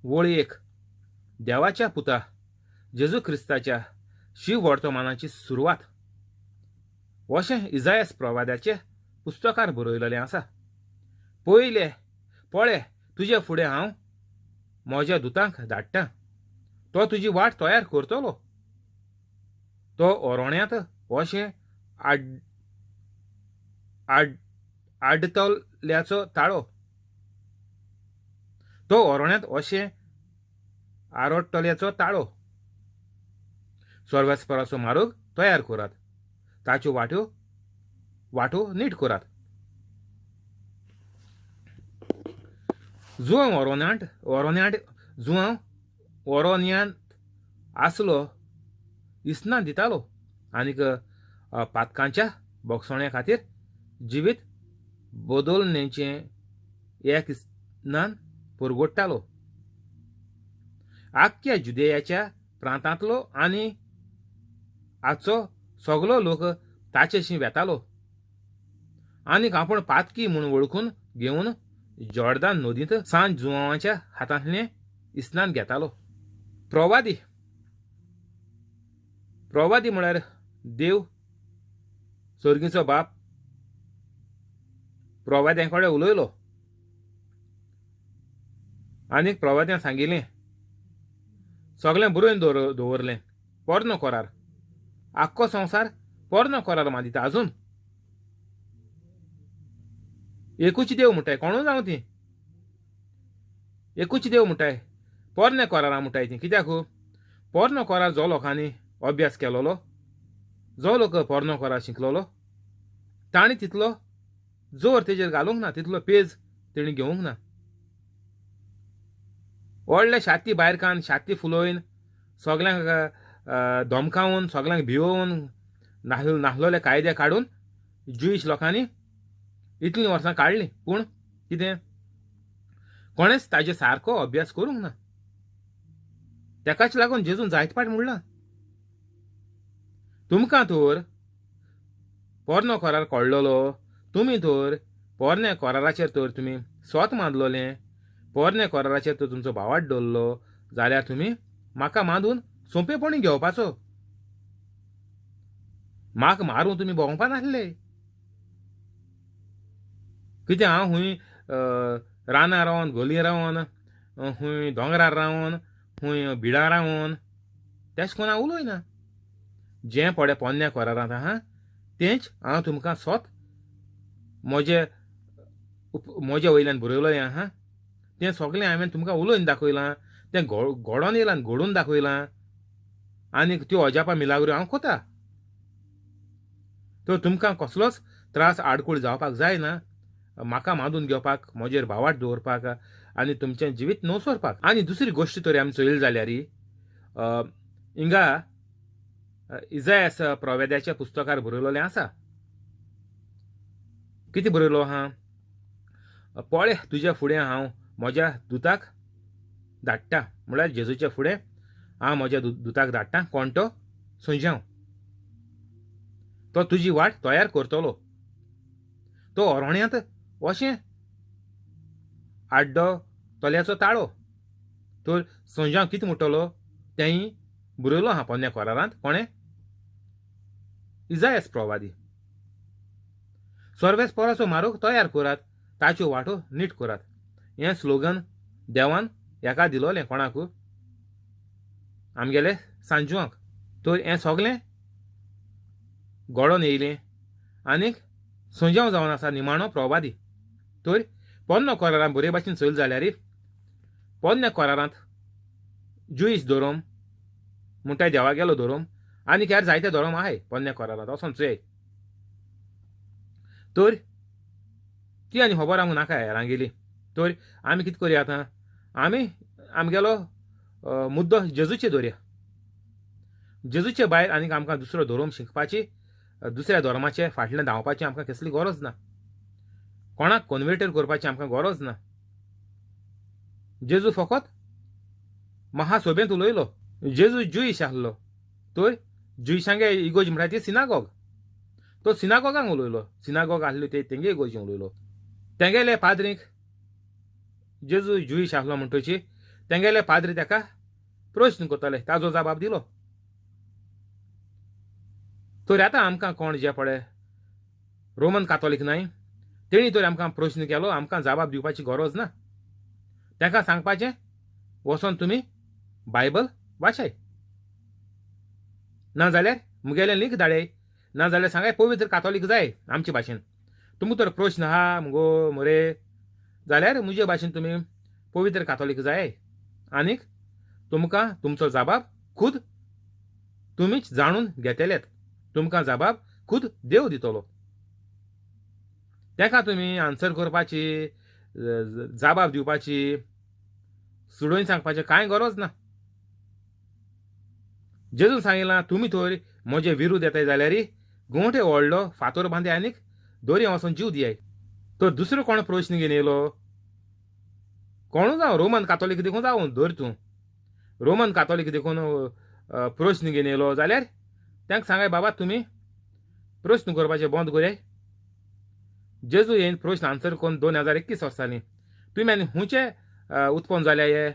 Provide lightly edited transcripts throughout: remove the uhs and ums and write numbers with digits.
वळ एक. देवाच्या पुता जेजू क्रिस्ताच्या शिववर्तमानाची सुरवात अशें इजायस प्रवाद्याचे पुस्तकार बरयलेलें आसा. पयले पळे, तुजे फुडें हांव म्हज्या दुतांक धाडटा, तो तुजी वाट तयार करतलो. तो ओरोण्यांत अशें आड आड आडतल्याचो ताळो, तो ओरोण्यांत अशें आरोडटल्याचो ताळो. सर्वेस्पराचो मार्ग तयार करात, ताच्यो वाट्यो नीट करात. जुआंव ओरोन्यांत ओरोन्यांत जुआंव ओरोन्यांत आसलो इसना दितालो आनीक पातकांच्या बोगसण्या खातीर जिवीत बदलण्याचें एक इस्नान परगोडटालो. आख्ख्या जुदेयाच्या प्रांतांतलो आनी आजचो सगलो लोक ताचेशी वेतालो आनीक आपूण पातकी म्हूण वळखून घेवन जॉर्दान नदींत सांत जुआंवाच्या हातांतलें इस्नान घेतालो. प्रवादी प्रवादी म्हळ्यार देव सर्गीचो बाप प्रवाद्यां कडेन उलयलो आनीक प्रवाद्यान सांगिल्लें सगळें बरोवन दवरलें. पोरनो करार, आख्खो संवसार पोरनो करार मानता. अजून एकूच देव म्हणटाय, कोणूय जावं ती एकूच देव म्हणटाय. पोरणे करारा म्हणटाय ती. कित्याक पोरनो करार जो लोकांनी अभ्यास केलोलो, जो लोक पोरनो करार शिकलोलो, तांणी तितलो जोर तेजेर घालूंक ना, तितलो पेज तेणी घेवंक ना. व्हडले शाती भायर कान शाती फुलोवन सगल्यांक धमकावन सगल्यांक भियोवन नाहलोले कायदे काडून ज्युईश लोकांनी इतलीं वर्सां काडलीं. पूण कितें, कोणेच ताजे सारको अभ्यास करूंक ना. तेकाच लागून जेजून जायत पाट म्हणलां, तुमकां तर पोरनो करार कळ्ळलो, तुमी तर पोरण्या कराराचेर तर तुमी स्वत मानलोलें, पोरण्या कराराचेर तर तुमचो भावाट दवरलो जाल्यार तुमी म्हाका मांदून सोंपेपणी घेवपाचो, म्हाका मारून तुमी भोंवपा नासले. कितें हांव खूंय रानां रावन, गली रावन, खूंय दोंगरार रावन, खूंय बिळां रावन तेश कोण हांव उलयना. जें पळय पोन्न्या करारांत आहा तेंच हांव तुमकां स्वत म्हजे म्हज्या वयल्यान बरयलें आहा, तें सगळें हांवें तुमकां उलोवन दाखयलां, तें घडोवन येयलां, घडोवन दाखयलां. आनीक त्यो अजापां मिलाग्रो हांव कोता. तर तुमकां कसलोच त्रास आडखळ जावपाक जायना म्हाका मांदून घेवपाक, म्हजेर भावाट दवरपाक आनी तुमचें जिवीत नवसरपाक. आनी दुसरी गोश्ट तर आमी चोयली जाल्यार हिंगा इजायस प्रवेद्याच्या पुस्तकार बरयलेलें आसा. कितें बरयलो आहा? पळय तुज्या फुडें हांव म्हज्या दुताक धाडटा, म्हळ्यार जेजूच्या फुडें हांव म्हज्या दुताक धाडटा. कोण तो? संजांव. तो तुजी वाट तयार करतलो. तो ओरोण्यांत अशें आड्डो तल्याचो ताळो. तर संजांव कितें म्हणटलो तेंय बरयलो आहा पोन्न्या करारांत. कोणें? इजायस प्रवादी. सर्वेस पोराचो मारोग तयार करात, ताच्यो वाटो नीट करात. हें स्लोगन देवान हेका दिलोलें. कोणाक? आमगेले सांजवांक. तर हें सगळें घडोवन येयलें आनीक संजांव जावन आसा निमाणो प्रवादी. तर पोन्नो करारान बरे भाशेन चोयलें जाल्यार पोन्न्या करारांत जुईश धोरम म्हणटाय, देवागेलो धोरम, आनीक हेर जायते धोरम आहाय पोन्न्या करारांत, वचोन चोयाय. तर ती आनी खबर आमकां नाका हेरांगेली. तर आमी कितें करया आतां, आमी आमगेलो मुद्दो जेजूचे दवरया. जेजूचे भायर आनीक आमकां दुसरो धोरम शिकपाची, दुसऱ्या धर्माचे फाटल्यान धांवपाची आमकां कसली गरज ना. कोणाक कन्वर्टर करपाची आमकां गरज ना. जेजू फकत महासभेंत उलयलो. जेजू जुईश आसलो, तर जुईशांगे इगोर्ज म्हणटा ती सिनागोग, तो सिनागोगांक उलयलो. सिनागोग आसली ते तेंगे इगोर्जी उलयलो. तेंगेले पाद्रीक जेजू जुईश आसलो म्हणटची तेंगेले पाद्री ताका प्रश्न करताले, ताजो जबाब दिलो. तर आतां आमकां कोण जे पळय रोमन कातोलीक न्हय तेणी तर आमकां प्रश्न केलो, आमकां जबाब दिवपाची गरज ना. तांकां सांगपाचें वचोन तुमी बायबल वाचाय, ना जाल्यार मुगेलें लिंक धाडय, ना जाल्यार सांगाय पवित्र कातोलीक जाय आमचे भाशेन. तुमकां तर प्रश्न आहा मुगो मरे जाल्यार मुजे भाशेन तुमी पवित्र कातोलीक जाय आनीक तुमकां तुमचो जबाब खुद तुमीच जाणून घेतलेत, तुमकां जबाब खुद देव दितलो. ताका तुमी आन्सर करपाची, जबाब दिवपाची, सुडोवन सांगपाचें कांय गरज ना. जेजून सांगिलां तुमी थंय म्हजे विरुद्ध येताय जाल्यार गोंठे व्हडलो फातोर बांदे आनीक दोरये वचून जीव दियाय. तर दुसरो कोण प्रश्न घेवन येयलो, कोणू जावं रोमन कातोलीक देखून जावं धर तूं रोमन कातोलीक देखून प्रश्न घेवन येयलो जाल्यार तांकां सांगाय बाबा तुमी प्रश्न करपाचें बंद करयाय. जेजू येवन प्रश्न आन्सर करून 2021 वर्सांनी तुमी आनी खुंयचे उत्पन्न जाल्या हे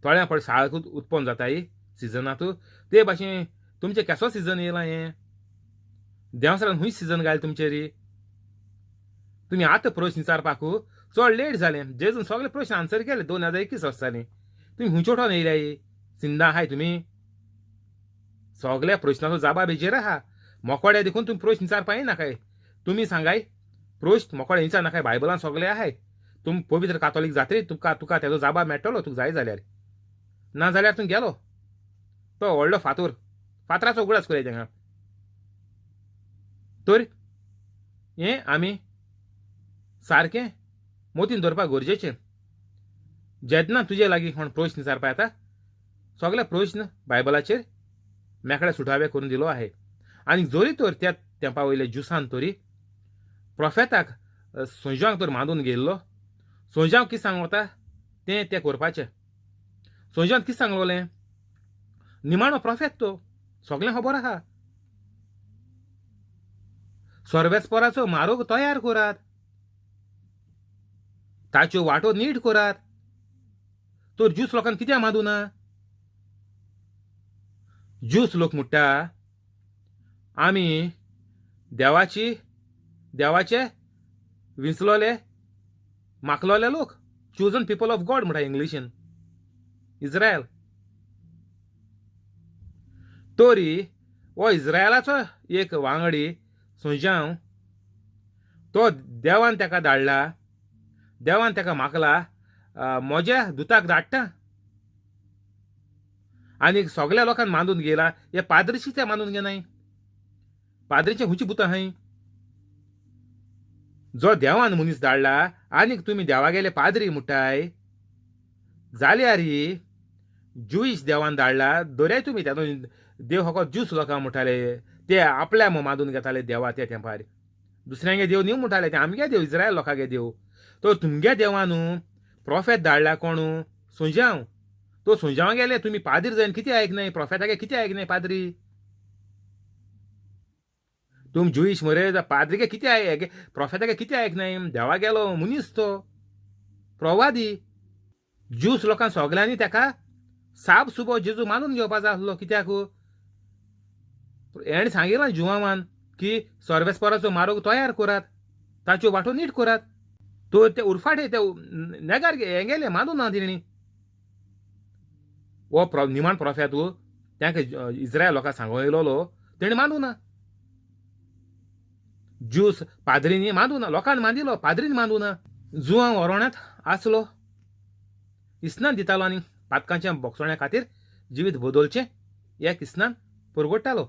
थोड्या फावट साळ उत्पन्न जाताय सिजनांत, ते भाशेन तुमचें केसो सिजन येयलां हें देंवसरान खूंय सिजन घायल तुमचेर. तुमी आतां प्रश्न विचारपाक चड लेट जालें. जेजून सगळे प्रश्न आन्सर केले 2021 वर्सांनी. तुमी खुंयचे उठोन येयल्याय सिंदा आहाय तुमी सगळ्या प्रश्नाचो जबाब हेजेर आहा. मोकोड्या देखून तुमी प्रश्न विचारपा येनाकाय. तुमी सांगाय प्रश्न मोकोड्या विचार नाकाय, बायबलान सगळे आहाय. तुमी पवित्र कातोलीक जातरी तुका तुका तेजो जबाब मेळटलो तुका जाय जाल्यार, ना जाल्यार तूं गेलो तो व्हडलो फातोर फातराचो उगडास करया तांकां. तर हें आमी सारकें मोतीन दवरपाक गरजेचें. जेन्ना तुजे लागीं कोण प्रश्न विचारपा येता सगळे प्रश्न बायबलाचेर मेकळे सुटावे करून दिलो आहे. आनी जरी तर त्या तेंपा वयल्या ज्युसान तरी प्रोफेताक संजांक तर मांदून घेयल्लो, संजांव कितें सांगता तें तें करपाचें. संजांव कितें सांगलोलें, निमाणो प्रोफेत तो सगळें खबर आहा. सर्वेस्पराचो मारोग तयार करात, ताच्यो वाटो नीट करात. तर ज्यूस लोकांक कित्याक मादू ना? ज्यूस लोक म्हणटा आमी देवाची देवाचे विंचलोले माकलोले लोक, चुजन पिपल ऑफ गॉड म्हणटा इंग्लिशीन इस्रायल. तरी हो इस्रायलाचो एक वांगडी सुंजांव तो देवान ताका धाडला, देवान ताका मागला म्हज्या दुताक धाडटा आनी सगळ्या लोकांक मानून घेयला. हे पाद्रीची ते मानून घेनाय, पाद्रीचे खंयची भुतां आहाय? जो देवान मनीस धाडला आनीक तुमी देवागेले पाद्री म्हणटाय जाल्यार ज्युईश देवान धाडला दर्याय तुमी तातूंत देव फकत ज्यूस लोकांक म्हणटाले, ते आपल्या मानून घेताले देवा त्या तेंपार, दुसऱ्यांगे देव न्हू म्हणटाले ते, आमगे देव इस्रायल लोकांगे देव. तो तुमगे देवानू प्रोफेत धाडला कोणू सुंजांव, तो सुंजांव गेले तुमी पाद्री जायन कितें आयकनाय, प्रोफेतागे कितें आयकनाय पाद्री? तुम ज्युईश मरे पाद्रीगे कितें आयक, प्रोफेतागे कितें आयकनाय? देवा गेलो मनीस तो प्रवादी. ज्यूस लोकांक सगल्यांनी ताका साब सुबो जेजू मानून घेवपा जाय आसलो. कित्याक हेणें सांगिलां जुवावान की सर्वेस्पराचो मारोग तयार करात, ताच्यो वाटो नीट करात. तर ते उरफाटे ते नेगार हें गेले मानून ना तेणी. हो निमाण प्रोफेत तांकां इस्रायल लोकांक सांगून येयलोलो तेणी मानू ना. ज्यूस पाद्रींनी मानू ना, लोकांनी मानिलो, पाद्रीन मानू ना. जुवां वरोण्यांत आसलो, इस्नान दितालो आनी पातकांच्या बोगसोण्या खातीर जिवीत बदलचें एक इस्नान परगडटालो.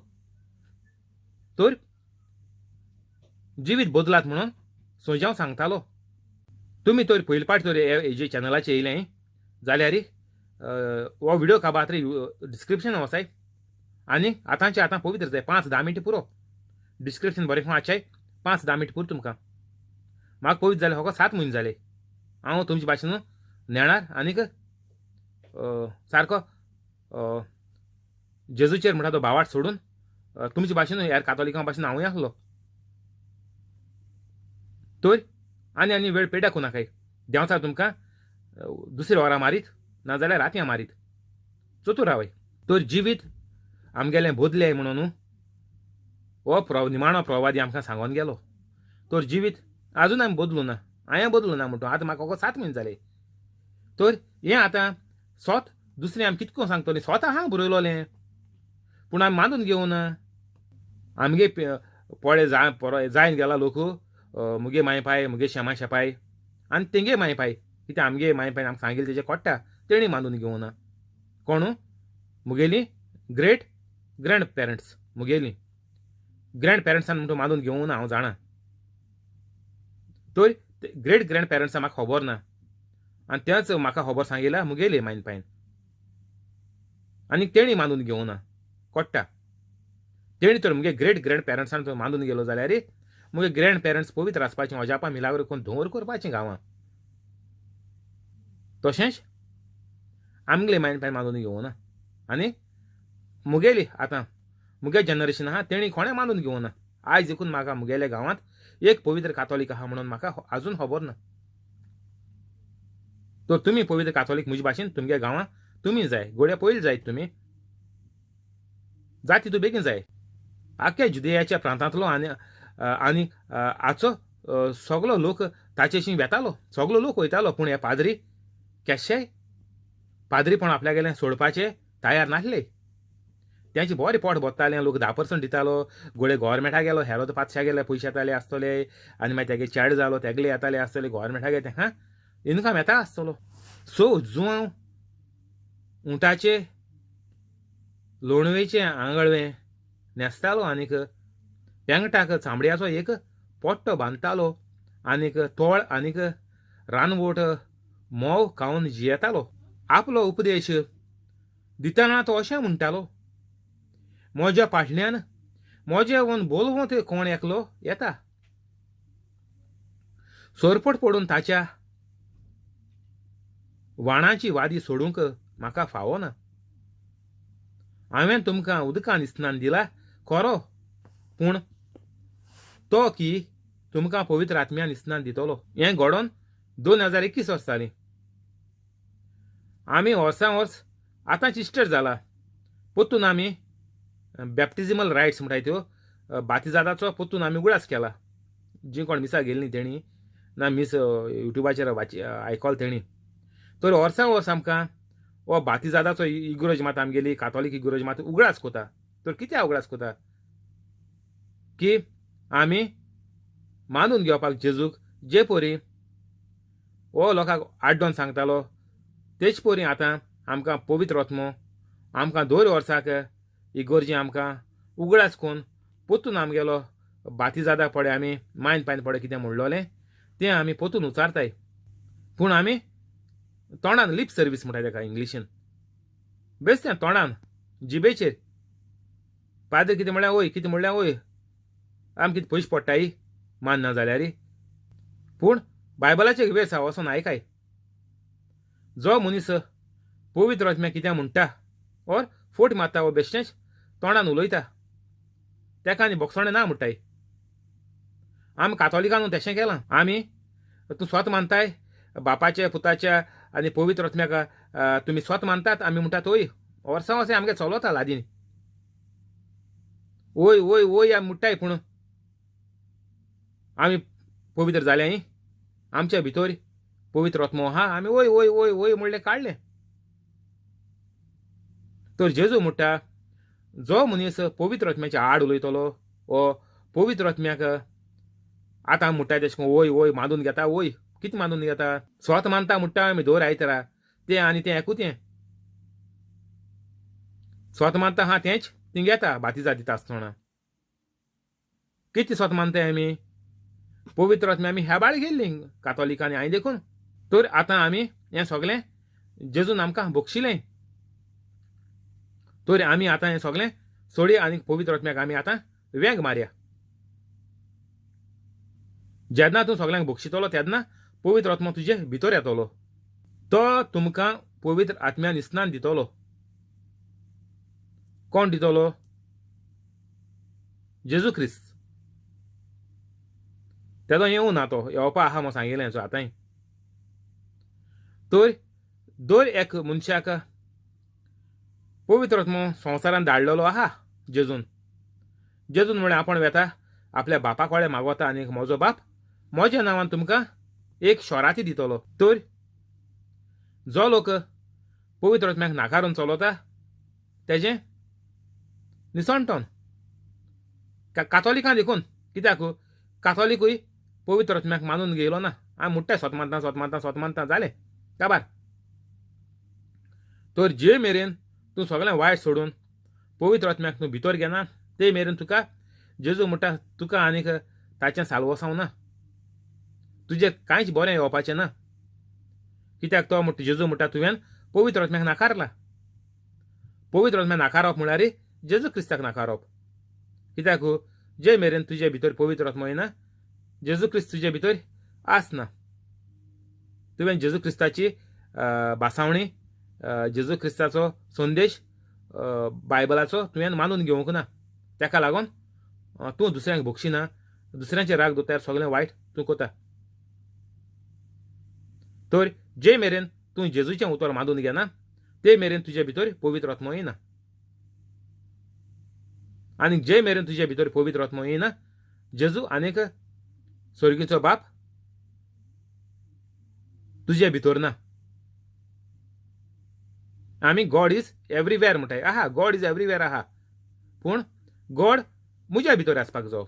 तर जिवीत बदलात म्हणून सोंजांव सांगतालो. तुमी तर पयले पाट तर हेजे चॅनलाचेर येयलें जाल्यार हो व्हिडियो काबार डिस्क्रिप्शन वचाय आनी आतांचे आतां पवित्र जाय 5-10 मिनटां पुरो. डिस्क्रिप्शन बरें वाचाय, 5-10 मिनटां पुरो तुमकां. म्हाका पवित्र जालें फकत 7 म्हयने जाले. हांव तुमचे भाशेन नेणार आनीक सारको जेजूचेर म्हणटा तो भावाट सोडून तुमचे भाशेन ह्या कातोलिकां भाशेन हांवूय आसलो. तर आनी आनी वेळ पेड्याक नाकाय. देंवचार तुमकां दुसऱ्या वरां मारीत नाजाल्यार रातयां मारीत चतूर रावय. तर जिवीत आमगेलें बदलें म्हणून हो निमाणो प्रवादी आमकां सांगोन गेलो. तर जिवीत आजून आमी बदलूं ना, हांवें बदलूं ना म्हणटा. आतां म्हाका 7 म्हयने जाले. तर हें आतां सोत दुसरें आमी कितको सांगतलीं, स्वता आहा बरयलोलें पूण आमी मानून घेवना. आमगे पळे जायन गेला लोक मुगे माय पाय, मुगे शेमा शेपाय आनी तेंगे माय पाय, कितें आमगे माय पायन आमकां सांगिल्लें तेजें कोट्टा, तेणी मानून घेवना. कोणू? मुगेली ग्रेट ग्रँड पेरंट्स, मुगेली ग्रँड पेरंट्सान म्हणटा मानून घेवना हांव जाणा. तर ग्रेट ग्रँड पेरंट्सां म्हाका खबर ना आनी तेंच म्हाका खबर सांगिला मुगेली मायन पायन आनी तेणी मानून घेवना कोट्टा. तेणी तर मुगे ग्रेट ग्रँड पेरंट्सान तर मानून गेलो जाल्यार मुगे ग्रँड पेरंट्स पवित्र आसपाचें, अजापां मिलाग्र करून धुंवर करपाचें गांवां. तशेंच आमगेले मायन पायन मानून घेवना आनी मुगेली आतां मुगे जनरेशन आहा तेणी कोणें मानून घेवना. आयज देखून म्हाका मुगेल्या गांवांत एक पवित्र कातोलीक आहा म्हणून म्हाका आजून खबर ना. तर तुमी पवित्र कातोलीक म्हजे भाशेन तुमगे गांवां तुमी जाय, गोडे पयलीं जायत तुमी जाती तूं बेगीन जाय. आख्या जुदयाच्या प्रांतांतलो आनी आनी आचो सगलो लोक ताचेशी वेतालो, सगलो लोक वयतालो. पूण हे पाद्री केशेय पाद्रीपण आपल्यागेलें सोडपाचें तयार नासले. तेंचे बरें पोट भरतालें, लोक 10% दितालो, गोडे गोवोरमेंटा गेलो, हेरोद पातशा गेले पयशे येताले आसतले आनी मागीर तेगे चेड जालो तेगले येताले आसतले, गोवोरमेंटा गेले तेका इनकम येता आसतलो. सो जुआंव उंटाचे लोणवेचें आंगळवें न्हेसतालो आनीक पेंगटाक चामड्याचो एक पोट्टो बांदतालो आनीक तोळ आनीक रानवट मोव खावन जियेतालो. आपलो उपदेश दितना तो अशें म्हणटालो, म्हज्या फाटल्यान म्हजें वन बोलवंत कोण एकलो येता, सोरपट पडून ताच्या वाणाची वादी सोडूंक म्हाका फावो ना. हांवें तुमकां उदकान स्नान दिला खरो, पूण तो की तुमकां पवित्र आत्म्यान स्नान दितलो. हें घडोवन 2021 वर्स जालीं. आमी वर्सां वर्स आतां इस्टर जाला पोत्तून आमी बॅप्टिजिमल रायट्स म्हणटाय त्यो बातिजादाचो पोत्तून आमी उगडास केला. जी कोण मिसा गेल्ली तेणी ना मीस युट्यूबाचेर आयकल तेणी. तर वर्सां वर्स आमकां हो बातिजादाचो इगरोज मात आमगेली कातोलीक इगरोज मात उगडास कोता. तर कित्याक उगडास कोता की आमी मानून घेवपाक जेजूक जे परी हो लोकांक आड्डोन सांगतालो तेच परी आतां आमकां पवित्र आत्मो आमकां दर वर्साक इगोर्जी आमकां उगडास करून पोतून आमगेलो बातिजादा पळय आमी मायन पायन पळय कितें म्हणलोलें तें आमी पोतून उचारताय. पूण आमी तोंडान लिप सर्वीस म्हणटा तेका इंग्लिशीन, बेस तें तोंडान जिबेचेर पाद्र कितें म्हणल्यार वय, कितें म्हणल्यार वय, आम कितें पयशे पडटाय मानना जाल्यार. पूण बायबलाचेर वेस आहा वचोन आयकाय. जो मनीस पवित्र आत्म्या कितें म्हणटा ओर फोट मारता वो बेश्टेंच तोंडान उलयता तेका आनी बोगसणें ना म्हणटाय. आमी कातोलिकान तशें केलां. आमी तूं स्वत मानताय बापाच्या पुताच्या आनी पवित्र आत्म्याक तुमी स्वत मानतात, आमी म्हणटात वय वर्सां वर्सां आमगे चलता लादीन वय वय वय आमी म्हणटाय. पूण आमी पवित्र जाले आमच्या भितर पवित्र आत्मो आहा, आमी वय वय वय वय म्हणलें काडलें. तर जेजू म्हणटा जो मनीस पवित्र आत्म्याच्या आड उलयतलो वो पवित्र आत्म्याक आतां म्हणटा तेशें करून वय वय मानून घेता, वय कितें मानून घेता, स्वत मानता म्हणटा आमी दर आयतरा तें आनी तें एकूच तें स्वत मानता आहा तेंच थिंग येता बातिजा दिता आसतना. कितें स्वत मानताय आमी पवित्र आत्म्या आमी हेबाळ गेल्ली कातोलिकांनी हांवें देखून. तर आतां आमी हें सगळें जेजून आमकां बक्षिलें. तर आमी आतां हें सगळें सोडया आनी पवित्र आत्म्याक आमी आतां वेंग मारया. जेन्ना तूं सगळ्यांक बक्षितलो तेन्ना पवित्र आत्मो तुजे भितर येतलो, तो तुमकां पवित्र आत्म्यान स्नान दितलो. कोण दितलो? जेजू क्रिस्त. तेजो येवं ना, तो येवपा आहा म्हूण सांगिल्लें आतांय. तर दर एक मनशाक पवित्र आत्मो संवसारान धाडलेलो आहा जेजून. जेजून म्हळें आपूण वेता आपल्या बापा कडेन मागोता आनी म्हजो बाप म्हज्या नांवान तुमकां एक शोराती दितलो. तर जो लोक पवित्र आत्म्याक नाकारून चलता तेजें निसणटन कातोलिकां देखून. कित्याक कातोलिकूय पवित्र आत्म्याक मानून घेयलो ना. आमी मुट्टाय सोत मानता सोत मानता सोत मानता जालें काबार. तर जे मेरेन तूं सगळें वायट सोडून पवित्र आत्म्याक तूं भितर घेना ते मेरेन तुका जेजू म्हणटा तुका आनीक ताचें साल्वसांव ना, तुजें कांयच बरें येवपाचें ना. कित्याक तो म्हणटा जेजू म्हणटा तुवें पवित्र आत्म्याक नाकारला. पवित्र आत्म्याक नाकारप म्हळ्यार जेजू क्रिस्ताक नाकारप. कित्याक जे मेरेन तुजे भितर पवित्र आत्मो येना जेजू क्रिस्त तुजे भितर आसना. तुवें जेजू क्रिस्ताची भासावणी, जेजू क्रिस्ताचो संदेश, बायबलाचो तुवें मानून घेवंक ना. ताका लागून तूं दुसऱ्यांक भोगशिना, दुसऱ्यांचे राग दोतार सगळें वायट तूं कोता. तर जे मेरेन तूं जेजूचें उतर मानून घेना ते मेरेन तुजे भितर पवित्र आत्मो येना. आनी जे मेरेन तुजे भितर पवित्र आत्मो येना जेजू आनीक स्वर्गीचो बाप तुजे भितर ना. आमी गॉड is everywhere म्हणटाय. आहा, गॉड is everywhere आहा, पूण गॉड म्हज्या भितर आसपाक जाय.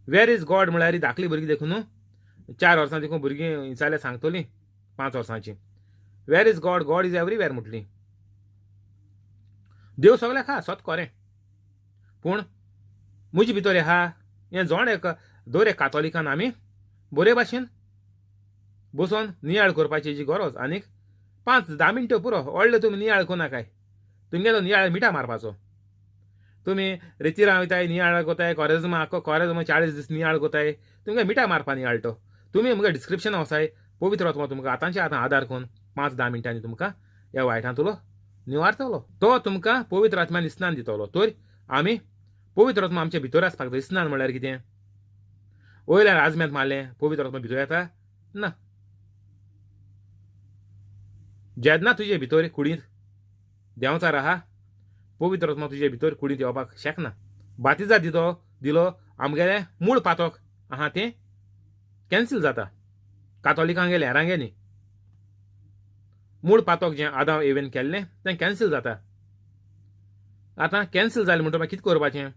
वेर is God म्हळ्यार धाकली भुरगीं देखून न्हू, 4 वर्सां देखून भुरगीं विचारल्यार सांगतलीं, 5 वर्सांची, where is God, God is everywhere म्हटली. देव सगळ्याक आहा, सत खरें, पूण म्हजे भितर आहा हें जण एक दर एक कातोलिकान आमी बरे भाशेन बसोन नियाळ करपाची जी गरज. आनीक 5-10 मिनटां पुरो, व्हडलें तुमी नियाळ करनाकाय, तुमगेलो नियाळ मिठा मारपाचो. तुमी रेतिरां वयताय नियाळ कोताय, कोरेजमा आख्खो कोरेजमा 40 दीस नियाळ कोताय, तुमगे मिठा मारपा नियाळ तो. तुमी मुगे डिस्क्रिप्शन वसाय, पवित्र आत्मो तुमकां आतांचे आतां आदार करून 5-10 मिनटांनी तुमकां ह्या वायटांतलो निवारतलो. तो तुमकां पवित्र आत्म्यान स्नान दितलो. तर आमी पवित्र आत्मा आमच्या भितर आसपाक जाय. स्नान म्हणल्यार कितें? वयल्यान आजम्यांत मारलें पवित्र आत्मा भितर येता ना. जेन्ना तुजे भितर कुडींत देंवचार आहा पवित्र आत्मा तुजे भितर कुडींत येवपाक शकना. बातिजा दिलो आमगेलें मूळ पातक आहा तें कॅन्सील जाता. कातोलिकांगेलें हेरांगे न्ही, मूळ पातक जें आदांव एवेन केल्लें तें कॅन्सील जाता. आतां कॅन्सील जालें म्हणटकीर मागीर कितें करपाचें?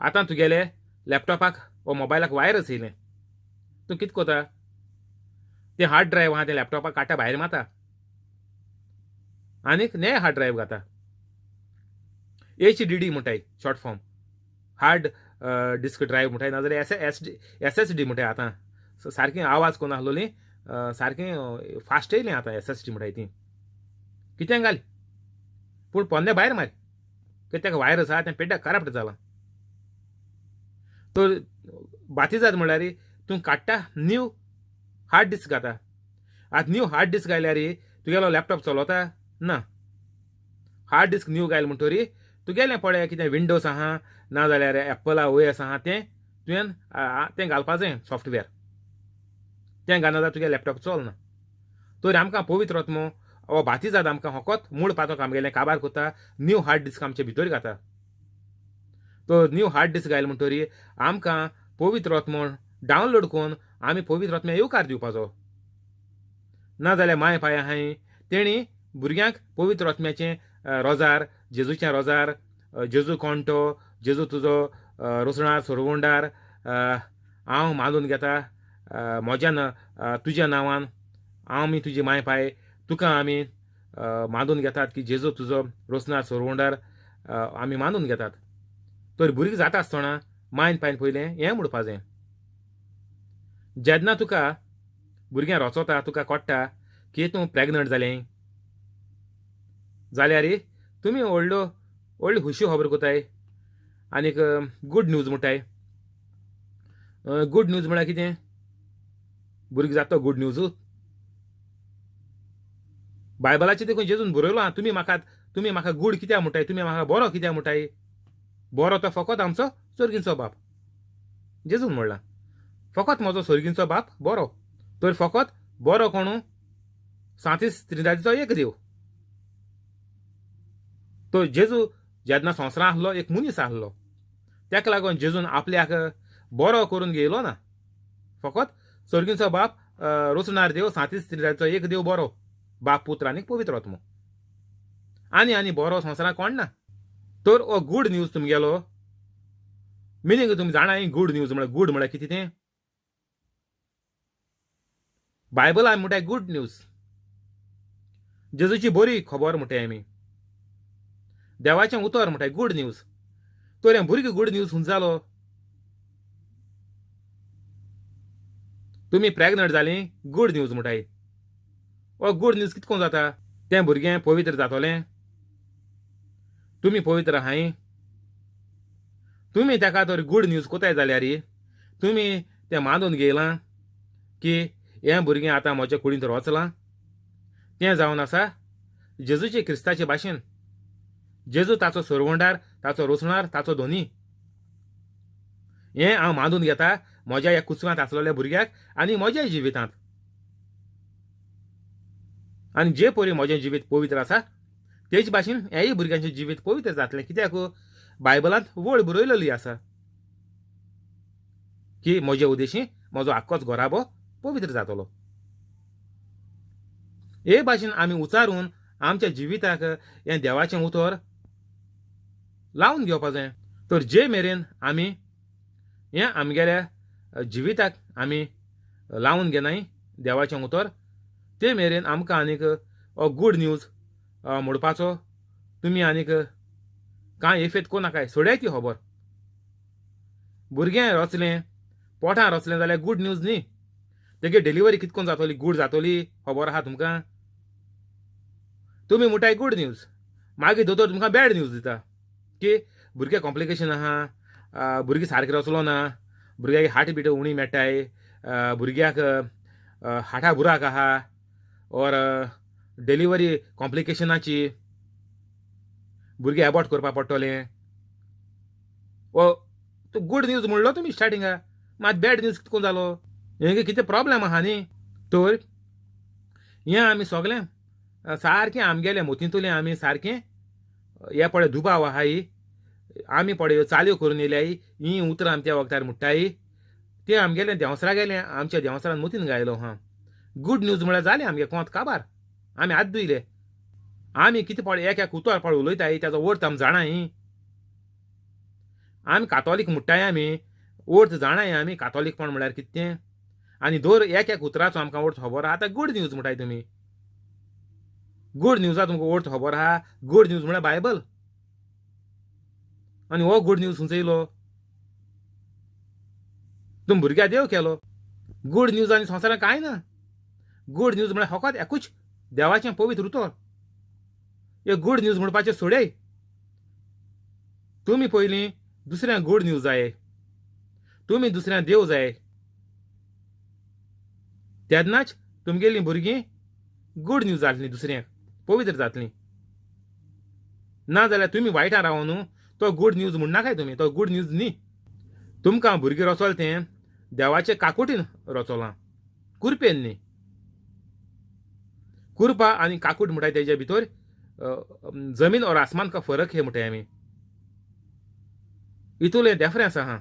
आतां तुगेले लॅपटॉपाक वा मोबायलाक वायरस येयलें, तूं कितें करता? तें हार्ड ड्रायव्ह आहा तें लॅपटॉपाक काडटा भायर मारता आनीक ने हार्ड ड्रायव्ह घाता. HDD म्हणटाय short form, hard disk drive म्हणटाय, नाजाल्यार SSD म्हणटाय. आतां सारकें आवाज कोण आसलोली सारकें फास्ट येयलें आतां SSD म्हणटाय ती. कितें घाल पूण पोन्ने भायर मार, कित्याक ताका वायरस आहा तें पेड्ड्याक करप्ट जालां. तर बातिजाद म्हणल्यार तूं काडटा न्यू हार्ड डिस्क घाता. आतां न्यू हार्ड डिस्क घायल्यार तुगेलो लॅपटॉप चलता ना. हार्ड डिस्क न्यू घायल म्हणटरी तुगेलें पळय कितें विंडोज आहा ना जाल्यार एप्पला OS आहा तें तुवें तें घालपा जाय सॉफ्टवेअर, तें घालना जाल्यार तुगे लॅपटॉप चलना. तर आमकां पवित्र आत्मो हो बातिजाद आमकां फकत मूळ पातक आमगेलें काबार करता, न्यू हार्ड डिस्क आमचे भितर घाता. तर न्यू हार्ड डिस्क घायल म्हणटरी आमकां पवित्र आत्मो डावनलोड करून आमी पवित्र आत्म्याक येवकार दिवपाचो. ना जाल्यार माय पाय आहाय तेणी भुरग्यांक पवित्र आत्म्याचें रोजार, जेजूचें रोजार, जेजू कोण तो, जेजू तुजो रोसणार सोरवंडार, हांव मानून घेता म्हज्या तुज्या नांवान, आमी तुजी माय पाय तुका आमी मानून घेतात की जेजू तुजो रोसणार सोरवंडार आमी मानून घेतात. तर भुरगीं जाता आसतना मायन पायन पयलें हें म्हणपा जाय. जेन्ना तुका भुरगें रोचोता तुका कळटा की तूं प्रेगनंट जालें जाल्यार तुमी व्हडलो व्हडली खुशी खबर कोताय आनीक गूड न्यूज म्हणटाय. गूड न्यूज म्हळ्यार कितें? भुरगीं जाता गूड न्यूजूच. बायबलाचें देखून जेजून बरयलो आहा, तुमी म्हाका गूड कित्याक म्हणटाय, तुमी म्हाका बरो कित्याक म्हणटाय? बरो तो फकत आमचो सोर्गींचो बाप. जेजून म्हणलां फकत म्हजो सोर्गींचो बाप बरो. तर फकत बरो कोणू? सांतीस त्रिंदादीचो एक देव. तो जेजू जेन्ना संवसारांत आसलो एक मनीस आसलो, ताका लागून जेजून आपल्याक बरो करून घेयलो ना. फकत सर्गीचो बाप रोचणार देव सांतीस त्रिंदादीचो एक देव बरो, बाप पुत्र आनी पवित्र आत्मो. आनी आनी बरो संवसारांत कोण ना. तर हो गूड न्यूज तुमगेलो मिनींग तुमी जाणाय? गूड न्यूज म्हळ्यार, गूड म्हळ्यार कितें तें? बायबल आमी म्हणटाय गूड न्यूज, जेजूची बरी खबर म्हणटाय आमी, देवाचें उतर म्हणटाय गूड न्यूज. तर हें भुरगें गूड न्यूज खंय जालो? तुमी प्रेगनंट जालीं गूड न्यूज म्हणटाय. हो गूड न्यूज कितको जाता? तें भुरगें पवित्र जातलें, तुमी पवित्र आहाय, तुमी ताका तर गूड न्यूज कोताय जाल्यार तुमी तें मानून घेयलां की हें भुरगें आतां म्हज्या कुडींत रोचलां, तें जावन आसा जेजूचे क्रिस्ताचे भाशेन. जेजू ताचो सरवंडार, ताचो रोसणार, ताचो धोनी. हें हांव मानून घेता म्हज्या ह्या कुसव्यांत आसलेल्या भुरग्याक आनी म्हज्या जिवितांत. आनी जे परी म्हजें जिवीत पवित्र आसा तेच भाशेन हेय भुरग्यांचें जिवीत पवित्र जातलें. कित्याक बायबलांत वळ बरयलेली आसा की म्हजे उद्देशी म्हजो आख्खोच घराबो पवित्र जातलो. हे भाशेन आमी उचारून आमच्या जिविताक हें देवाचें उतर लावन घेवपा जाय. तर जे मेरेन आमी हें आमगेल्या जिविताक आमी लावन घेनाय देवाचें उतर, ते मेरेन आमकां आनीक गूड न्यूज म्हणपाचो तुमी आनीक कांय एफेत को नाकाय. सोड्याय ती खबर. भुरगें रचलें, पोटां रचलें जाल्यार गूड न्यूज न्ही. तेगे डिलिव्हरी कितकोन जातली, गूड जातली खबर आहा तुमकां? तुमी म्हणटाय गूड न्यूज, मागीर दोतोर तुमकां बॅड न्यूज दिता की भुरग्याक कॉम्प्लिकेशन आहा, भुरगीं सारकें रचलो ना, भुरग्याक हार्ट बीट उणी मेळटाय, भुरग्याक हार्टा बुराक आहा, ऑर डिलिव्हरी कॉम्प्लिकेशनाची, भुरगें एबॉर्ट करपाक पडटलें. ओ तो गूड न्यूज म्हणलो तुमी स्टार्टिंगा, मात बॅड न्यूज कितको जालो? हें कितें प्रॉब्लेम आहा न्ही. तर हें आमी सगळें सारकें आमगेलें मोतींतुलें आमी सारकें हे पळय दुबाव आहाय, आमी पळय ह्यो चालयो करून येयल्याय, हीं उतरां आमी त्या वखदार म्हणटाय, तें आमगेलें देंवसरा गेलें, आमच्या देंवसरान मोतीन गायलो हा. गूड न्यूज म्हळ्यार जालें आमगे कोंत काबार, आमी हात धुयले. आमी कितें पळय एक एक उतर पळय उलयताय ताचो अर्थ आमी जाणाय. आमी कातोलीक म्हणटाय, आमी अर्थ जाणाय आमी कातोलीकपण म्हळ्यार कितें तें. आनी दर एक एक उतराचो आमकां अर्थ खबर आहा. आतां गूड न्यूज म्हणटाय तुमी, गूड न्यूजा तुमकां अर्थ खबर आहा? गूड न्यूज म्हळ्यार बायबल. आनी हो गूड न्यूज खंयचो येयलो? तुमी भुरग्याक देव केलो. गूड न्यूज आनी संवसारांत कांय ना. गूड न्यूज म्हळ्यार फकत एकूच देवाचें पवित्र उतर. हे गूड न्यूज म्हणपाचें सोडय. तुमी पयलीं दुसऱ्यांक गूड न्यूज जाय, तुमी दुसऱ्यांक देव जाय, तेन्नाच तुमगेलीं भुरगीं गूड न्यूज जातलीं, दुसऱ्यांक पवित्र जातलीं. ना जाल्यार तुमी वायटां रावन न्हू तो गूड न्यूज म्हणनाकाय तुमी, तो गूड न्यूज न्ही. तुमकां भुरगीं रचोल तें देवाचे काकुटीन रचोलां, कुरपेन न्ही. कुरपा आनी काकूट म्हणटाय तेजे भितर जमीन और आसमान का फरक हे म्हणटाय आमी, इतुलें डिफरन्स आहा.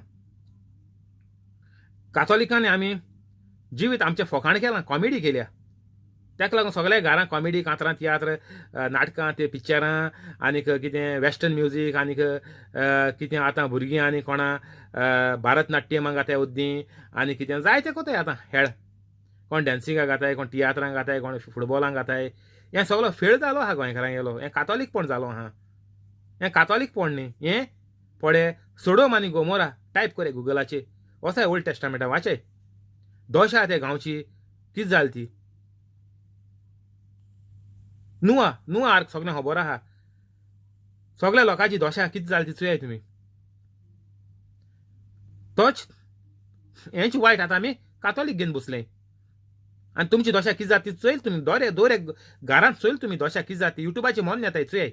कातोलिकांनी आमी जिवीत आमचें फोकाण केलां, कॉमेडी केल्या. ताका लागून सगळ्या घरां कॉमेडी, कांतरां, तियात्र, नाटकां, ते पिक्चरां आनीक कितें वेस्टर्न म्युजीक आनीक कितें आतां भुरगीं आनी कोणा भारतनाट्यमाक गाताय उद्दीं आनी कितें जायतें कोताय आतां हेळ, कोण डॅन्सिंगाक गाताय, कोण तियात्रांक गाताय, कोण फुटबॉलांक गाताय. हें सगळो फेळ जालो आहा गोंयकारांगेलो. हें कातोलीकपण जालो आहा, हें कातोलीकपण न्ही. हें पळय सोडोम आनी गोमोरा टायप कोरे गुगलाचेर, वचाय ओल्ड टेस्टामेंटा वाचय, दोशा ते गांवची कितें जाली ती. नुआ नुआ आर्क सगळें खबर आहा, सगळ्या लोकांची दोशा कितें जाली ती चोयाय तुमी. तोच हेंच वायट आतां आमी कातोलीक घेवन बसले. आनी तुमची दोशा कितें जाता ती चोयल तुमी, दोरे दोरे घरांत चोयल तुमी दोशा कितें जाता ती, युट्यूबाचेर मोन येताय चोयाय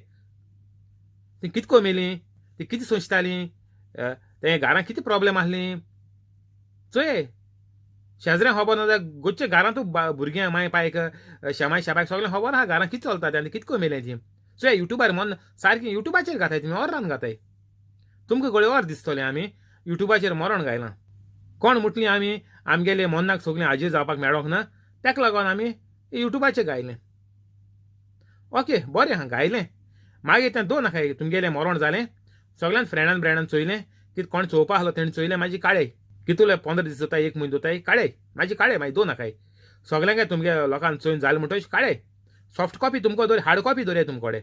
ती कितको मेली, ती कितें सोंसताली, ते घरांत कितें प्रॉब्लेम आसली चोयाय. शेजऱ्यांक खबर ना जाल्यार गोच्चे घरांतूच भुरग्यांक माय पायक शेमाय शेपायक सगळें खबर आहा घरांत कितें चलता तें आनी कितको मेलें तीं. सो हे युट्यूबार मन सारकें युट्यूबाचेर घाताय तुमी ऑर्रान घाताय तुमकां गळये ऑर दिसतलें आमी युट्यूबाचेर मरण गायलां. कोण म्हटलीं आमी आमगेले मन्नाक सगळें हाजीर जावपाक मेळोंक ना तेका लागून आमी युट्यूबाचेर गायलें. ओके बरें आहा गायलें मागीर तें दोन आहा तुमगेलें मरण जालें सगळ्यान फ्रेंडान ब्रेंडान चोयलें कितें कोण चोवपा आसलो तेणें चोयलें मागीर काडय कितले 15 दीस जाता 1 म्हयनो जाता काडय मागीर काडय मागीर दोन आहाय सगळ्यांक तुमगे लोकांक चोयन जालें म्हणटकच काडय सॉफ्ट कॉपी तुमकां दवर हार्ड कॉपी दवराय तुमकडे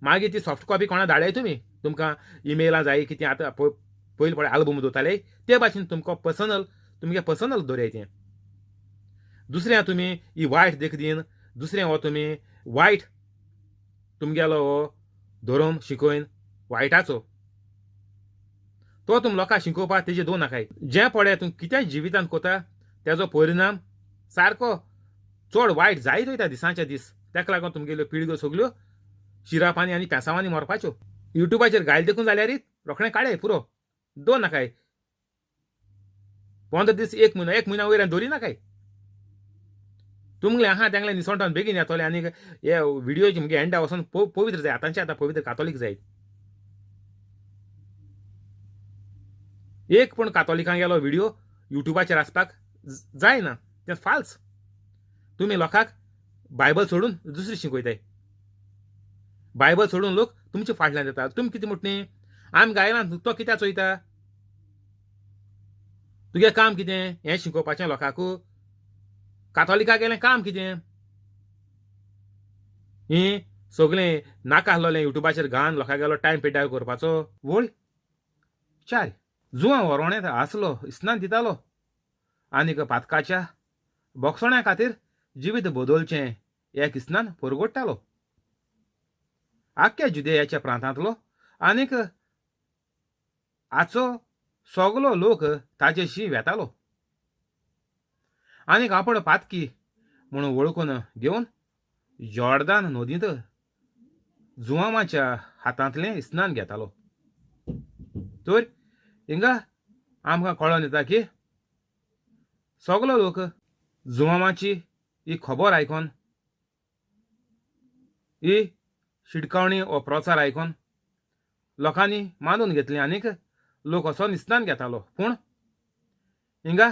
मागीर ती सॉफ्ट कॉपी कोणा धाडाय तुमी तुमकां इमेलां जाय कितें आतां पयलीं पळय आल्बम दवरताले ते भाशेन तुमकां पर्सनल तुमगे पर्सनल दवराय तें. दुसरें तुमी ही वायट देख दीन दुसरें हो तुमी वायट तुमगेलो हो धर्म शिकयन वायटाचो तो तुम लोकांक शिकोवपाक तेजे दोन आहाय. जें पळय तूं कितें जिवितांत कोता तेजो परिणाम सारको चड वायट जायत वयता दिसांचे दीस. तेका लागून तुमगेल्यो पिळग्यो सगल्यो शिरापांनी आनी पेसावांनी मरपाच्यो. युट्यूबाचेर गायल देखून जाल्यार रोखडें काडय पुरो दोन नाकाय 15 दीस 1 म्हयनो 1 म्हयन्या वयर दवरी नाकाय. तुमगेलें आहा तेंगलें निसणटान बेगीन येतोलें आनी हे व्हिडियोचे मुगे एंडा वचोन पवित्र जाय आतांचे आतां पवित्र कातोलीक जाय. एक पूण कातोलिकां गेलो व्हिडियो युट्यूबाचेर आसपाक जायना तें फाल्स. तुमी लोकांक बायबल सोडून दुसरी शिकयताय बायबल सोडून लोक तुमचे फाटल्यान येता. तुमी कितें म्हणटा आमी गायना तो कित्याक चोयता तुगे काम कितें हें शिकोवपाचें लोकांक कातोलिका गेलें काम कितें ही सगळें नाका आसलोलें युट्यूबाचेर घान लोकां गेलो टायम पेड्ड्यार करपाचो. वळ 4 जुवां व्हरोण आसलो इस्नान दितालो आनीक पातकाच्या बोगसण्या खातीर जिवीत बदलचें एक इस्नान परगोडटालो. आख्ख्या जुदेयाच्या प्रांतांतलो आनीक आचो सगलो लोक ताजेशी वेतालो आनीक आपण पातकी म्हणून वळखून घेवन जॉर्दान नदींत जुवामाच्या हातांतलें इस्नान घेतालो. तर हिंगा आमकां कळोन येता की सगलो लोक जुवामाची ही खबर आयकोन ही शिटकावणी हो प्रचार आयकोन लोकांनी मानून घेतलें आनीक लोक असो इस्नान घेतालो. पूण हिंगा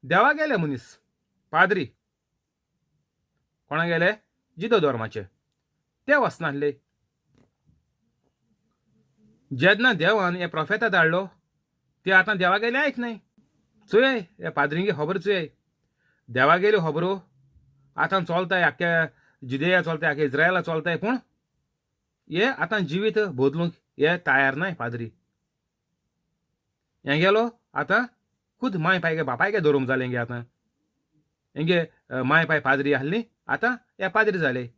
देवा गेले मनीस पाद्री कोणा गेले जिदो धर्माचे ते वचनासले. जेन्ना देवान हे प्रोफेता धाडलो ते आतां देवा गेले आयक न्हय. चोय हे पाद्रींगे खबर चोय देवा गेल्यो खबरो आतां चलताय आख्ख्या जुदेया चलताय आख्या इस्रायला चलताय पूण हे आतां जिवीत बदलूंक हे तयार नाय पाद्री. हें गेलो आतां खुद माय पाय बापायके धरूंक जालें गे आतां हेंगे माय पाय पाद्री आहली आतां हे पाद्री जाले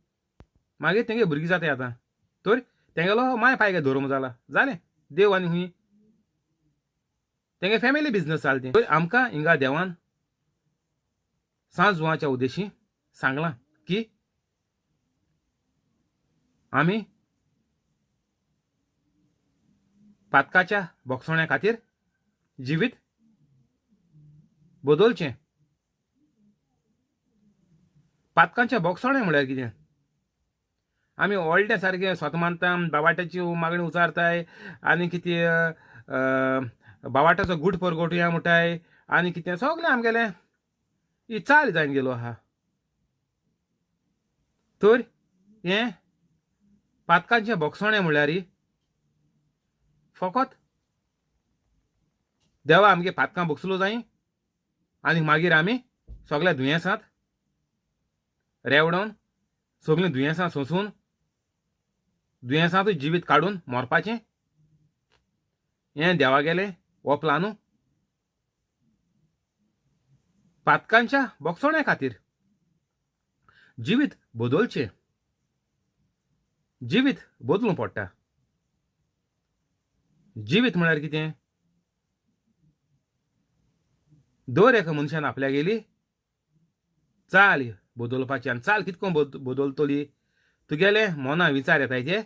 मागीर तेंगे भुरगीं जाताय आतां तर तेंगेलो माय पायगे धरूंक जाला जालें देव आनी हुंय तेंगे फॅमिली बिजनस जालें तें. आमकां हिंगा देवान सांज जुवाच्या उद्देशी सांगलां की आमी पातकाच्या बोगसण्या खातीर जिवीत बदलचें. पातकांच्या बोगसणें म्हळ्यार कितें आमी व्हडलें सारकें स्वता मानता बाबाट्याची मागणी उचारताय आनी कितें बावाटाचो गूट परगटुया म्हणटाय आनी कितें सगळें आमगेलें ही चाल जावन गेलो आहा. तर हें पातकांचें बोगसणें म्हळ्यार फकत देवा आमगे पातकां बोगसलो जाय आनी मागीर आमी सगळ्या दुयेंसांत रेवडोन सगळीं दुयेंसां सोंसून दुयेंसांतूय जिवीत काडून मरपाचें हें देवा गेलें हो प्लानू पातकांच्या बोगसण्या खातीर जिवीत बदलचें. जिवीत बदलूंक पडटा. जिवीत म्हळ्यार कितें दर एका मनशान आपल्या गेली चाल बदलपाची आनी चाल कितको बदलतली तुगेले मना विचार येताय ते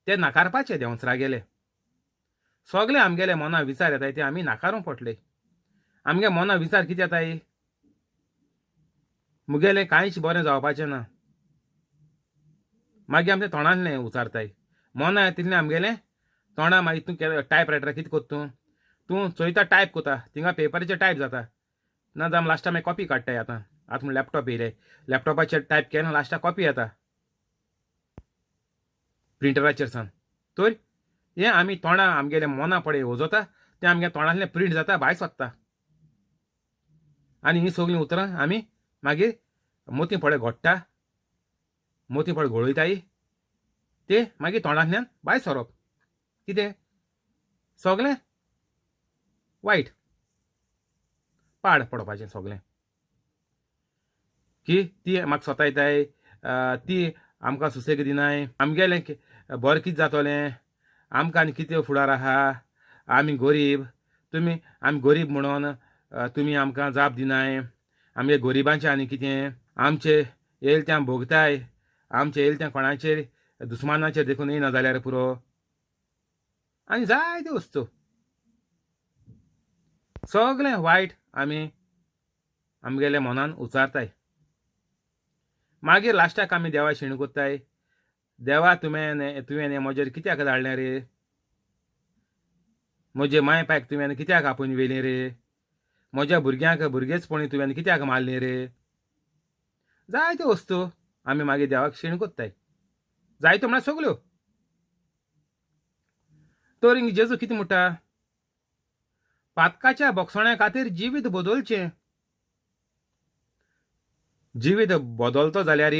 ते नाकारपाचे देंवचरा गेले सगळे आमगेले मना विचार येताय ते आमी नाकारूंक पडले. आमगे मना विचार कितें येताय? मुगेलें कांयच बरें जावपाचें ना. मागीर आमच्या तोंडांतलें उचारताय, मना येता तितलें आमगेलें तोंडा. मागीर तूं टायप रायटर कितें कोत्ता? तूं तूं चोयता, टायप कोता, थिंगा पेपराचेर टायप जाता. ना जाल्यार लास्टा मागीर कॉपी काडटाय. आतां आतां म्हण लॅपटॉप येयले, लॅपटॉपाचेर टायप केलें, लास्टाक कॉपी येता प्रिंटराचेर सान. तर हें आमी तोंडा आमगेले मना पळय येवजता तें आमगे तोंडांतलें प्रिंट जाता, भायर सोदता. आनी हीं सगळीं उतरां आमी मागीर मोती पळय घोडटा, मोती पळय घोळयताय, ते मागीर तोंडांतल्यान भायर सरप कितें? सगळें वायट, पाड पडपाचें सगळें, की ती म्हाका सोतायताय, ती आमकां सुसेग दिनाय, आमगेलें बरें कितें जातलें, आमकां आनी कितें फुडार आहा, आमी गरीब, तुमी आमी गरीब म्हणून तुमी आमकां जाप दिनाय, आमगे गरिबांचें आनी कितें, आमचे येयल तें भोगताय, आमचे येयल तें कोणाचेर दुस्मानाचेर देखून येयना जाल्यार पुरो, आनी जायत्यो वस्तू सगळें वायट आमी आमगेल्या मनान उचारताय. मागीर लास्टाक आमी देवा शेण कोत्ताय, देवा तुवें तुवें म्हजेर कित्याक धाडलें रे? म्हजे माय पायक तुवें कित्याक आपोवन व्हेलीं रे? म्हज्या भुरग्यांक भुरगेचपणी तुवें कित्याक मारलीं रे? जायत्यो वस्तू आमी मागीर देवाक शेण कोत्ताय, जायत्यो म्हळ्यार सगल्यो. तर हिंग जेजू कितें म्हणटा? पातकाच्या बोगसण्या खातीर जिवीत बदलचें. जिवीत बदलतो जाल्यार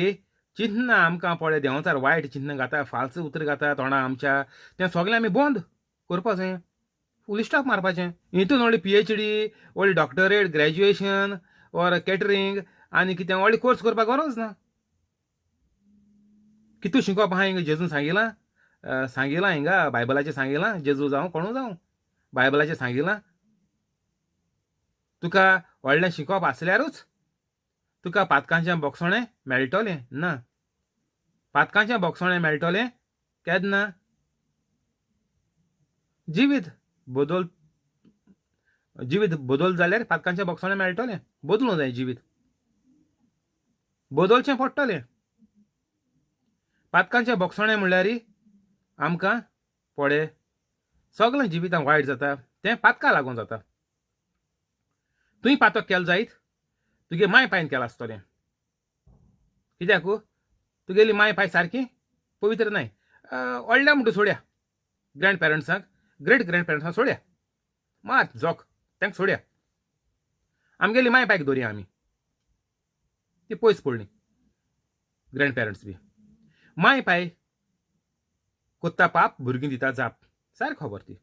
चिंतना आमकां पळय देंवचार वायट चिंतना घाता, फाल्स उतर घाता तोंडा आमच्या, तें सगळें आमी बंद करपा जाय, फूल स्टॉप मारपाचें. हितून व्हडली पीएचडी, व्हडली डॉक्टरेट, ग्रॅज्युएशन ऑर कॅटरींग आनी कितें व्हडली कोर्स करपाक गरज ना. कितू शिकोवप आहा हिंगा जेजून सांगिलां, सांगिलां हिंगा बायबलाचें सांगिलां, जेजू जावं कोणू जावं बायबलाचें सांगिलां. तुका व्हडलें शिकोवप आसल्यारूच तुका पातकांचें बोगसणें मेळटलें ना. पातकांचें बोगसणें मेळटलें केन्ना? जिवीत बदल, जिवीत बदल जाल्यार पातकांचें बोगसणें मेळटलें. बदलूं जाय, जिवीत बदलचें पडटलें. पातकांचें बोगसणें म्हणल्यार आमकां पळय सगळें जिवितां वायट जाता तें पातका लागून जाता. तुवें पातक केलें जायत, तुगे माय पायन केलां आसतलें. कित्याक तुगेली माय पाय सारकी पवित्र नाय. व्हडल्या म्हणटा सोड्या, ग्रँड पेरंट्सांक, ग्रेट ग्रँड पेरंट्सांक सोड्या, मात जोक तांकां सोड्या, आमगेली माय पायक दवरया आमी, ती पयस पडली ग्रँड पेरंट्स बी. माय पाय कोत्ता पाप, भुरगीं दिता जाप, सारकी खबर ती.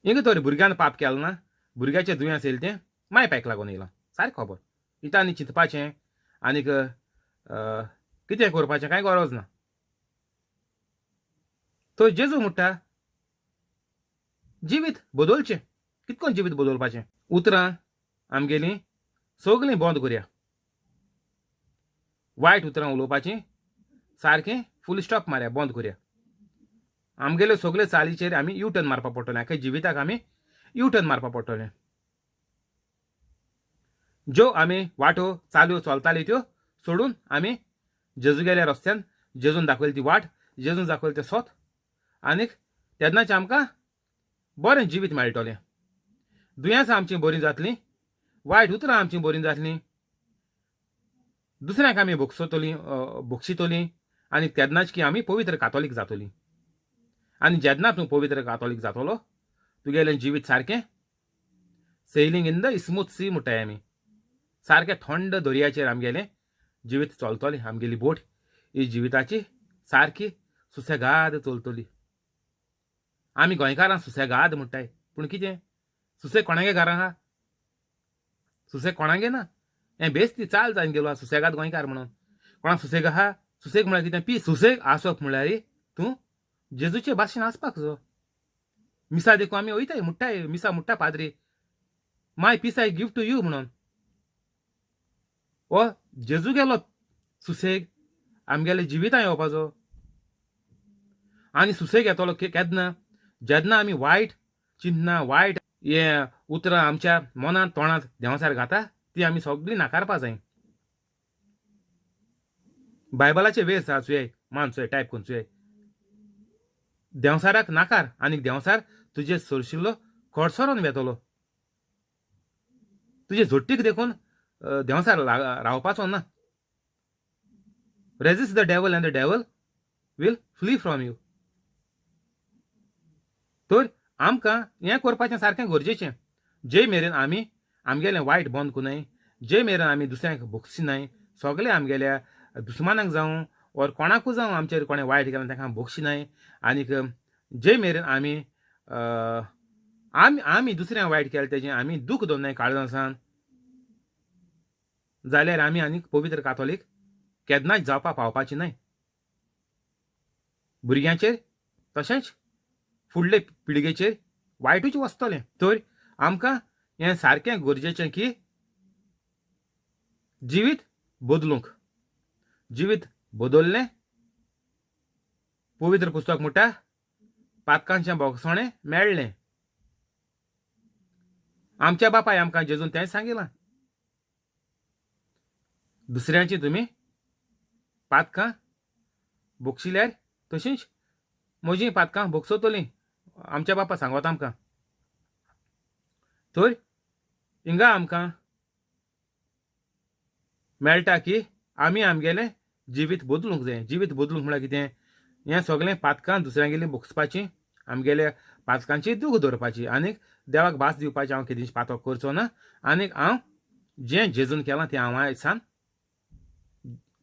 हिंगा तर भुरग्यान पाप केलें ना, भुरग्याचें दुयेंस येयलें तें माय पायक लागून येयलां, सारकी खबर. इतां आनी चिंतपाचें आनीक कितें करपाचें कांय गरज ना. तो जेजू म्हणटा जिवीत बदलचें. कितकोन जिवीत बदलपाचें? उतरां आमगेलीं सगळीं बंद करया, वायट उतरां उलोवपाचीं सारकें फूल स्टॉप मारया, बंद करया. आमगेले सगळे चालीचेर आमी यू टर्न मारपा पडटलें, आख्या जिविताक आमी यू टर्न मारपा पडटलें. ज्यो आमी वाटो चाल्यो चलताल्यो त्यो सोडून आमी जेजूगेल्या रस्त्यान, जेजून दाखयली ती वाट, जेजून दाखयलें तें सोत, आनीक तेन्नाच आमकां बरें जिवीत मेळटलें. दुयेंसां आमचीं बरीं जातलीं, वायट उतरां आमचीं बरीं जातलीं, दुसऱ्यांक आमी भोगसतलीं, भोगशितलीं, आनी तेन्नाच की आमी पवित्र कातोलीक जातलीं. आनी जेन्ना तूं पवित्र कातोलीक जातलो, तुगेलें जिवीत सारकें sailing in the smooth sea म्हणटाय आमी, सारकें थंड दर्याचेर आमगेलें जिवीत चलतलें. आमगेली बोट ही जिविताची सारकी सुसेगाद चलतली. आमी गोंयकारां सुसेगाद म्हणटाय, पूण कितें सुसेग कोणागे घरां आहा? सुसेग कोणागे ना. हें बेस ती चाल जावन गेलो सुसेगाद गोंयकार म्हणून. कोणाक सुसेग आहा? सुसेग म्हळ्यार कितें? पी सुसेग आसप म्हळ्यार तूं जेजूचे भाशेन आसपाक जाय. मिसा देखून आमी वयताय, मुट्टाय मिसा मुट्टा पाद्री, my peace I give to you म्हणून. हो जेजू गेलो सुसेग आमगेले जिवितां येवपाचो. आनी सुसेग येतलो केन्ना? जेन्ना आमी वायट चिंतना, वायट हें उतरां आमच्या मनांत तोंडांत देंवचार घाता ती आमी सगळीं नाकारपा जाय. बायबलाचे वेस आहा चुये मान चोय टायप करून चुये देंवचाराक नाकार आनी देंवचार तुजे सरशिल्लो कडसरोन वेतलो. तुजे झोट्टीक देखून देंवचार रावपाचो ना. Resist the devil and the devil will flee from you. तर आमकां हें करपाचें सारकें गरजेचें. जे मेरेन आमी आमगेलें वायट बंद करुनाय, जे मेरेन आमी दुसऱ्यांक भोगशिनाय, सगळें आमगेल्या दुस्मानाक जावं ओर कोणाकूय जावं आमचेर कोणें वायट केलें ताका भोगशिनाय, आनीक जे मेरेन आमी आमी आमी दुसऱ्यांक वायट केलें तेजें आमी दूख दवरनाय काळजासान, जाल्यार आमी आनीक पवित्र कातोलीक केन्नाच जावपाक पावपाची न्हय. भुरग्यांचेर तशेंच फुडले पिळगेचेर वायटूच वचतलें. तर आमकां हें सारकें गरजेचें की जिवीत बदलूंक. जिवीत बदललें पवित्र पुस्तक म्हणटा पातकांचें भोगसणें मेळ्ळें. आमच्या बापाय आमकां जेजून तेंच सांगिलां, दुसऱ्यांची तुमी पातकां भोगशिल्यार तशींच म्हजीं पातकां भोगसतलीं, आमच्या बापा सांगता आमकां. तर हिंगा आमकां मेळटा की आमी आमगेलें जिवीत बदलूंक जाय. जिवीत बदलूंक म्हळ्यार कितें, हें सगळें पातकां दुसऱ्यांगेलीं भोगसपाचीं, आमगेल्या पातकांची दूख दवरपाची आनीक देवाक भास दिवपाची हांव केदींच पातक करचो ना आनीक हांव जें जेजून केलां तें हांव आयसान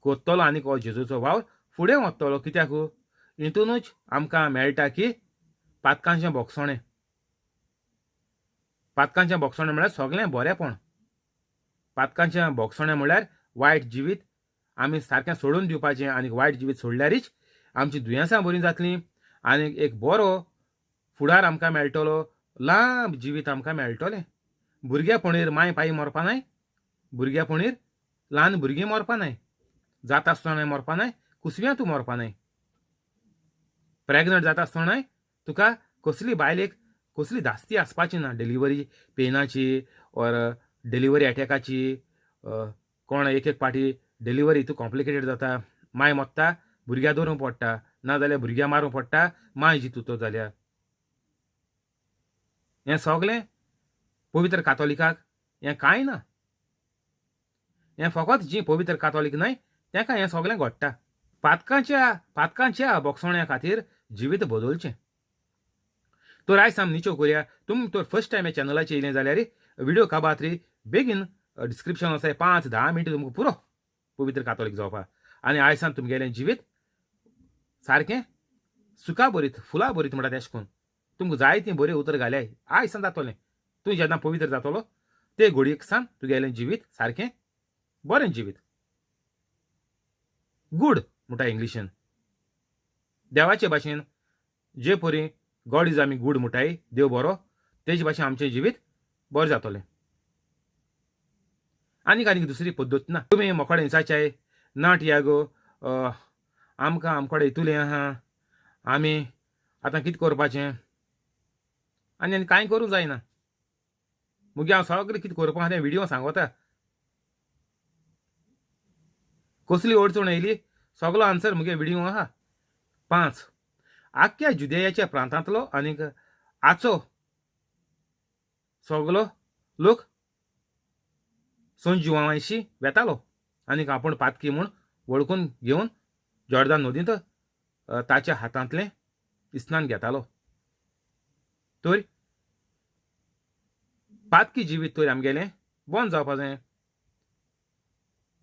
करतलो आनीक हो जेजूचो वावर फुडें वतलो. कित्याक हितूनच आमकां मेळटा की पातकांचें भोगसणें. पातकांचें भोगसणें म्हळ्यार सगळें बरेंपण. पातकांचें भोगसणें म्हळ्यार वायट जिवीत आमी सारकें सोडून दिवपाचें आनी वायट जिवीत सोडल्यारीच आमची दुयेंसां बरीं जातलीं आनी एक बरो फुडार आमकां मेळटलो, लांब जिवीत आमकां मेळटलें. भुरग्यापणीर माय पाय मरपा नाय, भुरग्यापणीर ल्हान भुरगीं मरपा नाय, जाता आसतनाय मरपा नाय, कुसव्यां तूं मरपा नाय. प्रेग्नंट जाता आसतनाय तुका कसली बायलेक कसली धास्ती आसपाची ना, डिलिव्हरी पेनाची ऑर डिलिव्हरी एटॅकाची. कोण एक एक पाटी डिलिव्हरी तूं कॉम्प्लिकेटेड जाता, माय मोत्ता भुरग्या दवरूंक पडटा, ना जाल्यार भुरग्या मारूंक पडटा माय जितू तो जाल्यार. हें सगळें पवित्र कातोलिकाक हें कांय ना. हें फकत जी पवित्र कातोलीक न्हय तांकां हें सगळें घडटा. पातकांच्या पातकांच्या भोगसण्या खातीर जिवीत बदलचें. तर आयज आमी निचो करुया. तुमी तर फर्स्ट टायम ह्या चॅनलाचेर येयलें जाल्यार व्हिडियो काबातरी बेगीन डिस्क्रिप्शन आसा, 5-10 मिनटां तुमकां पुरो पवित्र कातोलीक जावपाक. आनी आयसान तुमगेलें जिवीत सारकें सुखा भरीत फुलां भरीत म्हणटा तेश करून तुमकां जायतीं बरीं उतरां घाल्याय आयसान जातलें. तूं जेन्ना पवित्र जातलो ते घडयेक सान तुगेलें जिवीत सारकें बरें जिवीत गूड म्हणटा इंग्लिशीन. देवाचे भाशेन जे परी गॉड is आमी गूड म्हणटाय, देव बरो, तेजे भाशेन आमचें जिवीत बरें जातलें. आनीक आनीक दुसरी पद्दत ना. तुमी मोकडे हिंसाचाय ना टियागो आमकां आमकडे इतुलें आहा, आमी आतां कितें करपाचें आनी आनी कांय करूंक जायना. मुगे हांव सगळें कितें करपा आहा तें व्हिडियो सांगता. कसली अडचण येयली सगलो आन्सर मुगे व्हिडियो आहा. 5 आख्ख्या जुदेयाच्या प्रांतांतलो आनीक आचो सगलो लोक संजुवांशी वेतालो आनीक आपूण पातकी म्हूण वळखून घेवन जॉर्दान नदींत ताच्या हातांतलें इस्नान घेतालो. तर पातकी जिवीत तर आमगेलें बंद जावपा जाय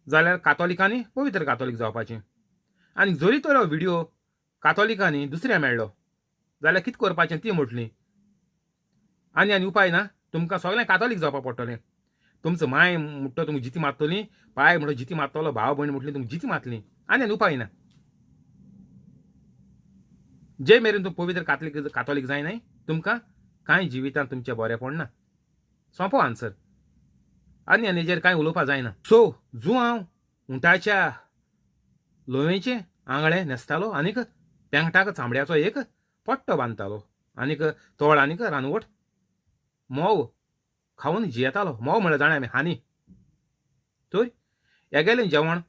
जाल्यार कातोलिकांनी पवित्र कातोलीक जावपाचें. आनी जरी तर हो व्हिडियो कातोलिकांनी दुसऱ्या मेळ्ळो जाल्यार कितें करपाचें ती म्हटली आनी आनी उपाय ना, तुमकां सगळें कातोलीक जावपाक पडटलें. तुमचो माय म्हणटा तुमकां जिती मारतली, पाय म्हणटा जिती मारतलो, भाव भयण म्हटली तुमकां जिती मारतली, आनी आनी उपाय ना. जे मेरेन तूं पवित्र कातोलीक जायनाय तुमकां कांय जिवितांत तुमचें बरें पडना. सोंपो आन्सर. आनी आनी हेजेर कांय उलोवपाक जायना. सो जुआंव उंटाच्या लोवेचें आंगळें न्हेसतालो आनीक पेंगटाक चामड्याचो एक पट्टो बांदतालो आनीक तोळ आनीक रानवट मोव खावन जियेतालो. म्होंव म्हळ्यार जाणा आमी हानी. तर हेगेलें जेवण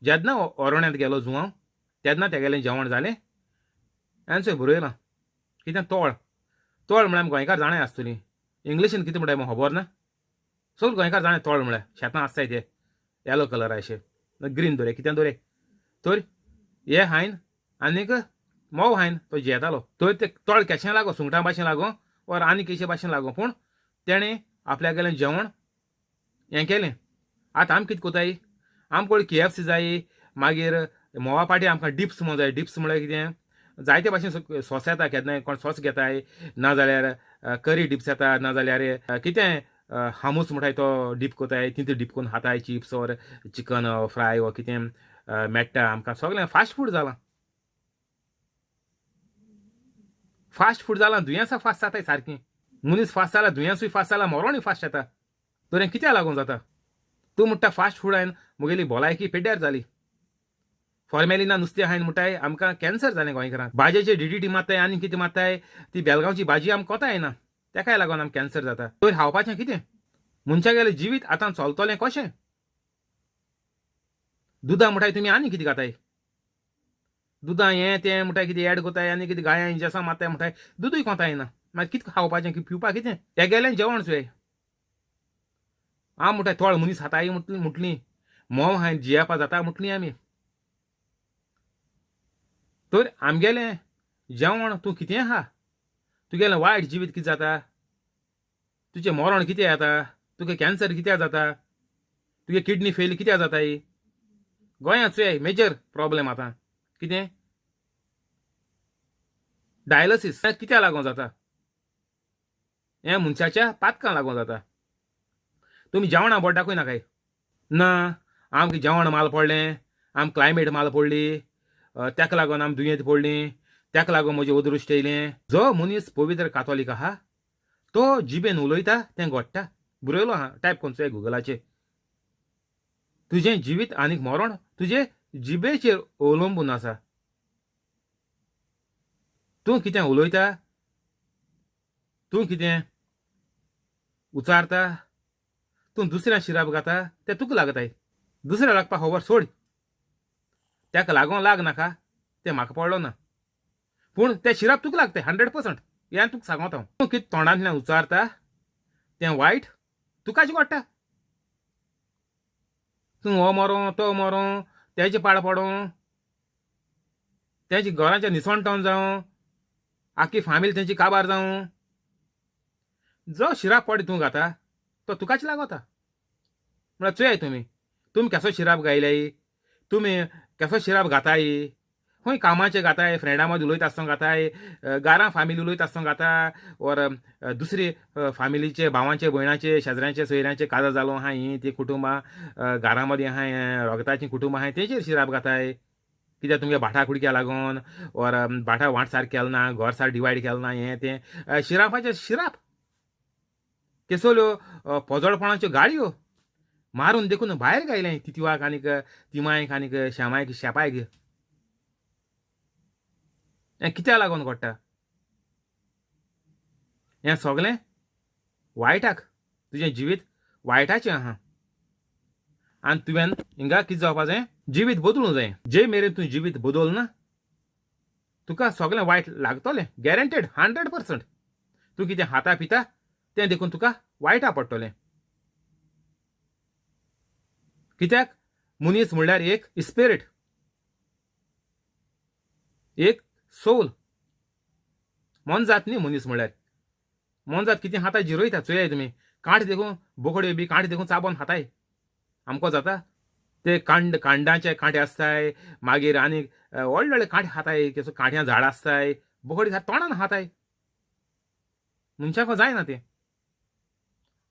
जेन्ना ओरोण्यांत गेलो जुवांव तेन्ना तेगेलें जेवण जालें. हांवें बरयलां कितें तोळ. तोळ म्हळ्यार आमी गोंयकार जाणाय आसतलीं. इंग्लिशीन कितें म्हणटाय म्हाका खबर ना. सगळे गोंयकार जाणाय तोळ म्हळ्यार शेतां आसताय ते येलो कलराचे ग्रीन दोरे कितें दोरे. तर हे हायन आनीक म्होंव हायन तो जियेतालो. तर ते तोळ केशें लागो, सुंगटां भाशेन लागो ओर आनी केशे भाशेन लागो, पूण तेणें आपल्यागेलें जेवण हें केलें. आतां आमी कितें कोताय, आमकां KFC जाय, मागीर म्होंवा पाटी आमकां डिप्स म्हूण जाय. डिप्स म्हळ्यार कितें, जायते भाशेन सॉस येता, केन्नाय कोण सॉस घेताय, नाजाल्यार करी डिप्स येता, नाजाल्यार कितें हामूस म्हणटाय तो डीप कोताय, तितू डीप करून खाताय चिप्स ओर चिकन फ्राय वो कितें मेळटा आमकां. सगळें फास्ट फूड जालां, फास्ट फूड जालां. दुयेंसां फास्ट जाताय सारकीं, मनीस फास्ट जाला, दुयेंसूय फास्ट जाला, मरोणूय फास्ट येता. तर हें कित्याक लागून जाता? तूं म्हणटा फास्ट फूड हांवें म्हगेली भलायकी पेड्ड्यार जाली, फॉर्मेलिना नुस्तें हांवें म्हणटाय आमकां कॅन्सर जालें गोंयकारांक. भाजयेचे DDT मारताय आनी कितें मारताय, ती बेलगांवची भाजी आमकां कोता येना, तेकाय लागून आमकां कॅन्सर जाता. तर खावपाचें कितें? मनशागेलें जिवीत आतां चलतलें कशें? दुदा म्हणटाय तुमी आनी कितें घाताय, दुदा हें तें म्हणटाय कितें एड कोताय आनी कितें गायां इंजेसां मारताय म्हणटाय, दुदूय कोता येना. मागीर कितें खावपाचें, पिवपाक कितें? तेगेलें जेवण चोय. हांव म्हणटाय तोळ मनीस खाताय म्हटली, म्होंव हांवें जियेवपा जाता म्हटली आमी. तर आमगेलें जेवण तूं कितें आहा, तुगेलें वायट जिवीत कितें जाता, तुजें मरण कितें येता, तुगे कॅन्सर कित्याक जाता, तुगे किडनी फेल कित्याक जाताय. गोंयांत चोय मेजर प्रोब्लेम आतां कितें, डायलिसीस कित्याक लागून जाता, हें मनशाच्या पातकां लागून जाता. तुमी जेवणां बोट दाखय नाकाय ना, आमकां जेवण माल पडलें, आमकां क्लायमेट माल पडली, ताका लागून आमी दुयेंत पडलीं, ताका लागून म्हजें अदृश्ट येयलें. जो मनीस पवित्र कातोलीक आहा तो जिबेन उलयता तें घडटा. बरयलो आहा, टायप करून चोय गुगलाचेर. तुजें जिवीत आनीक मरण तुजे जिबेचेर अवलंबून आसा. तूं कितें उलयता, तूं कितें उचारता, तूं दुसऱ्या शिराप घाता तें तुका लागताय. दुसऱ्या लागपा खबर सोड, ताका लागों लाग नाका तें म्हाका पडलो ना, पूण तें शिराप तुका लागताय 100%. हें तुका सांगता हांव. तूं कितें तोंडांतल्यान उचारता तें वायट तुकाच घडटा. तूं हो मरों तो मरों, तेजे पाड पडों, तेजे घराचें निसणटण जावं, आख्खी फामील तेंची काबार जावं, जो शिराप पड तूं घाता तो तुकाच लागता. म्हळ्यार चोयाय तुमी, तुमी केसो शिराप गायल्याय, तुमी केसो शिराप घाताय, खंय कामाचें घाताय, फ्रेंडा मदीं उलयता आसतना घाताय, घरां फामिली उलयता आसतना घाता, ओर दुसरी फामिलीचे भावांचे भयणाचे शेजऱ्यांचे सोयऱ्यांचे काजार जालो आहा, हीं तीं कुटुंबां घरां मदीं आहा, रोगताचीं कुटुंबां आहाय, तेंचेर शिराप घाताय. कित्याक तुमगे भाटा कुडक्या लागून ओर भाटा वांट सारकें केलें ना, घर सारकें डिवायड केलें ना, हें तें शिरापाचें शिराप. तेसोल्यो पोजोडपणाच्यो गाळयो मारून देखून भायर गायलें तितिवाक आनीक तिमायक आनीक श्यामायक शेपायक. हें कित्याक लागून घडटा? हें सगलें वायटाक, तुजें जिवीत वायटाचें आहा आनी तुवें हिंगा कितें जावपा जाय, जिवीत बदलूंक जाय. जे मेरेन तूं जिवीत बदलना तुका सगलें वायट लागतलें, गॅरंटेड 100%. तूं कितें खाता पिता तें देखून तुका वायटा पडटलें. कित्याक मनीस म्हणल्यार एक स्पिरीट, एक सोल, मोनजात न्ही. मनीस म्हणल्यार मोनजात कितें खाता जिरयता. चोयाय तुमी, कांठ देखून बोकड्यो बी कांठ देखून चाबोन खाताय. आमकां जाता ते कांड, कांडाचे कांटे आसताय, मागीर आनीक व्हडले व्हडले कांटे खाताय, केसो कांट्यां झाड आसताय, बोकडी तोंडान खाताय. मनशाक जायना तें.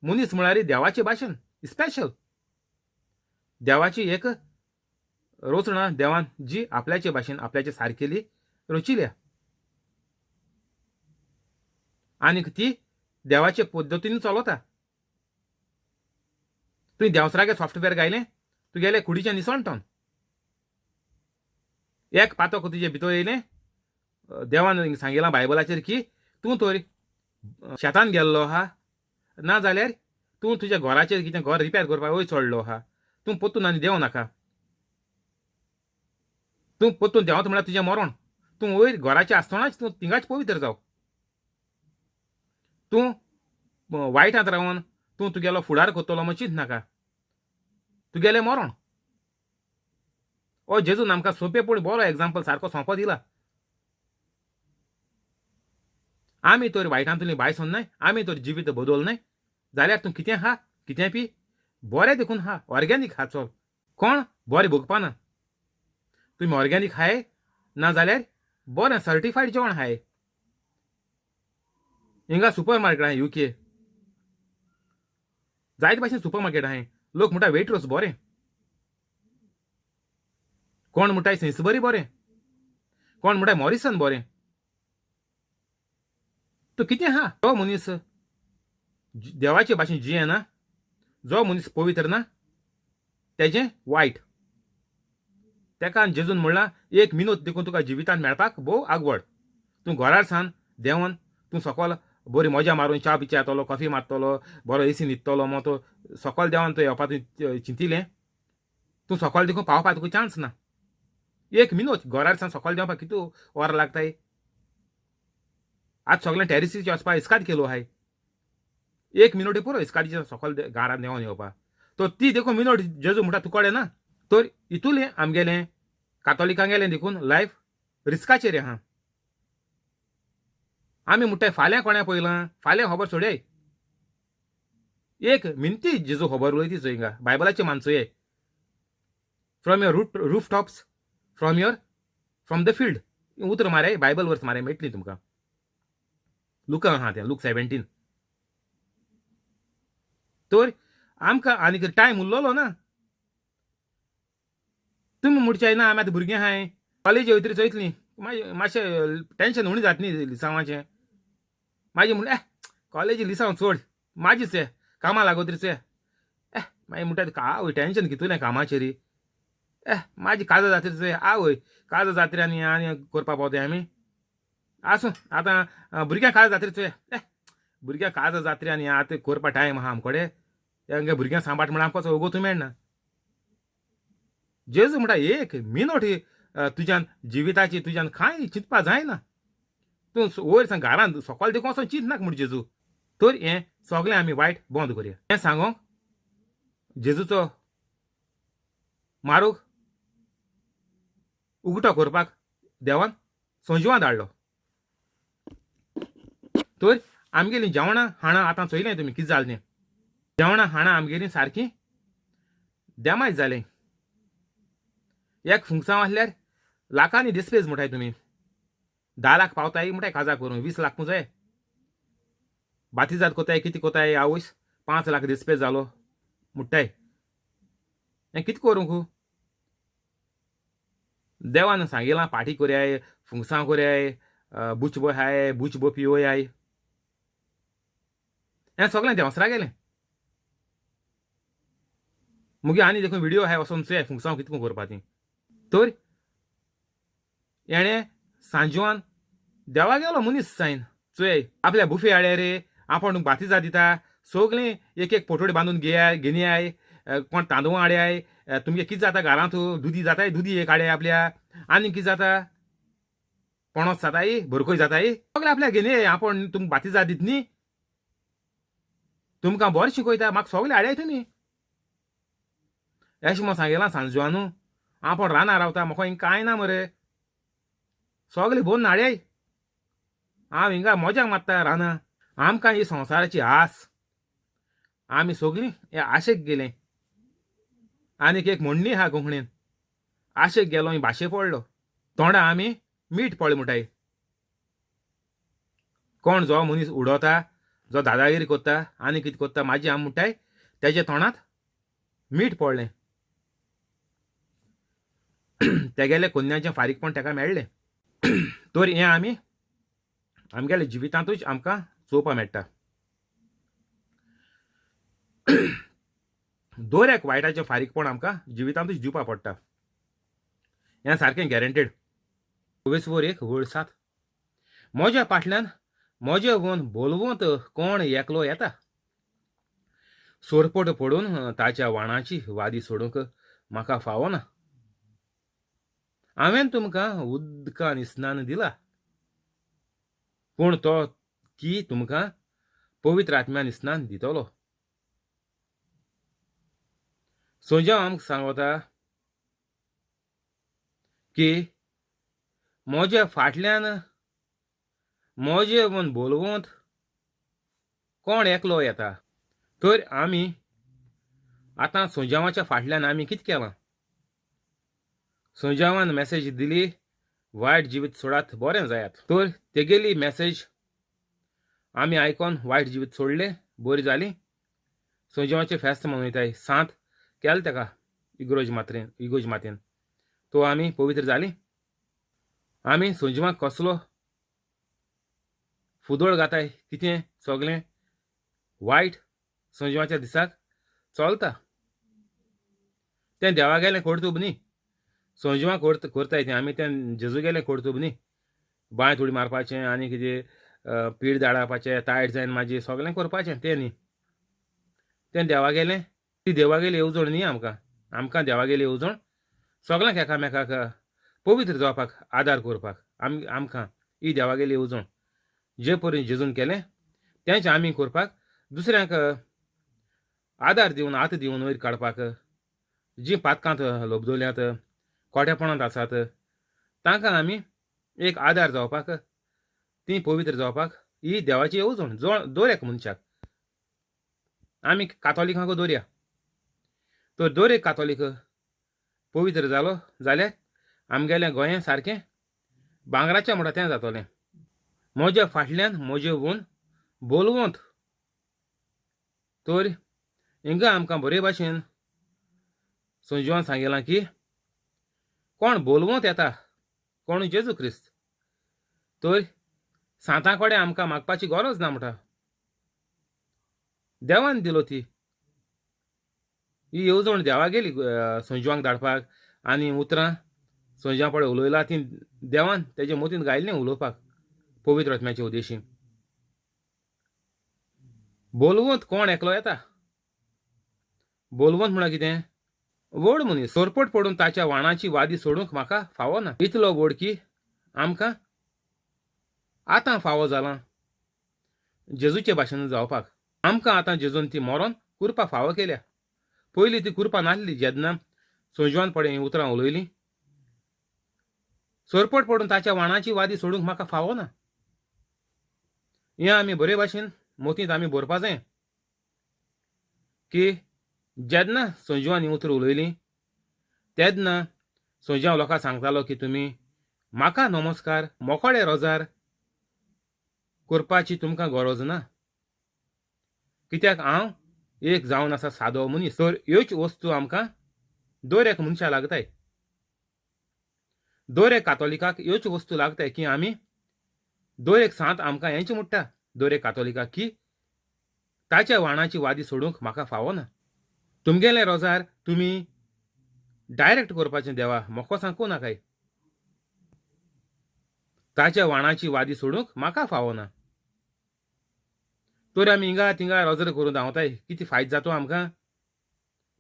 मनीस म्हळ्यार देवाचे भाशेन स्पेशल, देवाची एक रचणा देवान जी आपल्याचे भाशेन आपल्याचे सारकेली रचिल्या आनीक ती देवाचे पद्दतीन चलता. तुवें देंवसरागे सॉफ्टवेअर गायलें, तुगेले कुडीचें निसणटन एक पातक तुजे भितर येयलें. देवान सांगिलां बायबलाचेर की तूं तर शेतान गेल्लो आहा ना जाल्यार तूं तुज्या घराचेर कितें घर रिपेर करपाक वयर चडलो आहा, तूं परतून आनी देंवो नाका. तूं परतून देंवता म्हळ्यार तुजें मरण. तूं वयर घराचेर आसतनाच तूं थिंगाच पवित्र जाव. तूं वायटांत रावन तूं तुगेलो फुडार करतलो म्हण चिंत नाका, तुगेलें मरण. ओ जेजून आमकां सोंपेपणी बरो एग्जाम्पल सारको सोंपो दिला. आमी तर वायटांतली भायर सरनाय, आमी तर जिवीत बदलनाय जाल्यार तूं कितें खा कितें पी, बरें देखून खा, ऑर्गेनीक खा. चल कोण बरें भोगपा ना, तुमी ऑर्गेनीक खाय ना जाल्यार बरें सर्टिफायड जेवण खाय. हिंगा सुपर मार्केट आहाय युके, जायते भाशेन सुपर मार्केट आहाय. लोक म्हणटा वेटरोस बरें, कोण म्हणटाय सेन्सबरी बरें, कोण म्हणटाय मॉरिसन बरें. तूं कितें आहा? जो मनीस देवाचे भाशेन जियेना, जो मनीस पवित्र ना, तेजें वायट. तेका जेजून म्हणलां एक मिनूत देखून तुका जिवितांत मेळपाक भोव आगवड. तूं घरार सान देंवन तूं सकल बरी मजा मारून च्या बी येतलो, कॉफी मारतलो, बरो एसी न्हिदतलो, मग तूं सकल देंवन तूं येवपा तुवें चिंतिलें, तूं सकल देखून पावपाक तुका चान्स ना. एक मिनूत घरार सान सकल देंवपाक कितू वरां लागताय. आज सगळें टॅरिसीचेर वचपाक इस्काद केलो आहाय, एक मिनट पुरो इस्कादीचे सकल घरांत देंवन येवपाक. तर ती देखून मिनट जेजू म्हणटा तुका कडेन ना. तर इतुलें आमगेलें कातोलिकांगेलें देखून लायफ रिस्काचेर आहा. आमी म्हणटाय फाल्यां कोणें पळयलां, फाल्यां खबर सोडय. एक मिनती जेजू खबर उलयती चोय हिंगा बायबलाची मानचोय. From your roof tops, from the field उतर माराय, बायबल वर्स माराय मेळटली तुमकां. लुका आहा तें, लूक 17. तर आमकां आनीक टायम उरलोलो ना. तुमी म्हणचे ना आमी आतां भुरगीं आहाय, कॉलेजी वयतरी चोयतलीं, मागीर मातशें टेंशन उणें जाता न्ही लिसांवाचें. मागीर म्हणलें कॉलेजी लिसांव चड माजीच चोय, कामां लागतरी चोय. मागीर म्हणटा आवय टेंशन कितुलें कामाचेर. माजी काजार जातरी चोय, आवय काजार जातरी आनी आनी करपा पावताय आमी. आसूं आतां भुरग्यांक काजार जातरी चोय, भुरग्यांक काजार जातरी आनी आतां करपा टायम आहा आमकोडे. तेंगे भुरग्यांक सांबाळ म्हळ्यार आमकां वगतूय मेळना. जेजू म्हणटा एक मिनट तुज्यान जिविताची तुज्यान कांय चिंतपा जायना. तूं वयर सांग घरांत सकयल देखून वचोन चिंत नाका म्हण जेजू. तर हें सगळें आमी वायट बंद करया. हें सांगोंक जेजूचो मारूक उगटो करपाक देवान संजीवान धाडलो. तर आमगेलीं जेवणां खाणां आतां चोयलें तुमी कितें जालें तें. जेवणां खाणां आमगेलीं सारकीं देमायज जालें. एक फुंगसांव आसल्यार लाखांनी डिस्पेज म्हणटाय तुमी, 10 लाख पावताय म्हणटाय काजा करून, 20 लाख जाय. बातिजाद कोताय कितें कोताय, आवयस 5 लाख डिस्पेज जालो म्हणटाय. हें कितें करूंक? देवान सांगिलां पार्टी कोरयाय, फुंगसां कोरयाय, बुचबो हाय, बुचबो पिवयाय, हें सगळें देंवसरा गेलें. मुगे आनी देखून व्हिडियो आहाय वचोन चोयाय फुंगसांव कितको करपा ती. तर हेणें सांजवान देवा गेलो मनीस सायन चोय आपल्या बुफे हाडले रे, आपूण बातिजा दिता, सगळीं एक एक पोटोडी बांदून घेयाय घेनयाय, कोण तांदूळ हाडयाय, तुमगे कितें जाता घरांत दुदी जाताय, दुदी एक हाडयाय आपल्या, आनी कितें जाता पणस जाताय, भरकय जाताय, सगळें आपल्या घेनयाय. आपूण तुमकां बातिजा दित न्ही, तुमकां बरें शिकयता, म्हाका सगळें हाडयाय तुमी. अशें म्हूण सांगिलां सांजवानू, आपूण रानां रावता, म्हाका हिंगा कांय ना मरे, सगळें भरून हाडयाय, हांव हिंगा मजा मारता रानां. आमकां ही संवसाराची आस, आमी सगळीं हे आशेक गेले. आनीक एक म्हणणी आहा कोंकणीन, आशेक गेलो ही भाशे पडलो, तोंडा आमी मीठ पडलें म्हणटाय. कोण जो मनीस उडोता, जो दादागिरी करता आनी कितें करता, माजी आमी म्हणटाय तेज्या तोंडांत मीठ पडलें, तेगेलें कोन्याचें फारीकपण तेका मेळ्ळें. तर हें आमी आमगेल्या जिवितांतूच आमकां चोवपाक मेळटा. दर एक वायटाचें फारीकपण आमकां जिवितांतूच दिवपाक पडटा, हें सारकें गॅरंटेड. 24 1 7 म्हज्या फाटल्यान म्हजे वन बोलवंत कोण एकलो येता, सोरपोट पडून ताच्या वाणाची वादी सोडूंक म्हाका फावना. हांवें तुमकां उदकान स्नान दिला, पूण तो की तुमकां पवित्र आत्म्यान स्नान दितलो. सोंज्यांव आमकां सांगता की म्हज्या फाटल्यान म्हजे म्हूण बोलवंत कोण एकलो येता. तर आमी आतां सोंज्यांवाच्या फाटल्यान आमी कितें केलां? सोंज्यांवान मॅसेज दिली, वायट जिवीत सोडात, बरें जायात. तर तेगेली मॅसेज आमी आयकोन वायट जिवीत सोडलें, बरी जाली. सोंज्यांवाचें फेस्त मनयताय, सांत केलें तेका इगरोज मात्रेन, इगोज मातेन, तो आमी पवित्र जालीं. आमी सोंज्यांवाक कसलो फुदोळ घाताय, कितें सगलें वायट सोंज्यांवाच्या दिसाक चलता. तें देवा गेलें कर्तुब न्ही, सोंज्यांवाक करताय तें आमी, तें जेजू गेलें कर्तुब न्ही. बांय उडी मारपाचें आनी कितें पीड दाडावपाचें, तायट जायन मागीर सगलें करपाचें तें न्ही, तें देवा गेलें. ती देवागेली येवजण न्ही आमकां. आमकां देवागेली येवजण सगल्यांक एकामेकाक पवित्र जावपाक आदार करपाक आमकां ही देवागेली येवजण. जे परी जेजून केलें तेंच आमी करपाक, दुसऱ्यांक आदार दिवन हात दिवन वयर काडपाक, जीं पातकांत लोबदोल्यांत, कोट्यापणांत आसात, तांकां आमी एक आदार जावपाक, तीं पवित्र जावपाक ही देवाची येवजण दर एक मनशाक. आमी कातोलिकांक दवरया, तर दर एक कातोलीक पवित्र जालो जाल्यार आमगेलें गोंय सारकें भांगराचें म्हणटा तें जातलें. म्हज्या फाटल्यान म्हजे वून बोलवंत. तर हिंगा आमकां बरे भाशेन संजीवान सांगिलां की कोण बोलवंत येता, कोण जेजू क्रिस्त. तर सांतां कडेन आमकां मागपाची गरज ना म्हणटा, देवान दिलो ती ही येवजण देवा गेली संजीवांक धाडपाक, आनी उतरां संजीवा पळय उलयला ती देवान तेजे मोतीन गायल्लें उलोवपाक पवित्र आत्म्याचे उद्देशी. बोलवंत कोण एकलो येता. बोलवंत म्हणल्यार कितें? व्हड मनीस. सोरपट पडून ताच्या वाणाची वादी सोडूंक म्हाका फावो ना. इतलो व्हड की आमकां आतां फावो जालां जेजूचे भाशेन जावपाक. आमकां आतां जेजून ती मरोन कुरपा फावो केल्या. पयलीं ती कुरपा नासली जेन्ना संजीवान पळय हीं उतरां उलयलीं. सोरपट पडून ताच्या वाणाची वादी सोडूंक म्हाका फावो ना. हें आमी बरे भाशेन मोतींत आमी बरोवपा जाय की जेन्ना संजीवान हीं उतरां उलयलीं तेन्ना संजीव लोकांक सांगतालो की तुमी म्हाका नमस्कार मोकोडे रोजार करपाची तुमकां गरज ना, कित्याक हांव एक जावन आसा सादो मनीस. तर ह्योच वस्तू आमकां दर एक मनशा लागताय, दर एक कातोलिकाक ह्योच वस्तू लागताय की आमी दर एक सांत आमकां हेंच म्हणटा दर एक कातोलिकाक की ताच्या वाणाची वादी सोडूंक म्हाका फावो ना. तुमगेलें रोजार तुमी डायरेक्ट करपाचें देवा, म्हाका सांगू नाकाय. ताच्या वाणाची वादी सोडूंक म्हाका फावो ना. तर आमी हिंगा थिंगा रोजर करून धांवताय, कितें फायदो जातो आमकां?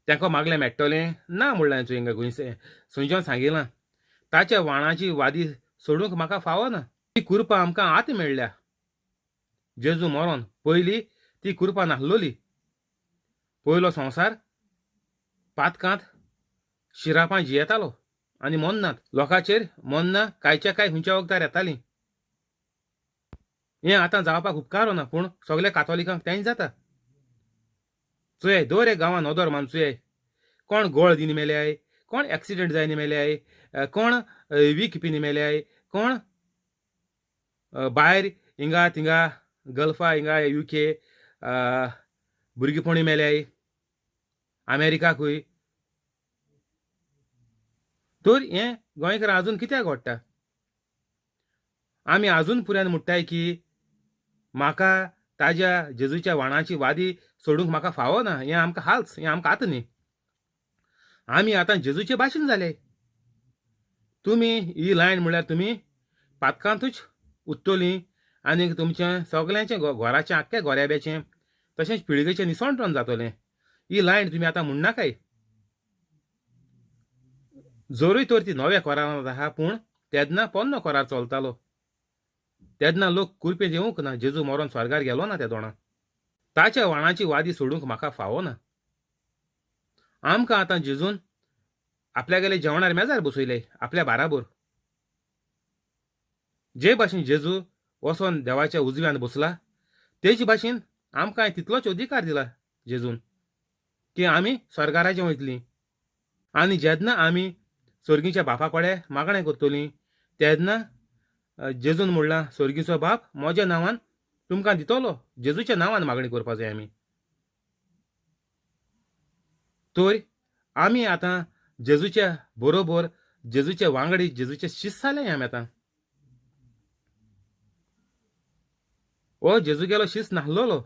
तांकां मागलें मेळटलें ना म्हणलें हिंगा गोंयचे संजोन सांगिलां ताच्या वाणाची वादी सोडूंक म्हाका फावो ना. ती कुरपा आमकां आतां मेळ्ळ्या जेजू मरोन. पयलीं ती कुरपा नासलोली. पयलो संवसार पातकांत शिरापां जियेतालो आनी मोन्नात लोकांचेर मोन्ना कांयच्या कांय खंयच्या वखदार येतालीं. हें आतां जावपाक उपकारना, पूण सगल्या कातोलिकांक तेंच जाता. चोय दर एक गांवान नदर मान चोय, कोण गोळ दिनी मेल्याय, कोण एक्सिडंट जायनी मेल्याय, कोण वीख पिनी मेल्याय, कोण भायर हिंगा थिंगा गल्फा हिंगा युके भुरगेपणी मेल्याय, अमेरिकाकूय. तर हें गोंयकार आजून कित्याक घडटा? आमी आजून पुऱ्यान म्हणटाय की म्हाका ताज्या जेजूच्या वाणाची वादी सोडूंक म्हाका फावो ना. हें आमकां हाल्स, हें आमकां आतां न्ही. आमी आतां जेजूचे भाशेन जाले. तुमी ही लायन म्हणल्यार तुमी पातकांतूच उत्तली आनी तुमचें सगल्यांचें घराचें आख्ख्या गोऱ्याब्याचें तशेंच पिळगेचें निसणटण जातलें. ही लायन तुमी आतां म्हणनाकाय. जरूय तर ती नव्या कोरारांत आहा, पूण तेन्ना पोन्नो कोरार चलतालो. तेन्ना लोक कुरपेंत येवंक ना, जेजू मरोन स्वर्गार गेलो ना तेदोणा. ताच्या वाणाची वादी सोडूंक म्हाका फावो ना. आमकां आतां जेजून आपल्यागेले जेवणार मेजार बसयले आपल्या बाराबोर. जे भाशेन जेजू वचोन देवाच्या उजव्यान बसला तेजे भाशेन आमकां तितलोच अधिकार दिला जेजून की आमी स्वर्गाराचे वयतलीं. आनी जेन्ना आमी स्वर्गीच्या बापा कडेन मागणें करतलीं तेन्ना जेजून म्हणलां स्वर्गीचो बाप म्हज्या नांवान तुमकां दितलो. जेजूच्या नांवान मागणी करपा जाय आमी. तर आमी आतां जेजूच्या बरोबर, जेजूच्या वांगडी, जेजूचे शीस जाले आमी आतां. हो जेजू गेलो शीस नासलेलो,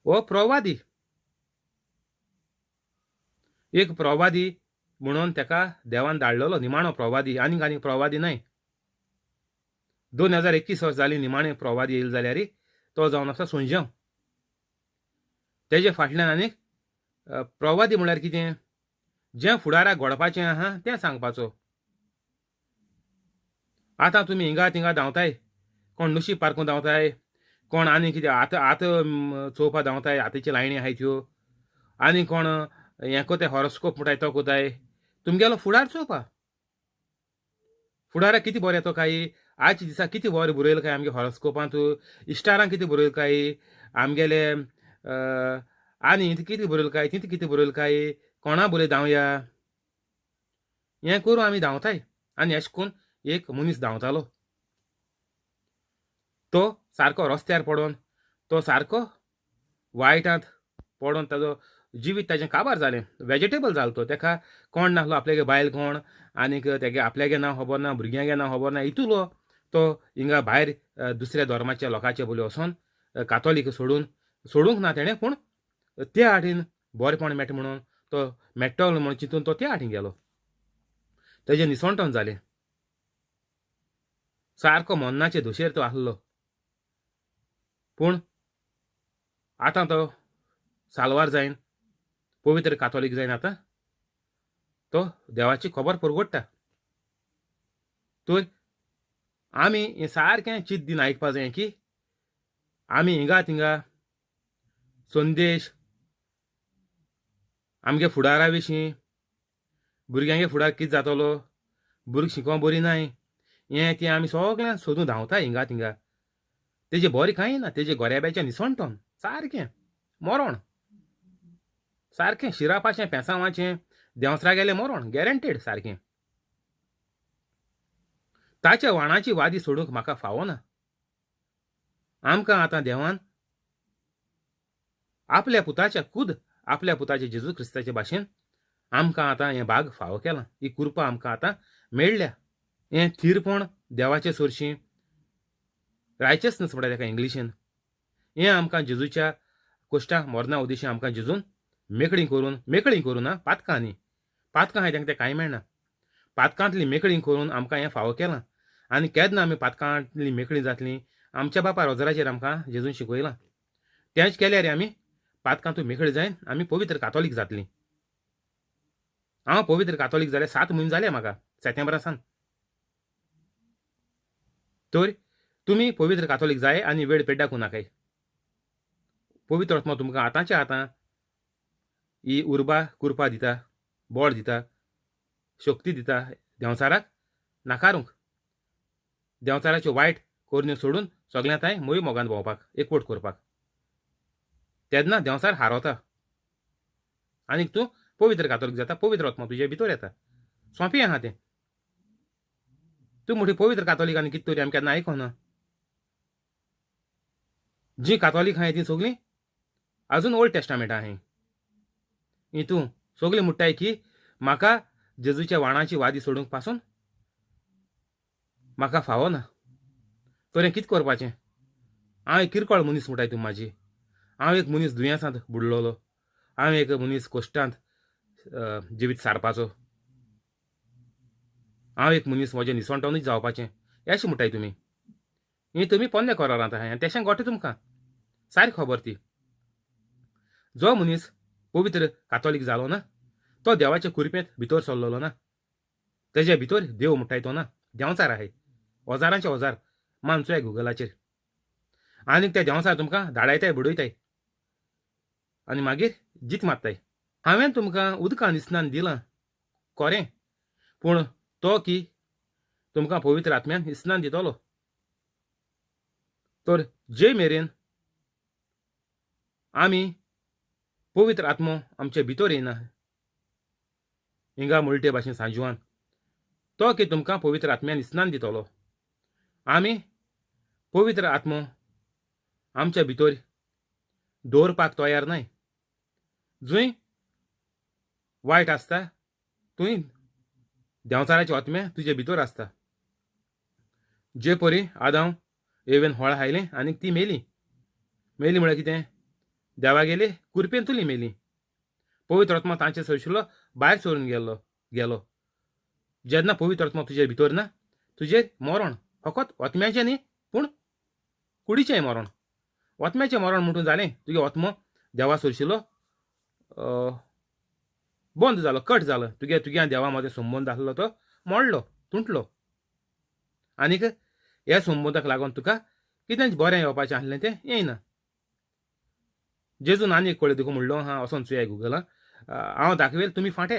हो प्रवादी. एक प्रवादी म्हणून तेका देवान धाडलेलो, निमाणो प्रवादी. आनीक आनीक प्रवादी न्हय. 2021 वर्स जाली निमाणे प्रवादी येयले जाल्यार तो जावन आसा सोंज्यांव. तेजे फाटल्यान आनीक प्रवादी म्हणल्यार कितें, जें फुडाराक घडपाचें आहा तें सांगपाचो. आतां तुमी हिंगा थिंगा धांवताय, कोण नुशी पारकून धांवताय, कोण आनी कितें आतां आतां चोवपा धांवताय, आतांची लायणी आहाय त्यो, आनी कोण हें कोताय हॉरोस्कोप म्हणटाय तो कोताय. तुमगेलो फुडार चोवपा, फुडाराक कितें बरें येतो काय, आयच्या दिसा कितें बरें बरयलां काय आमगे हॉरोस्कोपांत, इश्टारांक कितें बरयलां काय, आमगेले आनी कितें बरयलां काय, तितूं कितें बरयलां काय, कोणा बरय धांवया, हें करून आमी धांवताय. आनी अशें करून एक मनीस धांवतालो, तो सारको रस्त्यार पडोन, तो सारको वायटांत पडोन ताजो जिवीत ताजें काबार जालें, वेजिटेबल जालो तो. तेका कोण नासलो, आपल्यागे बायल कोण, आनीक तेगे आपल्यागे नांव खबर ना, भुरग्यांगे नांव खबर ना, इतुलो तो हिंगा भायर दुसऱ्या धर्माच्या लोकांचे बोली वचोन कातोलीक सोडून, सोडूंक ना तेणें, पूण त्या आटीन बरेपण मेळटा म्हणून तो मेळटलो म्हणून चिंतून तो त्या आटीन गेलो. तेजें निसणटण जालें, सारको मन्नाचे धोशेर तो आसलो. पूण आतां तो साल्वार जायन, पवित्र कातोलीक जायन, आतां तो देवाची खबर परगोडटा. तर आमी हें सारकें चिंत दिन आयकपा जाय की आमी हिंगा थिंगा संदेश आमगे फुडारा विशीं, भुरग्यांगे फुडार कितें जातलो, भुरगीं शिकोवंक बरीं नाय, हें तें आमी सगळ्यांक सोदून धांवता हिंगा थिंगा. तेजें बरें कांय ना, तेजें गोऱ्याब्याचें निसणटण सारकें मरण, सारकें शिरापाचें पेसांवाचें देंवसरा गेलें मरण गॅरंटेड सारकें. ताच्या वाणाची वादी सोडूंक म्हाका फावो ना. आमकां आतां देवान आपल्या पुताच्या खुद आपल्या पुताच्या जेजू क्रिस्ताचे भाशेन आमकां आतां हें भाग फावो केलां, ही कृपा आमकां आतां मेळ्ळ्या. हें थीरपण देवाचे सोरशीं, रायचेसनस म्हणटा ताका इंग्लिशीन, हें आमकां जेजूच्या कोश्टां मरणा उदेशी आमकां जेजून मेकळी करून, मेकळी करून ना पातकां, न्ही पातकां आहाय तांकां तें कांय मेळना, पातकांतली मेकळी करून आमकां हें फावो केलां. आनी केन्ना आमी पातकांतली मेकळी जातलीं, आमच्या बापा रोजराचेर आमकां जेजून शिकयलां, तेंच केल्यार आमी पातकांतूय मेकळी जायन आमी पवित्र कातोलीक जातलीं. हांव पवित्र कातोलीक जाल्यार 7 म्हयने जाले म्हाका सेतेंब्रा सान. तर तुमी पवित्र कातोलीक जाय आनी वेळ पेड्डाकू नाकाय. पवित्र आत्मा तुमकां आतांच्या आतां ही उर्बा कृपा दिता, बळ दिता, शक्ती दिता देंवचाराक नाकारूंक, देंवचाराच्यो वायट करण्यो सोडून सगळ्यां तांय मोय मोगान भोंवपाक, एकवट करपाक. तेन्ना देंवचार हारोता आनीक तूं पवित्र कातोलीक जाता, पवित्र आत्मा तुजे भितर येता. सोंपें आहा तें. तूं मोठी पवित्र कातोलीक आनी कितें तरी आमी केन्ना आयकोना. जी कातोलीक आहाय ती सगळीं आजून ओल्ड टेस्टामेंट आहाय. हितूं सगळीं म्हणटाय की म्हाका जेजूच्या वाणाची वादी सोडूंक पासून म्हाका फावो ना. तर हें कितें करपाचें? हांव एक किरकोळ मनीस म्हणटाय तूं म्हाजी, हांव एक मनीस दुयेंसांत बुडलेलो, हांव एक मनीस कश्टांत जिवीत सारपाचो, हांव एक मनीस म्हजें निसणटोनूच जावपाचें, अशें म्हणटाय तुमी. ही तुमी पोन्ने कोरारांत आहाय आनी तेशें गोटे तुमकां सारकी खबर ती. जो मनीस पवित्र कातोलीक जालो ना तो देवाचे कुरपेंत भितर सरलेलो ना. तेजे भितर देव म्हणटाय तो ना, देंवचार आहाय, हजारांचे हजार मानचोय गुगलाचेर. आनीक ते देंवचार तुमकां धाडायताय बुडयताय आनी मागीर जीत मारताय. हांवें तुमकां उदकान इस्नान दिलां खरें, पूण तो की तुमकां पवित्र आत्म्यान इस्नान दितलो. तर जे मेरेन आमी पवित्र आत्मो आमचे भितर येना हिंगा मुळटे भाशेन सांजवान तो की तुमकां पवित्र आत्म्यान इस्नान दितलो. आमी पवित्र आत्मो आमच्या भितर दवरपाक तयार न्हय. जंय वायट आसता थंय देंवचाराचे आत्मे तुजे भितर आसता. जे परी आदांव एवेन होळ हायलें आनी ती मेली. मेली म्हळ्यार कितें? देवागेले कुरपेन तुली मेली. पवित्र आत्मा तांचे सरशिल्लो भायर सरून गेल्लो गेलो. जेन्ना पवित्र आत्मा तुजे भितर ना तुजेर मरण, फकत आत्म्याचें न्ही पूण कुडीचेंय मरण. आत्म्याचें मरण म्हणून जालें तुगे आत्मो देवा सरशिल्लो बंद जालो, कट जालो. तुगे तुज्या देवा मदें संबंद आसलो तो मोडलो, तुटलो. आनीक ह्या संबंदाक लागून तुका कितेंच बरें येवपाचें आसलें तें येयना. जेजून आनी एक कळ्ळें देखून म्हणलो आहा वचोन चोयाय गुगलान, हांव दाखवेल तुमी फांटे.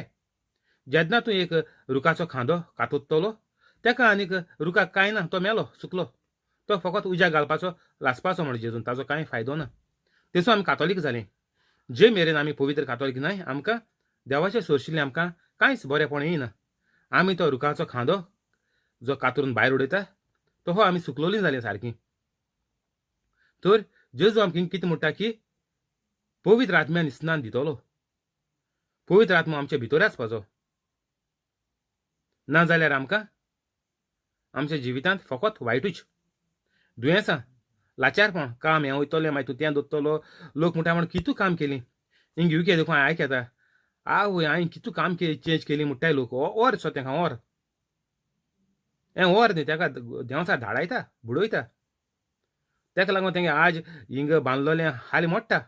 जेन्ना तूं एक रुखाचो खांदो कातोत्तलो तेका आनीक रुखाक कांय ना, तो मेलो सुकलो, तो फकत उज्या घालपाचो लासपाचो म्हण जेजून, ताजो कांय फायदो ना. तेसो आमी कातोलीक जालीं. जे मेरेन आमी पवित्र कातोलीक न्हय आमकां देवाचें सोरशिल्लें आमकां कांयच बरेंपण येयना. आमी तो रुखाचो खांदो जो कातरून भायर उडयता तो हो आमी सुकलोलीं जालीं सारकीं. तर जेजू आमकां कितें म्हणटा की पवित्र आत्म्यान स्नान दितलो. पवित्र आत्मा आमच्या भितर आसपाचो, ना जाल्यार आमकां आमच्या जिवितांत फकत वायटूच, दुयेंसां, लाचारपण. काम हें वयतलें मागीर तूं तें दोत्तलो. लोक म्हणटा म्हण कितू काम केली हिंग युके देखून हांवें आयकता आवय हांवें कितू काम चेंज केली म्हणटाय लोक. और सो तेंका और हें और न्ही, तेका देंवचार धाडायता बुडयता. तेका लागून तेंगे आज हिंग बांदलोलें हाली मोडटा.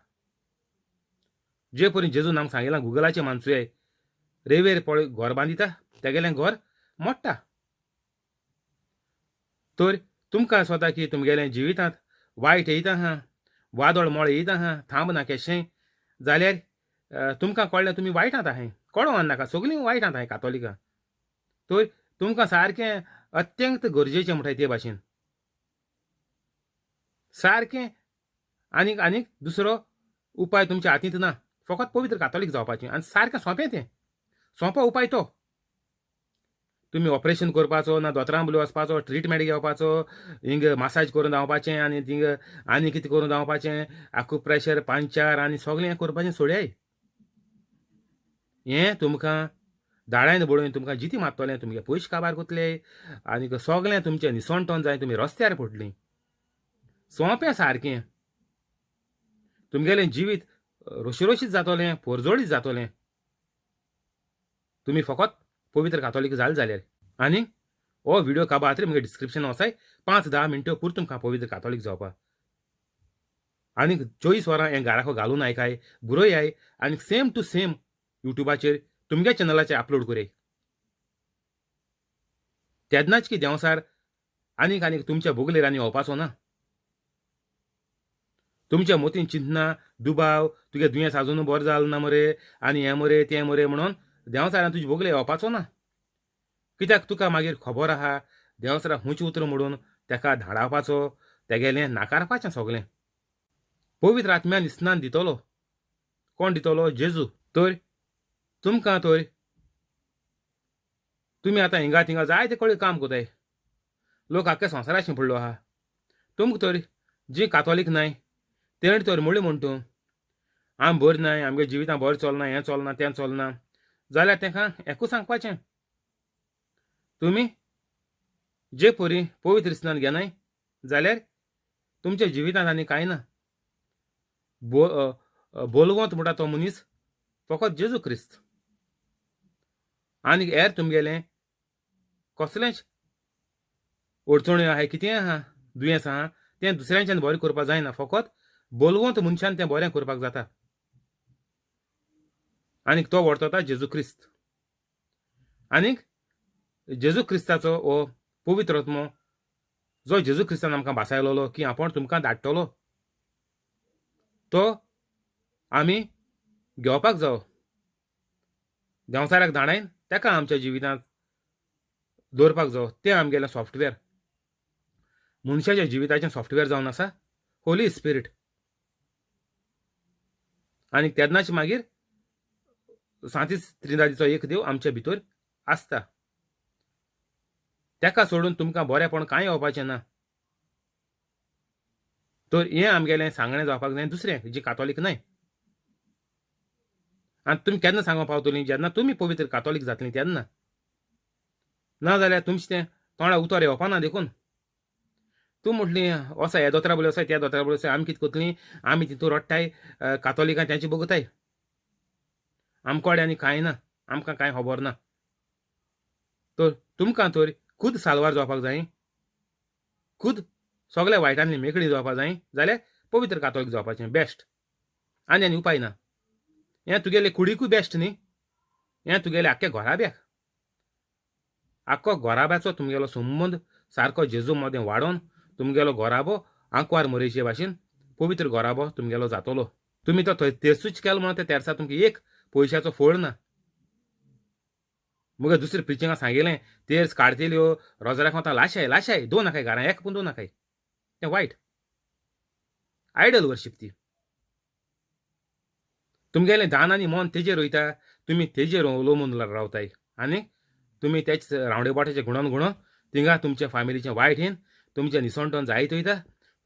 जे परी जेजून आमकां सांगिलां गुगलाचें मानसुये रेवेर पळय घर बांदिता तेगेलें घर मोडटा. तर तुमकां स्वता की तुमगेलें जिवितांत वायट येयता आहा, वादळ मोळ येयता आहा, थांब ना केशें जाल्यार तुमकां कळ्ळें तुमी वायटांत आहाय, कळोन नाका सगळीं वायटांत आहाय कातोलिकां. तर तुमकां सारकें अत्यंत गरजेचें म्हणटाय ते भाशेन सारकें. आनीक आनीक दुसरो उपाय तुमच्या हातींत ना, फकत पवित्र कातोलीक जावपाचें. आनी सारकें सोंपें तें, सोंपो उपाय तो. तुमी ऑपरेशन करपाचो ना, दोतोरां बली वचपाचो, ट्रिटमेंट घेवपाचो, हिंग मासाज करून धांवपाचें आनी थिंग आनी कितें करून धांवपाचें, आकू प्रेशर पांचार आनी सगळें हें करपाचें सोडयाय. हें तुमकां दाळ्यान बडोवन तुमकां जिती मारतलें, तुमगे पयशे काबार करतले आनी सगळें तुमचें निसणटोन जाय, तुमी रस्त्यार पडलीं. सोंपें सारकें तुमगेलें जिवीत रोशीरोशीत जातलें, पोरजोळीत जातलें तुमी फकत पवित्र कातोलीक जाले जाल्यार. आनी हो व्हिडियो काबार मुगे डिस्क्रिप्शन वचाय 5-10 मिनटो पूर तुमकां पवित्र कातोलीक जावपाक. आनी 24 वरां हें घराक घालून आयकाय, बरोयाय आनी सेम टू सेम युट्यूबाचेर तुमगे चॅनलाचेर अपलोड करय. तेन्नाच की देंवसार आनीक आनीक तुमच्या बोगलेर आनी येवपाचो ना. तुमच्या मोतीन चिंतना, दुबाव, तुगे दुयेंस आजून बरें जालें ना मरे आनी हें मरे तें मरे म्हणून देंवचारान तुजे बोगले येवपाचो ना. कित्याक तुका मागीर खबर आहा देंवचारा खंयचें उतर म्हणून तेका धाडावपाचो, तेगेलें नाकारपाचें सगळें. पवित्र आत्म्यान स्नान दितलो. कोण दितलो? जेजू. तर तुमकां तर तुमी आतां हिंगा थिंगा जायते कडेन काम करताय, लोक आख्ख्या संवसाराचें पडलो आहा. तुमकां तर जी कातोलीक न्हय तेणी तर म्हणलें म्हण तूं आमी बरें न्हय, आमगे जिवितां बरें चलना, हें चलना तें चलना, जाल्यार तेंकां एकूच सांगपाचें, तुमी जे परी पवित्र स्नान घेनाय जाल्यार तुमच्या जिवितांत आनी कांय ना. बोलवंत म्हणटा तो मनीस फकत जेजू क्रिस्त. आनी हेर तुमगेलें कसलेंच अडचण्यो आहाय, कितेंय आहा, दुयेंस आहा, तें दुसऱ्यांच्यान बरें करपाक जायना, फकत बोलवंत मनशान तें बरें करपाक जाता. आनीक तो व्हरतता जेजू क्रिस्त. आनीक जेजू क्रिस्ताचो हो पवित्र आत्मो जो जेजू क्रिस्तान आमकां भासायलोलो की आपूण तुमकां धाडटलो, तो आमी घेवपाक जावो. देंवचाराक धाडायन ताका आमच्या जिवितांत दवरपाक जावो. तें आमगेलें सॉफ्टवेअर, मनशाच्या जिविताचें सॉफ्टवेअर जावन आसा होली स्पिरीट. आनी तेन्नाच मागीर सांतीस त्रिंदादीचो एक देव आमच्या भितर आसता. ताका सोडून तुमकां बरेंपण कांय येवपाचें ना. तर हें आमगेलें सांगणें जावपाक जाय दुसरें जी कातोलीक न्हय. आनी तुमी केन्ना सांगूंक पावतलीं? जेन्ना तुमी पवित्र कातोलीक जातलीं तेन्ना. ना जाल्यार तुमचें तें तोंडा उतर येवपा ना. देखून तूं म्हटली वोसा ह्या दोतोरा बोली वोसाय त्या दोतोरा बोली वोसाय, आमी कितें करतलीं? आमी तितून रडटाय, कातोलिकां तेंचे बगताय, आमकोडे आनी कांय ना, आमकां कांय खबर ना. तर तुमकां तर खुद साल्वार जावपाक जाय, खुद सगल्या वायटांनी मेकळी जावपाक जाय जाल्यार पवित्र कातोलीक जावपाचें बेस्ट. आनी आनी उपाय ना. हें तुगेले कुडीकूय बेस्ट न्ही, हें तुगेले आख्ख्या घराब्याक, आख्खो घराब्याचो तुमगेलो संबंद सारको जेजू मदें वाडोवन तुमगेलो घराबो आंकवार मरेचे भाशेन पवित्र घराबो तुमगेलो जातलो. तुमी तो थंय तेर्सूच केलो म्हणून त्या तेर्सा तुमकां एक पयशाचो फोळ ना. मगेर दुसरे प्रिचिंगा सांगिलें तेर्स काडतेल्यो रोजराक वता लाशाय लाशाय दोन नाकाय घरां एक पूण दोन नाकाय, तें वायट आयडल वर्शीप ती. तुमगेलें दान आनी मन तेजेर वयता, तुमी तेजेर अवलंबून रावताय आनी तुमी तेच रावंडे बोटाचे गुणोन गुणोन थिंगा तुमच्या फामिलीचें वायट येन तुमचें निसणटण जायत वयता.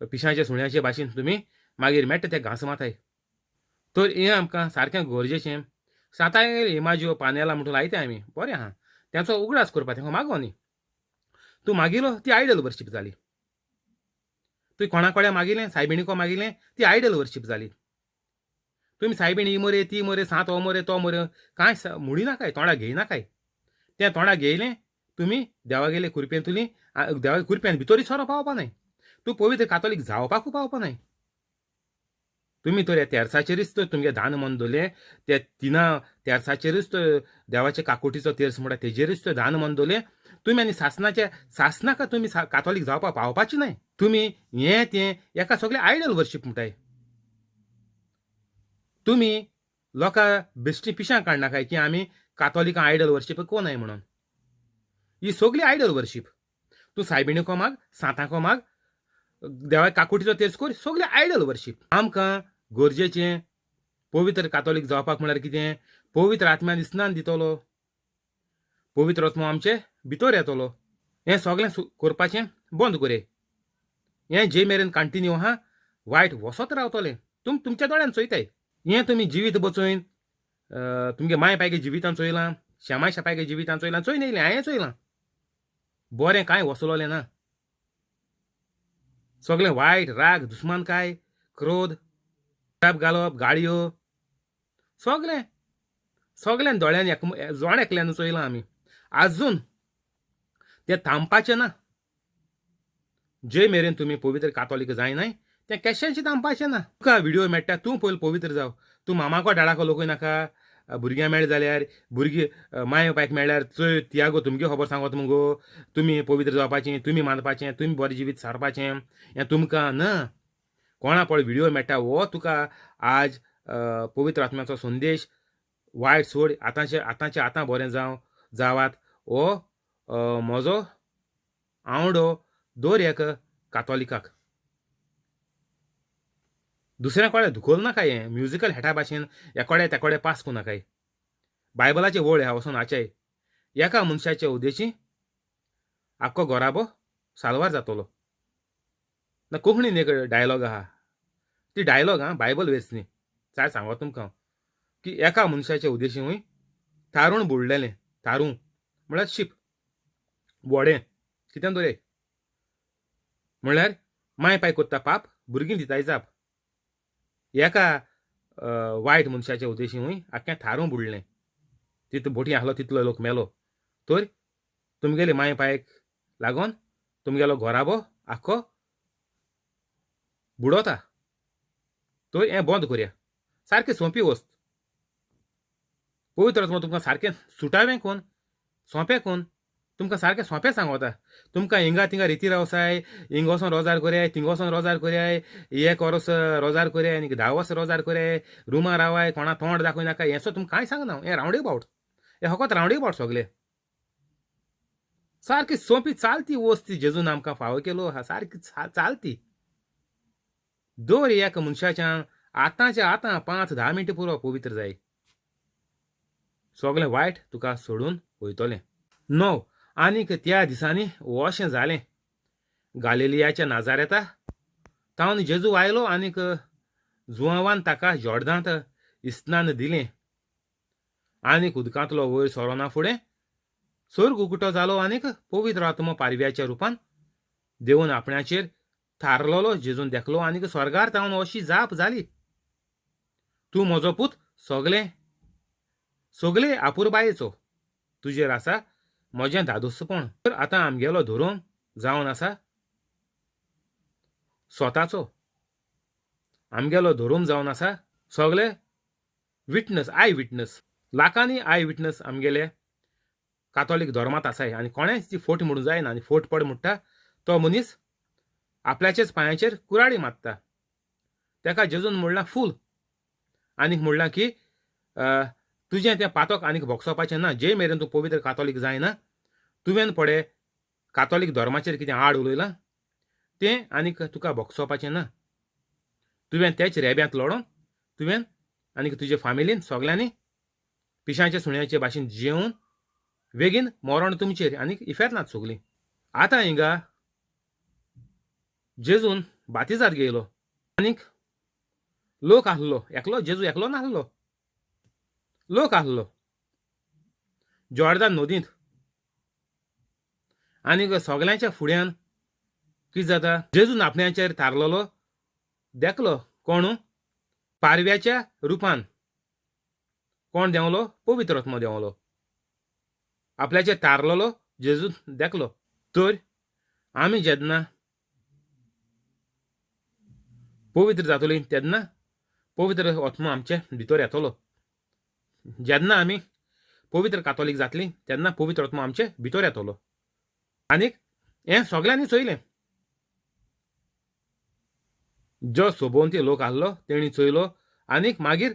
पिशांचे सुण्याचे भाशेन तुमी मागीर मेळटा ते घांस माताय. तर हें आमकां सारकें गरजेचें. साताय इमाज्यो पानेलां म्हणून लायताय आमी, बरें आहा, तेंचो उगडास करपा तेंका मागो न्ही. तूं मागिलो ती आयडल वर्शीप जाली. तुवें कोणा कडेन मागिलें, सायबिणीको मागिलें, ती आयडल वर्शीप जाली. तुमी सायबीण ही मरे ती मरे सांत हो मरे तो मरे कांय म्हणी नाकाय, तोंडा घेयनाकाय. तें तोंडा घेयलें तुमी देवागेले कुरपेंतुली, देवा कुरप्यान भितरूय सोरो पावपा नाय, तूं पवित्र कातोलीक जावपाकूय पावपा नाय. तुमी तर ह्या तेर्साचेरूच तर तुमगे दान मन दवरलें, त्या तिना तेर्साचेरूच तर देवाचे काकुटीचो तेर्स म्हणटा तेजेरूच तर दान मन दवरलें तुमी. आनी सासनाच्या सासनाक तुमी कातोलीक जावपाक पावपाची न्हय. तुमी हें तें एका सगळें आयडल वर्शीप म्हणटाय. तुमी लोकां बेश्टी पिशां काडनाकाय की आमी कातोलिकां आयडल वर्शीप कोनाय म्हणून. ही सगळी आयडल वर्शीप. तूं सायबिणीको माग, सांतांको माग, देवा काकुटीचो तेर्स कर, सगळें आयडल वर्शीप. आमकां गरजेचें पवित्र कातोलीक जावपाक म्हळ्यार कितें? पवित्र आत्म्यान स्नान दितलो, पवित्र आत्मो आमचे भितर येतलो. हें सगळें करपाचें बंद करे. हें जे मेरेन कंटिन्यू आहा वायट वसत रावतलें. तुम तुमच्या दोळ्यान चोयताय. हें तुमी जिवीत बचोवन तुमगे माय पायगे जिवितान चोयलां, श्यामाय शापायगे जिवितान चोयलां, चोयन येयलें, हांवें चोयलां, बरें कांय वसलोलें ना. सगळें वायट, राग, दुस्मानकाय, क्रोध, घालप, गाळयो, सगळें सगळ्यान दोळ्यांनी जण एकल्यान चोयलां आमी. आजून तें थांबपाचें ना. जे मेरेन तुमी पवित्र कातोलीक जायनाय तें केशेंच थांबपाचें ना. तुका व्हिडियो मेळटा, तूं पयलीं पवित्र जाव. तूं मामाको डाडाको लोकय नाका. भुरग्यां मेळ्ळें जाल्यार भुरगीं माय बापायक मेळ्ळ्यार चोय तियागो तुमगे खबर सांगत मुगो, तुमी पवित्र जावपाचें, तुमी मानपाचें, तुमी बरें जिवीत सारपाचें, हें तुमकां ना. कोणा पळय व्हिडियो मेळटा हो तुका आज पवित्र आत्म्याचो संदेश. वायट सोड, आतांचे आतांचे आतां बरें जावं जावात. हो म्हजो आवडो दर एक कातोलिकाक. दुसऱ्या कडेन धुकोल नाका. हें म्युजिकल हेटा भाशेन एकोडे तेकोडे पास करूं नाकाय. बायबलाचे वळ ह्या वचून आचाय एका मनशाचे उद्देशी आख्खो घराबो साल्वार जातलो ना. कोंकणीन एक डायलॉग आहा, ती डायलॉग आहा बायबल वेर्स न्ही. चार सांगो तुमकां की एका मनशाचे उद्देशी थारूण बुडलेलें. थारूं म्हळ्यार शीप, व्हडें, कितें दवरय म्हणल्यार माय पाय कोत्ता पाप, भुरगीं दिताय जाप. एका वायट मनशाचे उद्देशी आख्खें थारूं बुडलें. तितू बोटी आहलो तितलो लोक मेलो. तर तुमगेले माय पायक लागून तुमगेलो घराबो आख्खो बुडोता. तर हें बंद करया, सारकें सोंपी वस्त. पवित्र आत्मो तुमकां सारकें सुटावें कोन, सोंपें कोन, तुमकां सारकें सोंपें सांगोता. तुमकां हिंगा थिंगा रिती रावसाय, हिंग वचोन रोजार कोरयाय, थिंग वचोन रोजार कोरयाय, एक वरोस रोजार कोरयाय आनी 10 वर्सां रोजार कोरयाय, रुमार रावाय, कोणा तोंड दाखय नाका, हें सो तुमकां कांय सांगना. हें रावंड अबावट, हें फकत रावंड अबावट सगलें. सारकी सोंपी चालती वस्ती जेजून आमकां फावो केलो आहा, सारकी चालती. दर एका मनशाच्यान आतांच्या आतां 5-10 मिनटां पुरो पवित्र जाय, सगलें वायट तुका सोडून वयतलें. 9 आनीक त्या दिसांनी अशें जालें, गालिलियाच्या नाजारेता तावन जेजू आयलो आनीक जुआंवान ताका जॉर्दांत इस्नान दिलें. आनीक उदकांतलो वयर सरोना फुडें सर्ग उगटो जालो आनीक पवित्र आत्मो पारव्याच्या रुपान देवून आपणाचेर थारलोलो जेजून देखलो आनीक स्वर्गार तावन अशी जाप जाली, तूं म्हजो पूत, सगले सगले आपुरबायेचो, तुजेर आसा म्हजें धादोसपण. तर आतां आमगेलो धोरोम जावन आसा स्वताचो, आमगेलो धोरोम जावन आसा सगले विटनस, I witness, लाखांनी I witness आमगेले कातोलीक धर्मांत आसाय. आनी कोणेंच ती फोट म्हणूं जायना. आनी फोट पड म्हणटा तो मनीस आपल्याचेच पांयाचेर कुराडी मारता. तेका जेजून म्हणलां फूल, आनीक म्हणलां की तुजें तें पातक आनीक भोगसोवपाचें ना, जे मेरेन तूं पवित्र कातोलीक जायना. तुवें पडे कातोलीक धर्माचेर कितें आड उलयलां तें आनीक तुका भोगसोवपाचें ना. तुवें तेच रेब्यांत लडोन तुवें आनीक तुजे फामिलीन सगल्यांनी पिशांचे सुण्याचे भाशेन जेवन बेगीन मरण तुमचेर आनीक इफेर्नात सगलीं. आतां हिंगा जेजून बातिजाद घेयलो आनीक लोक आहलो, एकलो जेजू एकलो नाहलो, लोक आहलो जॉर्दान नदींत. आनीक सगल्यांच्या फुड्यान कितें जाता, जेजून आपण्याचेर थारलेलो देखलो. कोण? पारव्याच्या रुपान. कोण देंवलो? पवित्र आत्मो देंवलो, आपल्याचेर थारलेलो जेजून देखलो. तर आमी जेन्ना पवित्र जातली तेन्ना पवित्र आत्मो आमचे भितर येतलो. जेन्ना आमी पवित्र कातोलीक जातली तेन्ना पवित्र आत्मो आमचे भितर येतलो. आनीक हें सगल्यांनी चोयलें, जो सोबोवंती लोक आहलो तेणी चोयलो. आनीक मागीर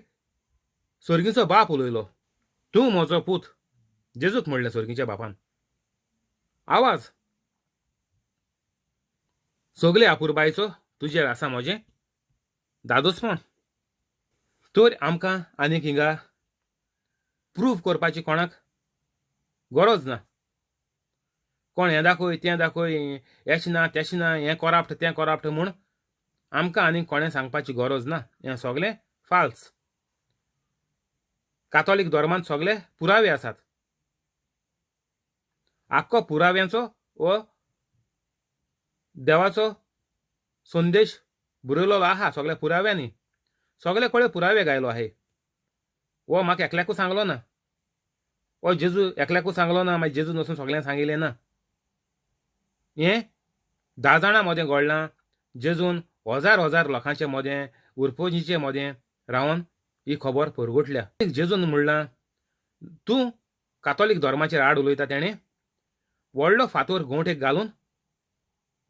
स्वर्गीचो बाप उलयलो, तूं म्हजो पूत. जेजूक म्हणलें स्वर्गीच्या बापान. आवाज सगले आपुरबायचो तुजेर आसा म्हजें दादोसपण. तर आमकां आनीक हिंगा प्रूव करपाची कोणाक गरज ना. कोण हें दाखय तें दाखय, हेच ना तेश ना, हें करप्ट तें करप्ट म्हूण आमकां आनीक कोणें सांगपाची गरज ना. हें सगलें फाल्स. कातोलीक धर्मांत सगले पुरावे आसात. आख्खो पुराव्यांचो हो देवाचो संदेश बरयलेलो आहा. सगल्या पुराव्यांनी सगळे कडेन पुरावे गायलो आहे. हो म्हाका एकल्याकूच सांगलो ना, हो जेजू एकल्याकूच सांगलो ना, मागीर जेजू वचून सगल्यांक सांगिल्लें ना. हें 10 जाणां मदें घडलां. जेजून हजार हजार लोकांचे मदें उरपोजीचे मदें रावन ही खबर परगटल्या. जेजून म्हणलां तूं कातोलीक धर्माचेर आड उलयता, तेणें व्हडलो फातोर गोंठेक घालून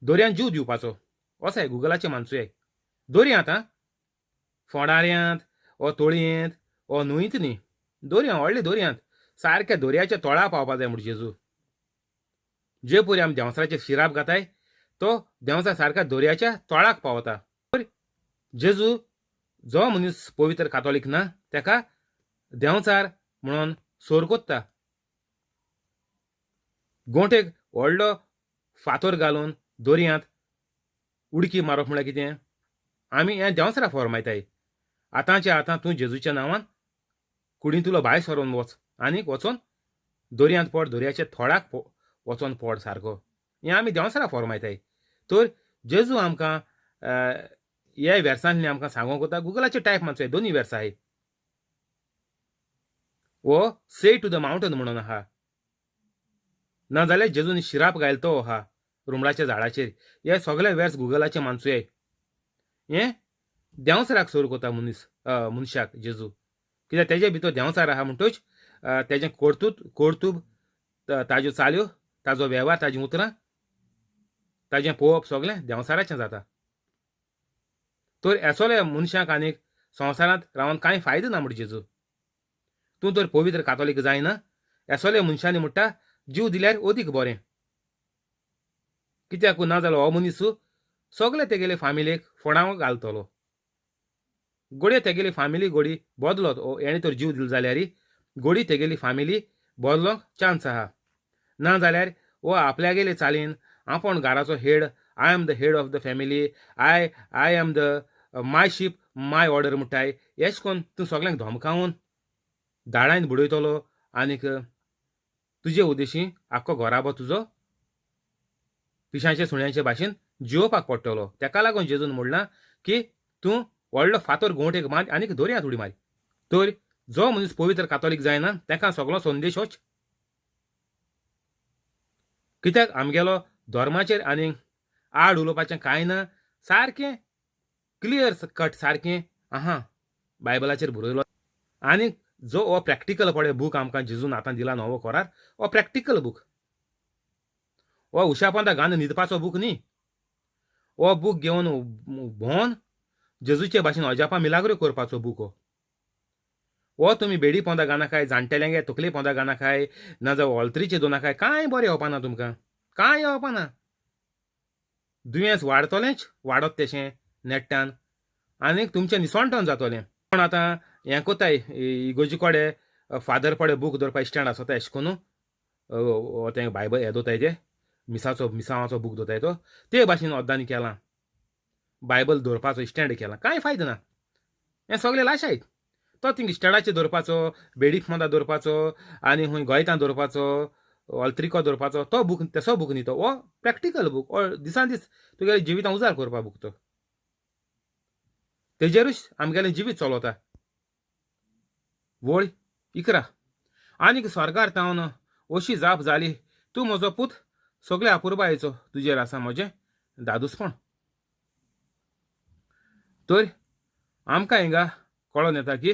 दर्यांत जीव दिवपाचो. असाय गुगलाचें मानसुयाय. दर्यांत आं, फोंडाऱ्यांत ओ तोळयेंत ओ न्हंयत न्ही, दर्या व्हडले दर्यांत, सारक्या दर्याच्या तोळा पावपा जाय म्हूण जेजू. जे परी आमी देंवचाराचेर शिराप घाताय तो देंवचार सारक्या दर्याच्या तोळाक पावता. जेजू जो मनीस पवित्र कातोलीक ना तेका देंवचार म्हणून सोर कोत्ता. गोंठेक व्हडलो फातोर घालून दर्यांत उडकी मारप म्हळ्यार कितें? आमी हें देंवचारा फॉर्मायताय. आतांच्या आतां तूं जेजूच्या नांवान कुडींतलो भायर सरोन वच आनीक वचोन दर्यांत पड, दर्याच्या थोडाक वचोन पड सारको. हें आमी देंवचारा फॉर्मायताय. तर जेजू आमकां हे वेर्सांतली आमकां सांगोंक वता. गुगलाचेर टायप मारचो, दोनूय वेर्सां आहाय. वो से टू the mountain म्हणून आहा, नाजाल्यार जेजून शिराप घायल तो आहा रुमडाच्या झाडाचेर. हे सगळे वेर्स गुगलाचे मानसुयाय. हें देंवचाराक सोर कोता मनीस मनशाक जेजू, कित्याक तेजे भितर देंवचार आहा म्हणटच तेजें कर्तूत कर्तूब, ताज्यो चाल्यो, ताजो वेव्हार, ताजीं उतरां, ताजें पळोवप सगळें देंवचाराचें जाता. तर एसोल्या मनशांक आनीक संवसारांत रावन कांय फायदो ना म्हण जेजू. तूं तर पवित्र कातोलीक जायना, एसोल्या मनशांनी म्हणटा जीव दिल्यार अदीक बरें. कित्याक ना जाल्यार हो मनीस सगळे तेगेले फामिलीक फोणाव घालतलो. घडये तेगेली फामिली घोडी बदलत, हेणें तर जीव दिलो जाल्यार घोडी तेगेली फामिली बदलोंक चान्स आहा. ना जाल्यार हो आपल्यागेले चालीन आपूण घराचो head, I am the head of the family, I am the my ship my order म्हणटाय, एश कोन्न तूं सगल्यांक धमकावन दाडायन बुडयतलो आनीक तुजे उद्देशी आख्खो घराबो तुजो पिशांचे सुण्यांचे भाशेन जियोवपाक पडटलो. तेका लागून जेजून म्हणलां की तूं व्हडलो फातर गोंवटेक बांद आनीक दर्यांत उडी मार. तर जो मनीस पवित्र कातोलीक जायना तेका सगलो संदेश होच. कित्याक आमगेलो धर्माचेर आनी आड उलोवपाचें कांय ना, सारकें क्लियर कट सारकें आहा बायबलाचेर बरयलो. आनी जो हो प्रॅक्टिकल पळय बूक आमकां जेजून आतां दिला नवो करार, हो प्रॅक्टिकल बूक, हो उशापोंदा घालून न्हिदपाचो बूक न्ही. हो बूक घेवन भोंवन जेजूचे भाशेन अजापां मिलाग्रो करपाचो बूक हो. हो तुमी बेडी पोंदा घालनाकाय, जाणटेल्यांगे तकले पोंदा घालनाकाय, ना जावं ऑल्त्रीचे दवरनाकाय, कांय बरें येवपाना तुमकां, कांय येवपाना. दुयेंस वाडटलेंच वाडत तेशें नेट्टान आनीक तुमचें निसणटण जातलें. पूण आतां हें कोताय इगोजी कडेन फादर पडे बूक दवरपा स्टँड आसता एशें कोन्नू तें बायबल हें दवरताय ते मिसाचो मिसांवाचो बूक दवरताय तो ते भाशेन अर्दांनी केलां, बायबल दवरपाचो स्टँड केलां, कांय फायदो ना. हें सगळें लाशायत. तो थिंग स्टँडाचेर दवरपाचो, बेडी फोंदा दवरपाचो आनी खंय गोंयतां दवरपाचो, ऑल्त्रिको दवरपाचो तो बूक तसो बूक न्ही तो, हो प्रॅक्टिकल बूक, हो दिसान दीस तुगेल्या जिवितां उजार करपा बूक तो. तेजेरूच आमगेलें जिवीत चलता. वळ 11. आनीक स्वर्गार तावन अशी जाप जाली, तूं म्हजो पूत, सगळे अपुरबायेचो तुजेर आसा म्हजें दादूसपण. तर आमकां हिंगा कळोन येता की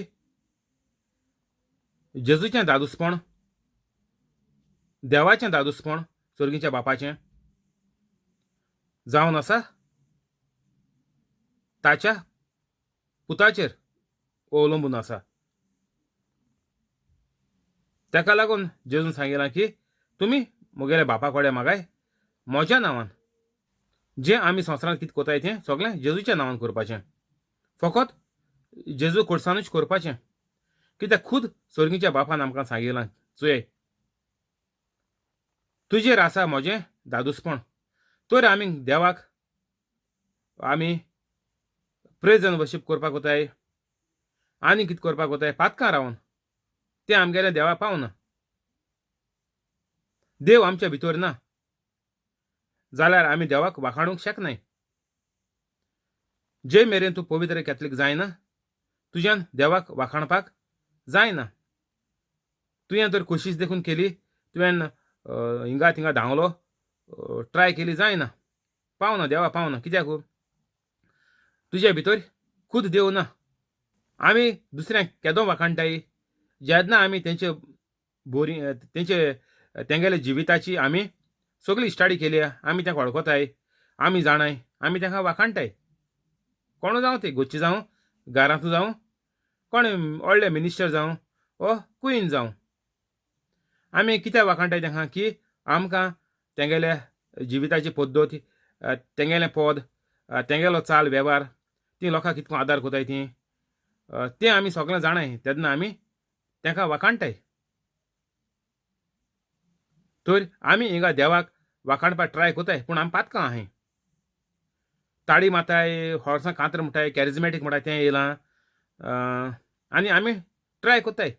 जेजूचें दादूसपण, देवाचें दादूसपण, सर्गीच्या बापाचें जावन आसा ताच्या पुताचेर अवलंबून आसा. ताका लागून जेजून सांगिलां की तुमी म्हगेल्या बापा कडेन मागाय म्हज्या नांवान. जें आमी संवसारांत कितें कोताय तें सगळें जेजूच्या नांवान करपाचें, फकत जेजू कडसानूच करपाचें. कित्याक खूद सर्गीच्या बापान आमकां सांगिलां, चोय तुजेर आसा म्हजें दादूसपण. तर आमी देवाक आमी प्रेज आनी वर्शीप करपाक वताय आनी कितें करपाक वताय पातकां रावन, तें आमगेलें देवा पावना. देव आमच्या भितर ना जाल्यार आमी देवाक वाखाणूंक शकनाय. जे मेरेन तूं पवित्र कॅथलीक जायना तुज्यान देवाक वाखाणपाक जायना. तुवें तर कोशिश देखून केली, तुवें हिंगा थिंगा धांवलो, ट्राय केली, जायना, पावना देवा पावना. कित्याक तुजे भितर खूद देव ना. आमी दुसऱ्यांक केदो वाखाणटाय, जेन्ना आमी तेंचे बोरी तेंचे तेंगेले जिविताची आमी सगळी स्टडी केली, आमी तांकां वळखताय, आमी जाणाय, आमी तांकां वाखाणटाय. कोण जावं ते गोच्ची जावं, घरांत जावं, कोण व्हडले मिनिस्टर जावं ओ क्वीन जावं, आमी कित्याक वाखाणटाय तांकां की आमकां तेंगेल्या जिविताची पद्दत, तेंगेलें पद, तेंगेलो चाल वेव्हार, ती लोकांक कितको आदार कोताय ती, तें आमी सगळें जाणाय, तेन्ना आमी तांकां वाखाणटाय. तर आमी हिंगा देवाक वाखाणपाक ट्राय कोताय, पूण आमी पातकां आहाय. ताळी माताय, हॉर्सां कांत्र म्हणटाय, कॅरिजमॅटीक म्हणटाय तें येयलां आनी आमी ट्राय कोताय,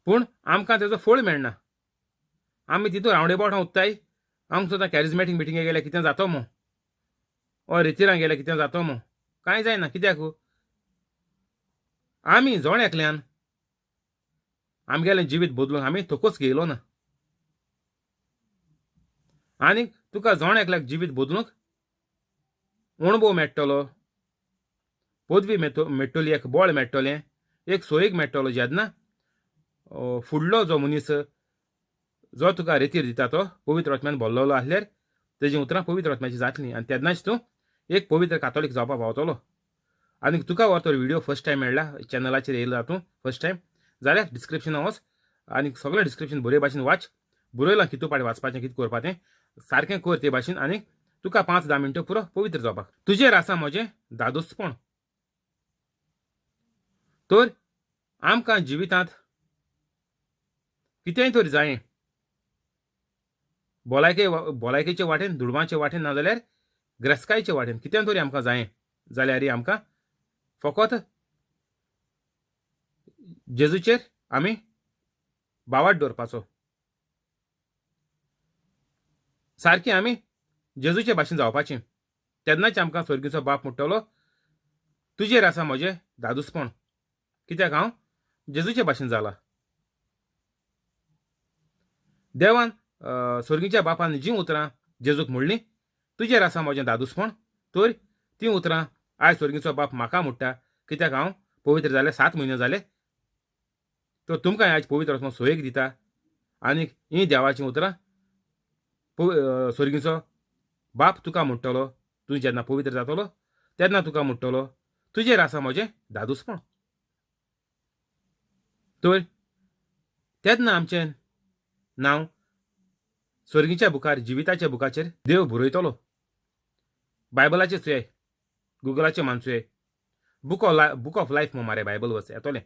पूण आमकां तेजो फळ मेळना. आमी तितून रावंड एबावट उत्ताय, आमकां सुद्दां कॅरिजमॅटीक मिटिंगे गेल्यार कितें जातो मो, ओ रितिरां गेल्यार कितें जातो मो, कांय जायना. कित्याक आमी जण एकल्यान आमगेलें जिवीत बदलूंक आमी थोकोच घेयलो ना. आनी तुका जण एकल्याक जिवीत बदलूंक अणभव मेळटलो, पदवी मेळटली, एक बळ मेळटलें, एक सोयीक मेळटलो जेन्ना फुडलो जो मनीस जो तुका रेतीर दिता तो पवित्र आत्म्यान भरलेलो आसल्यार तेजी उतरां पवित्र आत्म्याची जातलीं आनी तेन्नाच तूं एक पवित्र कातोलीक जावपाक पावतलो. आनी तुका हो तर व्हिडियो फर्स्ट टायम मेळ्ळा, चॅनलाचेर येयला तूं फर्स्ट टायम जाल्यार डिस्क्रिप्शनान वच आनी सगळें डिस्क्रिप्शन बरे भाशेन वाच. बरयलां कितू पाटी वाचपाचें, कितें करपाचें तें सारकें कर ते भाशेन आनी तुका 5-10 मिनटां पुरो पवित्र जावपाक. तुजेर आसा म्हजें दादोसपण. तर आमकां जिवितांत कितेंय तरी जायें, भलायकेचे वाटेन, दुडवांचे वाटेन, नाजाल्यार ग्रेस्कायचे वाटेन कितें तरी आमकां जायें जाल्यार आमकां फकत जेजूचेर आमी बावाट दवरपाचो. सारकें आमी जेजूचे भाशेन जावपाचें. तेन्नाच आमकां स्वर्गीचो बाप म्हणटलो तुजेर आसा म्हजें दादूसपण, कित्याक हांव जेजूचे भाशेन जाला. देवान स्वर्गीच्या बापान जीं उतरां जेजूक म्हणलीं तुजेर आसा म्हजें दादूसपण, तर तीं उतरां आयज स्वर्गीचो बाप म्हाका म्हणटा, कित्याक हांव पवित्र जाले 7 म्हयने जाले. तर तुमकां आयज पवित्र आत्मो सोयेक दिता आनी हीं देवाचीं उतरां स्वर्गीचो बाप तुका म्हणटलो, तूं जेन्ना पवित्र जातलो तेन्ना तुका म्हणटलो तुजेर आसा म्हजें दादूसपण. तर तेन्ना आमचें नांव स्वर्गीच्या बुकार, जिविताच्या बुकाचेर देव बरयतलो. बायबलाचेर चोय, गुगलाचेर मान चोय, बुक ऑफ लायफ म्हूण मारे बायबल वच येतलें.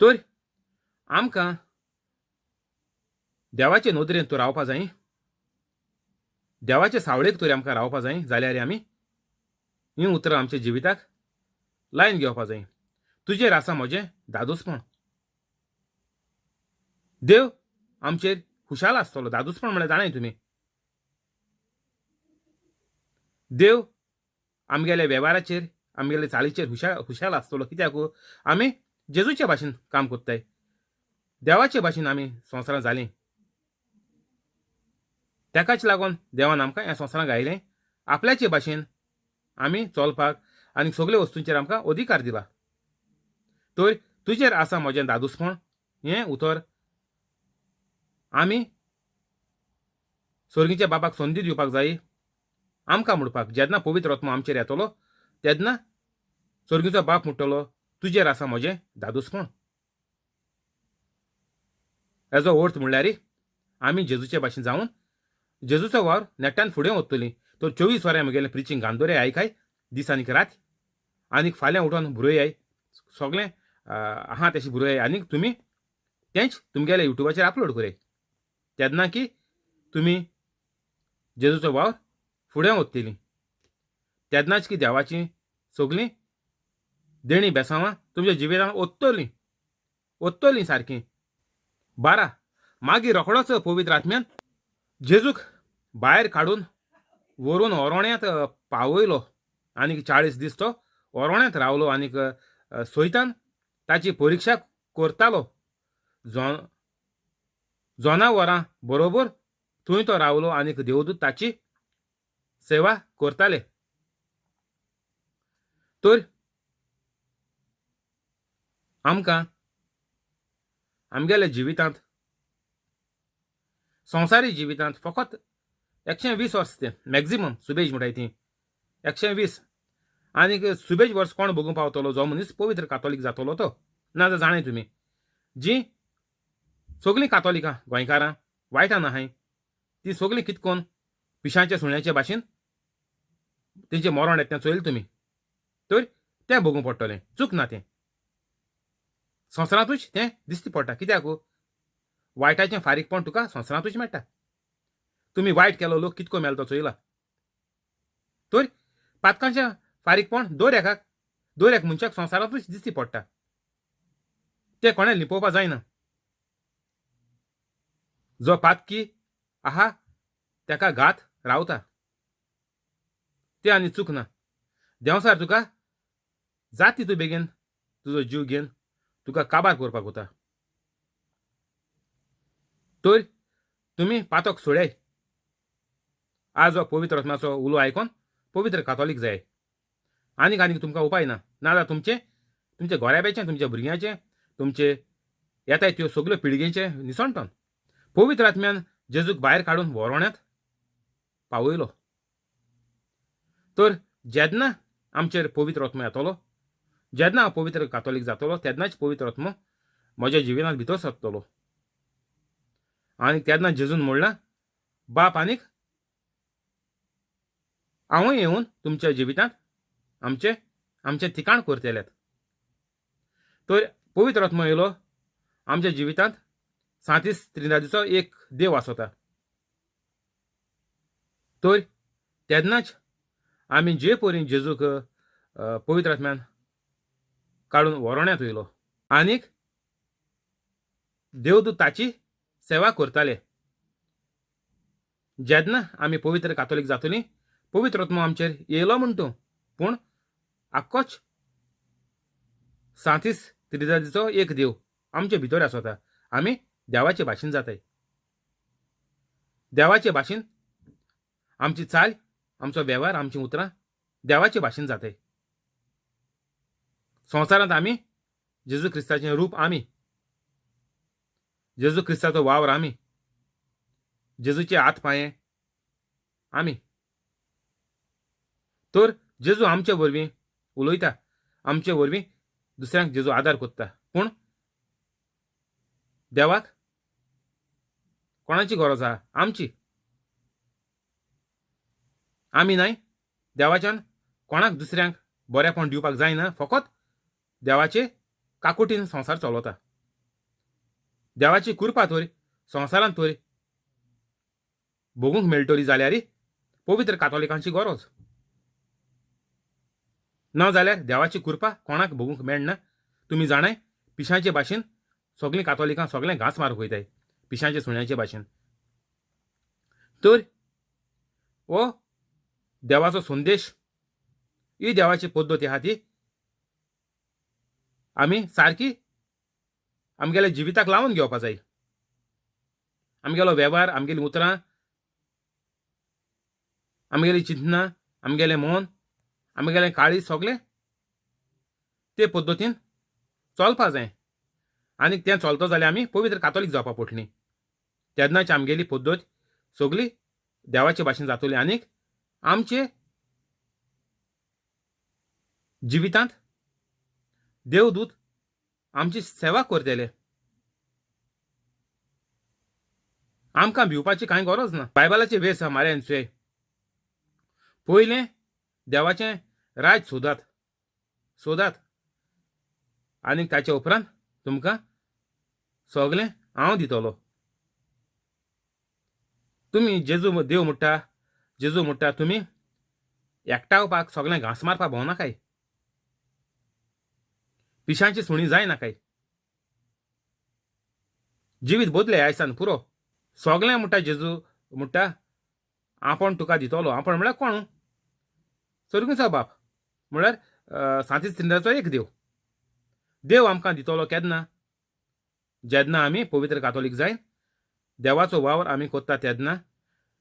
तर आमकां देवाचे नदरेन तर रावपा जाय, देवाचे सावळेक तर आमकां रावपा जाय, जाल्यार आमी हीं उतरां आमच्या जिविताक लायन घेवपा जाय. तुजेर आसा म्हजें दादूसपण. देव आमचेर खुशाल आसतलो. दादूसपण म्हळ्यार जाणाय तुमी, देव आमगेल्या वेव्हाराचेर, आमगेल्या चालीचेर खुशाल आसतलो. कित्याक आमी जेजूचे भाशेन काम करताय, देवाचे भाशेन आमी संवसारांत जालीं. तेकाच लागून देवान आमकां ह्या संवसारांत घायलें आपल्याचे भाशेन आमी चलपाक आनी सगळे वस्तूंचेर आमकां अधिकार दिला. तर तुजेर आसा म्हजें दादूसपण हें उतर आमी स्वर्गीच्या बापाक संदी दिवपाक जाय आमकां म्हणपाक. जेन्ना पवित्र आत्मो आमचेर येतलो तेन्ना स्वर्गीचो बाप म्हणटलो तुजेर आसा म्हजें दादूसपण. हेजो अर्थ म्हणल्यार आमी जेजूचे भाशेन जावन जेजूचो वावर नेटान फुडें वतली. तर 24 वरां म्हगेलें प्रिचींग गांदोरे आयकाय दीस आनीक रात, आनीक फाल्यां उठोन बरयाय सगळें आहा तशें बरयाय आनीक तुमी तेंच तुमगेल्या युट्यूबाचेर अपलोड कराय. तेन्ना की तुमी जेजूचो वावर फुडें वतली. तेन्नाच की देवाची सगळीं देणी बेसांवां तुमच्या जिवितांत ओत्तलीं, ओत्तलीं सारकीं. 12 मागीर रोखडोच पवित्र आत्म्यान जेजूक भायर काडून व्हरून ओरोण्यांत पावयलो आनीक 40 दीस तो ओरोण्यांत रावलो आनीक सैतान ताची परिक्षा करतालो. जनावरां बरोबर थंय तो रावलो आनीक देवदूत ताची सेवा करताले. तर आमकां आमगेल्या जिवितांत, संवसारी जिवितांत फकत 120 वर्स तें मॅक्झिमम सुबेज म्हणटाय ती 120. आनीक सुबेज वर्स कोण भोगूंक पावतलो? जो मनीस पवित्र कातोलीक जातलो तो. ना जाल्यार जाणाय तुमी जीं सगळीं कातोलिकां गोंयकारां वायटां नाहाय ती सगळीं कितकोन पिशांच्या सुण्याच्या भाशेन तेंचें मरण येता तें चोयलें तुमी, तर तें भोगूंक पडटलें. चूक ना, तें संवसारांतूच तें दिसती पडटा. कित्याक वायटाचें फारीकपण तुका संवसारांतूच मेळटा. तुमी वायट केलो लोक कितको मेलो तो चोयला. तर पातकांचें फारीकपण दर एकाक, दर एक मनशाक संवसारांतूच दिसती पडटा. तें कोणें लिपोवपा जायना. जो पातकी आहा तेका घात रावता, तें आनी चूक ना. देंवसार तुका जाती तूं बेगीन तुजो जीव घेवन तुका काबार करपाक वता. तर तुमी पातक सोडाय. आज हो पवित्र आत्म्याचो उलो आयकोन पवित्र कातोलीक जाय. आनीक आनीक तुमकां उपाय ना, नाजाल्यार तुमचें तुमच्या गोऱ्याब्याचें, तुमच्या भुरग्यांचें, तुमचे येताय त्यो सगल्यो पिळगेचें निसणटन. पवित्र आत्म्यान जेजूक भायर काडून व्हरोण्यात पावयलो. तर जेन्ना आमचेर पवित्र आत्मो येतलो, जेन्ना हांव पवित्र कातोलीक जातलो, तेन्नाच पवित्र आत्मो म्हज्या जिवितांत भितर सरतलो. आनी तेन्ना जेजून म्हणलां, बाप आनीक हांवूय येवन तुमच्या जिवितांत आमचें आमचें ठिकाण करतलें. तर पवित्र आत्मो येयलो आमच्या जिवितांत. सांतीस त्रिनादीचो एक देव आसता. तर तेन्नाच आमी जे परी जेजूक पवित्र आत्म्यान काडून व्हरोण्यात येयलो आनीक देवदूत ताची सेवा करताले. जेन्ना आमी पवित्र कातोलीक जातली, पवित्र आत्मो आमचेर येयलो म्हण तूं, पूण आक्कोच सांतीस त्रिदादीचो एक देव आमचे भितर आसता. आमी देवाचे भाशेन जाताय. देवाचे भाशेन आमची चाल, आमचो वेव्हार, आमचीं उतरां देवाचे भाशेन जाताय. संवसारांत आमी जेजू क्रिस्ताचें रूप, आमी जेजू क्रिस्ताचो वावर, आमी जेजूचे हात पांये आमी. तर जेजू आमचे वरवीं उलयता, आमचे वरवीं दुसऱ्यांक जेजू आदार कोत्ता. पूण देवाक कोणाची गरज आहा? आमची. आमी न्हय देवाच्यान कोणाक दुसऱ्यांक बरेपण दिवपाक जायना. फकत देवाचे काकुटीन संवसार चलता. देवाची कृपा तर संवसारांत तर भोगूंक मेळटली जाल्यार पवित्र कातोलिकांची गरज. ना जाल्यार देवाची कृपा कोणाक भोगूंक मेळना. तुमी जाणाय, पिशांचे भाशेन सगळीं कातोलिकां सगळें घांस मारूंक वयताय, पिशांचे सुण्याचे भाशेन. तर हो देवाचो संदेश, ही देवाची पद्दत आहा ती आमी सारकी आमगेल्या जिविताक लावन घेवपा जाय. आमगेलो वेव्हार, आमगेलीं उतरां, आमगेली चिंतनां, आमगेलें मन, आमगेलें काळीज सगळें ते पद्दतीन चलपा जाय. आनी तें चलता जाल्यार आमी पवित्र कातोलीक जावपा पडटलीं. तेन्नाच आमगेली पद्दत सगळी देवाचे भाशेन जातली आनीक आमचे जिवितांत देवदूत आमची सेवा करतले. आमकां भिवपाची कांय गरज ना. बायबलाचे वेस आहा मार्यान. पयलें देवाचें राज सोदात सोदात आनी ताच्या उपरांत तुमकां सगळें हांव दितलो. तुमी जेजू देव म्हणटा, जेजू म्हणटा, तुमी एकठावपाक सगळें घांस मारपाक भोंवनाकाय, पिशांची सुणी जायनाकाय. जिवीत बदले आयसान पुरो. सगळें म्हणटा जेजू म्हणटा आपूण तुका दितलो. आपूण म्हळ्यार कोण? सर्गीचो बाप, म्हळ्यार सांतीस त्रिंदाचो एक देव. देव आमकां दितलो केन्ना? जेन्ना आमी पवित्र कातोलीक जायन देवाचो वावर आमी कोत्ता तेन्ना,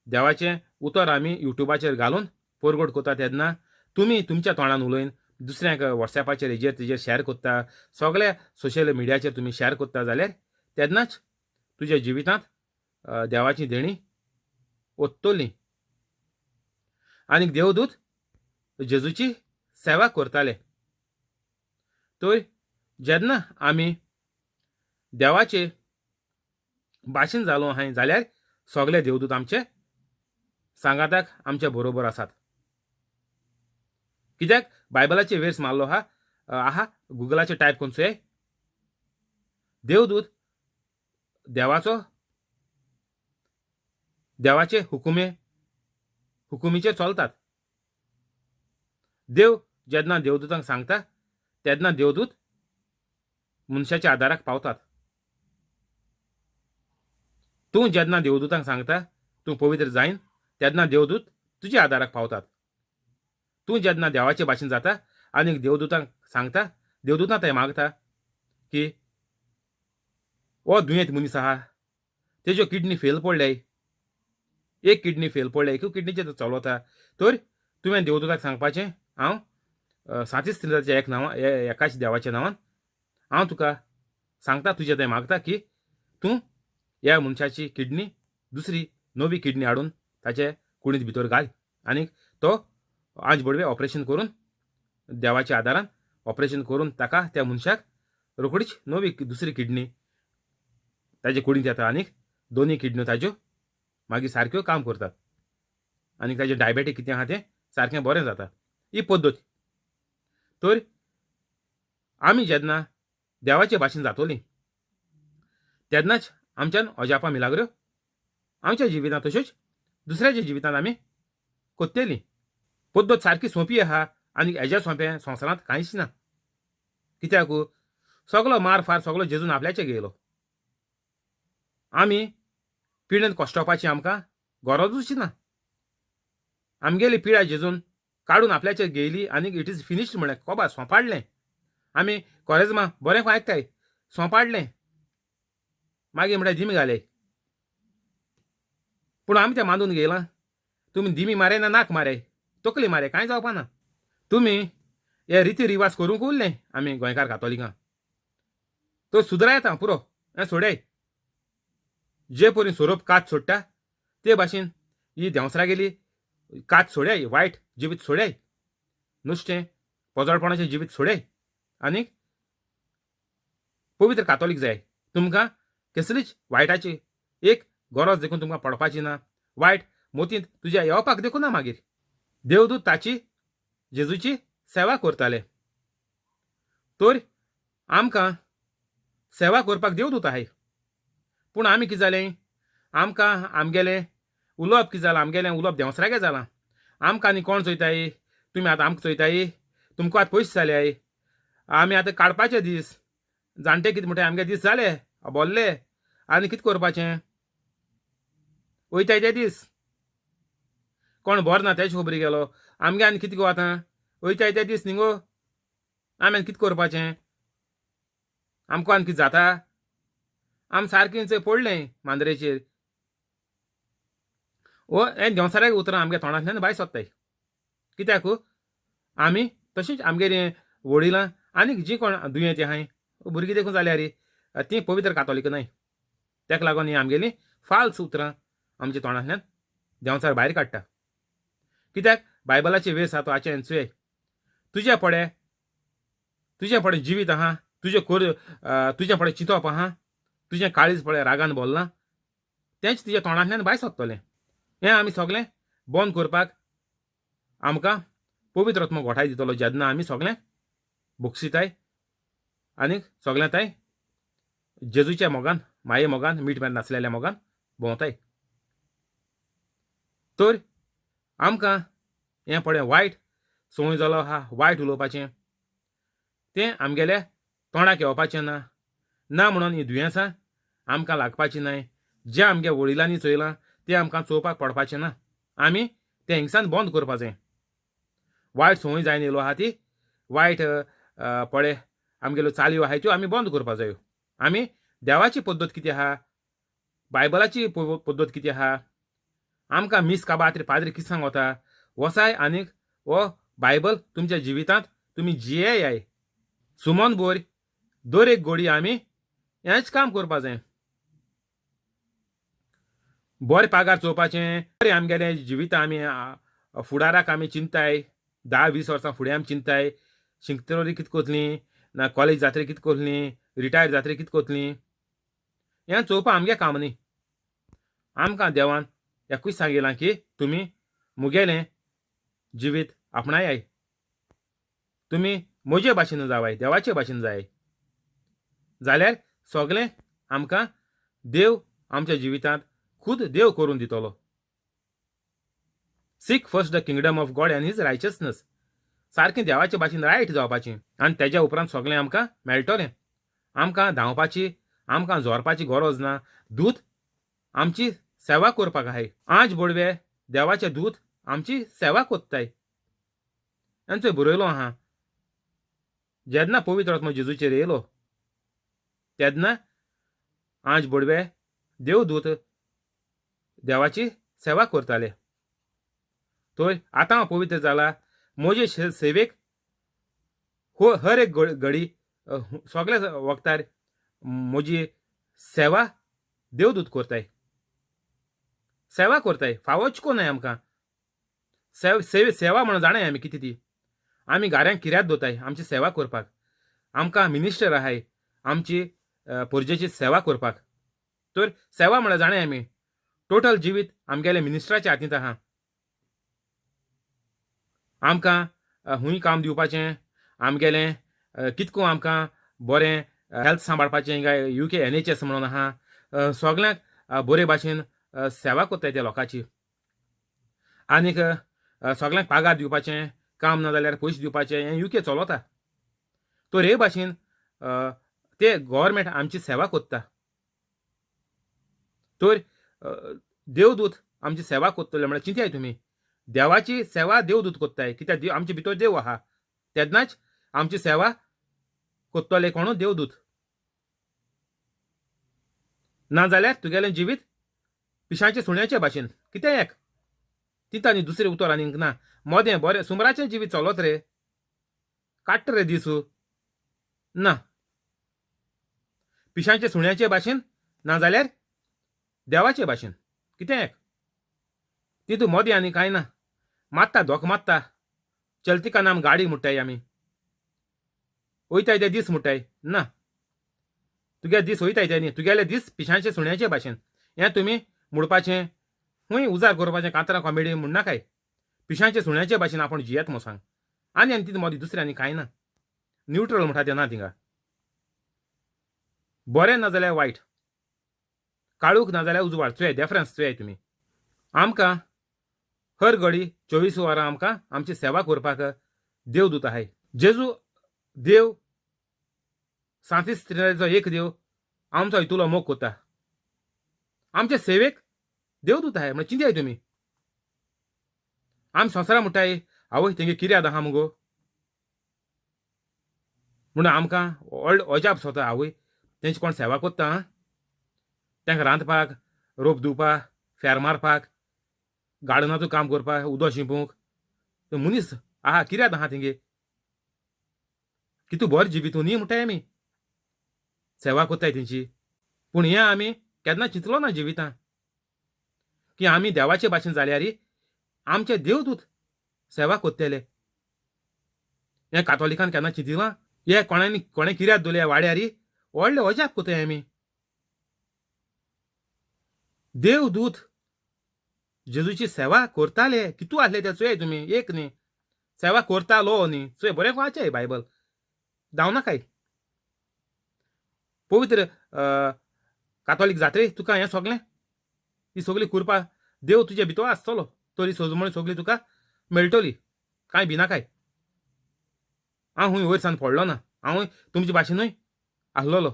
देवाचें उतर आमी युट्यूबाचेर घालून परगट कोत्ता तेन्ना, तुमी तुमच्या तोंडान उलयन दुसऱ्यांक वॉट्सॅपाचेर हेजेर तेजेर शेअर कोत्ता, सगळ्या सोशल मिडियाचेर तुमी शेअर कोत्ता जाल्यार तेन्नाच तुज्या जिवितांत देवाची देणी ओत्तली. आनी देवदूत जेजूची सेवा करताले. तर जेन्ना आमी देवाचे भाशेन जालो आहाय जाल्यार सगळे देवदूत आमचे सांगाताक आमचे बरोबर आसात. कित्याक बायबलाचे वेर्स मारलो आहा आहा गुगलाचेर टायप करून चोय, देवदूत देवाचो देवाचे हुकुमे हुकुमीचेर चलतात. देव जेन्ना देवदूतांक सांगता तेन्ना देवदूत मनशाच्या आदाराक पावतात. तूं जेन्ना देवदूतांक सांगता तूं पवित्र जायन तेन्ना देवदूत तुज्या आदाराक पावतात. तूं जेन्ना देवाचे भाशेन जाता आनी देवदूतांक सांगता, देवदूतां थंय मागता की हो दुयेंत मनीस आहा, तेज्यो किडनी फेल पडल्याय, एक किडनी फेल पडल्या, एकूय किडनीचेर तो चलता, तर तुवें देवदूताक सांगपाचें हांव सांतीस त्रिनिदाच्या एक नांवा एकाच देवाच्या नांवान हांव तुका सांगता, तुजे थंय मागता की तूं ह्या मनशाची किडनी, दुसरी नवी किडनी हाडून ताचे कुडींत भितर घाल. आनीक तो आज बडवे ऑपरेशन करून देवाच्या आदारान ऑपरेशन करून ताका त्या मनशाक रोखडीच नवी दुसरी किडनी ताजे कुडींत येता आनीक दोनूय किडन्यो ताज्यो मागीर सारक्यो काम करतात आनी ताजें डायबेटीक कितें आहा तें सारकें बरें जाता. ही पद्दत. तर आमी जेन्ना देवाचे भाशेन जातोली तेन्नाच आमच्यान अजापां मिलाग्रो आमच्या जिवितांत तश्योच दुसऱ्याच्या जिवितांत आमी कोत्तेली. पद्दत सारकी सोंपी आहा आनी हेज्या सोंपें संवसारांत कांयच ना. कित्याक सगलो मार फार सगलो जेजून आपल्याचे घेयलो. आमी पिडेन कश्टोवपाची आमकां गरजूच ना. आमगेली पिडा जेजून काडून आपल्याचेर घेयली आनी it is finished म्हणलें, कोबा सोंपाडलें. आमी कोरेजमा बरें खंय आयकताय, सोंपाडलें, मागीर म्हणल्यार दिमी घाले. पूण आमी तें मानून घेयलां. तुमी दिमी मारे ना नाक मारे तकली मारे कांय जावपा ना. तुमी हे रिती रिवाज करूंक उरलें आमी गोंयकार कातोलिकां. तो सुदरायता पुरो हें सोडय. जे परी सोरोप कात सोडटा ते भाशेन ही देंवसरागेली कात सोडय, वायट जिवीत सोडय, नुस्तें पोजडपणाचें जिवीत सोडय आनीक पवित्र कातोलीक जाय. तुमकां कसलीच वायटाची एक गरज देखून तुमकां पडपाची ना. वायट मोतींत तुज्या येवपाक देखून ना. मागीर देवदूत ताची जेजूची सेवा करताले. तर आमकां सेवा करपाक देवदूत आहाय. पूण आमी कितें जालें, आमकां आमगेलें उलोवप कितें जालां, आमगेलें उलोवप देंवसरागे जालां. आमकां आनी कोण चोयताय, तुमी आतां आमकां चोयताय, तुमकां आतां पयशे जाल्याय, आमी आतां काडपाचे दीस, जाणटे कितें म्हणटाय आमगे दीस जाले बोल्ले आनी कितें करपाचें, वयताय ते दीस. कोण बरो ना तेजे खबरी गेलो, आमगे आनी कितें गो आतां वयताय ते दीस न्ही गो, आमी आनी कितें करपाचें, आमकां आनी कितें जाता. आमी सारकें चोय पडलें मांद्रेचेर. वो हें देंवसाऱ्याक उतरां आमगे तोंडांतल्यान भायर सोदताय. कित्याक आमी तशेंच आमगेलीं वडिलां आनीक जीं कोण दुयेंती आहाय भुरगीं देखून जाल्यार तीं पवित्र कातोलीक न्हय. ताका लागून हीं आमगेलीं फाल्स उतरां आमच्या तोंडांतल्यान देंवचार भायर काडटा. कित्याक बायबलाचे वेस आहा तो आचें चोय, तुज्या पडे तुजें पडे जिवीत आहा, तुजें कोर तुजें पडे चिंतप आहा, तुजें काळीज पळय रागान बोल्लां तेंच तुज्या तोंडांतल्यान भायर सोदतलें. हें आमी सगलें बंद करपाक आमकां पवित्र आत्मो गोठाय दितलो जेन्ना आमी सगलें बोगसिताय आनी सगळें ताय जेजूच्या मोगान, माये मोगान, मीठ मेर नासलेल्या मोगान भोंवताय. तर आमकां हें पळय वायट संवय जालो आहा वायट उलोवपाचें, तें आमगेल्या तोंडाक येवपाचें ना. ना म्हणून हीं दुयेंसां आमकां लागपाचीं न्हय. जें आमगे वडिलांनी चोयलां तें आमकां चोवपाक पडपाचें ना. आमी तें हिंगसान बंद करपाचें. वायट संवय जायन येयलो आहा ती वायट पळय आमगेल्यो चालयो आहाय त्यो आमी बंद करपा जायो. आमी देवाची पद्दत कितें आहा, बायबलाची पद्दत कितें आहा, आमकां मीस काबार पाद्री कितें सांगता वसाय आनीक हो बायबल तुमच्या जिवितांत तुमी जियेयाय. सुमन बोर दर एक गोडी आमी हेंच काम करपा जाय. बरें पागार चोवपाचें, बरें आमगेलें जिवितां आमी फुडाराक आमी चिंताय, 10-20 वर्सां फुडें आमी चिंताय, शिंकतरी कितें कोतलीं ना कॉलेज जात्रे कितें कोतलीं, रिटायर जात्रे कितें कोतलीं, हें चोवपा आमगे काम न्ही. आमकां देवान एकूच सांगिलां की तुमी मुगेलें जिवीत आपणायाय, तुमी म्हजे भाशेन जावाय, देवाचे भाशेन जाय, जाल्यार सगळें आमकां देव आमच्या जिवितांत खूद देव करून दितलो. Seek first the kingdom of God and his righteousness. सारकें देवाचे भाशेन रायट जावपाचें आनी तेज्या उपरांत सगळें आमकां मेळटलें. आमकां धांवपाची, आमकां जोरपाची गरज ना. दूत आमची सेवा करपाक आहाय. आज बोडवे देवाचे दूत आमची सेवा कोत्ताय. आनी बरयलो आहा, जेन्ना पवित्र आत्मो जेजूचेर येयलो तेन्ना आज बोडवे देवदूत देवाची सेवा करताले. तर आतां हांव पवित्र जाला, म्हजे सेवेक हो हर एक घडी सगळे वखतार म्हजी सेवा देवदूत करताय, सेवा करताय. फावोच कोनाय आमकां सेवा म्हणून जाणाय आमी कितें ती. आमी गाऱ्यांक किऱ्यात दवरताय आमची सेवा करपाक. आमकां मिनिस्टर आहाय आमची पोरजेची सेवा करपाक. तर सेवा म्हळ्यार जाणाय आमी टोटल जिवीत आमगेले मिनिस्टराच्या हातींत आहा. आमकां हुंय काम दिवपाचें, आमगेलें कितको आमकां बरें हेल्थ सांबाळपाचें, काय UK NHS म्हणून आहा, सगळ्यांक बरे भाशेन सेवा करताय त्या लोकांची. आनीक सगळ्यांक पागार दिवपाचें, काम ना जाल्यार पयशे दिवपाचें, हें UK चलता. तर हे भाशेन ते गव्हर्मेंट आमची सेवा करता. तर देवदूत आमची सेवा करतले म्हळ्यार चिंताय तुमी, देवाची सेवा देवदूत करताय, कित्याक आमचे भितर देव आहा, तेन्नाच आमची सेवा करतले कोणू देवदूत. ना जाल्यार तुगेलें जिवीत पिशांचे सुण्याचे भाशेन कितें एक तिता न्ही, दुसरें उतर आनीक ना. मोदें बरें सुमराचें जिवीत चलत रे, काडटा रे दिसू ना, पिशांचे सुण्याचे भाशेन ना जाल्यार देवाचे भाशेन कितें एक तितू मोदें आनी कांय ना. मात्ता धोक मात्ता चलती का नाम गाडी म्हणटाय आमी, वयताय ते दीस म्हणटाय ना, तुगे दीस वयताय ते न्ही, तुगेले दीस पिशांचे सुण्याचे भाशेन. हें तुमी म्हणपाचें खूंय उजार करपाचें कांतरां कॉमेडी म्हणनाकाय. पिशांचे सुण्याचे भाशेन आपूण जियेत मो सांग. आनी आनी तितू मदीं दुसरें आनी कांय ना. न्यूट्रल म्हणटा तें ना थिंगा, बरें ना जाल्यार वायट, काळूख ना जाल्यार उजवाड, चोय डेफरन्स चोय तुमी. आमकां हर घडी 24 वरां आमकां आमची सेवा करपाक देवदूत आहाय. जेजू देव सांतीस त्रिनाचो एक देव आमचो हितूलो मोग करता, आमचे सेवेक देवदूत आहाय म्हळ्यार चिंताय तुमी. आमी संवसारा म्हणटाय आवय तेंगे किर्याद आहा मुगो म्हणून आमकां व्हड अजाप सोता, आवय तेंची कोण सेवा करता, तांकां रांदपाक, रोप धुवपाक, फेर मारपाक, गार्डनाचो काम करपाक, उदक शिंपूंक मनीस आहा किर्याद आहा तेंगे, कितू बरें जिवीत न्ही म्हणटाय आमी सेवा करताय तेंची. पूण हें आमी केन्ना चिंतलो ना जिवितां की आमी देवाचे भाशेन जाल्यार आमचे देवदूत सेवा करतले. हें कातोलिकान केन्ना चिंतिलां? हे कोणानी कोणें किर्याद दवरल्या वाड्यार व्हडलें अजाप करताय आमी. देवदूत जेजूची सेवा करताले, कितू आसले ते चोय तुमी, एक न्ही सेवा करतालो न्ही, चोय बरें वाचय बायबल धांवनाकाय. पवित्र कातोलीक जात्रे तुका हें सगळें ही सगळी कुरपा देव तुजे भितर आसतलो, तरी सजमणी सगळी तुका मेळटली, कांय भिनाकाय. हांव खूंय वयर सान पडलो ना, हांव तुमचे भाशेनूय आसलेलो.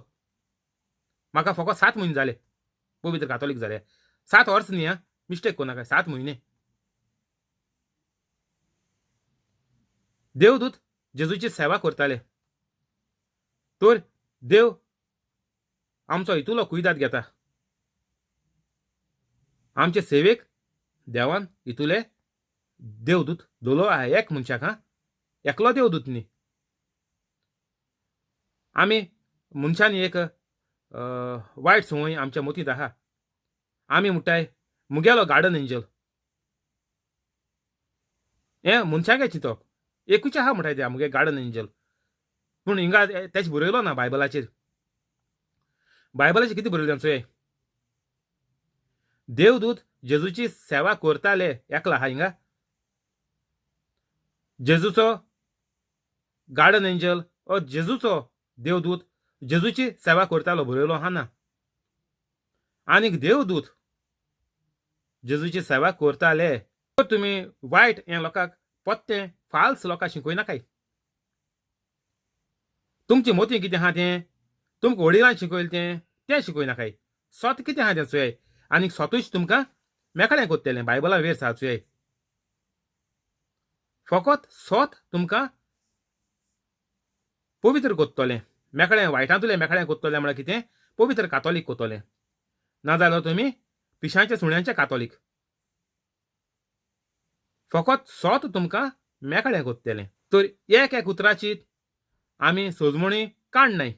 म्हाका फकत 7 म्हयने जाले पवित्र कातोलीक जाले, 7 वर्स न्ही आं, मिस्टेक करनाका, 7 म्हयने. देवदूत जेजूची सेवा करताले, तर देव आमचो हितूलो कुयदाद घेता. आमचे सेवेक देवान हितूले देवदूत दवरलो आहा, एक मनशाक आं, एकलो देवदूत न्ही. आमी मनशांनी एक वायट संवय आमच्या मतींत आहा, आमी म्हणटाय मुगेलो गार्डन एंजल, हें मनशांगे चिंतप एकूच आहा म्हणटाय ते मुगे गार्डन एंजल, पूण हिंगा तेच बरयलो ना बायबलाचेर. बायबलाचेर कितें बरयलें चोय, देवदूत जेजूची सेवा करताले एकला आहा हिंगा, जेजूचो गार्डन एंजल ओ जेजूचो देवदूत जेजूची सेवा करतालो बरयलो आहा ना. आनीक देवदूत जेजूची सेवा करताले. तुमी वायट हें लोकांक पोत्तें फाल्स लोकांक शिकयनाकाय. तुमची मोती कितें आहा तें तुमकां वडिलान शिकयलें तें तें शिकयनाकाय. सत कितें आहा तें चोय आनीक सतूच तुमकां मेकळें करतलें. बायबला वेर आसा चोय, फकत सत तुमकां पवित्र करतलें, मेकळें वायटांतलें मेकळें करतलें म्हळ्यार कितें पवित्र कातोलीक करतलें. नाजाल्यार तुमी पिशांचे सुण्यांचे कातोलीक. फकत सत तुमकां मेकळें करतलें. तर एक एक उतराची आमी सोजमणी काडनाय.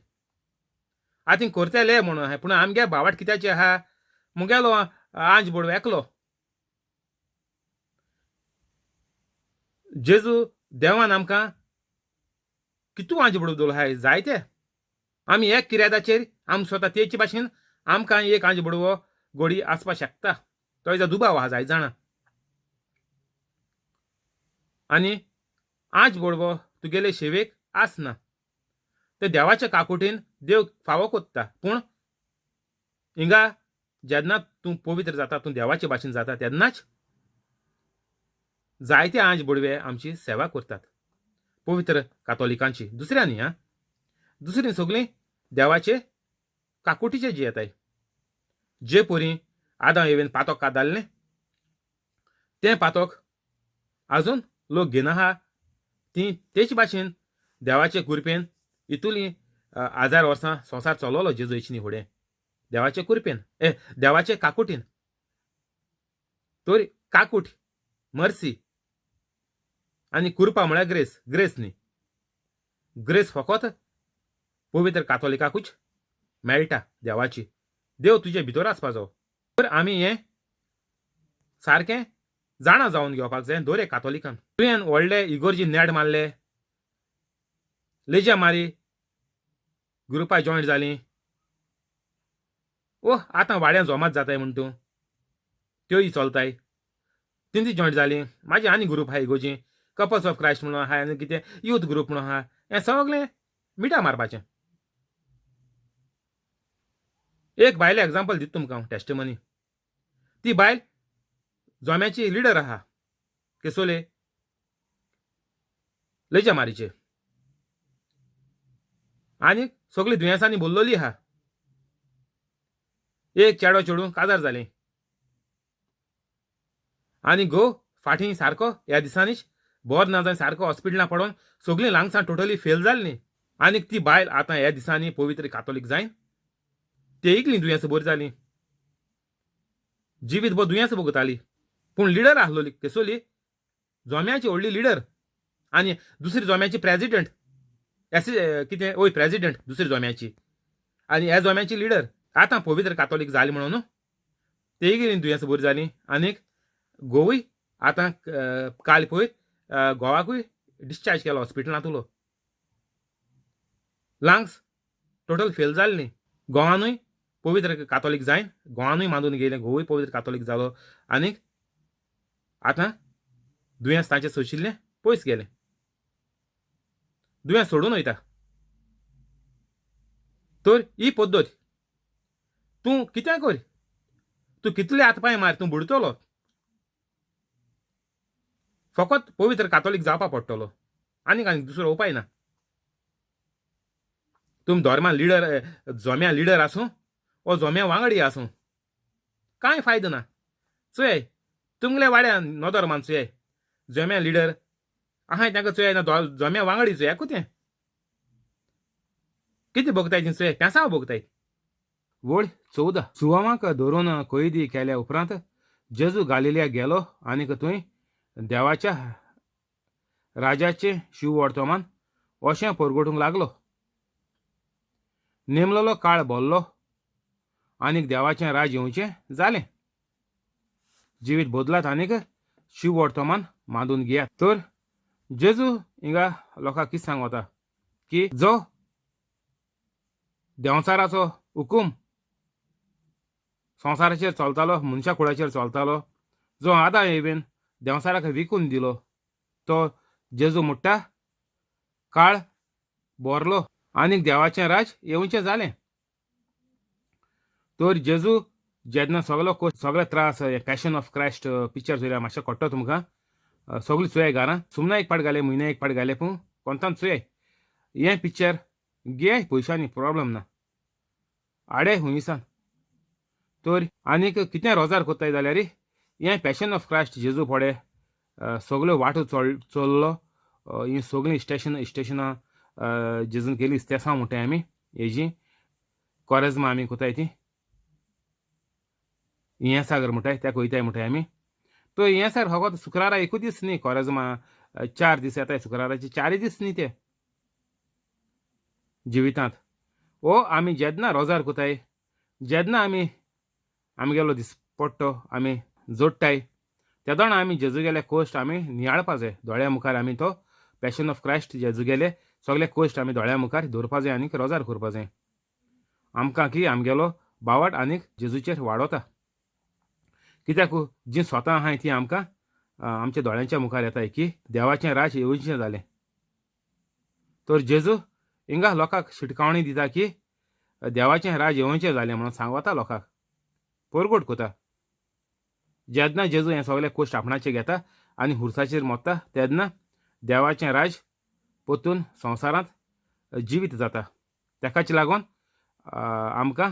आतां करतले म्हणून आहाय, पूण आमगे भावाट कित्याचे आहा? मुगेलो आंज बोडवो एकलो. जेजू देवान आमकां कितू आंज बोडवो दवरलो आहाय जायते. आमी एक किर्यादाचेर आम स्वता तेचे भाशेन आमकां एक आंज बोडवो गोडी आसपाक शकता, तो जो दुबाव आहा जायत जाणा. आनी आंज बोडवो तुगेले शेवेक आसना, ते देवाच्या काकुटीन देव फावो कोत्ता. पूण हिंगा जेन्ना तूं पवित्र जाता, तूं देवाचे भाशेन जाता, तेन्नाच जायते आंज बोडवे आमची सेवा करतात पवित्र कातोलिकांची. दुसऱ्या न्ही, आं, दुसरीं सगळीं देवाचे काकुटीचे जियेताय. जे परी आदां येवन पातोक कादाल्लें तें पातोक आजून लोक घेना आहा, ती तेच भाशेन देवाचे कुरपेन इतुली हजार वर्सां संवसार चलोलो जेजू न्ही फुडें देवाचे कुरपेन, ए देवाचे काकुटीन. तर काकूट मर्सी आनी कुरपा म्हळ्यार ग्रेस, ग्रेस न्ही, ग्रेस फकत पवित्र कातोलिकाकूच मेळटा देवाची. देव तुजे भितर आसपा जावो. तर आमी हें सारकें जाणा जावन घेवपाक जाय दर एक कातोलिकान. तुवें व्हडले इगोर्जी नेट मारले, लेज्या मारी ग्रुपां जॉयंट जालीं, ओ आतां वाड्यां जोमात जाताय म्हण तूं त्योय चलताय, तेंची जॉयंट जालीं. म्हाजी आनी ग्रुप आहा इगोर्जी, कपल्स ऑफ क्रायस्ट म्हणून आहा, आनी कितें यूथ ग्रुप म्हणून आहा. हें सगळें मिठां मारपाचें. एक बायले एग्जाम्पल दिता तुमकां हांव, टेस्टिमनी. ती बायल जोम्याची लिडर आहा केसोले लेज्या मारीचे, आनी सगळीं दुयेंसांनी भरलेली आहा. एक चेडो चेडूं काजार जालें आनी घोव फाटीं सारको ह्या दिसांनीच बरो ना जावन सारको हॉस्पिटलां पडोन सगळीं लांगसां टोटली फेल जाल्लीं. आनीक ती बायल आतां ह्या दिसांनी पवित्र कातोलीक जायन ते इकलीं दुयेंसां बरीं जालीं. जिवीत भर दुयेंसां भोगताली, पूण लिडर आसलोली केसोली जोम्याची व्हडली लिडर आनी दुसरी जोम्याची प्रेजिडंट, कितें ओय प्रेजिडंट दुसरी जोम्याची आनी ह्या जोम्याची लिडर. आतां पवित्र कातोलीक जाली म्हणून तेय गेली दुयेंसां बरीं जालीं. आनीक घोवूय आतां काल पयर घोवाकूय डिस्चार्ज केलो हॉस्पिटलांतलो. लंग्स टोटल फेल जाल्लीं. घोवानूय पवित्र कातोलीक जायन घोवानूय मानून गेलें, घोवूय पवित्र कातोलीक जालो आनीक आतां दुयेंस तांचें सोंशिल्लें पयस गेलें. दुयेंस सोडून वयता. तर ही पद्दत तूं कितें कर, तूं कितले हात पांय मार, तूं बुडटलो. फकत पवित्र कातोलीक जावपा पडटलो, आनीक आनीक दुसरो उपाय ना. तुमी धर्मान लिडर, जोम्या लिडर आसूं वो जोम्या वांगडी आसूं, कांय फायदो ना. चोय तुमगेल्या वाड्यान नदर मान चोय, जोम्या लिडर आहाय तांकां चोय ना, जोम्या वांगडी चोय तें कितें भोगताय ती चोय, पेसांव भोगताय. वळ 14. सुवामाक धरून कैदी केल्या उपरांत जेजू गालिलिया गेलो आनीक थंय देवाच्या राजाचें शिववर्तमान अशें परगटूंक लागलो. नेमलेलो काळ भरलो आनीक देवाचें राज येवचें जालें. जिवीत बदलात आनीक शिववर्तमान मांदून घेयात. तर जेजू हिंगा लोकांक कितें सांगता की जो देंवचाराचो हुकूम संवसाराचेर चलतालो, मनशा कुळाचेर चलतालो, जो आदां येवन देंवचाराक विकून दिलो, तो जेजू म्हणटा काळ भरलो आनीक देवाचें राज येवचें जालें. तर जेजू जेन्ना सगलो सगळे त्रास, पॅशन ऑफ क्रायस्ट पिक्चर चोयल्यार मातशें कळटा तुमकां, सगळीं चोयाय घरां, सुमना एक पाट घाले, म्हयन्या एक पाट घाले, पूण कोंतान चोयाय हें पिक्चर घेयाय, पयशांनी प्रोब्लम ना, आडे हुंयसान. तर आनीक कितें रोजार कोत्ताय जाल्यार हें पॅशन ऑफ क्रायस्ट जेजू फुडें सगल्यो वाटो चल्लो, हीं सगळीं स्टेशनां जेजून केली स्तेसां म्हणटाय आमी, हेजी कोरेज्मा आमी कोताय ती इयेंसागर म्हणटाय, त्या कोयताय म्हणटाय आमी. तो इयेंसागर फकत शुक्रारा एकूच दीस न्ही, कोरेज्मा 4 दीस येताय, शुक्राराचे 4 दीस न्ही ते. जिवितांत वो आमी जेन्ना रोजार कोताय, जेन्ना आमी आमगेलो दिसपट्टो आमी जोडटाय तेदोणा आमी जेजूगेले कोश्ट आमी नियाळपा जाय. दोळ्या मुखार आमी तो पॅशन ऑफ क्रायस्ट जेजूगेले सगळे कोश्ट आमी दोळ्या मुखार दवरपा जाय आनीक रोजार करपा जाय. आमकां की आमगेलो बावट आनीक जेजूचेर वाडोता. कित्याक जीं स्वता आहाय ती आमकां आमच्या दोळ्यांच्या मुखार येताय की देवाचें राज येवचें जालें. तर जेजू हिंगा लोकांक शिटकावणी दिता की देवाचें राज येवचें जालें म्हणून सांगता लोकांक, परगट कोता. जेन्ना जेजू हें सगळें कोश्ट आपणाचेर घेता आनी हुरसाचेर मोत्ता तेन्ना देवाचें राज परतून संवसारांत जिवीत जाता. तेकाच लागून आमकां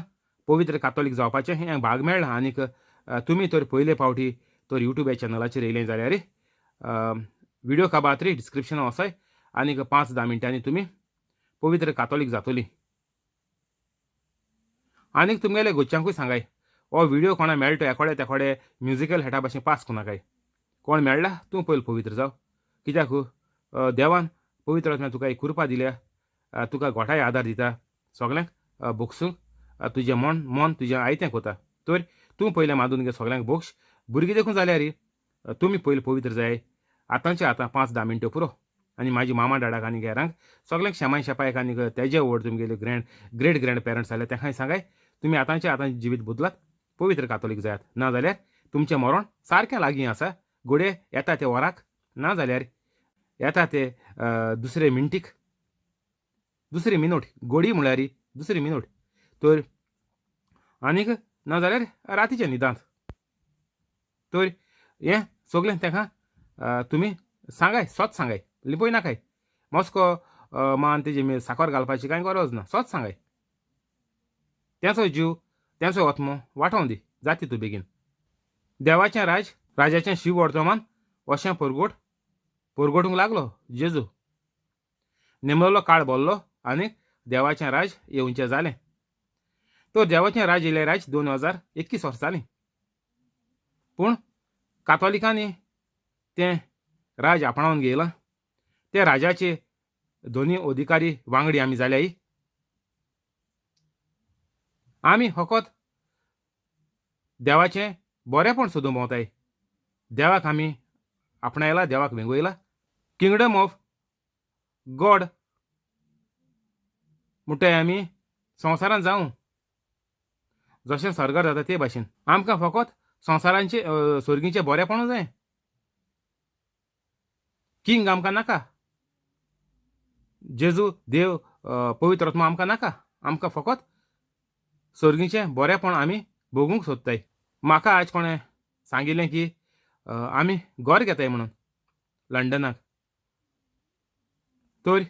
पवित्र कातोलीक जावपाचें हें भाग मेळ्ळां. आनीक तुमी तर पयले फावटी तर यूट्यूब ह्या चॅनलाचेर येयलें जाल्यार व्हिडियो काबात रे डिस्क्रिप्शनान वचाय आनीक 5-10 मिनटांनी तुमी पवित्र कातोलीक जातली. आनीक तुमगेले घरच्यांकूय सांगाय हो व्हिडियो कोणा मेळटा एकोडे तेकोडे म्युजिकल हेटा भाशेन पास कोनाकाय. कोण मेळ्ळा तूं पयलीं पवित्र जाव. कित्याक देवान पवित्र आत्म्यान तुका एक कृपा दिल्या, तुका गोठाय आदार दिता, सगल्यांक भोगसूंक तुजें मन मन तुजें आयतें कोता. तर तूं पयलें मांदून घे सगल्यांक भोगश. भुरगीं देखून जाल्यार तुमी पयलीं पवित्र जाय. आतांचे आतां 5-10 मिनटां पुरो. आनी म्हाजी मामा डाडाक आनी घरांक सगल्यांक शेमाय शेपायक आनी तेजे व्हड तुमगेले ग्रेट ग्रँड पेरंट्स जाल्यार तेंकांय सांगाय तुमी आतांचे आतां जिवीत बदलात, पवित्र कातोलीक जायात. ना जाल्यार तुमचें मरण सारकें लागीं आसा, घडये येता ते वराक, ना जाल्यार येता ते दुसरे मिनटीक, दुसरी मिनूट, गोडी म्हळ्यार दुसरी मिनूट. तर आनीक ना जाल्यार रातीच्या न्हिदांत. तर हें सगळें तेका तुमी सांगाय, सोत सांगाय, लिपय नाकाय. मस्को मान तेजी साकर घालपाची कांय गरज ना, सोत सांगाय. तेचो जीव तेचो आत्मो वाटोवन दी जाती तूं बेगीन. देवाचें राज राजाचें शिव वर्तमान अशें परगोट परगोटूंक लागलो जेजू. नेमलो काळ भरलो आनी देवाचें राज येवचें जालें. तर देवाचें राज येयलें राज 2021 वर्सां जालीं. पूण कातोलिकांनी तें राज आपणावन घेयलां. ते राजाचे दोनी अधिकारी वांगडी आमी जाल्याय. आमी फकत देवाचें बरेंपण सोदूंक भोंवताय. देवाक आमी आपणायला, देवाक वेंगयला. किंगडम ऑफ गॉड म्हणटाय आमी संवसारांत जावं जशें स्वर्गार जाता ते भाशेन. आमकां फकत संवसारांचे स्वर्गीचें बरेंपण जाय. किंग आमकां नाका, जेजू देव पवित्र आत्मा आमकां नाका. आमकां फकत स्वर्गीचें बरेंपण आमी भोगूंक सोदताय. म्हाका आज कोणें सांगिल्लें की आमी घर घेताय म्हणून लंडनाक. तर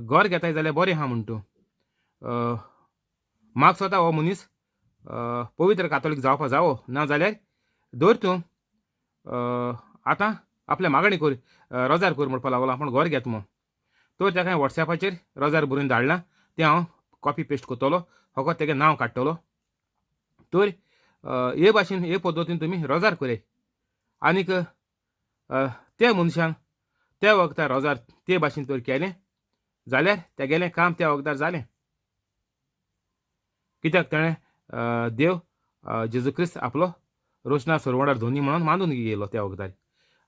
घर घेताय जाल्यार बरें आहा म्हण तूं. म्हाका स्वता हो मनीस पवित्र कातोलीक जावपा जावो, ना जाल्यार धर तूं आतां आपल्या मागणी कर, रोजार कर म्हणपाक लागलो आपूण घर घेत म्हूण. तर ताका वॉट्सॅपाचेर रोजार बरोवन धाडलां, तें हांव कॉपी पेस्ट करतलो, फकत तेगें नांव काडटलो. तर हे भाशेन हे पद्दतीन तुमी रोजार कराय. आनीक त्या मनशान त्या वखदार रोजार ते भाशेन तर केलें जाल्यार तेगेलें काम त्या वखदार जालें. कित्याक ताणें देव जेजू क्रिस्त आपलो रोशना सरवणार धोनी म्हणून मानून गेलो त्या वखदार.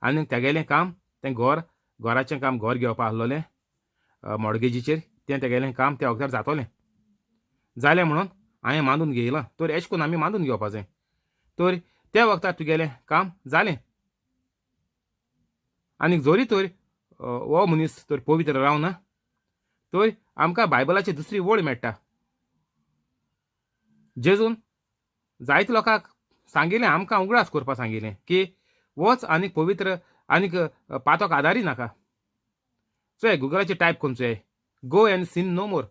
आनी तेगेलें काम तें घर घराचें काम घर घेवपा आसलोलें मॉर्गेजीचेर, तें तेगेलें काम त्या वखदार जातोलें जालें म्हणून हांवें मानून घेयलां. तर एश कोन्न आमी मानून घेवपा जाय. तर त्या वखदार तुगेलें काम जालें. आनीक जरी तर हो मनीस तर पवित्र रावना तर आमकां बायबलाची दुसरी वळ मेळटा. जेजून जायते लोकांक सांगिल्लें, आमकां उगडास करपाक सांगिल्लें की वच आनीक पवित्र आनीक पातक आदारी नाका. चोय गुगलाचेर टायप करून चोय, go and sin no more,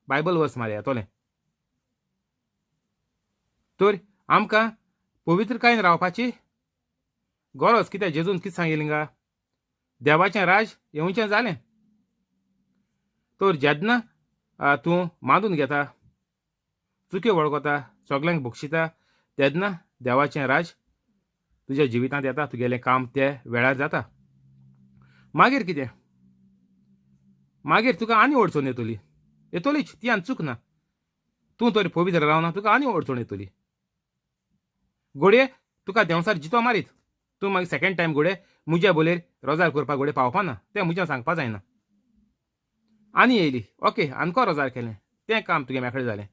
Bible verse मार येतोलें. तर आमकां पवित्रकायेन रावपाची गरज कित्याक जेजून कितें सांगिल्लें गा, देवाचें राज येवचें जालें. तर जेन्ना तूं मानून घेता, चुक्यो वळखता, सगल्यांक बक्षिता, तेन्ना देवाचें राज तुज्या जिवितांत येता, तुगेलें काम ते वेळार जाता. मागीर कितें, मागीर तुका आनी अडचण येतली. येतोलीच ती आनी चूक ना. तूं तरी पवित्र रावना तुका आनी अडचण येतली. घडये तुका देंवचार जितो मारीत, तूं मागीर सेकेंड टायम घडये मुज्या बोलेर रोजार करपाक घडये पावपा ना, तें मुज्यान सांगपा जायना. आनी येयली ओके आनको रोजार केलें, तें काम तुगें मेकळें जालें.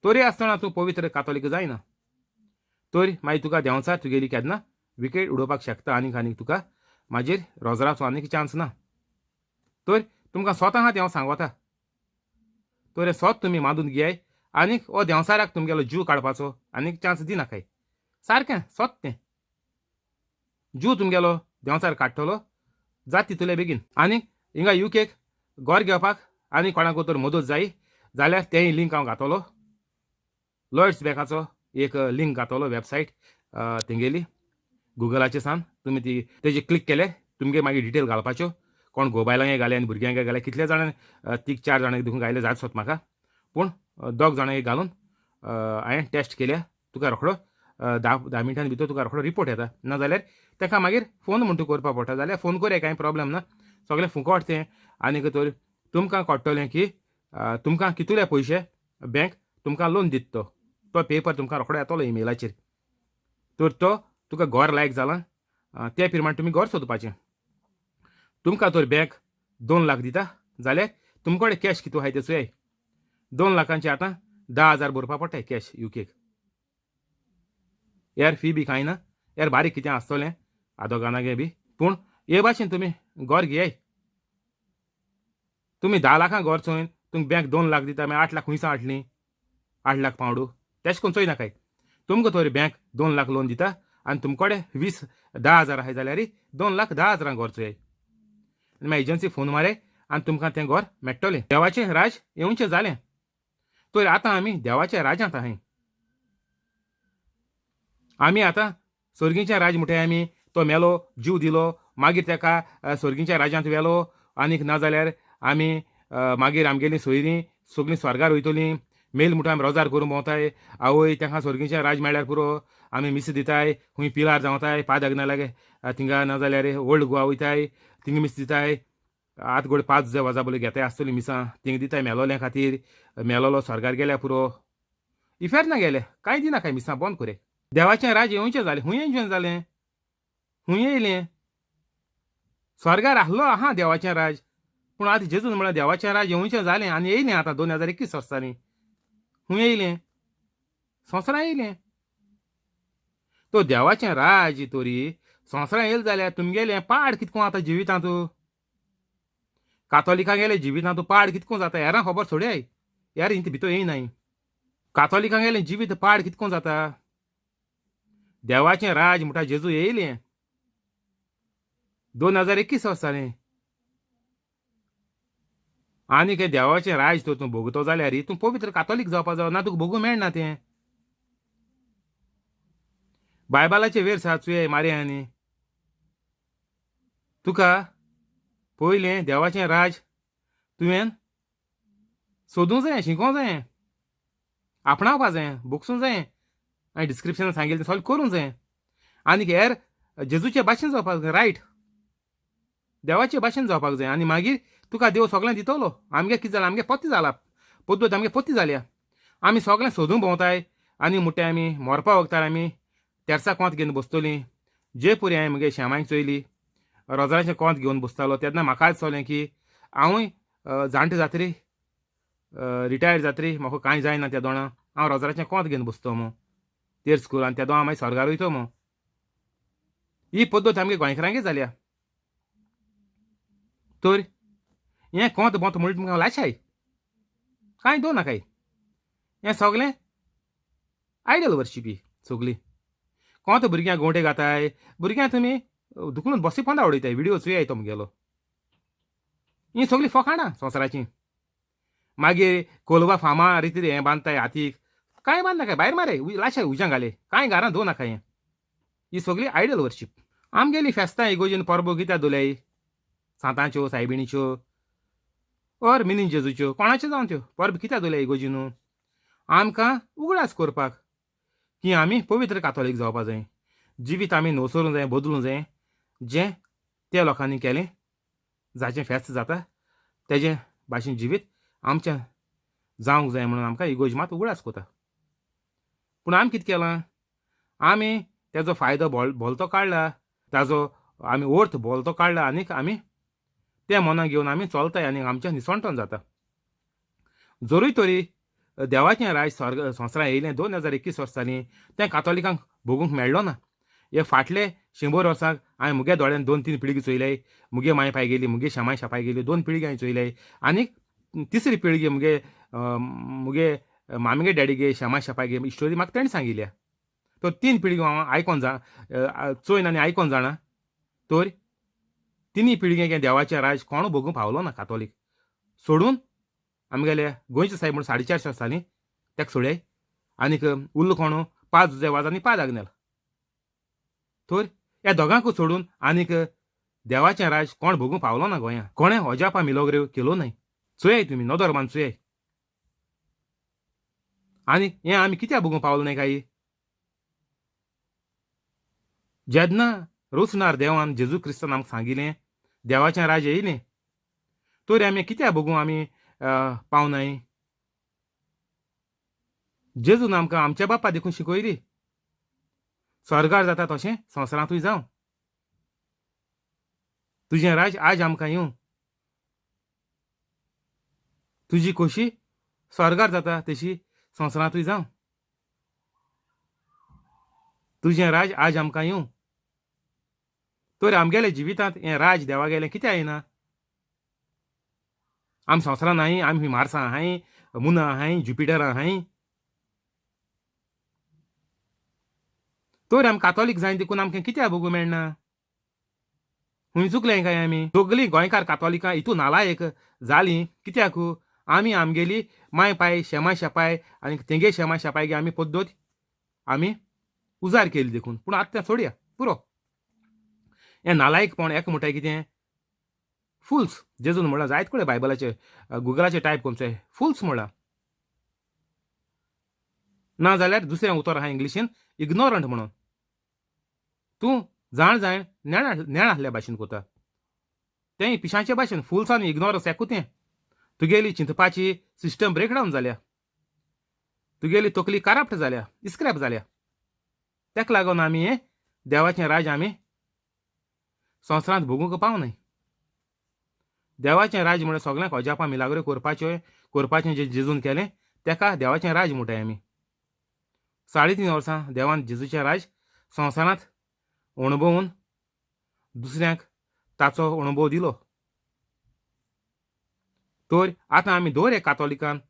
तरी आसतना तूं पवित्र कातोलीक जायना, तर मागीर तुका देंवचार तुगेली केन्ना विकेट उडोवपाक शकता. आनीक आनीक तुका मागीर रोजराचो आनीक चान्स ना. तर तुमकां स्वता आहा तें हांव सांगता, तर हें सोत तुमी मांदून घेयाय आनीक हो देंवचाराक तुमगेलो जीव काडपाचो आनीक चान्स दिनाकाय. सारकें सोत तें जीव तुमगेलो देंवचार काडटलो जात तितूले बेगीन. आनीक हिंगा युकेक घर घेवपाक आनी कोणाक तर मदत जाय जाल्यार तेंय लिंक हांव घातलो, लॉयड्स बँकाचो एक लिंक घातलो, वेबसायट तेंगेली गुगलाचे सान तुमी ती तेजे क्लिक केले तुमगे मागीर डिटेल घालपाच्यो, कोण घोव बायलांक घाले आनी भुरग्यांक घाले, कितले जाणां तीग चार जाणांक देखून घायले जात सोत म्हाका, पूण दोग जाणांक घालून हांवें टेस्ट केल्या. तुका रोखडो 10 मिनटां भितर तुका रोखडो रिपोर्ट येता. ना जाल्यार ताका मागीर फोन म्हणटा करपा पडटा, जाल्यार फोन करया कांय प्रॉब्लम ना, सगळें फुकट तें. आनीक तर तुमकां कळटलें की तुमकां कितले पयशे बँक तुमकां लोन दिता, तो तो पेपर तुमकां रोखडो येतलो इमेलाचेर. तर तो तुका घर लायक जालां ते प्रमाण तुमी घर सोदपाचें. तुमकां तर बँक 2 लाख दिता जाल्यार तुमचे कडेन कॅश कितू आहाय ते चोयाय. 2 लाखांचे आतां 10,000 भरपा पडटाय कॅश युकेक. यार फी बी कांय ना, यार बारीक कितें आसतलें आदोगानागे बी, पूण हे भाशेन तुमी घर घेयाय. तुमी 10 लाखां घर चोयन तुमकां बँक 2 लाख दिता, मागीर 8 लाख खुंयसान हाडलीं, 8 लाख पावंडू तेश कोन्न चोय नाकाय. तुमकां तर बँक 2 लाख लोन दिता आनी तुमचे कडेन 10,000 आहाय जाल्यार 2 लाख 10 हजारां घर चोयाय. आनी मागीर एजन्सी फोन माराय आनी तुमकां तें घर मेळटलें. देवाचें राज येवचें जालें तर आतां आमी देवाच्या राज्यांत आहाय. आमी आतां सर्गीचें राज म्हणटाय आमी, तो मेलो जीव दिलो मागीर तेका सर्गीच्या राज्यांत व्हेलो, आनीक ना जाल्यार आमी मागीर आमगेलीं सोयरीं सगळीं स्वर्गार वयतलीं. मेल म्हणटा आमी रोजार करूंक भोंवताय, आवय तांकां सर्गीचें राज मेळ्ळ्यार पुरो, आमी मिस दिताय, खूंय पिलार जावताय पादगना लागे थिंगा, ना जाल्यार ओल्ड गोवा वयताय थिंगा मिस दिताय. आत गोड 5 वजा बोले घेताय आसतलीं मिसां थिंगा दिताय मेलोल्या खातीर, मेलोलो स्वर्गार गेल्यार पुरो. इफेर्ना ना गेले कांय दिना कांय मिसां बंद करे. देवाचें राज येवचें जालें, खूंय येवचें जालें, खूंय येयलें? स्वर्गार आहलो आहा देवाचें राज, पूण आतां जेजून म्हळ्यार देवाचें राज येवचें जालें आनी येयलें आतां 2021 वर्सांनी. खूंय येयलें? संवसारां येयलें. तो देवाचें राज तरी संवसारां येयलें जाल्यार तुमगेलें पाड कितको आतां जिवितांत, कातोलिकां गेले जिवितांत पाड कितको जाता हेरां खबर सोडयाय, हेर इंत भितर येयनाय. कातोलिकां गेलें जिवीत पाड कितको जाता. देवाचें राज म्हणटा जेजू येयलें 2021 वर्सांनी. आनी हें देवाचें राज तर तूं भोगतो जाल्यार तूं पवित्र कातोलीक जावपा जावो, ना तुका भोगूंक मेळना तें. बायबालाचे वेर सा चुये मारे आनी तुका पयलें देवाचें राज तुवें सोदूंक जाय, शिकोंक जाय, आपणावपा जाय, भोगसूंक जाय, आनी डिस्क्रिप्शनान सांगिल्लें तें सगळें करूंक जाय. आनी हेर जेजूचे भाशेन जावपाक जाय, रायट देवाचे भाशेन जावपाक जाय. आनी मागीर तुका देव सगळें दितलो. आमगे कितें जालां, आमगे पत्ती जाला पद्दत, आमगे पत्ती जाल्या. आमी सगळें सोदूंक भोंवताय आनी म्हणटाय आमी मरपा वखदार आमी तेरसा कोंत घेवन बसतलीं. जे पुरी हांवें म्हगे शेमांयक चोयली रोजराचें कोंत घेवन बसतालो तेन्ना म्हाका दिसलें की हांवूय जाणटे जातरी रिटायर्ड जातरी म्हाका कांय जायना त्या दोणा हांव रोजराचें कोंत घेवन बसतो मो तेर्स करून आनी त्या दोणा मागीर स्वर्गार वयतो मो. ही पद्दत आमगे गोंयकारांगे जाल्या. तर हें कोंत बोंत म्हणून तुमकां लाशाय कांय दवर नाकाय. हें सगळें आयडल वर्शिपी सगळीं. कोंत भुरग्यांक गोंटे घाताय, भुरग्यांक तुमी धुकलून बसी पोंदा उडयताय, विडियो चोयाय तो मुगेलो. हीं सगळीं फकाणां संवसाराचीं. मागीर कोलवा फामा रितीर हें बांदताय हातीक, कांय बांदनाकाय, भायर माराय लाशाय उज्यां घाले, कांय घरां दवर नाकाय. हें ही सगळी आयडल वर्शीप. आमगेली फेस्तां इगोर्जेन परबो कित्याक दवरल्याय, सांतांच्यो सायबिणीच्यो or मिनीन जेजूच्यो कोणाच्यो जावन त्यो परब कित्याक दवरल्या इगोर्जीनू? आमकां उगडास करपाक की आमी पवित्र कातोलीक जावपा जाय, जिवीत आमी नवसरूंक जाय, बदलूंक जाय. जें त्या लोकांनी केलें जाचें फेस्त जाता तेजें भाशेन जिवीत आमचें जावंक जाय म्हणून आमकां इगोर्ज मात उगडास कोता. पूण आमी कितें केलां, आमी तेजो फायदो भोलतो काडला, ताजो आमी अर्थ भोलतो काडला आनीक आमी तें मनां घेवन आमी चलताय आनी आमचें निसणटण जाता. जरूय तरी देवाचें राज स्वर्ग संवसारांत येयलें 2021 वर्सांनी तें कातोलिकांक भोगूंक मेळ्ळो ना. हे फाटले 100 वर्सांक हांवें मुगे दोळ्यान 2-3 पिळगी चोयल्याय. मुगे माय पाय गेली, मुगे शेमाय शेपाय गेली, 2 पिळगी हांवें चोयल्याय. आनीक तिसरी पिळगी मुगे मुगे मामगे डॅडीगे शेमाय शेपाय गे स्टोरी म्हाका तेणें सांगिल्या. तर 3 पिळगी हांव आयकोन जा चोयन आनी आयकोन जाणा. तर तिनूय पिळगे देवाचें राज कोण भोगूंक पावलो ना कातोलीक सोडून. आमगेले गोंयचे साहेब म्हूण 450 वर्सांनी तेका सोडय आनीक उरलो कोण 5 जुजे वाज आनी 5 आग्नेल. तर ह्या दोगांकूय सोडून आनीक देवाचें राज कोण भोगूंक पावलो ना गोंया. कोणें अजापा मिलोग्रेव केलो न्हय. चोयाय तुमी नदर मान चोयाय. आनी हें आमी कित्याक भोगूंक पावलो न्हय काय? जेन्ना रोचणार देवान जेजू क्रिस्तान आमकां सांगिलें देवाचें राज येयलें, तर आमी कित्याक भोगूं आमी पावनाय? जेजून आमकां आमच्या बापा देखून शिकयली, स्वर्गार जाता तशें संवसारांतूय जावं, तुजें राज आज आमकां येवं, तुजी खोशी स्वर्गार जाता तशी संवसारांतूय जावं, तुजें राज आज आमकां येवं. तर आमगेल्या जिवितांत हें राज देवा गेलें कित्याक येना? आमी संवसारांत नाय, आमी मार्सा आहाय, मुना आहाय, जुपिटर आहाय. तर आमी कातोलीक जाय देखून आमकां कित्याक भोगूंक मेळना? खूंय चुकलें काय आमी? सगळीं गोंयकार कातोलिकां हितू नालायक जालीं कित्याक? आमी आमगेली माय पाय शेमाय शेपाय आनी तेंगे शेमाय शेपाय गे आमी पद्दत आमी उजार केली देखून. पूण आतां तें सोडया पुरो. हें नालायकपण एक म्हणटाय कितें फुल्स. जेजून म्हणलां जायत कडेन बायबलाचे गुगलाचे टायप करून चोय फुल्स म्हणलां. ना जाल्यार दुसरें उतर आहा इंग्लिशीन इग्नोरंट म्हणून. तूं जाण जाण नेण आसल्या भाशेन कोता, तें पिशांचे भाशेन फुल्स आनी इग्नोरन्स एकूच तें. तुगेली चिंतपाची सिस्टम ब्रेकडावन जाल्या, तुगेली तकली करप्ट जाल्या, इस्क्रॅप जाल्या. तेका लागून आमी हें देवाचें राज आमी संवसारांत भोगूंक पावनाय. देवाचें राज म्हळ्यार सगळ्यांक अजापां मिलाग्रो करपाचें जें जेजून केलें तेका देवाचें राज म्हणटाय आमी. 3.5 वर्सां देवान जेजूचें राज संवसारांत अणभवून दुसऱ्यांक ताचो अणभव दिलो. तर आतां आमी दर एक कातोलिकान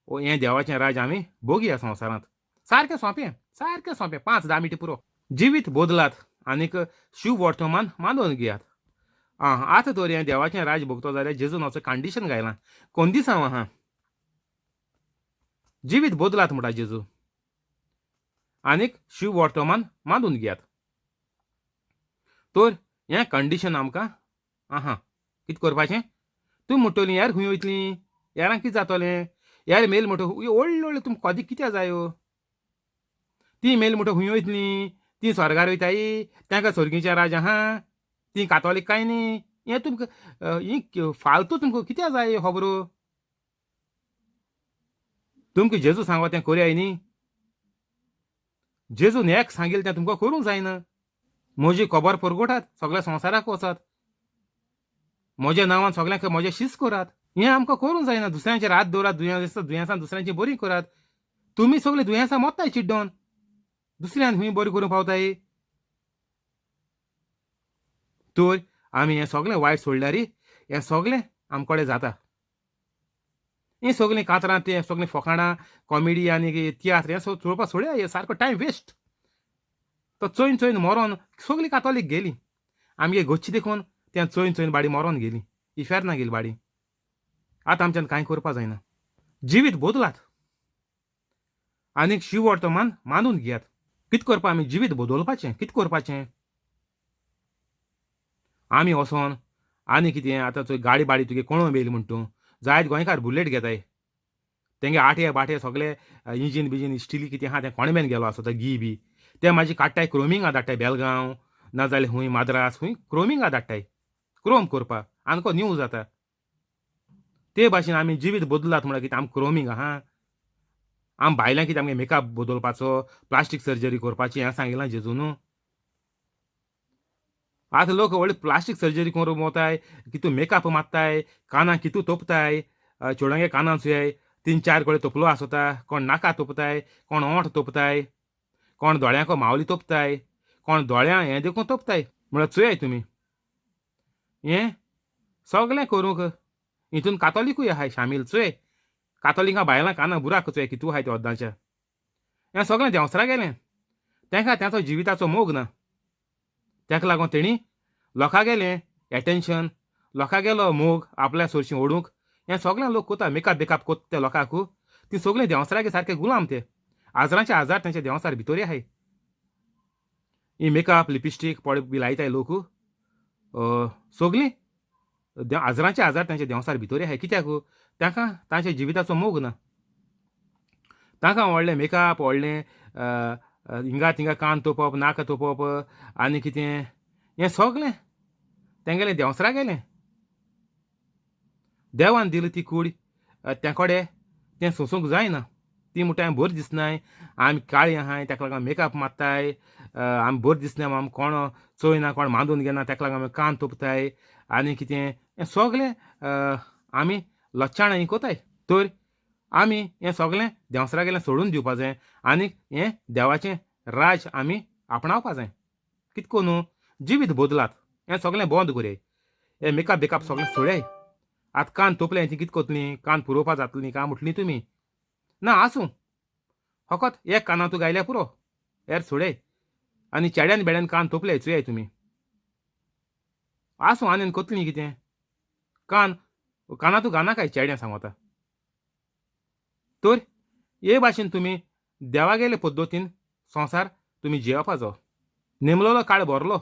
हें देवाचें राज आमी भोगया संवसारांत. सारकें सोंपें, सारकें सोंपें, 5-10 मिनटां पुरो. जिवीत बदलात आनीक शिव वर्तमान मानून घेयात. आं आतां तर हें देवाचें राज भोगतो जाल्यार जेजून असो कंडिशन घायलां, कोंदिसांव आहा. जिवीत बदलात म्हणटा जेजू आनीक शिव वर्तमान मानून घेयात. तर हें कंडिशन आमकां आहा. कितें करपाचें? तूं म्हणटली यार खंय वयतली, यारांक कितें जातलें, यार मेल म्हणटा व्हडले व्हडले तुमकां कदें कित्याक जायो, ती मेल म्हणटा खंय वयतली, ती स्वर्गार वयताय, तांकां स्वर्गीचें राज आहा, ती कातोलीक काय न्ही. हें तुमकां ही फालतू तुमकां कित्याक जाय खबरो? तुमकां जेजू सांगो तें करयाय न्ही. जेजून एक सांगिल्लें तें तुमकां करूंक जायना. म्हजी खबर परगटात, सगळ्या संवसाराक वचात, म्हज्या नांवान सगळ्यांक म्हजें शीस करात. हें आमकां करूंक जायना. दुसऱ्यांचेर हात दवरात, दुयेंसां दुसऱ्यांची बरीं करात. तुमी सगळीं दुयेंसां मोत्ताय चिड्डोन, दुसऱ्यान खंय बरीं करूंक पावताय? तर आमी हें सगळें वायट सोडल्यार हें सगळें आमचे कडेन जाता. हीं सगळीं कातरां, तें सगळीं फकाणां, कॉमेडी आनी तियात्र हें चोवपाक सोडया. हें सारको टायम वेस्ट. तो चोयन चोयन मरोन सगळीं कातोलीक गेली. आमगे घोच्ची देखून तें चोयन चोयन बाडी मरोन गेली, इफेर्ना गेली बाडी. आतां आमच्यान कांय करपा जायना. जिवीत बदलात आनीक शिव वर्तमान मानून घेयात. कितें करपा आमी? जिवीत बदलपाचें. कितें करपाचें? आमी वचोन आनी कितें आतां चोय गाडी बाडी तुगे कोण मेली म्हण तूं जायत गोंयकार बुलेट घेताय, तेंगे आटे बाटे सगळे इंजीन बिजीन स्टिली कितें आहा तें कोणबेन गेलो आसता घी बी ते मागीर काडटाय क्रोमिंगा धाडटाय बेलगांव नाजाल्यार खूंय माद्रास खूंय क्रोमिंगा धाडटाय क्रोम करपाक आमकां न्यू जाता. ते भाशेन आमी जिवीत बदलात म्हळ्यार कितें आम क्रोमींग आहा? आम भायल्यान कितें आमगे मेकअप बदलपाचो, प्लास्टीक सर्जरी करपाची हें सांगिलां जेजून? आतां लोक व्हडली प्लास्टीक सर्जरी करूंक वताय, कितू मेकअप मारताय, कानाक कितू तोपताय, चेडवांगे कानां चोयाय तीन चार कडेन तोपलो आसता, कोण नाका तोपताय, कोण ओंठ तोपताय, कोण दोळ्यांको मावली तोपताय, कोण दोळ्यां हें देखून तोपताय. म्हळ्यार चोयाय तुमी हें सगळें करूंक हितून कातोलिकूय आहाय शामील. चोय कातोलिकां बायलां कानां बुराक चोय कितू आहाय ते ओद्दांच्या. हें सगळें देंवसरा गेलें. तेंका तेंचो जिविताचो मोग ना, तेका लागून तेणी लोकां गेलें एटेन्शन, लोकां गेलो मोग आपल्या सोरशीं ओडूंक हें सगळें लोक कोता. मेकअप बेकअप कोत्ता ते लोकांक, ती सगळीं देंवसरागे सारके गुलाम ते, हजारांचे हजार तेंच्या देंवसार भितर आहाय. ही मेकअप लिपस्टीक पळय बी लायताय लोक, सगळीं हजारांचे हजार तेंच्या देंवसार भितर आहाय. कित्याक? तांकां तांच्या जिविताचो मोग ना. तांकां व्हडलें मेकअप, व्हडलें हिंगा थिंगा कान तोपप, नाक तोपप आनी कितें हें सगळें तेंगेलें देंवसरा गेलें. देवान दिली ती कूड त्या कडेन तें सोंसूंक जायना. ती म्हणटा आमी बरी दिसनाय, आमी काळी आहाय, ताका लागून मेकअप मारताय, आमी बरी दिसनाय, आमी कोण चोयना, कोण मांदून घेना, ताका लागून आमी कान तोपताय आनी कितें हें सगळें आमी लक्षणां हीं कोताय. तर आमी हें सगळें देंवसरा गेलें सोडून दिवपा जाय आनी हें देवाचें राज आमी आपणावपा जाय. कित करून जिवीत बदलात, हें सगळें बंद करया, हें मेकअप बेकअप सगळें सोडयाय. आतां कान तोपलें ती कित कोतली, कान पुरोवपा जातली काय म्हटली तुमी? ना आसूं, फकत एक काना तूं गायल्या पुरो, हेर सोडय. आनी चेड्यान बेड्यान कान तोपले चोयाय तुमी, आसूं आनी कोतली कितें कान काना तूं गाना काय चेड्यां सांगता. तर हे भाशेन तुमी देवागेले पद्दतीन संवसार तुमी जियेवपाचो. नेमलोलो काळ भरलो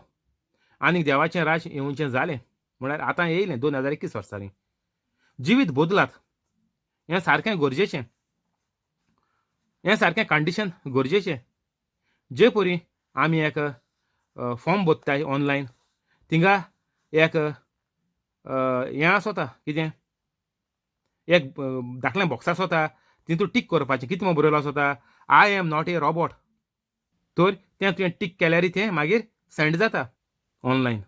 आनी देवाचें राज येवचें जालें, म्हळ्यार आतां येयलें 2021 वर्सांनी. जिवीत बदलात, हें सारकें गरजेचें, हें सारकें कंडिशन गरजेचें. जे परी आमी एक फॉर्म भरताय ऑनलायन, थिंगा एक हें आसता कितें एक धाकलें बॉक्स आसता, तितून टीक करपाचें. कितें म्हूण बरयलो आसता, I am not a robot. तर तें तुवें टीक केल्यार तें मागीर सेंड जाता ऑनलायन.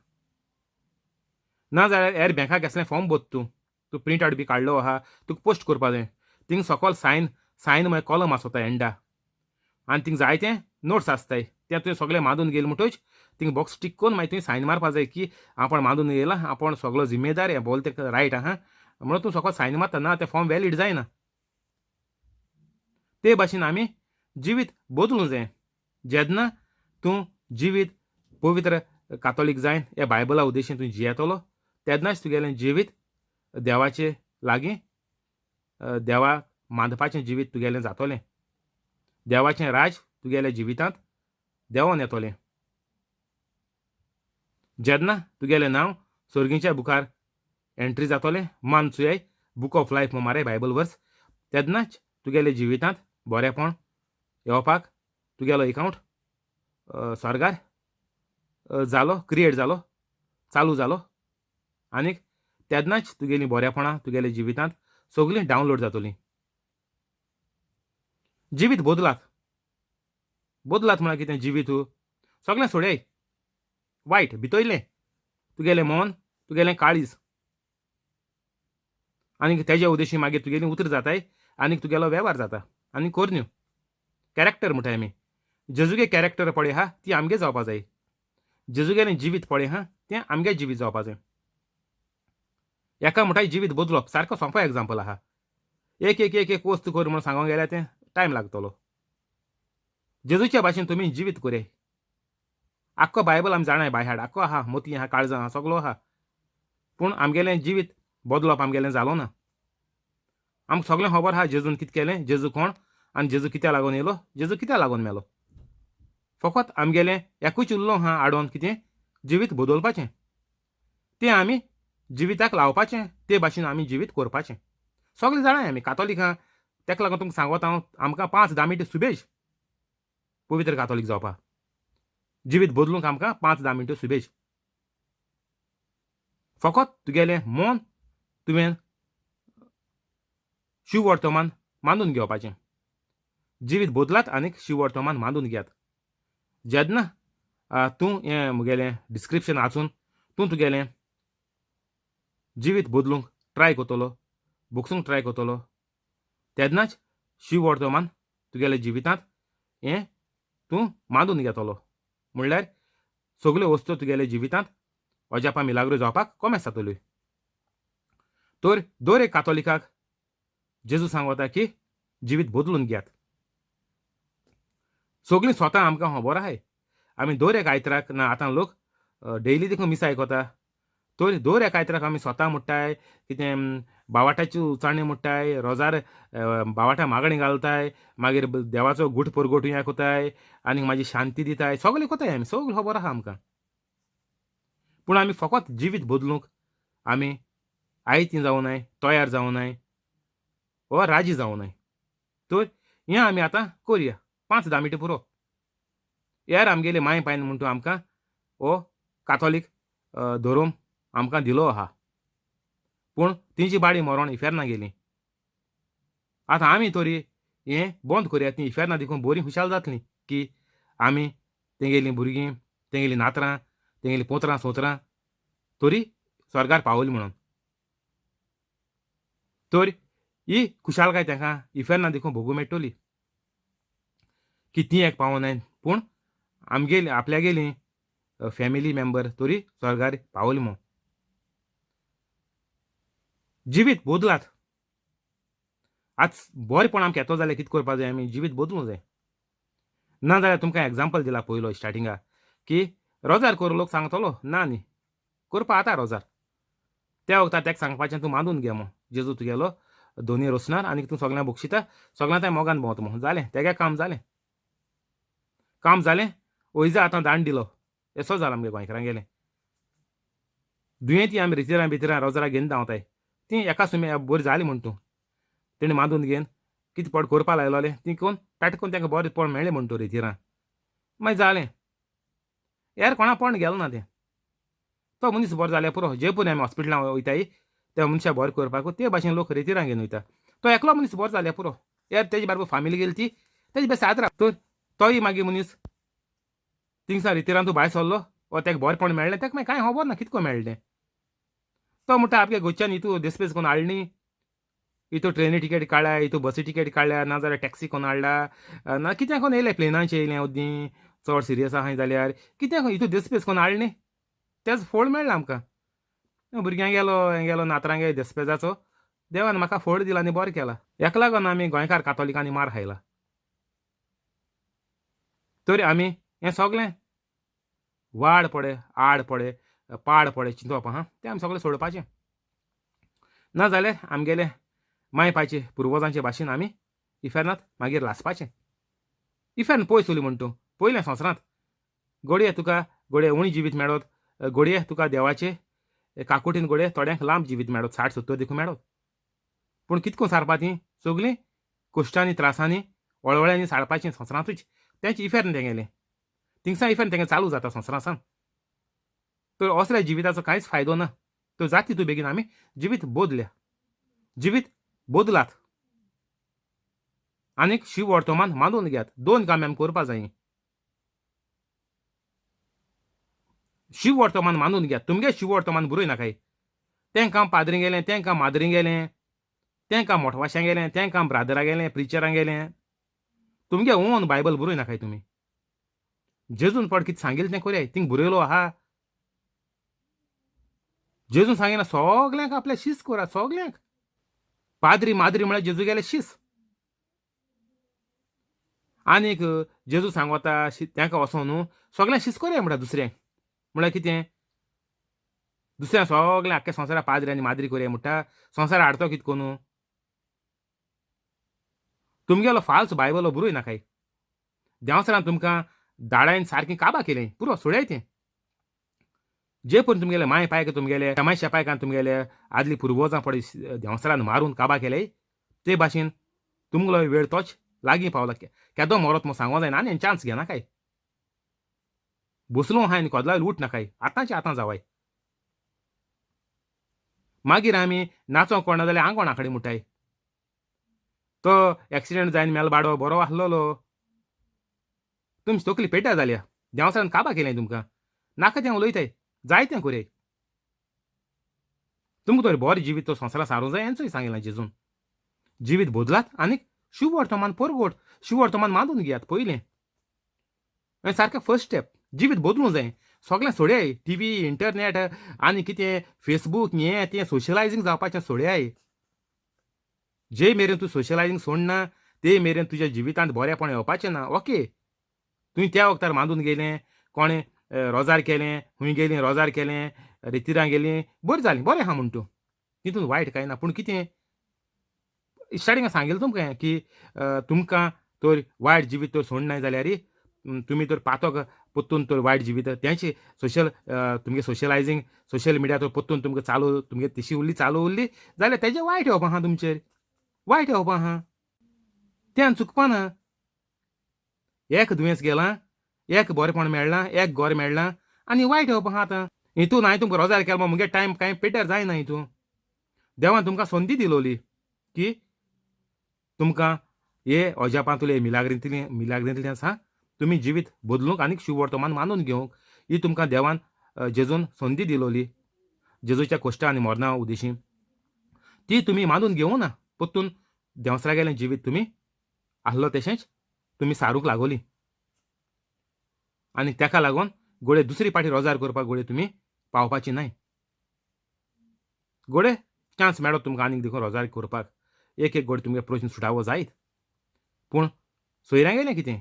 ना जाल्यार हेर बँकाक कसलें फॉर्म भरता तूं, तूं प्रिंट आवट बी काडलो आहा, तुका पोस्ट करपा जाय, थिंग सकल सायन सायन मागीर कॉलम आसता एंडा, आनी थिंग जायते नोट्स आसताय, तें तुवें सगळें मांदून गेलें म्हणटच थिंग बॉक्स टीक करून मागीर तुवें सायन मारपा जाय की आपण मांदून येयला, आपूण सगळो जिम्मेदार, हें बोल तें रायट आहा म्हणून तूं सकल सायन मारता. ना तें फॉर्म वॅलीड जायना. ते भाशेन आमी जिवीत बदलूंक जाय. जेन्ना तूं जिवीत पवित्र कातोलीक जायन ह्या बायबला उद्देशीन तूं जियेतलो तेन्नाच तुगेलें जिवीत देवाचे लागीं देवा मांदपाचें जिवीत तुगेलें जातलें, देवाचें राज तुगेल्या जिवितांत देंवोन येतलें. जेन्ना तुगेलें नांव सर्गीच्या बुकार एंट्री जातलें, मान चुयाय बुक ऑफ लायफ मारे बायबल वर्स, तेन्नाच तुगेल्या जिवितांत बरेंपण येवपाक तुगेलो एकावंट स्वर्गार जालो, क्रिएट जालो, चालू जालो, आनीक तेन्नाच तुगेलीं बरेपणां तुगेल्या जिवितांत सगळीं डावनलोड जातलीं. जिवीत बदलात, बदलात म्हळ्यार कितें, जिवीत सगळें सोडय वायट भितयलें तुगेलें मन, तुगेलें काळीज, आनी तेज्या उद्देशी मागीर तुगेलीं उतरां जाताय आनी तुगेलो वेव्हार जाता आनी करन्यो. कॅरेक्टर म्हणटाय आमी, जेजूगे कॅरेक्टर पळय आहा ती आमगे जावपा जाय, जेजूगेलें जिवीत पळय आहा तें आमगे जिवीत जावपा जाय. एका म्हणटाय जिवीत बदलप सारको सोंपो एग्जाम्पल आहा. एक एक एक एक वस्तू कर म्हणून सांगूंक गेल्यार तें टायम लागतलो. जेजूच्या भाशेन तुमी जिवीत करे. आख्खो बायबल आमी जाणाय बायहाड, आख्खो आहा, मोती आहा, काळजां आहा, सगलो आहा, पूण आमगेलें जिवीत बदलप आमगेलें जालो ना. आमकां सगळें खबर आहा जेजून कितें केलें, जेजू कोण आनी जेजू कित्याक लागून येयलो, जेजू कित्याक लागून मेलो. फकत आमगेलें एकूच उरलो आहा आडोन कितें, जिवीत बदलपाचें, तें आमी जिविताक लावपाचें, ते भाशेन आमी जिवीत करपाचें. सगळें जाणाय आमी कातोलीक आहा, तेका लागून तुमकां सांगत हांव, आमकां 5-10 मिनटां सुबेज पवित्र कातोलीक जावपाक, जिवीत बदलूंक आमकां 5-10 मिनटां सुबेज. फकत तुगेलें मन तुवें शिववर्तमान मानून घेवपाचें. जिवीत बदलात आनीक शिववर्तमान मानून घेयात. जेन्ना तूं हें म्हगेलें डिस्क्रिप्शन वाचून तूं तुगेलें जिवीत बदलूंक ट्राय करतलो, भोगसूंक ट्राय करतलो, तेन्नाच शिववर्तमान तुगेल्या जिवितांत हें तूं मानून घेतलो. म्हणल्यार सगल्यो वस्तू तुगेल्या जिवितांत अजापां मिलाग्रो जावपाक कोमेस जातल्यो. तर दर एक कातोलिकाक जेजू सांगता की जिवीत बदलून घेयात. सगळीं स्वता आमकां खबर आहाय, आमी दर एक आयतराक ना आतां लोक डेली देखून मिस आयकता, तर दर एक आयतराक आमी स्वता म्हणटाय कितें बावाटाची उचाणी म्हणटाय, रोजार बावाटा मागणी घालताय, मागीर देवाचो गूट परगोट हें कोताय आनी मागीर शांती दिताय, सगळें कोताय आमी, सगळें खबर आहा आमकां. पूण आमी फकत जिवीत बदलूंक आमी आयती जावनाय, तयार जावनाय वा राजी जावनाय. तर हें आमी आतां करया, 5-10 मिनटां पुरो. यार आमगेले माय पायन म्हण तूं आमकां हो काथोलीक धर्म आमकां दिलो आहा, पूण तेंची बाडी मरोण इफेर्ना गेली. आतां आमी तरी हें बंद करया, तीं इफेर्ना देखून बरीं खुशाल जातलीं की आमी तेंगेलीं भुरगीं, तेंगेलीं नातरां, तेंगेलीं पोत्रां सोत्रां तरी स्वर्गार पावली म्हणून. तर ही खुशालकाय तांकां इफेर्ना देखून भोगूं मेळटली की तीं एक पावनाय, पूण आमगेली आपल्यागेली फॅमिली मेंबर तरी स्वर्गार पावली म्हूण. जिवीत बदलात. आज बरेंपण आमकां येतो जाल्यार कितें करपाक जाय, आमी जिवीत बदलूंक जाय. ना जाल्यार तुमकां एग्जाम्पल दिला पयलो स्टार्टिंगा की रोजार करूं लोक सांगतलो ना न्ही करपा आतां रोजार, त्या वखदार ताका सांगपाचें तूं मानून घे मो जेजू तुगेलो दोनी रोसणार आनी तूं सगळ्यांक बक्षिता, सगळ्यां तांय मोगान भोंवता मो. जालें तेगे काम जालें, काम जालें. वयजा आतां दांड दिलो येसो जाला आमगे गोंयकारां गेलें. दुयेंती आमी रितिरां बितिरां रोजरा घेवन धांवताय, ती एका सुमे बरी जाली म्हण तूं तेणी मांदून घेवन कितें पड करपा लायलोलें ती कोण ताट कोण तांकां बरें पड मेळ्ळें म्हण तूं रितिरां मागीर जालें. यार कोणा पण गेलो ना तें, तो मनीस बरो जाल्यार पुरो. जे पुरो आमी हॉस्पिटलां वयताय त्या मनशाक बरें करपाक ते भाशेन लोक रेतिरां घेवन वयता, तो एकलो मनीस बरो जाल्यार पुरो. यार तेजे बरोबर फामिली गेली ती तेजे बेस साद राव, तर तोय मागीर मनीस थिंगसा रितिरान तूं भायर सरलो वा तेका बरेंपण मेळ्ळें तेका मागीर कांय खबर ना कितको मेळ्ळें तें. तो म्हणटा आपल्या गोंयच्यान हितू देसपेस कोण हाडली, हितू ट्रेनी टिकेट काडल्या, हितू बसी टिकेट काडल्या, ना जाल्यार टॅक्सी कोण हाडला, ना कितें कोण येयलें प्लेनाचेर येयलें अद्दीं चड सिरियस आहाय जाल्यार कितें हितू देसपेस कोण हाडली तेच फोड मेळ्ळा आमकां. भुरग्यांक गेलो हें गेलो नातरां गेलो देसपेजाचो देवान म्हाका फोड दिला आनी बरें केला. हेका लागून आमी गोंयकार कातोलिकांनी मार खायला. तरी आमी हें सगळें वाड पडे आड पडे पाड पडे चिंतप आहा तें आमी सगळें सोडपाचें. ना जाल्यार आमगेले माय पायचे पुर्वजांचे भाशेन आमी इफेर्नांत मागीर लासपाचें. इफेर्न पयस उरली म्हण तूं पयलें संवसारांत घडये तुका घडये उणी जिवीत मेळत, घडये तुका देवाचे काकुटीन घडये थोड्यांक लांब जिवीत मेळत, 60-70 देखून मेळत. पूण कितको सारपा तीं सगळीं कश्टांनी त्रासांनी वळवळ्यांनी सारपाचें संवसारांतूच तेंच इफेर्न तेंगेलें थिंगसा इफेर्न तेंगे चालू जाता संवसारां सावन. तर असल्या जिविताचो कांयच फायदो ना. तर जाती तूं बेगीन आमी जिवीत बदल्या, जिवीत बदलात आनीक शिव वर्तमान मानून घेयात. दोन कामां आमी करपा जाय. शिव वर्तमान मानून घेयात. तुमगे शिव वर्तमान बरोय नाकाय. तें काम पाद्री गेलें, तें काम माद्री गेलें, तें काम मोठवाश्यां गेलें, तें काम ब्रादरा गेलें, प्रिचरां गेलें. तुमगे ओन बायबल बरोय नाकाय तुमी. जेजून पड कितें सांगिल्लें तें करयाय. थिंग बरयलो आहा. जेजून सांगिना सगल्यांक आपल्या शीस करात, सगल्यांक. पाद्री माद्री म्हळ्यार जेजू गेले शीस. आनीक जेजू सांगता तांकां वचोन न्हू सगळ्यांक शीस करया म्हणटा दुसऱ्यांक. म्हळ्यार कितें दुसऱ्या सगळ्या आख्ख्या संवसारा पाद्री आनी माद्री करया म्हणटा. संवसार हाडतो कितें करून तुमगेलो फाल्स बायबल बरोय नाकाय. देंवसरान तुमकां दाडायन सारकें काबा केलें पुरो सोडयाय तें. जे पळोवन तुमगेले माय पायक तुमगेले माय शेपायकान तुमगेले आदली पुर्वजां पळय देंवसरान मारून काबा केले ते भाशेन तुमगेलो वेळ तोच लागीं पावला. केदो मरत म्हूण सांगो जायना आनी चान्स घेनाकाय. बसलो आहाय आनी कोदला उठ नाकाय. आतांचे आतां जावाय. मागीर आमी नाचोंक कोणा जाल्यार आंगोणा कडेन मुठाय. तो एक्सिडेंट जायन मेल बाडो बरो आसलेलो. तुमची तकली पेड्ड्यार जाल्या. देंवचारान काबा केलें तुमकां. नाका तें उलयताय, जाय तें कोरय. तुमकां तर बरें जिवीत तो संवसारांत सारूंक जाय हेंचोय सांगिलां जेजून. जिवीत बदलात आनीक शुभवर्तमान परगट, शुभवर्तमान मानून घेयात पयलें. हें सारकें फर्स्ट स्टेप. जिवीत बदलूंक जाय. सगळें सोडयाय, टी व्ही, इंटरनेट आनी कितें फेसबूक हें तें सोशलायजींग जावपाचें सोडयाय. जे मेरेन तूं सोशलायजींग सोडना ते मेरेन तुज्या जिवितांत बरेंपण येवपाचें ना. ओके, तुवें त्या वखदार मांदून गेलें, कोणें रोजार केलें, खूंय गेलीं रोजार केलें, रेतिरां गेलीं, बरें जालें, बरें आहा म्हूण तूं, तितून वायट कांय ना. पूण कितें स्टार्टिंगाक सांगिल्लें तुमकां की तुमकां तर वायट जिवीत तर सोडनाय जाल्यार तुमी तर पातक परतून तर वायट जिवीत तेंच सोशल तुमगे सोशलायजींग सोशल मिडिया तर परतून तुमकां चालू तुमगे तशी उरली चालू उरली जाल्यार तेजें वायट येवपा आहा तुमचेर, वायट येवपा आहा. तें आनी चुकपा ना. एक दुयेंस गेलां, एक बरेपण मेळ्ळां, एक गोरें मेळ्ळां आनी वायट येवपा आहा आतां. हितून हांवें तुमकां रोजार केलो मुगे टायम कांय पेड्ड्यार जायना. हितून देवान तुमकां संदी दिलोली की तुमकां हे अजापांतले मिलाग्रींतले मिलाग्रींतलें आसा तुमी जिवीत बदलूंक आनीक शुभवर्तमान मानून घेवंक ही तुमकां देवान जेजून संदी दिलोली जेजूच्या कोश्टा आनी मरणा उदेशी ती तुमी मानून घेवूं ना. परतून देंवसरागेलें जिवीत तुमी आहलो तशेंच तुमी सारूंक लागोली आनी ताका लागून गोडे दुसरी पाटी रोजार करपाक गोडे तुमी पावपाची न्हय. गोडे चान्स मेळत तुमकां आनीक देखून रोजार करपाक एक एक गोडे तुमगे प्रश्न सुटावो जायत. पूण सोयऱ्यां गेलें कितें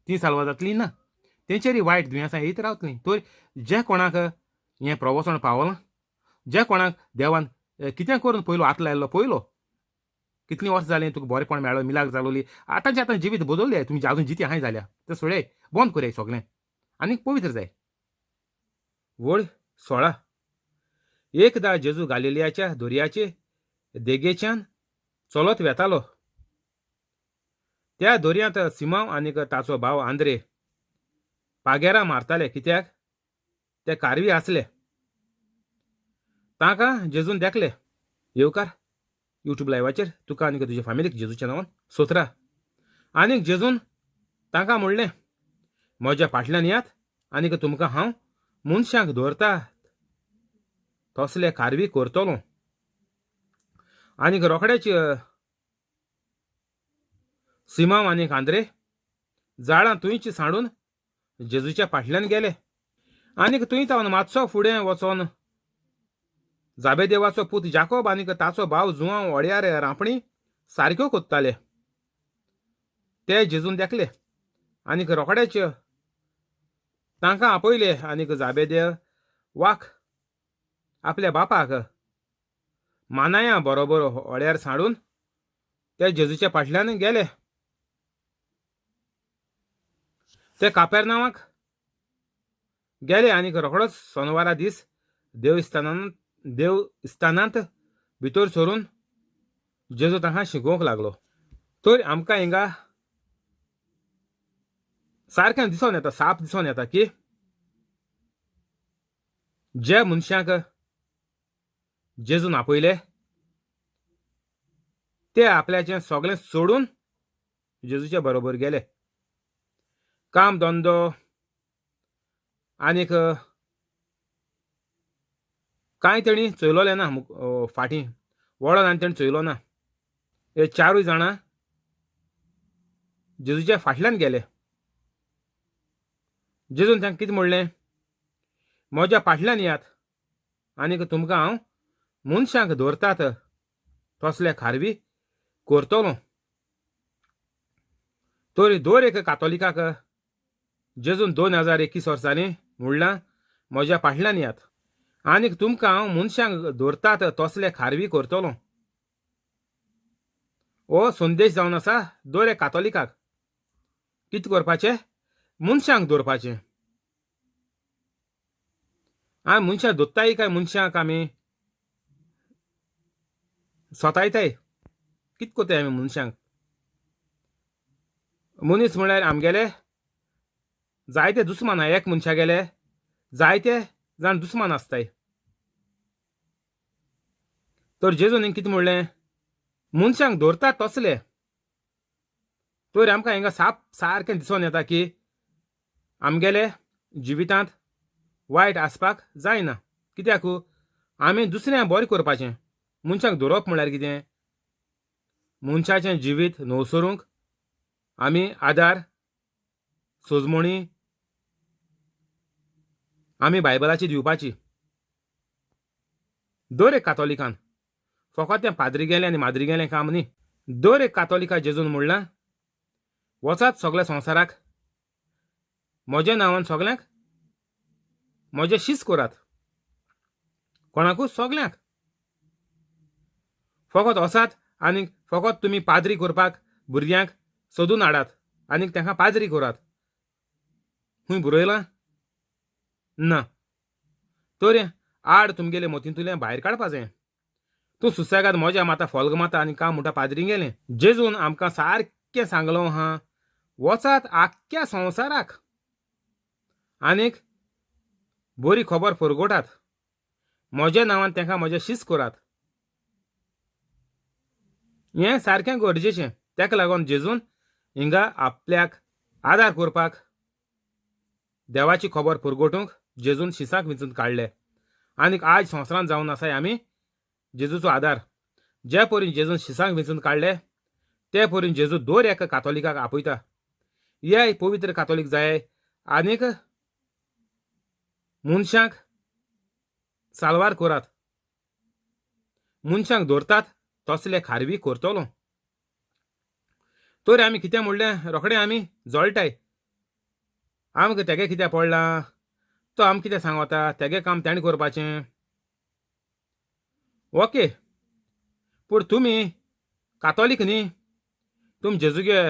तीं साल्वार जातलीं ना, तेंचेरय वायट दुयेंसां येयत रावतलीं. तर जे कोणाक हें प्रवचन पावलां, जे कोणाक देवान कितें करून पयलो हात लायलो, पयलो कितलीं वर्सां जालीं तुका बरेंपण मेळ्ळो, मिलाग्र जालोली, आतांचे आतां जिवीत बदललें तुमी अजून जिती आहाय जाल्या तें सोडय, बंद करयाय सगळें आनीक पवित्र जाय. वळ 16. एकदां जेजू गालिलियाच्या दर्याचे देगेच्यान चलत वेतालो. त्या दर्यांत सिमांव आनीक ताचो भाव आंद्रे पागेरां मारताले, कित्याक ते कारवी आसले. तांकां जेजून देखले. येवकार युट्यूब लायवाचेर तुका आनीक तुज्या फामिलीक जेजूच्या नांवान. 17. आनीक जेजून तांकां म्हणलें, म्हज्या फाटल्यान येयात आनीक तुमकां हांव मनशांक दवरता तसले कारवी करतलो. आनीक रोखडेच सिमांव आनीक आंद्रे जाळां थंयच सांडून जेजूच्या फाटल्यान गेले. आनीक थंय तावन मातसो फुडें वचोन जाबेदेवाचो पूत जाकोब आनीक ताचो भाव जुआंव व्हड्यार रांपणी सारक्यो कोत्ताले. ते जेजून देखले आनीक रोखडेच तांकां आपयले. आनीक जाबेदेव वाक आपल्या बापाक मानाया बरोबर व्हड्यार सांडून ते जेजूच्या फाटल्यान गेले. ते कापेरनांवाक गेले आनीक रोखडोच सोनवारा दीस देवस्थानांत भितर सरून जेजू तांकां शिकोवंक लागलो. तर आमकां हिंगा सारकें दिसोन येता, साप दिसोन येता की जे मनशांक जेजून आपयले ते आपल्याचें सगळें सोडून जेजूच्या बरोबर गेले. काम धंदो आनीक कांय तेणी चोयलोलें ना, फाटीं वळोन आनी तेणी चोयलो ना. हे चारूय जाणां जेजूच्या फाटल्यान गेले. जेजून तांकां कितें म्हणलें, म्हज्या फाटल्यान येयात आनीक तुमकां हांव मनशांक दवरतात तसले खारवी करतलो. तर दर एक कातोलिकाक जेजून 2021 वर्सांनी म्हणलां, म्हज्या फाटल्यान येयात आनीक तुमकां हांव मनशांक दवरतात तसले खारवी करतलो. हो संदेश जावन आसा दर एक कातोलिकाक. कितें करपाचें? मनशांक दवरपाचें. आमी मनशां दोत्ताय काय मनशांक आमी सोतायताय? कितें करताय आमी मनशांक? मनीस म्हळ्यार आमगेले जायते दुस्मान, एक मनशा गेले जायते जाण दुस्मान आसताय. तर जेजून कितें म्हणलें, मनशांक धरतात तसले. तर आमकां हिंगा साप सारकें दिसून येता की आमगेले जिवितांत वायट आसपाक जायना. कित्याक आमी दुसऱ्यांक बरें करपाचें. मनशांक धरप म्हणल्यार कितें? मनशाचें जिवीत नवसरूंक आमी आदार सोजमणी आमी बायबलाची दिवपाची. दर एक कातोलिकान, फकत तें पाद्री गेलें आनी माद्री गेलें काम न्ही, दर एक कातोलिका जेजून म्हणलां वचात सगळ्या संवसाराक म्हज्या नांवान सगल्यांक म्हजें शीस करात. कोणाकूच? सगल्यांक. फकत वचात आनी फकत तुमी पाद्री करपाक भुरग्यांक सोदून हाडात आनी तांकां पाद्री करात. खूंय बरयलां? ना. तर आड तुमगेले मतींतल्यान भायर काडपा जाय. तूं सुसेगाद मजा माता फोल्ग माता आनी काम म्हणटा पाद्री गेलें. जेजून आमकां सारकें सांगलो आहा, वचात आख्ख्या संवसाराक आनीक बरी खबर परगटात, म्हज्या नांवान तांकां म्हजें शीस करात. हें सारकें गरजेचें. ताका लागून जेजून हिंगा आपल्याक आदार करपाक देवाची खबर परगटूंक जेजून शिसाक विंचून काडले. आनीक आज संवसारांत जावन आसाय आमी जेजूचो आदार. जे परीन जेजून शिसांक विंचून काडले ते परीन जेजू दर एका कातोलिकाक आपयता, ये पवित्र कातोलीक जाय आनीक मनशांक साल्वार करात. मनशांक धरतात तसले खारवी करतलो. तर आमी कितें म्हणलें रोखडें आमी जळटाय. आमकां तेगे कितें पडलां, तो आमकां कितें सांगता, तेगे काम तेणें करपाचें. ओके, पूण तुमी कातोलीक न्ही, तुमी जेजूगे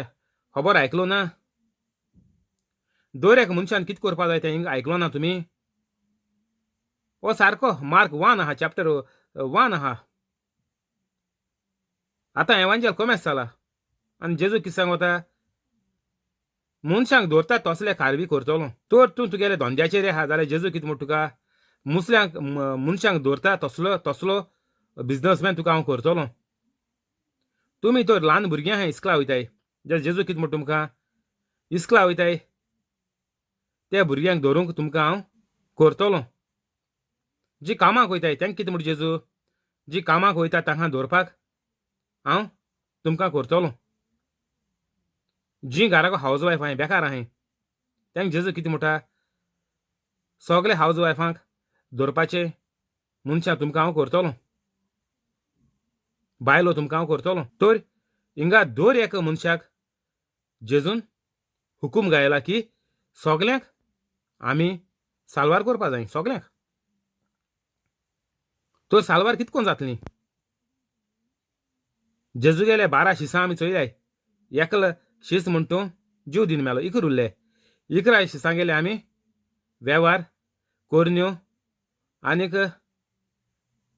खबर आयकलो ना? दर एक मनशान कितें करपा जाय तें आयकलो ना तुमी? हो सारको मार्क 1 आहा, चॅप्टर 1 आहा. आतां एवांजेल कोमेस जाला आनी जेजू कितें सांगता? मनशांक धरता तसले खारवी करतलो. तर तूं तुगेले धंद्याचेर आहा जाल्यार जेजू कितें म्हणटा तुका? मुसल्यांक मनशांक धरता तसलो तसलो बिजनसमॅन तुका हांव करतलो. तुमी तर ल्हान भुरगीं आहाय, इस्कला वयताय, जाल्यार जेजू कितें म्हणटा तुमकां? इस्कला वयताय त्या भुरग्यांक धरूंक तुमकां हांव करतलो. जी कामाक वयताय तांकां कितें म्हणटा जेजू? जी कामाक वयता तांकां दवरपाक हांव तुमकां करतलो. जी घराक हावज वायफ आहाय, बेकार आहाय, तांकां जेजू कितें म्हणटा? सगळे हावज वायफांक दवरपाचे मनशां तुमकां हांव करतलो, बायलो तुमकां हांव करतलो. तर हिंगा दर एका मनशाक जेजून हुकूम गायला की सगल्यांक आमी साल्वार करपा जाय, सगल्यांक. तर साल्वार कितकोन जातली? जेजू गेले 12 शिसां आमी चोयल्याय. एकल शीस म्हण तूं जीव दिन मेलो, 11 उरले. 11 शिसां गेले आमी वेव्हार करण्यो आनीक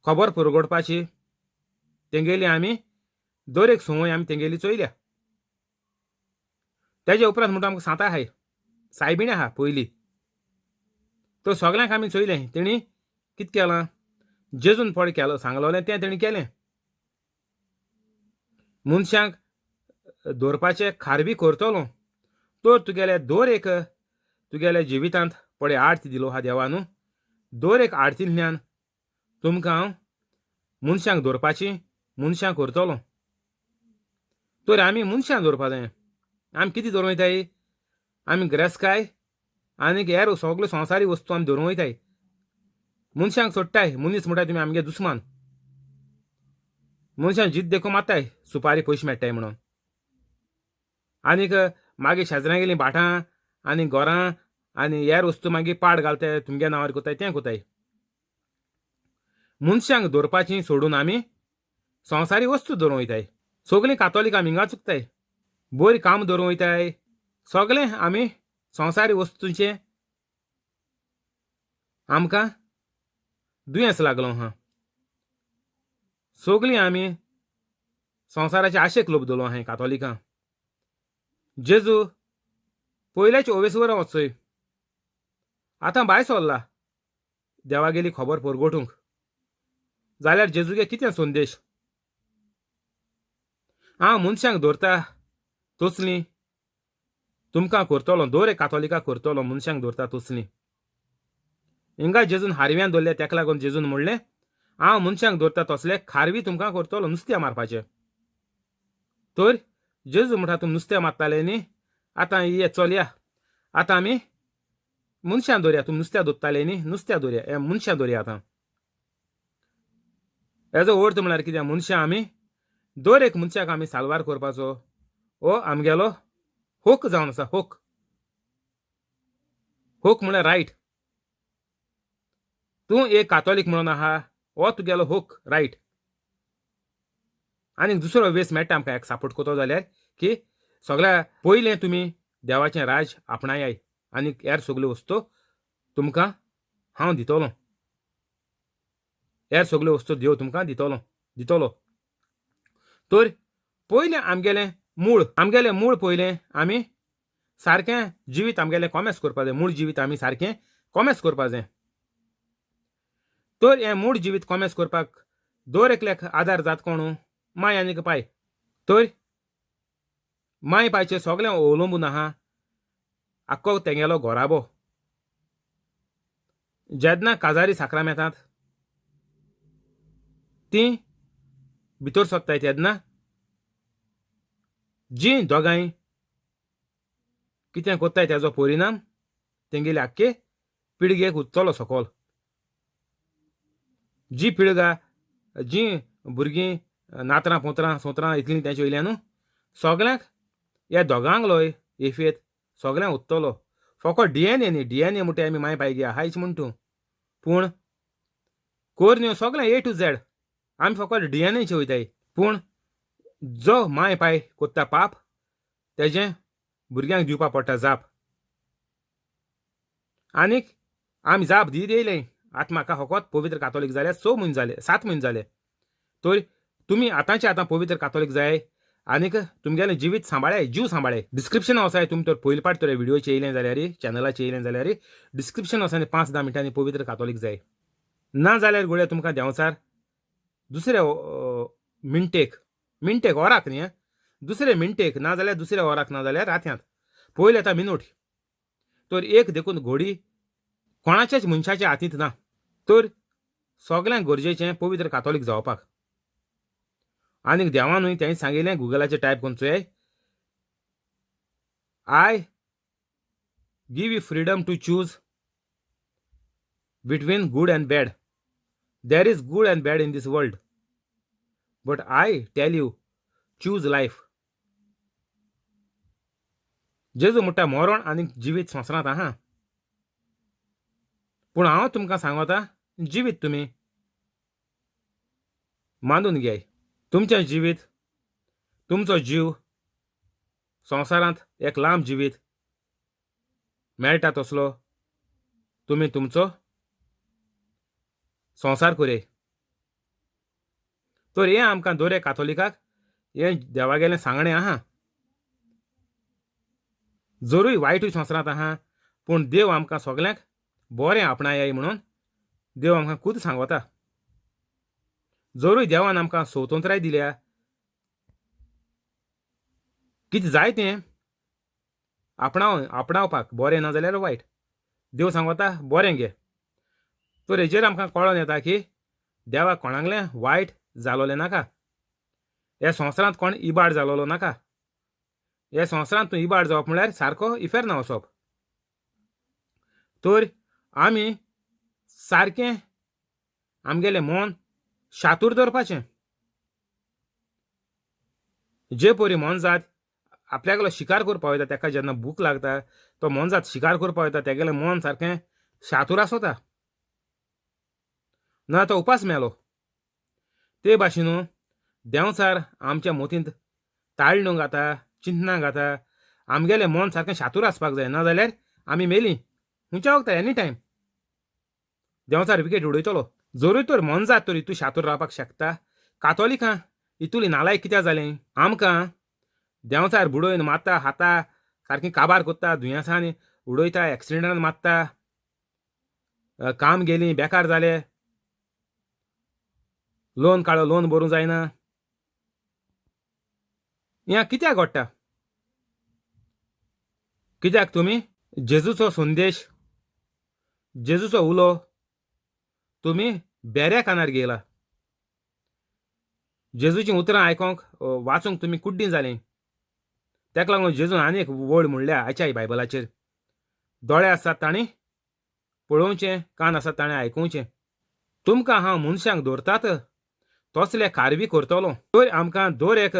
खबर पुरगोडपाची तेंगेली आमी दर एक संवय आमी तेंगेली चोयल्या. तेजे उपरांत म्हणटा आमकां सांतां आहाय, सायबिणी आहा पयली. तर सगल्यांक आमी चोयलें तेणी कितें केलां, जेजून पळय केलो सांगलोलें तें तेणी केलें. मनशांक दवरपाचें खारवी करतलो. तर तुगेले दर एक तुगेल्या जिवितांत पळय आरती दिलो आहा देवा न्हू, दर एक आरतींतल्यान तुमकां हांव मनशांक दवरपाची मनशां करतलो. तर आमी मनशां दवरपा जाय. आमी कितें दवरून वयताय? आमी गिरेस्तकाय आनीक हेर सगल्यो संवसारी वस्तू आमी दवरून वयताय. मनशांक सोडटाय. मनीस म्हणटाय तुमी आमगे दुस्मान. मनशां जीत देखून मारताय सुपारी पयशे मेळटाय म्हणून. आनीक मागीर शेजऱ्यां गेलीं भाटां आनी घरां आनी हेर वस्तू मागीर पाड घालताय, तुमगे नांवार करताय, तें करताय. मनशांक दवरपाची सोडून आमी संवसारी वस्तू दवरून वयताय. सगळीं कातोलीक आमी हिंगा चुकताय, बरी काम दवरून वयताय. सगळें आमी संवसारी वस्तूंचें आमकां दुयेंस लागलो आहा. सगळीं आमी संवसाराचे आशेक लोब दवरलो आहाय कातोलिकां. जेजू पयल्याच ओवेसवर वचय आतां भायर सरला देवागेली खबर परगटूंक. जाल्यार जेजूगे कितें संदेश? हांव मनशांक दवरता तसलीं तुमकां करतलो, दर एक कातोलिकाक करतलो, मनशांक दवरता तसलीं. हिंगा जेजून हारव्यान दवरले, तेका लागून जेजून म्हणलें हांव मनशांक दवरता तसले खारवी तुमकां करतलो नुस्त्या मारपाचें. तर जेजू म्हणटा तुमी नुस्तें मारताले न्ही, आतां ये चलया, आतां आमी मनशां दवरया, तुमी नुस्त्या दवरताले न्ही, नुस्त्या दवरया, हे मनशां दवरया आतां. हेजो अर्थ म्हळ्यार कितें, मनशां आमी दर एक मनशाक आमी साल्वार करपाचो हो आमगेलो हक जावन आसा. हक, हक म्हळ्यार रायट. तूं एक कातोलीक म्हणून आहा, हो तुगेलो हक, रायट. आनी दुसरो वेस मेळटा आमकां एक सपोर्ट करतो जाल्यार की सगळ्या पयलें तुमी देवाचें राज आपणायाय आनी हेर सगल्यो वस्तू तुमकां हांव दितलो, हेर सगल्यो वस्तू देव तुमकां दितलो दितलो. तर पयलें आमगेलें मूळ, आमगेलें मूळ पयलें आमी सारकें जिवीत आमगेलें कॉमेस करपा जाय, मूळ जिवीत आमी सारकें कॉमेस करपा जाय. तर हें मूळ जिवीत कॉमेस करपाक दर एकल्याक आदार जात कोणू, माय आनीक पाय. तर माय पायचें सगळें अवलंबून आहा आख्खो तेंगेलो घराबो. जेन्ना काजारी साकराम येतात तीं भितर सोदताय तेन्ना जीं दोगांय कितें कोत्ताय तेजो परिणाम तेंगेले आख्खे पिळगेक उरतलो सकल. जी पिळगा, जीं भुरगीं नातरां पोतरां सोतरां इतलीं तेंचे वयल्यान न्हू सगळ्यांक ह्या दोगांकलोय एफेत सगळ्यांक उरतलो. फकत DNA न्ही, DNA म्हणटा आमी माय पायगे आहायच म्हण तूं, पूण कोर सगळें ए टू झॅड आमी फकत DNAचे वयताय. पूण जो माय पाय कोत्ता पाप तेजें भुरग्यांक दिवपा पडटा जाप. आनीक आमी जाप दीत येयले आतां म्हाका फकत पवित्र कातोलीक जाल्यार 6 म्हयने जाले, 7 म्हयने जाले. तर तुमी आतांचे आतां पवित्र कातोलीक जाय आनीक तुमगेलें जिवीत सांबाळाय, जीव सांबाळाय. डिस्क्रिप्शन वचाय तुमी तर पयले पाट तर व्हिडिओचे येयलें जाल्यार, चॅनलाचे येयलें जाल्यार डिस्क्रिप्शन वचाय 5-10 मिनटांनी पवित्र कातोलीक जाय. ना जाल्यार गोळ्या तुमकां देंवचार दुसऱ्या मिनटेक, मिनटेक वराक न्ही, दुसरे मिनटेक ना जाल्यार दुसऱ्या वराक, ना जाल्यार रातयांत पयलें येता मिनूट. तर एक देखून घोडी कोणाच्याच मनशाच्या हातींत ना. तर सगळ्यांक गरजेचें पवित्र कातोलीक जावपाक. आनीक देवानूय तें सांगिल्लें गुगलाचेर टायप करून चोय, I give you freedom to choose between good and bad. There is good and bad in this world, but I tell you choose life. जेजू म्हणटा मरण आनी जिवीत संवसारांत आहा, पूण हांव तुमकां सांगता जिवीत तुमी मानून घेय. तुमचें जिवीत, तुमचो जीव संवसारांत एक लांब जिवीत मेळटा तसलो तुमी तुमचो संवसार करय. तर हें आमकां दर एक कातोलिकाक हें देवागेलें सांगणें आहा. जरूय वायटूय संवसारांत आहा, पूण देव आमकां सगल्यांक बरें आपणाय म्हणून देव आमकां खूद सांगता. जरूय देवान आमकां स्वतंत्राय दिल्या, कितें जाय तें आपणावपाक, बरें ना जाल्यार वायट, देव सांगता बरें घे. तर हेजेर आमकां कळोन येता की देवाक कोणागलें वायट जालोलें नाका, ह्या संवसारांत कोण इबाड जालोलो नाका. ह्या संवसारांत तूं इबाड जावप म्हळ्यार सारको इफेर्ना वचप. तर आमी सारकें आमगेलें मन शातूर दवरपाचें. जे परी मोनजात आपल्यागेलो शिकार करपा वयता तेका जेन्ना भूक लागता तो मोनजात शिकार करपा वयता, तेगेलें मन सारकें शातूर आसता, ना तो उपास मेलो. ते भाशेन देंवचार आमच्या मोतींत ताळणो घाता, चिंतनां घाता. आमगेलें मन सारकें शातूर आसपाक जाय, ना जाल्यार आमी मेली खंयच्या वखदार एनी टायम देंवचार विकेट उडयतलो. जरूय तर मोनजात तरी तूं शातूर रावपाक शकता. कातोलिकां इतुली नालायक कित्याक जालें? आमकां देंवचार बुडोवन मारता, हाता सारकी काबार कोत्ता, दुयेंसांनी उडयता, एक्सिडेंटान मारता, काम गेली, बेकार जाले, लोन काडलो, लोन भरूंक जायना. हें कित्याक घडटा? कित्याक तुमी जेजूचो संदेश, जेजूचो उलो तुमी बेऱ्या कानार घेयला. जेजूचीं उतरां आयकोंक वाचूंक तुमी कुड्डीं जालीं. ताका लागून जेजून आनी एक वळ म्हणल्या आयच्याय बायबलाचेर, दोळे आसात तांणी पळोवचें, कान आसात ताणें आयकुचें. तुमकां हांव मनशांक दवरतात तसले कारवी करतलो. तर आमकां दर एक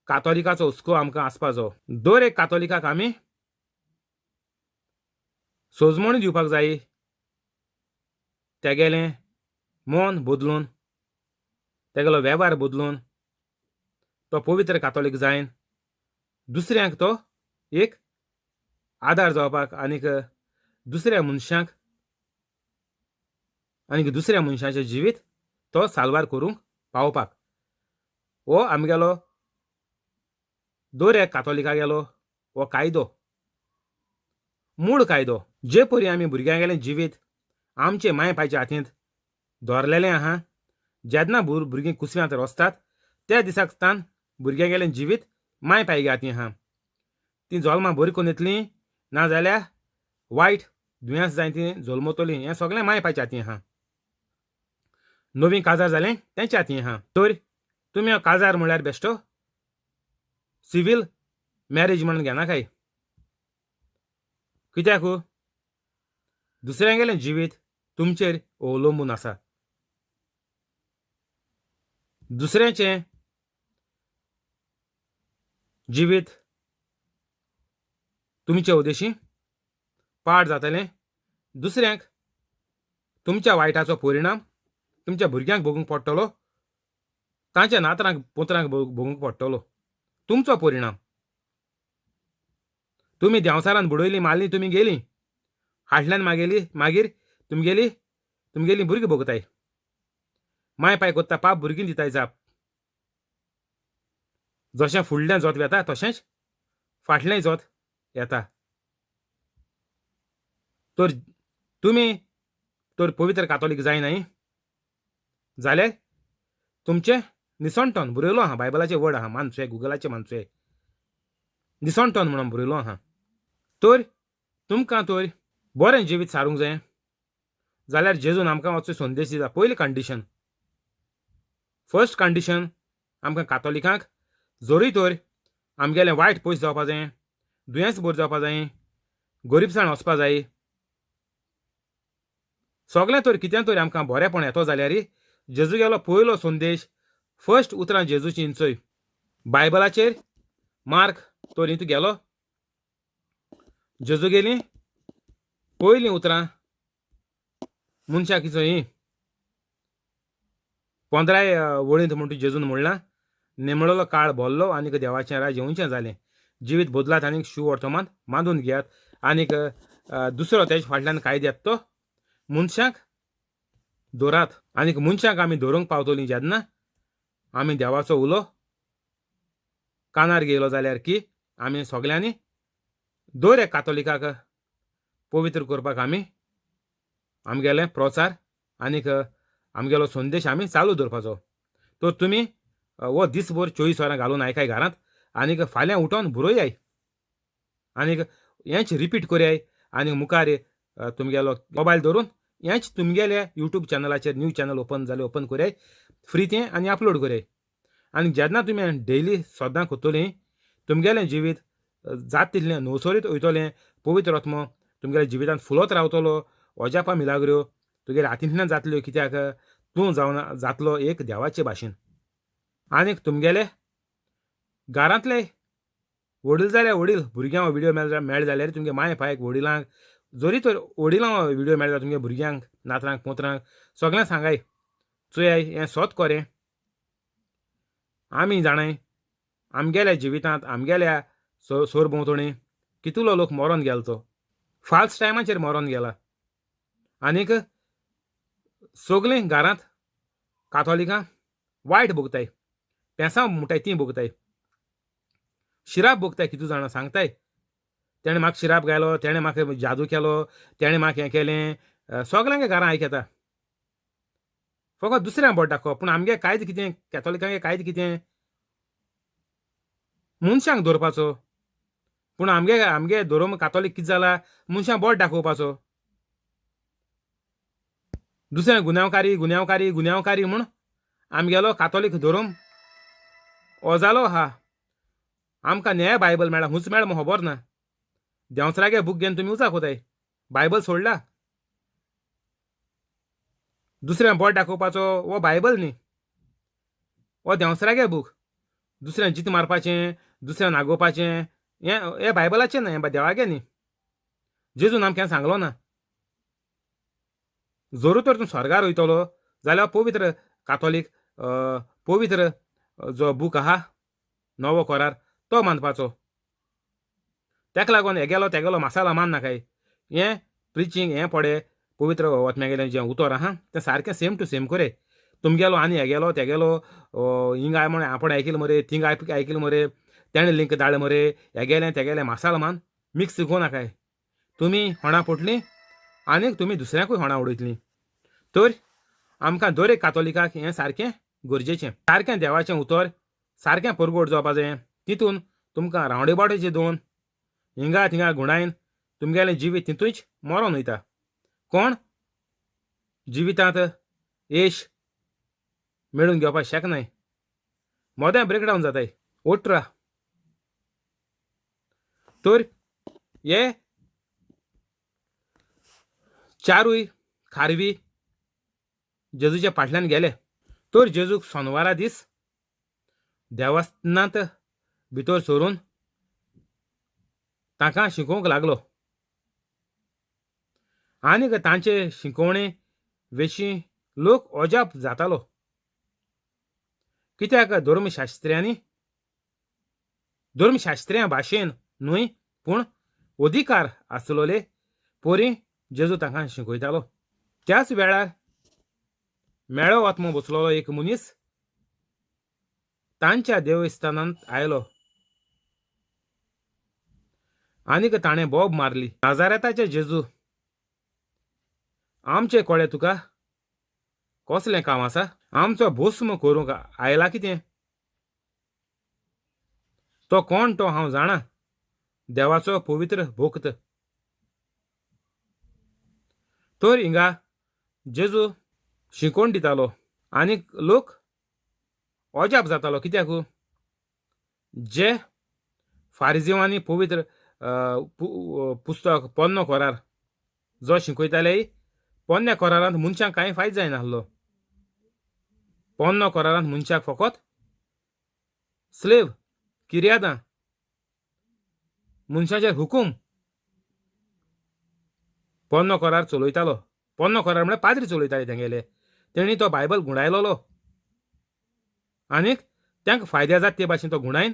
कातोलिकाचो हुस्को आमकां आसपाचो. दर एक कातोलिकाक आमी सोजमणी दिवपाक जाय, तेगेलें मन बदलून, तेगेलो वेव्हार बदलून तो पवित्र कातोलीक जायन दुसऱ्यांक तो एक आदार जावपाक आनीक दुसऱ्या मनशांक आनीक दुसऱ्या मनशाचें जिवीत तो साल्वार करूंक पावपाक. हो आमगेलो दर एक कातोलिकागेलो हो कायदो, मूळ कायदो. जे परी आमी भुरग्यांगेलें जिवीत आमचे माय पायच्या हातींत दवरलेलें आहा, जेन्ना भुरगीं कुसव्यांत रोसतात त्या दिसाक तान भुरग्यांगेलें जिवीत माय पायगे हातीं आहा. तीं जल्मां बरीं करून येतलीं नाजाल्यार वायट दुयेंस जाय तीं जल्मतलीं, हें सगळें माय पायच्या हातीं आहा. नवीं काजार जालें तेंच्या हातीं आहा. तर तुमी हो काजार म्हणल्यार बेश्टो सिवील मॅरेज म्हणून घेनाकाय. कित्याक दुसऱ्यांगेलें जिवीत तुमचेर अवलंबून आसा. दुसऱ्याचें जिवीत तुमचे उद्देशी पाड जातलें. दुसऱ्यांक तुमच्या वायटाचो परिणाम तुमच्या भुरग्यांक भोगूंक पडटलो, तांच्या नातरांक पोत्रांक भोगूंक पडटलो तुमचो परिणाम. तुमी देंवचारान बुडयली मारली तुमी गेली हाडल्यान मागेली, मागीर तुमगेली तुमगेली भुरगीं भोगताय. माय पाय कोत्ता पाप भुरगीं दिताय जाप. जशें फुडलें जोत वेता तशेंच फाटलें जोत येता. तर तुमी तर पवित्र कातोलीक जायनाय जाल्यार तुमचें निसणटन बरयलो आहा, बायबलाचे वर्ड आहा, मानचोय गुगलाचे मानचोय निसणटन म्हणून बरयलो आहा. तर तुमकां तर बरें जिवीत सारूंक जाय जाल्यार जेजून आमकां वचो संदेश दिता. पयली कंडिशन, फर्स्ट कंडिशन आमकां कातोलिकांक जरूय तर आमगेलें वायट पयस जावपा जाय, दुयेंस बरें जावपा जाय, गरिबसाण वचपा जाय, सगळें तर कितें तर आमकां बरेंपण येतो जाल्यार जेजू गेलो पयलो संदेश, फर्स्ट उतरां जेजूची चोय बायबलाचेर मार्क तर हितू गेलो जेजू गेली पयलीं उतरां मनशाक चोय 15 वळींत म्हणटा जेजून म्हणलां, नेमळलो काळ भरलो आनीक देवाचें राज येवचें जालें, जिवीत बदलात आनीक शू वर्तमान मांदून घेयात. आनीक दुसरो तेज फाटल्यान कायदो येता तो मनशांक दवरात. आनीक मनशांक आमी दवरूंक पावतलीं जेन्ना आमी देवाचो उलो कानार घेयलो जाल्यार की आमी सगल्यांनी दर एक कातोलिकाक पवित्र करपाक आमी आमगेले प्रचार आनीक आमगेलो संदेश आमी चालू दवरपाचो. तर तुमी हो दीसभर 24 वरां घालून आयकाय घरांत आनीक फाल्यां उठोन बरोयाय आनीक हेंच रिपीट करयाय आनी मुखार तुमगेलो मोबायल धरून हेंच तुमगेल्या यूट्यूब चॅनलाचेर न्यू चॅनल ओपन जालें ओपन करयाय फ्री तें आनी अपलोड करयाय. आनी जेन्ना तुमी डेली सदां करतलीं तुमगेलें जिवीत जात तितलें नवसरीत वयतलें, पवित्र आत्मो तुमगेल्या जिवितांत फुलत रावतलो, अजापां मिलाग्र्यो तुगेल्या हातींतल्यान जातल्यो, कित्याक तूं जावन जातलो एक देवाचे भाशेन. आनीक तुमगेले घरांतले वडील जाल्यार वडील भुरग्यांक व्हिडियो मेळ जाल्यार तुमगे माय पायक वडिलांक जरी तर वडिलांक व्हिडियो मेळटा तुमगे भुरग्यांक नातरांक पोत्रांक सगळ्यांक सांगाय चोयाय हें सोत कोरें. आमी जाणाय आमगेल्या जिवितांत आमगेल्या सरभोंवतणी कितलो लोक मरोन गेलो तो फाल्स टायमाचेर मरोन गेला. आनीक सगळीं घरांत कातोलिकां वायट भोगताय, पेसांव म्हणटाय तीं भोगताय, शिराप भोगताय, कितू जाणां सांगताय तेणें म्हाका शिराप घालो, तेणें म्हाका जादू केलो, तेणें म्हाका हें केलें, सगल्यांक घरां आयकता फकत दुसऱ्यांक बोट दाखोवप. पूण आमगे कायदे कितें, कॅथोलिकांगे कायदे कितें, मनशांक धरपाचो. पूण आमगे आमगे धर्म कातोलीक कितें जाला, मनशांक बोट दाखोवपाचो, दुसऱ्या गुन्यांवकारी गुन्यांवकारी गुन्यांवकारी म्हूण आमगेलो कातोलीक धर्म ओजालो आहा. आमकां न्याय बायबल मेळ्ळा, हुंच मेळ्ळा म्हूण खबर ना. देंवचारागे बूक घेवन तुमी उचाक वताय, बायबल सोडला. दुसऱ्यां बोट दाखोवपाचो हो बायबल न्ही, हो देंवचारागे बूक. दुसऱ्यां जीत मारपाचें, दुसऱ्यां नागोवपाचें, हें हें बायबलाचें न्हय, हें देवागे न्ही. जेजून आमकां केन्ना सांगलो ना. जरूर तर तूं स्वर्गार वयतलो जाल्यार पवित्र कातोलीक पवित्र जो बूक आहा नवो करार तो मानपाचो. ताका लागून हेगेलो तेगेलो मसाला मान नाकाय. हें प्रिचींग हें पडे पवित्र वतम्यागेलें जें उतर आहा तें सारकें सेम टू सेम करे. तुमगेलो आनी हेगेलो तेगेलो हिंगा म्हण आपूण आयकिल मरे, थिंगा आयकिल मरे, तेणें लिंक धाड मरे, हेगेलें तेगेलें मसाला मान मिक्स करूं नाकाय. तुमी होणा पडलीं आनीक तुमी दुसऱ्याकूय होणा उडयतलीं. तर आमकां दर एक कातोलिकाक हें सारकें गरजेचें, सारकें देवाचें उतर सारकें परगट जावपा जाय. तितून तुमकां रावंडे बावटेचे दोन हिंगा थिंगा गुणायन तुमगेलें जिवीत तितूंच मरोन वयता. कोण जिवितांत येश मेळून घेवपाक शकनाय, मोदें ब्रेकडावन जाताय. 18 तर हे चारूय खारवी जेजूच्या फाटल्यान गेले. तर जेजूक सोनवारा दीस देवस्थानांत भितर सरून तांकां शिकोवंक लागलो आनीक तांचे शिकोवणे विशीं लोक अजाप जातालो. कित्याक धर्मशास्त्र्यांनी धर्मशास्त्र्यां भाशेन न्हय पूण अधिकार आसलोले परी जेजू तांकां शिकयतालो. त्याच वेळार मेळो आत्मो बसलेलो एक मनीस तांच्या देवस्थानांत आयलो आनीक ताणें बोब मारली, नाजारेताचे जेजू, आमचे कोडे तुका कसलें काम आसा? आमचो भस्म करूंक आयला कितें? तो कोण तो हांव जाणा, देवाचो पवित्र भक्त. तर हिंगा जेजू शिकोवन दितालो आनीक लोक अजाप जातालो. कित्याक जे फारिजीवांनी पवित्र पुस्तक पोन्नो कोरार जो शिकयताले, पोन्न्या कोरारांत मनशांक कांय फायदो जायनासलो. पोन्नो कोरारांत मनशाक फकत स्लेव किर्यादां, मनशाचेर हुकूम पोन्नो कोरार चलयतालो. पोन्नो कोरार म्हळ्यार पाद्री चलयताले तेंगेले. तेणी तो बायबल गुंडायलोलो आनीक तांकां फायदे जाता ते भाशेन तो गुंडायन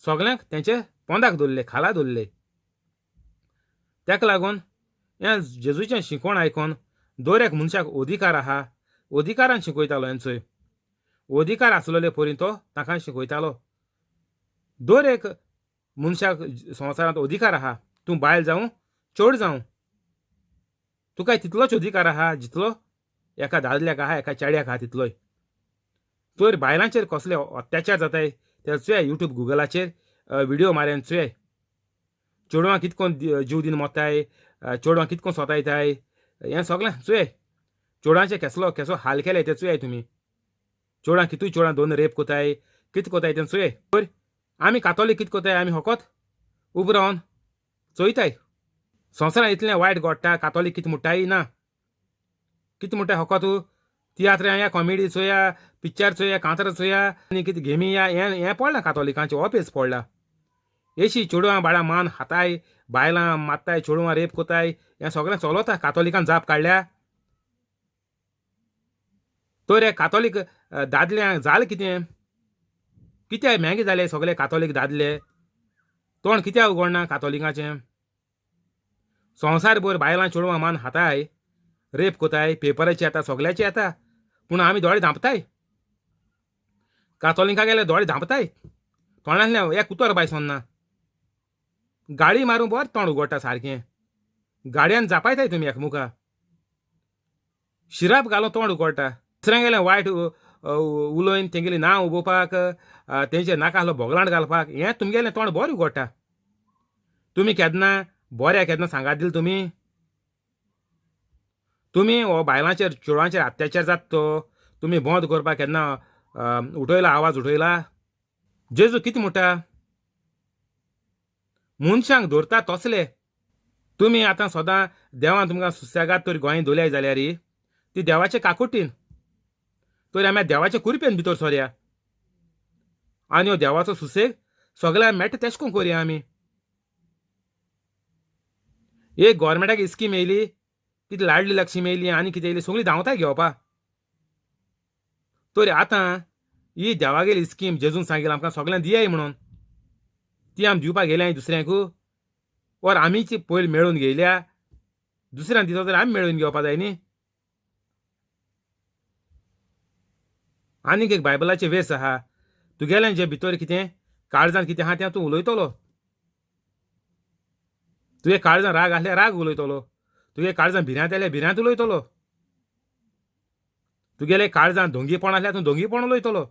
सगल्यांक तेंचे पोंदाक दवरले, खाला दवरले. ताका लागून हें जेजूचें शिकोवण आयकोन दर एक मनशाक अधिकार आहा, अधिकारान शिकयतालो. हेंचोय अधिकार आसलेले परी तो तांकां शिकयतालो. दर एक मनशाक संवसारांत अधिकार आहा, तूं बायल जावं चेड जावं, तुका तितलोच अधिकार आहा जितलो एका दादल्याक आहा, एका चेड्याक आहा तितलोय. तर बायलांचेर कसले अत्याचार जाताय ते चोयाय, युट्यूब गुगलाचेर व्हिडियो मारून चोयाय. चेडवां कितकोन जीव दिवन मोत्ताय, चेडवां कितकोन सोतायताय, हें सगळें चोयाय. चेडवांचे केसलो केसो हाल केले ते चोयाय तुमी. चेडवां कितूय चेडवां दोन रेप कोताय, कित कोताय तें चोयाय. तर आमी कातोलीक कित कोताय, आमी फकत उब रावन चोयताय. संवसारांत इतलें वायट घडटा, कातोलीक कित मुट्टाय ना, कित मुट्टाय फकत तियात्र या कॉमेडी चोया, पिक्चर चोया, कांतार चोया आनी कितें गेमी या, हें हें पडलां कातोलिकांचें हो पेज पडला. एशी चेडवां बाळां मान हाताय, बायलां मात्ताय, चेडवां रेप कोताय, हें सगळें चलता. कातोलिकान जाप काडल्या. तर हे कातोलीक दादल्यांक जालें कितें? कित्याक मॅगी जाले सगळे कातोलीक दादले? तोंड कित्याक उगडना कातोलिकाचें? संवसारभर बायलां चेडवां मान हाताय, रेप कोताय, पेपराचे येता, सगळ्याचे येता, पूण आमी दोळे धांपताय. कातोलिका गेले दोळे धांपताय, तोंडांतल्यान एक उतर बाय सोन्ना. गाळी मारूं बरें तोंड उगडटा सारकें, गाडयान जापायताय तुमी एकमुखा, शिराप घालून तोंड उगडटा. दुसऱ्यां गेलें वायट उलोवन तेंगेलें नांव उबोवपाक, तेंचेर नाका आसलो भोगलांट घालपाक हें तुमगेलें तोंड बरें उगडटा. तुमी केन्ना बऱ्या केन्ना सांगात दिल तुमी? तुमी हो बायलांचेर चेडवांचेर अत्याचार जाता तो तुमी बंद करपाक केन्ना उठयला, आवाज उठयला? जेजू कितें म्हणटा? मनशांक धरता तसले. तुमी आतां सदां देवान तुमकां सुसेगाद तर गोंय दवरल्याय जाल्यार ती देवाचे काकुटीन तर आमी देवाचे कुरपेन भितर सोरया आनी हो देवाचो सुसेग सगळ्यांक मेळटा तेश कोन करया आमी. एक गोवोरमेंटाक स्कीम येयली, कितें लाडली लक्ष्मी येयली आनी कितें येयली, सगळीं धांवताय घेवपा. तर आतां ही देवागेली स्कीम जेजून सांगिल्लें आमकां सगळ्यांक दियाय म्हणून, ती आमी दिवपाक गेल्या दुसऱ्यांकू वर आमीच पयलीं मेळून घेयल्या, दुसऱ्यान दिता जाल्यार आमी मेळून घेवपा जाय न्ही. आनीक एक बायबलाचें वेस आहा, तुगेलें जें भितर कितें काळजांत कितें आहा तें तूं उलयतलो. तुगे काळजांत राग आसल्यार राग उलयतलो, तुगे काळजांत भिरांत आसल्यार भिरांत उलयतलो, तुगेले काळजांत धोंगीपण आसल्यार तूं धोंगीपण उलयतलो.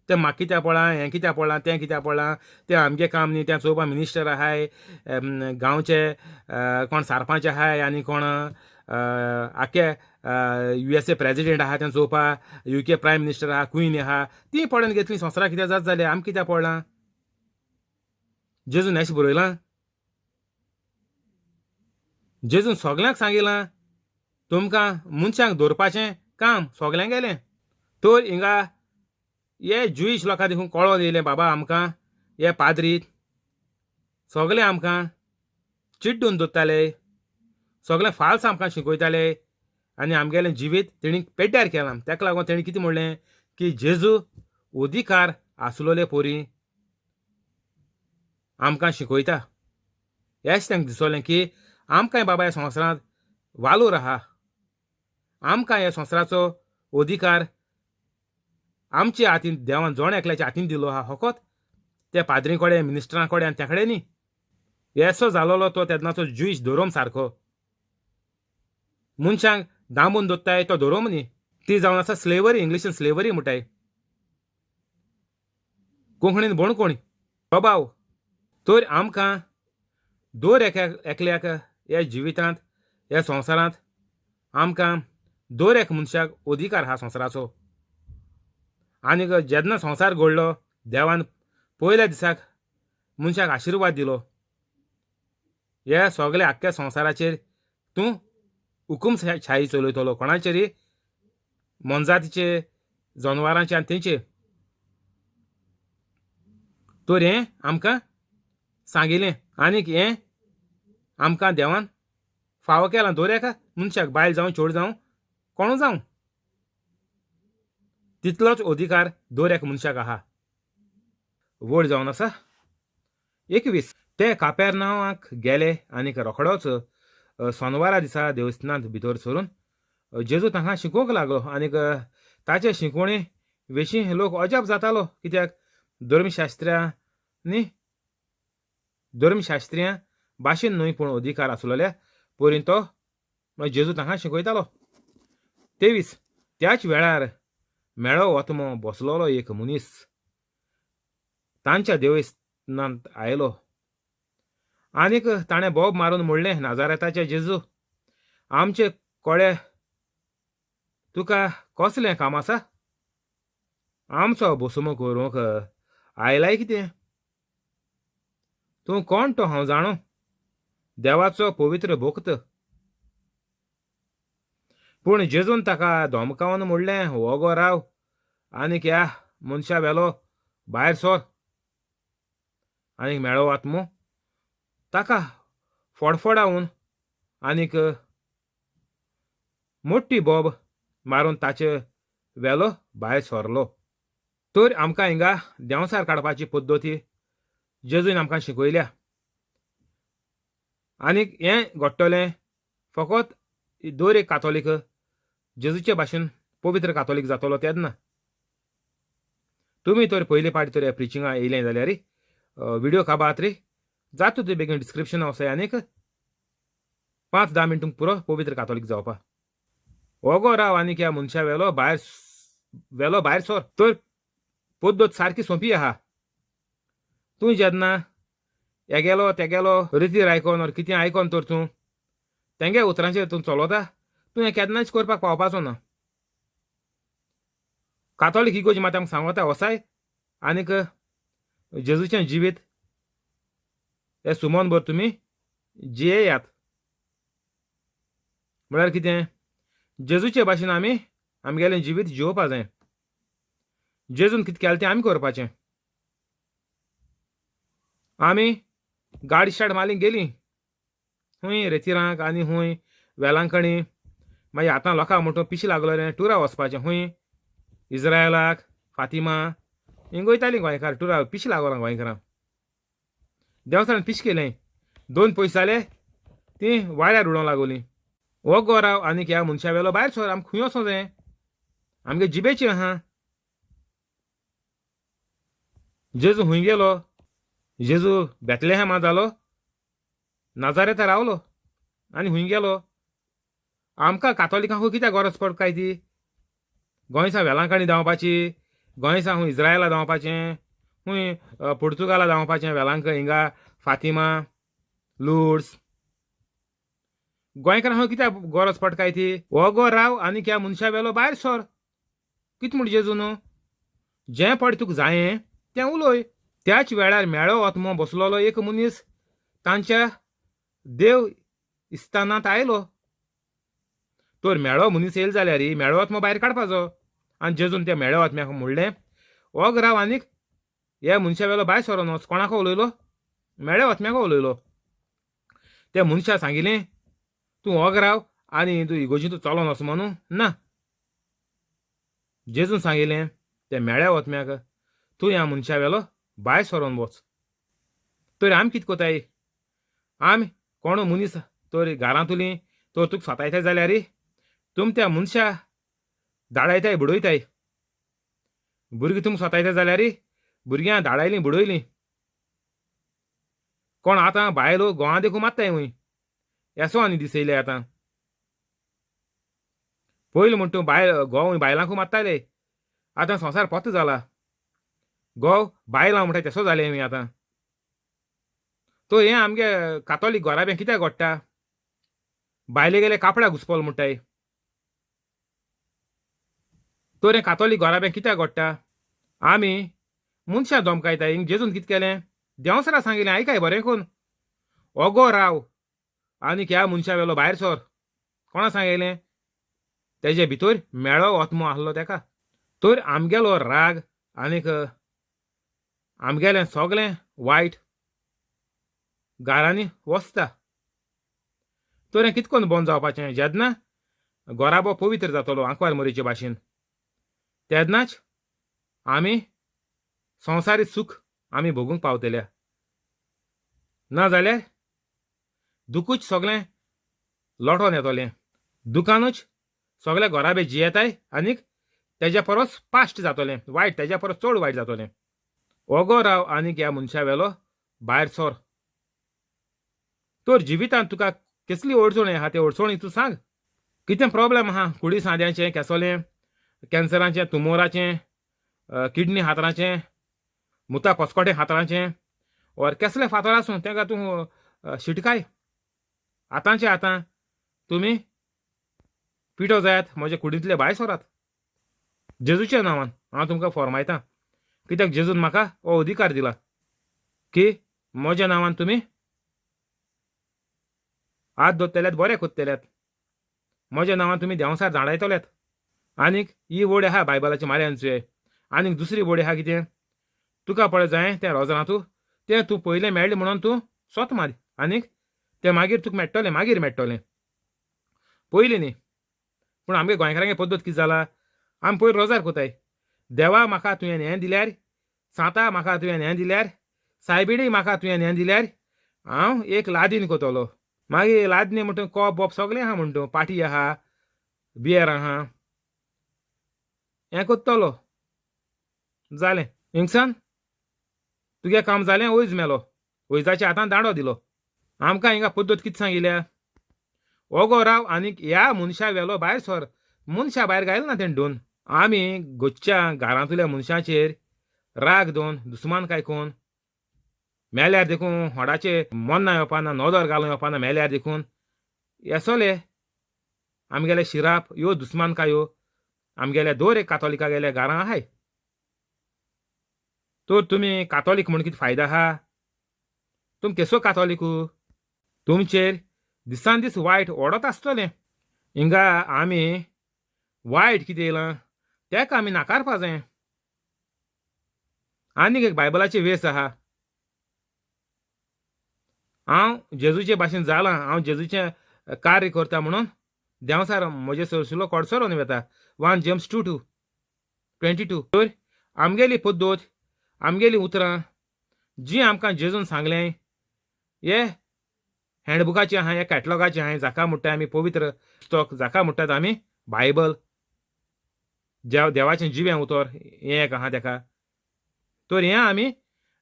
तें म्हाका कित्याक पडलां, हें कित्याक पडलां, तें कित्याक पडलां, तें आमगें काम न्ही, तें चोवपा मिनिस्टर आहाय, गांवचे कोण सरपंच आहाय आनी कोण आख्खे USA president आहा तें चोवपा, UK prime minister आहा, क्वीन आहा, तीं पडून घेतलीं संवसाराक कित्याक जात जालें, आमकां कित्याक पडलां? जेजून अशें बरयलां? जेजून सगल्यांक सांगिलां तुमकां मनशांक दवरपाचें काम सगल्यांक गेलें. तर हिंगा हे ज्युईश लोकां देखून कळोन येयलें बाबा आमकां हे पाद्रीत सगळे आमकां चिड्डून दवरताले, सगळें फाल्स आमकां शिकयताले आनी आमगेलें जिवीत तेणी पेड्ड्यार केलां. ताका लागून तेणी कितें म्हणलें की जेजू अधिकार आसलोले पोरी आमकां शिकयता. हेंच तांकां दिसलें की आमकां बाबा ह्या संवसारांत वालोर आहा, आमकां ह्या संवसाराचो अधिकार आमच्या हातीन देवान जण एकल्याच्या हातीन दिलो आहा, फकत त्या पाद्री कडेन मिनिस्टरां कडेन आनी त्या कडेन न्ही. येसो जालोलो तो तेन्नाचो ज्युईश धोरोम सारको मनशांक दांबून दवरताय तो धोरोम न्ही, ती जावन आसा स्लेवरी, इंग्लिशीन स्लेवरी म्हणटाय, कोंकणीन बोणकोणी प्रभाव. तर आमकां दर एकल्याक ह्या जिवितांत ह्या संवसारांत आमकां दर एक मनशाक अधिकार आहा संवसाराचो. आनी जेन्ना संवसार घडलो देवान पयल्या दिसाक मनशाक आशिर्वाद दिलो, ह्या सगल्या आख्ख्या संवसाराचेर तूं हुकूम शाही चलयतलो, कोणाचेर? मोनजातीचे, जनवरांचे आनी तेंचे. तर हें आमकां सांगिल्लें आनीक हें आमकां देवान फावो केलां दर एका मनशाक, बायल जावं चेडूं जावं कोणू जावं, तितलोच अधिकार दर एका मनशाक आहा. व्हड जावन आसा 21. ते कापेरनांवाक गेले आनीक रोखडोच सोनवारा दिसा देवस्थानांत भितर सरून जेजू तांकां शिकोवंक लागलो आनीक ताचे शिकवणे विशीं लोक अजाप जातालो, कित्याक धर्मशास्त्र्यांनी धर्मशास्त्रियां भाशेन न्हय पूण अधिकार आसलेल्या परीन तो जेजू तांकां शिकयतालो. 23. त्याच वेळार मेळो आत्मो बसलोलो एक मनीस तांच्या देवस्थानांत आयलो आनीक ताणें बोब मारून म्हणलें, नाजारेताचे जेजू, आमचे कोळे तुका कसलें काम आसा? आमचो बसमो करूंक आयलाय कितें? तूं कोण तो हांव जाणो, देवाचो पवित्र भक्त. पूण जेजून ताका धमकावन म्हणलें, वोगो राव आनीक ह्या मनशा वेलो भायर सर. आनीक मेळो आत्मो ताका फडफडावन आनीक मोटी बोब मारून ताचे वेलो भायर सरलो. तर आमकां हिंगा देंवसार काडपाची पद्दती जेजून आमकां शिकयल्या आनीक हें घडटलें फकत दर एक कातोलीक जेजूचे भाशेन पवित्र कातोलीक जातलो तेन्ना. तुमी तर पयले पाटी तर प्रिचिंगा येयलें जाल्यार व्हिडियो काबात रे जाता तुवें बेगीन डिस्क्रिप्शन वचय आनीक 5-10 मिनटांक पुरो पवित्र कातोलीक जावपा. वोगो राव आनीक ह्या मनशा वेलो भायर वेलो भायर सोर. तर पद्दत सारकी सोंपी आहा. तूं जेन्ना हेगेलो तेगेलो रितीर आयकोन ओर कितें आयकोन तर तूं तेंगे उतरांचेर तूं चलोता, तूं हें केन्नाच करपाक पावपाचो ना. कातोलीक इगोर्ज मात आमकां सांगता वसाय आनीक जेजूचें जिवीत हें सुमन भर तुमी जियेयात. म्हळ्यार कितें, जेजूचे भाशेन आमी आमगेलें जिवीत जियोवपा जाय. जेजून कितें केलें तें आमी करपाचें. आमी गाडी स्टार्ट मारली गेली हूंय रेतिरांक आनी हूंय वेलांकणी. मागीर आतां लोकांक म्हणटा पिशें लागलो रे टुरा वचपाचें, हूंय इज्रायलाक फातिमा हिंग वयतालीं गोंयकार टुरा. पिशें लागोलां गोंयकारांक, देंवचारान पिशें केलें. दोन पयशे जाले तीं वाऱ्यार उडोवंक लागोलीं. वोगो राव आनीक ह्या मनशा वेलो भायर सोर. आमकां खूंय वचों जाय, आमगे जिबेचें आहा. जेजू खूंय गेलो? जेजू बेतलेहॅमा जालो, नाजारेता रावलो आनी खूंय गेलो? आमकां कातोलिकांक कित्याक गरज पडटा काय ती गोंयसा वेलांकणी धांवपाची, गोंयसा खूंय इज्रायला धांवपाचें, खूंय पुर्तुगाला धांवपाचें, वेलांकणी हिंगा फातिमा लुर्ड्स. गोंयकारांक कित्याक गरज पडटा काय ती? वोगो राव आनी ह्या मनशा वेलो भायर सोर. कितें म्हूण जेजू न्हू, जें पड तुका जायें तें उलोय. त्याच वेळार मेळो आत्मो बसलेलो एक मनीस तांच्या देव इस्तानांत आयलो. तर मेळो मनीस येयलो जाल्यार मेळो आत्मो भायर काडपाचो. आनी जेजून त्या मेळो आत्म्याक म्हणलें, वोग राव आनीक ह्या मनशा वेलो भायर सरोन वच. कोणाक उलयलो? मेळ्या आत्म्याक उलयलो. त्या मनशा सांगिलें, तूं वोग राव आनी तूं इगोर्जीन तूं चलोन वच म्हणून ना. जेजून सांगिलें त्या मेळ्या आत्म्याक, तूं ह्या मनशा वेलो भायर सरोन वच. तर आमी कितें कोताय? आमी कोण मनीस तर घरांतुली तर तुका सतायताय जाल्यार तुम त्या मनशा धाडायताय बुडयताय. भुरगीं तुमकां सतायता जाल्यार भुरग्यां धाडायलीं बुडयलीं. कोण आतां बायलो गोवा देखून मात्ताय हूंय येसो आनी दिसयले. आतां पयलीं म्हण तूं बायल घोव बायलांकूय मात्ताले, आतां संवसार पोत जाला. घोव बायलां म्हणटा तेसो जालें हूंय आतां. तो हें आमगे कातोलीक घोराब्यां कित्याक घडटा? बायले गेले कापडा घुसपोल म्हणटाय. तर हें कातोलीक घोराब्यां कित्याक घडटा? आमी मनशां धमकायता. हिंग जेजून कितें केलें? देंवसरा सांगिलें, आयकाय बरें कोन, ओगो राव आनी ह्या मनशा वेलो भायर सोर. कोणा सांगिलें? तेजे भितर मेळो आत्मो आसलो तेका. तर आमगेलो राग आनीक आमगेलें सगळें वायट घरांनी वसता. तर हें कितें करून बंद जावपाचें? जेन्ना घराबो पवित्र जातलो आंकवार मोरीचे भाशेन, तेन्नाच आमी संवसारी सूख आमी भोगूंक पावतल्या. ना जाल्यार दुखूच सगळें लोटोन येतलें. दुकानूच सगळे घराबे जियेताय आनीक तेज्या परस पाश्ट जातलें वायट, तेज्या परस चड वायट जातलें. ओगो राव आनीक ह्या मनशा वेलो भायर सोर. तर जिवितांत तुका कसली अडचण आहा ते अडचणी तूं सांग. कितें प्रोब्लेम आहा? कुडी सांद्याचें, केसोलें, कॅन्सराचें, तुमोराचें, किडनी हातराचें, मुता पसकोटें हातराचें, ओर केसले फातर आसूं तेका तूं शिटकाय. आतांचे आतां तुमी पिठो जायात, म्हज्या कुडींतले भायर सरात जेजूच्या नांवान. हांव तुमकां फॉर्मायतां, कित्याक जेजून म्हाका हो अधिकार दिला की म्हज्या नांवान तुमी हात दवरतल्यात बरें कोत्तल्यात, म्हज्या नांवान तुमी देंवसार धाडायतल्यात. आनीक ही वड आहा बायबलाची मार्यांची. आनीक दुसरी वड आहा कितें? तुका पळय जाय तें रोजरां तूं तें तूं पयलें मेळ्ळें म्हणून तूं सोत मार, आनीक तें मागीर तुका मेळटलें, मागीर मेळटलें, पयलीं न्ही. पूण आमगे गोंयकारांगे पद्दत कितें जाला? आमी पयलीं रोजार कोताय, देवा म्हाका तुवें हें दिल्यार, सांता म्हाका तुवें हें दिल्यार, सायबिणी म्हाका तुवें हें दिल्यार हांव एक लादीन कोतलो. मागीर लादनी म्हणटा कोप बोप सगळें आहा, म्हणटा पाटी आहा, बियर आहा, हें कोत्तलो. जालें हिंगसान तुगे काम जालें. वयज मेलो, वयजाच्या हातान दांडो दिलो. आमकां हिंगा पद्दत कितें सांगिल्या? ओगो राव आनीक ह्या मनशा वेलो भायर सर. मनशा भायर घायल ना तेणें दोन. आमी गोच्च्या घरांतल्या मनशाचेर राग दोन दुस्मानकाय कोन मेल्यार देखून होडाचे मोन्ना येवपाना, नदर घालून येवपाना मेल्यार देखून येसोले आमगेले शिराप ह्यो दुस्मानकायो आमगेल्या दर एक कातोलिका गेल्या घरां आहाय. तर तुमी कातोलीक म्हूण कितें फायदो आहा? तुमी केसो कातोलिकू? तुमचेर दिसान दीस वायट ओडत आसतलें. हिंगा आमी वायट कितें येयलां तेका आमी नाकारपा जाय. आनीक एक बायबलाची वेस आहा. हांव जेजूचे भाशेन जालां, हांव जेजूचें कार्य करता म्हणून देंवसार म्हजे सरसुलो कडसरोन वेता. 1 James 2:22. तर आमगेली पद्दत, आमगेली उतरां जी आमकां जेजून सांगलें हे हँडबुकाचें आहा, हे कॅटलॉगाचें आहा, जाका म्हणटा आमी पवित्र पुस्तक, जाका म्हणटात आमी बायबल, देवाचें जिवें उतर हें एक आहा तेका. तर हें आमी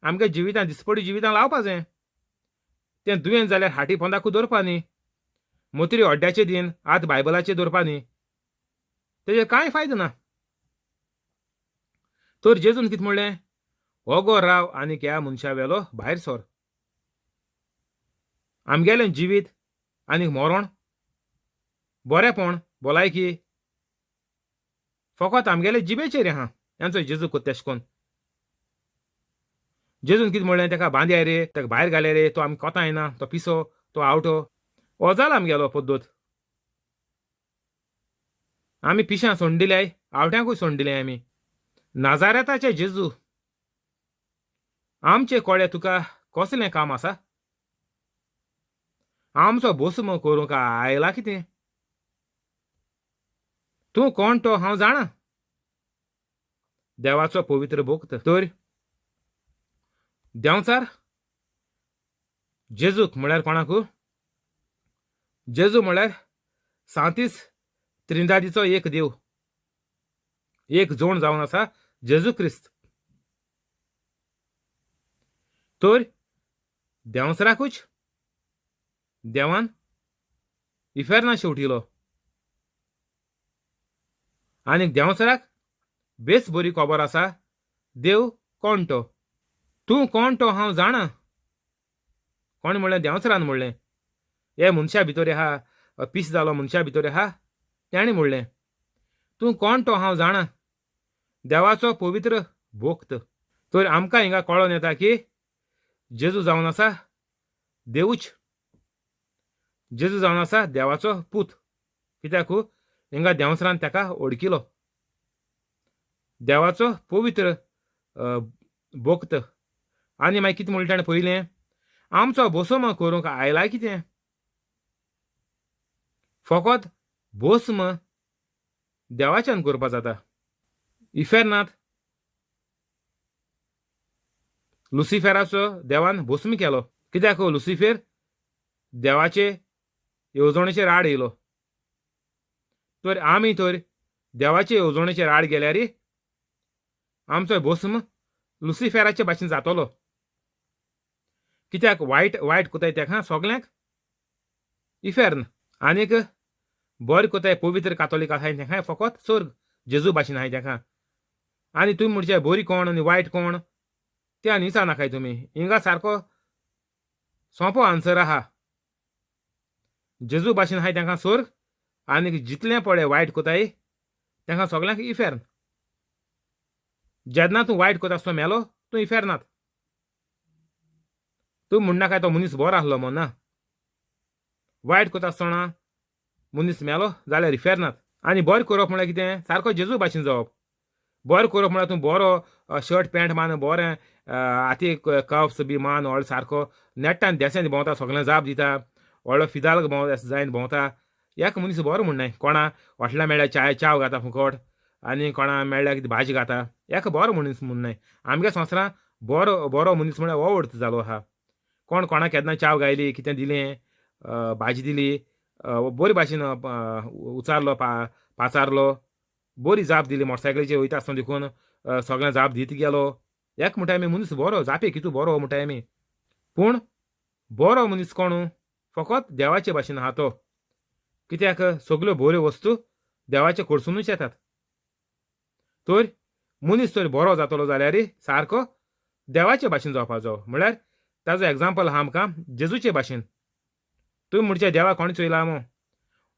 आमगे जिवितां दिसपडी जिवितां लावपा जाय. तें दुयेंत जाल्यार हाटी पोंदाकू दवरपा न्ही, मोतरी अड्ड्याचे दिन आत बायबलाचे दवरपा न्ही, तेजेर कांय फायदो ना. तर जेजून कितें म्हणलें? ओगो राव आनी ह्या मनशा वेलो भायर सर. आमगेलें जिवीत आनी मरण, बरेपण, भलायकी फकत आमगेले जिबेचेर आहा. हेंचो जेजू कोत्ता तेश कोन्न. जेजून कितें म्हणलें? तेका बांदया रे, तेका भायर घाले रे, तो आमी कोता येना, तो पिसो, तो आवटो. हो जाला आमगेलो पद्दत. आमी पिशां सोडून दिल्याय, आवट्यांकूय सोडून दिले आमी. नाजारेताचे जेजू, आमचे कोळे तुका कसलें काम आसा? आमचो भस्म करूंक आयला कितें? तूं कोण तो हांव जाणा, देवाचो पवित्र भक्त. तर देंवचार जेजूक म्हळ्यार कोणाकू? जेजू म्हळ्यार सांतीस त्रिंदादीचो एक देव, एक जोण जावन आसा जेजू क्रिस्त. तर देंवचाराकूच देवान इफेर्ना शेवटिलो आनी देंवचाराक बेस बरी खबर आसा देव कोण तो. तूं कोण तो हांव जाणा. कोण म्हणलें? देंवचारान म्हणलें. हे मनशा भितर आहा, पीस जालो मनशा भितर आहा, तेणें म्हणलें तूं कोण तो हांव जाणा, देवाचो पवित्र भक्त. तर आमकां हिंगा कळोन येता की जेजू जावन आसा देवूच, जेजू जावन आसा देवाचो पूत. कित्याक हिंगा देंवचारान तेका ओडकिलो. देवाचो पवित्र भक्त. आनी मागीर कितें म्हणलें ताणें पयलें? आमचो भस्म करूंक आयला कितें? फकत भस्म देवाच्यान करपा जाता. इफेर्नांत लुसिफेराचो देवान भस्म केलो. कित्याक लुसिफेर देवाचे येवजणेचेर आड येयलो. तर आमी तर देवाचे येवजणेचेर आड गेल्यार आमचो भस्म लुसिफेराचे भाशेन जातलो. कित्याक वायट वायट कोताय तेका सगल्यांक इफेर्न, आनीक बरें कोताय पवित्र कातोलीक आसाय तेका फकत स्वर्ग, जेजू भाशेन आहाय तेका. आनी तुमी म्हणचे बरी कोण आनी वायट कोण ते आनी विचार नाकाय तुमी. हिंगा सारको सोंपो आन्सर आहा. जेजू भाशेन आहाय तेंकां स्वर्ग, आनी जितलें पळय वायट कोताय तेंकां सगल्यांक इफेर्न. जेन्ना तूं वायट कोता आसतना मेलो तूं इफेर्नात. तूं म्हणनाकाय तो मनीस बरो आसलो म्हण ना. वायट कोता आसतना मनीस मेलो जाल्यार इफेर्नात. आनी बरें करप म्हळ्यार कितें? सारको जेजू भाशेन जावप. बरें करप म्हळ्यार तूं बरो शर्ट पॅन्ट मान, बरें हाती कप्स बी मान, व्हडलो सारको नेट्टान देसांनी भोंवता, सगळें जाप दिता, व्हडलो फिदाल्ग भोंवता जायन भोंवता. एक मनीस बरो म्हणनाय. कोणा हॉटेलां मेळ्ळ्यार चाय च्याव घाता फुकट, आनी कोणा मेळ्ळ्यार कितें भाजी घाता, एक बरो मनीस म्हणनाय. आमगे संवसारां बरो बरो मनीस म्हळ्यार हो अर्थ जालो आहा. कोण कोणाक केन्ना च्याव गायली, कितें दिलें, भाजी दिली, बरी भाशेन उचारलो, पाचारलो, बरी जाप दिली, मोटरसायकलीचेर वयता आसतना देखून सगळें जाप दीत गेलो. एक म्हणटा आमी मनीस बरो, जापे कितू बरो म्हणटा आमी. पूण बरो मनीस कोण? फकत देवाचे भाशेन आहा तो. कित्याक सगल्यो बऱ्यो वस्तू देवाचे कडसुनूच येतात. तर मनीस तर बरो जातलो जाल्यार सारको देवाचे भाशेन जावपा जावो. म्हळ्यार ताजो एग्जाम्पल आहा आमकां जेजूचे भाशेन. तुमी म्हणचे देवा कोणें चोयला मो?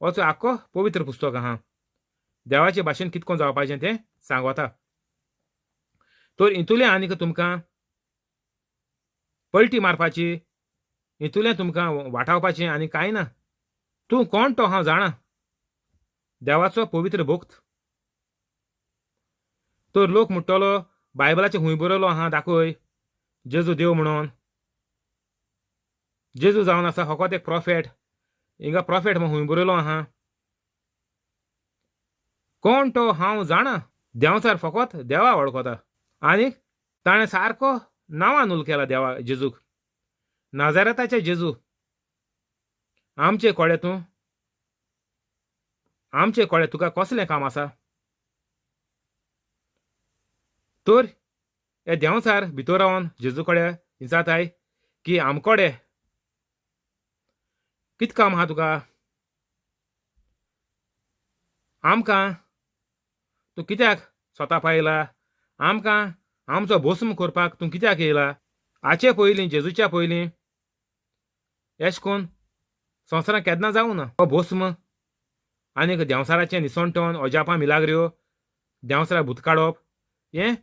वचो आख्खो पवित्र पुस्तक आहा, देवाचे भाशेन कितको जावपाचें तें सांगता. तर हितूलें आनीक तुमकां पलटी मारपाची, हितूलें तुमकां वाटावपाचें आनी कांय ना. तूं कोण तो हांव जाणा, देवाचो पवित्र भक्त. तर लोक म्हणटलो बायबलाचें खूंय बरयलो आहा दाखय जेजू देव म्हणून. जेजू जावन आसा फकत एक प्रोफेट, हिंगा प्रोफेट म्हूण खूंय बरयलो आहा? कोण तो हांव जाणा, देंवचार फकत देवा वळखता. आनी ताणें सारको नांवान उल केला देवा जेजूक, नाजारेताचे जेजू. आमचे कोडे तूं, आमचे कोडे तुका कसलें काम आसा? तर हे देंवचार भितर रावन जेजू कडेन विचारताय की आमकोडे कित काम आहा तुका? आमकां तूं कित्याक स्वता पायला? आमकां आमचो भस्म करपाक तूं कित्याक येयला? हाचे पयलीं जेजूच्या पयलीं एश कोन संवसारांत केन्ना जावं ना हो भस्म आनीक देंवसाराचें निसणटण, अजापां मिलाग्र्यो, देंवसाराक भूत काडप हें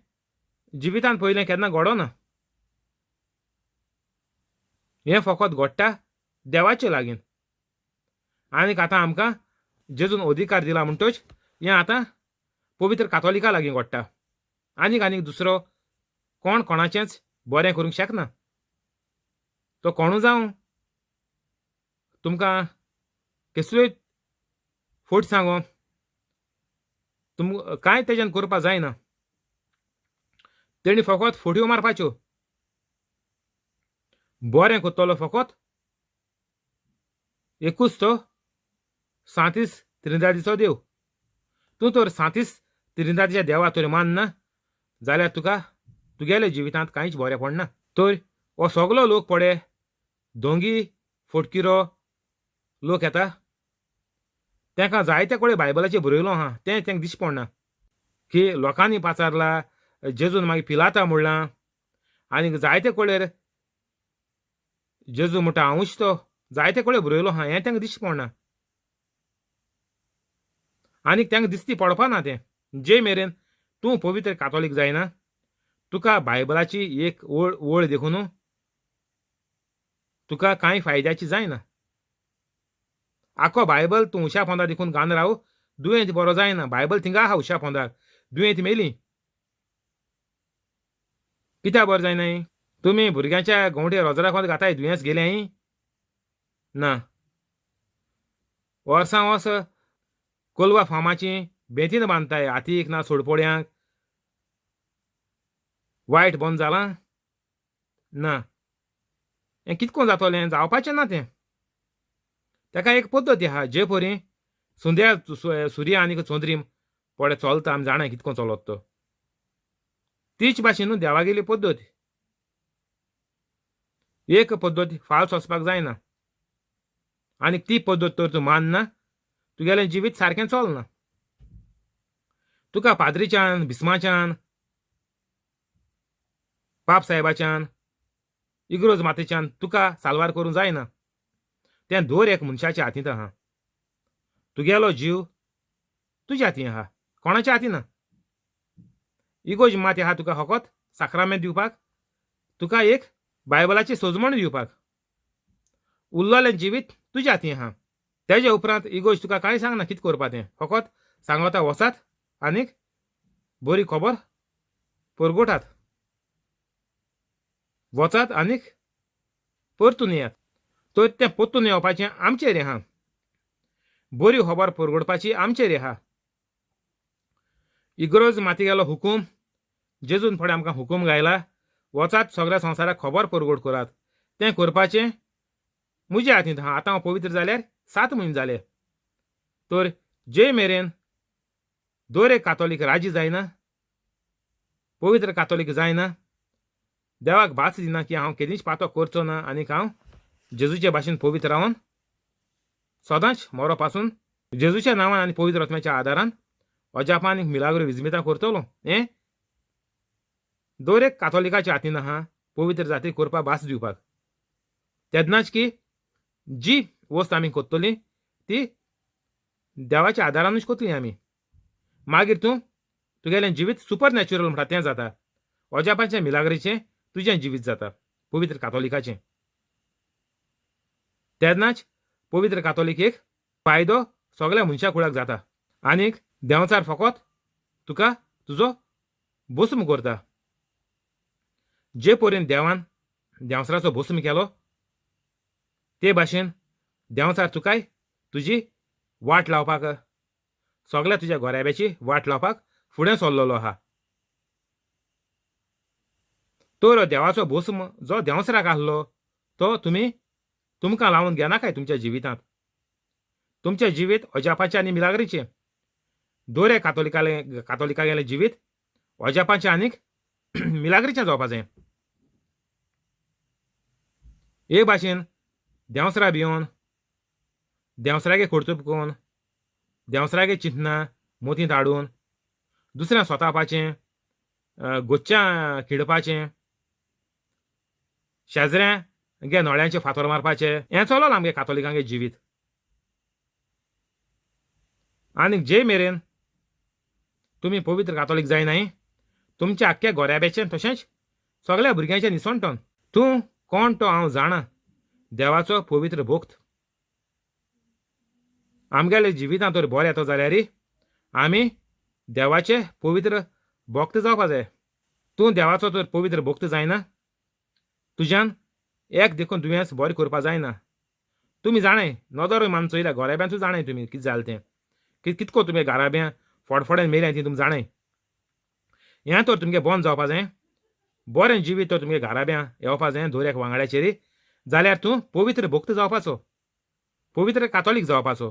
जिवितांत पयलें केन्ना घडोना. हें फकत घडटा देवाचे लागीं. आनीक आतां आमकां जेजून अधिकार दिला म्हणटच हें आतां पवित्र कातोलिका लागीं घडटा. आनीक आनीक दुसरो कोण कोणाचेंच बरें करूंक शकना. तो कोणू जावं, तुमकां कसल्योय फट सांगो, तुम कांय तेज्यान करपा जायना. तेणी फकत फटयो मारपाच्यो. बरें करतलो फकत एकूच तो सांतीस त्रिनिदादीचो देव. तूं तर सांतीस त्रिनिदादीच्या देवा तर मानना जाल्यार तुका तुगेल्या जिवितांत कांयच बरें पडना. तर हो सगलो लोक पडे दोंगी फटकिरो लोक येता, तांकां जायते कडेन बायबलाचेर बरयलो आहा तें तांकां दिश्टी पडना की लोकांनी पाचारला, जेजून मागीर पिलाता म्हणलां, आनी जायते कडेन जेजू म्हणटा हांवूच तो, जायते कडेन बरयलो आहा, हें तांकां दिश्टी पडना आनी तांकां दिश्टी पडपा ना तें. जे मेरेन तूं पवित्र कातोलीक जायना तुका बायबलाची एक ओळ ओळ देखून तुका कांय फायद्याची जायना. आखो बायबल तूं उशा पोंदा देखून घालून राव, दुयेंत बरो जायना. बायबल थिंगा आहा उशा पोंदार, दुयेंत मेली कित्याक बरो जायना? तुमी भुरग्यांच्या गोंवटे रोजराक घाताय, दुयेंस गेलें ना. वर्सां वर्स कोलवा फार्माची बेतीन बांदताय, हातीक ना सोडपोड्यांक, वायट बंद जालां ना. हें कितको जातलें? जावपाचें ना तें. ताका एक पद्दत आहा, जे परी सुंद्या सुर्या आनी चंद्रीम पळय चलता, आमी जाणा कितको चलत तो, तीच भाशेन न्हू देवागेली पद्दत. एक पद्दत फाल्स वचपाक जायना आनी ती पद्दत तर तूं मानना तुगेलें जिवीत सारकें चलना. तुका पाद्रीच्यान, बिस्माच्यान, पाप साहेबाच्यान, इग्रोज मातेच्यान तुका साल्वार करूंक जायना. तें दर एक मनशाच्या हातींत आहा. तुगेलो जीव तुज्या हातीं आहा, कोणाच्या हातीं ना. इगोज माती आहा तुका फकत साक्रामेंत दिवपाक, तुका एक बायबलाची सोजमण दिवपाक. उरलेलें जिवीत तुज्या हातीं आहा. तेजे उपरांत इगोज तुका कांय सांगना कितें करपा तें, फकत सांगता वचात आनीक बरी खबर परगोटात, वचात आनीक परतून येयात. तर तें परतून येवपाचें आमचेर आहा, बरी खबर परगोडपाची आमचेर आहा. इगरोज माती गेलो हुकूम, जेजून फुडें आमकां हुकूम गायला, वचात सगळ्या संवसाराक खबर परगोड करात. तें करपाचें म्हज्या हातींत आहा. आतां हांव पवित्र जाल्यार 7 म्हयने जाले. तर जे मेरेन दर एक कातोलीक राजी जायना, पवित्र कातोलीक जायना, देवाक भास दिना की हांव केदींच पातो करचो ना आनीक हांव जेजूचे भाशेन पवित्र रावन सदांच मरो पासून जेजूच्या नांवान आनी पवित्र आत्म्याच्या आदारान अजापां आनी मिलाग्रो विजमितां करतलो. हें दर एक कातोलिकाच्या हातीन आहा पवित्र जात्रीक करपाक भास दिवपाक. तेन्नाच की जी वस्त आमी करतली ती देवाच्या आदारानूच करतली आमी. मागीर तूं तुगेलें जिवीत सुपर नॅचरल म्हणटा तें जाता. अजापाचें मिलाग्रीचें तुजें जिवीत जाता पवित्र कातोलिकाचें. तेन्नाच पवित्र कातोलीक एक फायदो सगल्या मनशा कुळाक जाता आनीक देंवचार फकत तुका तुजो भस्म करता. जे परेन देवान देंवचाराचो भस्म केलो ते भाशेन देंवचार तुकाय तुजी वाट लावपाक, सगल्या तुज्या गोऱ्याब्याची वाट लावपाक फुडें सरलेलो आहा. तर देवाचो भस्म जो देंवचाराक आहलो तो तुमी तुमकां लावन घेनाकाय तुमच्या जिवितांत. तुमचें जिवीत अजापाचें आनी मिलाग्रीचें. दर एक कातोलिकालें कातोलिकागेलें जिवीत अजापाचें आनीक मिलाग्रीचें जावपा जाय. हे भाशेन देंवसरा भियोन, देंवसरागे कर्तुब करून, देंवसरागे चिंतना मोतींत हाडून दुसऱ्यां सोतावपाचें, गोच्च्यां खिडपाचें, शेजऱ्यां गे नोळ्यांचे फातर मारपाचें, हें चलोलां आमगे कातोलिकांगे जिवीत. आनीक जे मेरेन तुमी पवित्र कातोलीक जायनाय तुमच्या आख्ख्या गोऱ्याब्याचें तशेंच सगल्या भुरग्यांचें निसणटन. तूं कोण तो हांव जाणा, देवाचो पवित्र भक्त. आमगेले जिवितांत तर बरें येता जाल्यार आमी देवाचे पवित्र भक्त जावपा जाय. तूं देवाचो तर पवित्र भक्त जायना, तुज्यान एक देखून दुयेंस बरें करपा जायना. तुमी जाणाय, नदरूय मान चोयल्या गोऱ्याब्यांतूय जाणाय तुमी कितें जालें तें, कितको तुमी घराब्यां फडफड्यान मेल्यां ती तुमी जाणाय. हें तर तुमगें बंद जावपा जाय. बरें जिवीत तर तुमगे घराब्यां येवपा जाय दर एक वांगड्याचेर, जाल्यार तूं पवित्र भक्त जावपाचो, पवित्र कातोलीक जावपाचो.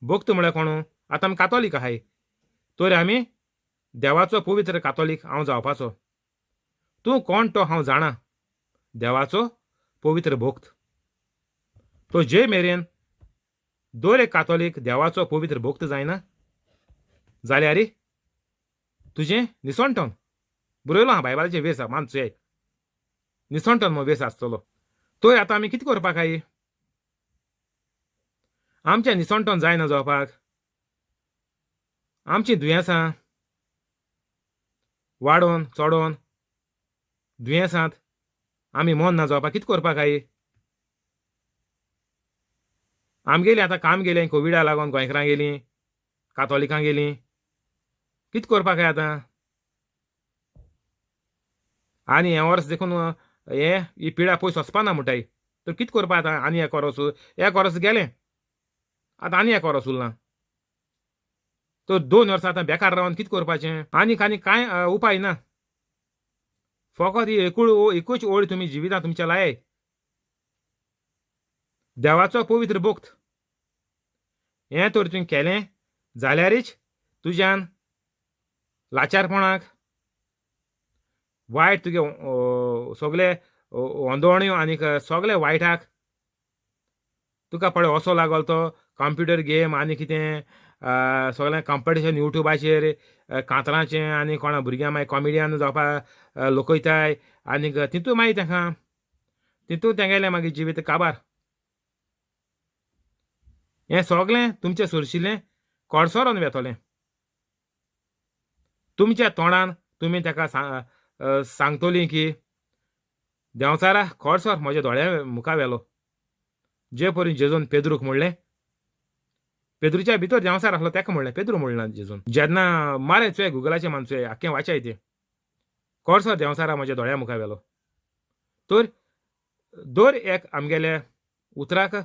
भक्त म्हळ्यार कोणू? आतां आमी कातोलीक आहाय तर आमी देवाचो पवित्र कातोलीक हांव जावपाचो. तूं कोण तो हांव जाणा, देवाचो पवित्र भक्त. तो जे मेरेन दर एक कातोलीक देवाचो पवित्र भक्त जायना जाल्यार तुजें निसणटन. बरयलो आहा बायबलाचें वेस मान चोय, निसणटन म्हण वेस आसतलो. तर आतां आमी कितें करपाक I? आमचें निसणटन जायना जावपाक, आमचीं दुयेंसां वाडोवन चडोवन दुयेंसांत आमी मन ना जावपाक कितें करपाक I? आमगेलीं आतां काम गेलें कोविडा लागून, गोंयकारां गेलीं, कातोलिकां गेलीं, कितें करपाक I आतां? आनी हें वर्स देखून हें ही पिडा पयस वचपाना म्हणटाय, तर कितें करपा आतां? आनी एक वर्स, एक वर्स गेलें, आतां आनी एक वर्स उरलां. तर 2 वर्सां आतां बेकार रावन कितें करपाचें? आनीक आनी कांय उपाय ना. फकत ही एकूच ओळ तुमी जिवितांत तुमच्या लाय, देवाचो पवित्र भक्त. हें तर तुवें केलें जाल्यारच तुज्यान लाचारपणाक, वायट तुगे सगळे ओंदोण्यो आनीक सगळे वायटाक तुका पळय असो लागलो तो कंप्युटर गेम आनी कितें सगळें कॉम्पिटिशन युट्यूबाचेर कांतराचें आनी कोणा भुरग्यां मागीर कॉमेडियन जावपाक लोकयताय आनीक तितूंत मागीर तेंकां तितूंत तेंगेलें मागीर जिवीत काबार. हें सगळें तुमचें सोरशिल्लें कडसरोन वेतलें. तुमच्या तोंडान तुमी ताका सांगतली की देंवचारा कडसर म्हज्या दोळ्या मुखार व्हेलो. जे परी जेजून पेद्रूक म्हणलें, पेद्रूच्या भितर देंवचार आसलो ताका म्हणलें, पेद्रू म्हणलें जेजून. जेन्ना मारे चोय गुगलाचें मान चोय आख्खें वाचाय तें, कडसर देंवचारा म्हज्या दोळ्या मुखार व्हेलो. तर दर एक आमगेल्या उतराक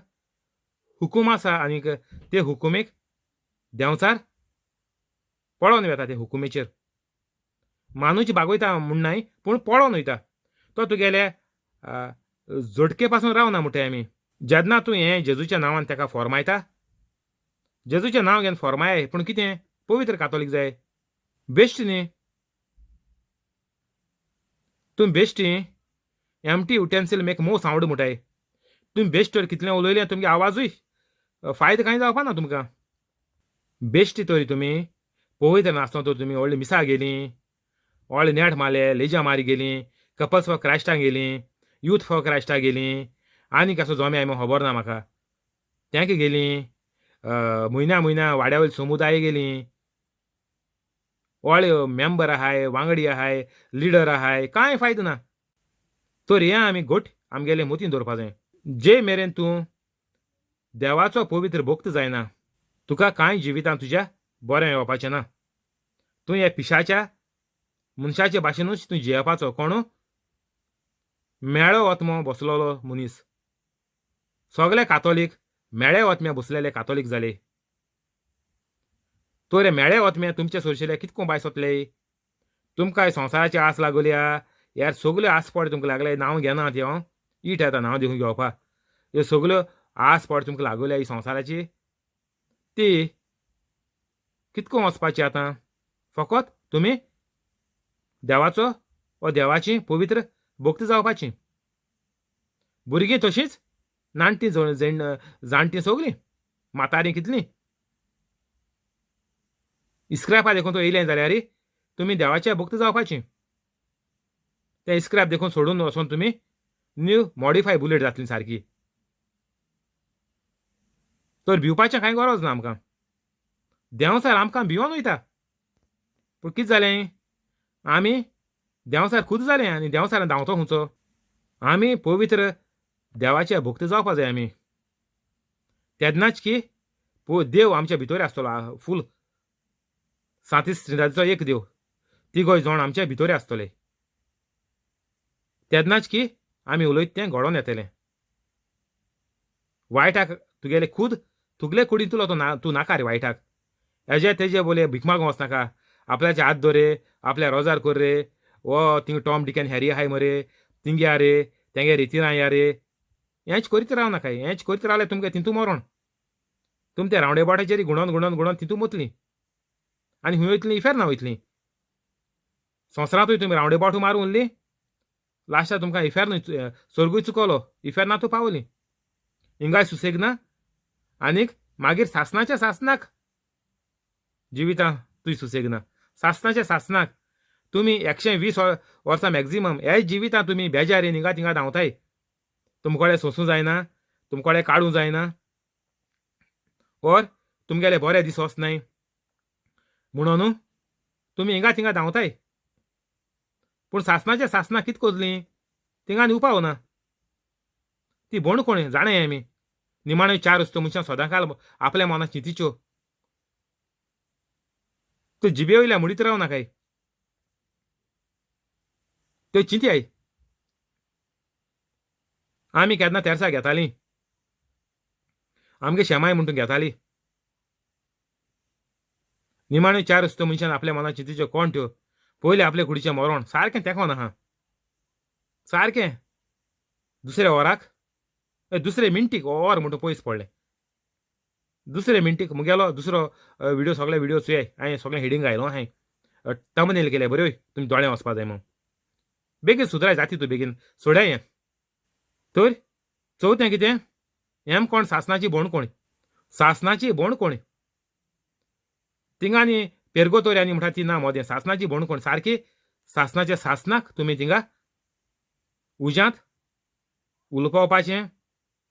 हुकूम आसा आनीक ते हुकुमेक देंवचार पळोवन वेता. ते हुकुमेचेर मानूची बागयता म्हूण न्हय, पूण पळोवन वयता. तो तुगेले झटके पासून रावना म्हणटाय आमी. जेन्ना तूं हें जेजूच्या नांवान ताका फॉर्मायता, जेजूचें नांव घेवन फॉर्माय, पूण कितें पवित्र कातोलीक जाय, बेश्ट न्ही तूं बेश्टी. Empty utensil make more sound म्हणटाय. तुमी बेश्ट तर कितलें उलयलें तुमगे आवाजूय फायदो कांय जावपा ना तुमकां. बेश्टी तरी तुमी पवित्र नासतना तर तुमी व्हडली मिसा गेलीं, व्हडले नेट मारले, लेज्यां मारी गेलीं, कपल्स फॉर क्रायस्टाक गेलीं, यूथ फॉर क्रायस्टाक गेलीं, आनी कसो जमे आय खबर ना म्हाका, तेंक गेलीं, म्हयन्या म्हयन्या वाड्या वयले समुदाय गेलीं, व्हडले मेंबर आहाय, वांगडी आहाय, लिडर आहाय, कांय फायदो ना. तर हें आमी घट आमगेले मतीन दवरपा जाय. जे मेरेन तूं देवाचो पवित्र भक्त जायना तुका कांय जिवितांत तुज्या बरें येवपाचें ना. तूं ह्या पिशाच्या मनशाचे भाशेनूच तूं जियेवपाचो. कोणू मेळो आत्मो बसलेलो मनीस. सगळे कातोलीक मेळे आत्म्या बसलेले कातोलीक जाले. तर हे मेळे आत्मे तुमचे सरशिले कितको बाय सोतले. तुमकां संवसाराची आस लागोल्या यार, सगल्यो आस पड तुमकां लागले, नांव घेना ती हांव it येता नांव देखून घेवपा. ह्यो सगल्यो आस पड तुमकां लागोल्या ही संवसाराची, ती कितको वचपाची आतां. फकत तुमी देवाचो वा देवाची पवित्र भक्त जावपाची. भुरगीं तशींच, नाणटीं जाणटीं सगलीं, म्हातारीं कितलीं इस्क्रापा देखून तो येयलें जाल्यार तुमी देवाचे भक्त जावपाची. ते इस्क्राप देखून सोडून वचोन तुमी न्यू मॉडिफाय बुलेट जातली सारकी. तर भिवपाचें कांय गरज ना आमकां. देंवचार आमकां भिवन वयता. पूण कितें जालें, आमी देंवचार खूद जालें आनी देंवचारान धांवतो खंयचो. आमी पवित्र देवाचे भक्त जावपा जाय आमी. तेन्नाच की देव आमच्या भितर आसतलो फूल. सांतीस त्रिंदाचो एक देव, तिगोय जाण आमच्या भितर आसतले. तेन्नाच की आमी उलयत तें घडोवन येतलें. वायटाक तुगेले खूद तुगले कुडींतलो तो ना, तूं नाका रे वायटाक. हेजे तेजे बोले भीक मागूंक वचनाका, आपल्याचे हात दवर, आपल्या रोजार कर रे, वो thing Tom Dick and Harry आहाय मरे, थिंगे या रे, तेंगे रितीना या रे, हेंच करीत राव नाकाय. हेंच करीत रावले तुमकां तितू मरोण. तुम त्या रावंडे बोटाचेर गुणोन गुणोन गुणोन तितू मोतली आनी हुंय वयतलीं, इफेर्ना वयतलीं. संवसारांतूय तुमी रावंडे बोटू मारून उरली, लास्टाक तुमकां इफेर्न स्वर्गूय चुकलो, इफेर्नातूय पावली. हिंगाय सुसेग ना आनीक मागीर सासनाच्या सासनाक जिवितां तुय सुसेग ना. सासनाच्या सासनाक तुमी 120 वर्सां मॅक्झिमम हे जिवितां तुमी बेजारीन हिंगा थिंगा धांवताय. तुमकडे सोंसूं जायना, तुमकडे काडूं जायना, और तुमगेले बरे दीस वचनाय म्हणून तुमी हिंगा थिंगा धांवताय. पूण सासनाच्या सासनाक कितें कोतलीं थिंगा आनी उपाव ना. ती बोण कोण जाणें आमी. निमाण्यो चार वस्तू मनशां सदांकाल आपल्या मनात चिंतीच्यो. त्यो जिबे वयल्या मुडीत राव नाकाय, त्यो चिंतयाय. आमी केन्ना तेरसां घेतालीं, आमगे शेमाय म्हूण तूं घेताली. निमाण्यो चार वस्तू मनशान आपल्या मनात चिंतीच्यो कोण त्यो. पयलें आपले कुडीचें मरण सारकें तेंकोन आहा सारकें. दुसऱ्या वराक दुसरे मिनटीक वर म्हणटा पयस पडलें. दुसरे मिनटीक मुगेलो दुसरो व्हिडियो, सगळे व्हिडियो चोय हांवें सगळें हेडींग घायलो हांवें, थंबनेल केले बऱ्यो, तुमी दोळे वचपा जाय म्हूण. बेगीन सुदराय जाती तूं, बेगीन सोडाय हें. तर चवथें कितें, हेम कोण सासनाची बोण कोण, सासनाची बोण कोण थिंगा आनी पेरगोतोरी आनी म्हणटा ती ना मोदें. सासनाची बोण कोण सारकी सासनाच्या सासनाक तुमी थिंगा उज्यांत उलपावपाचें.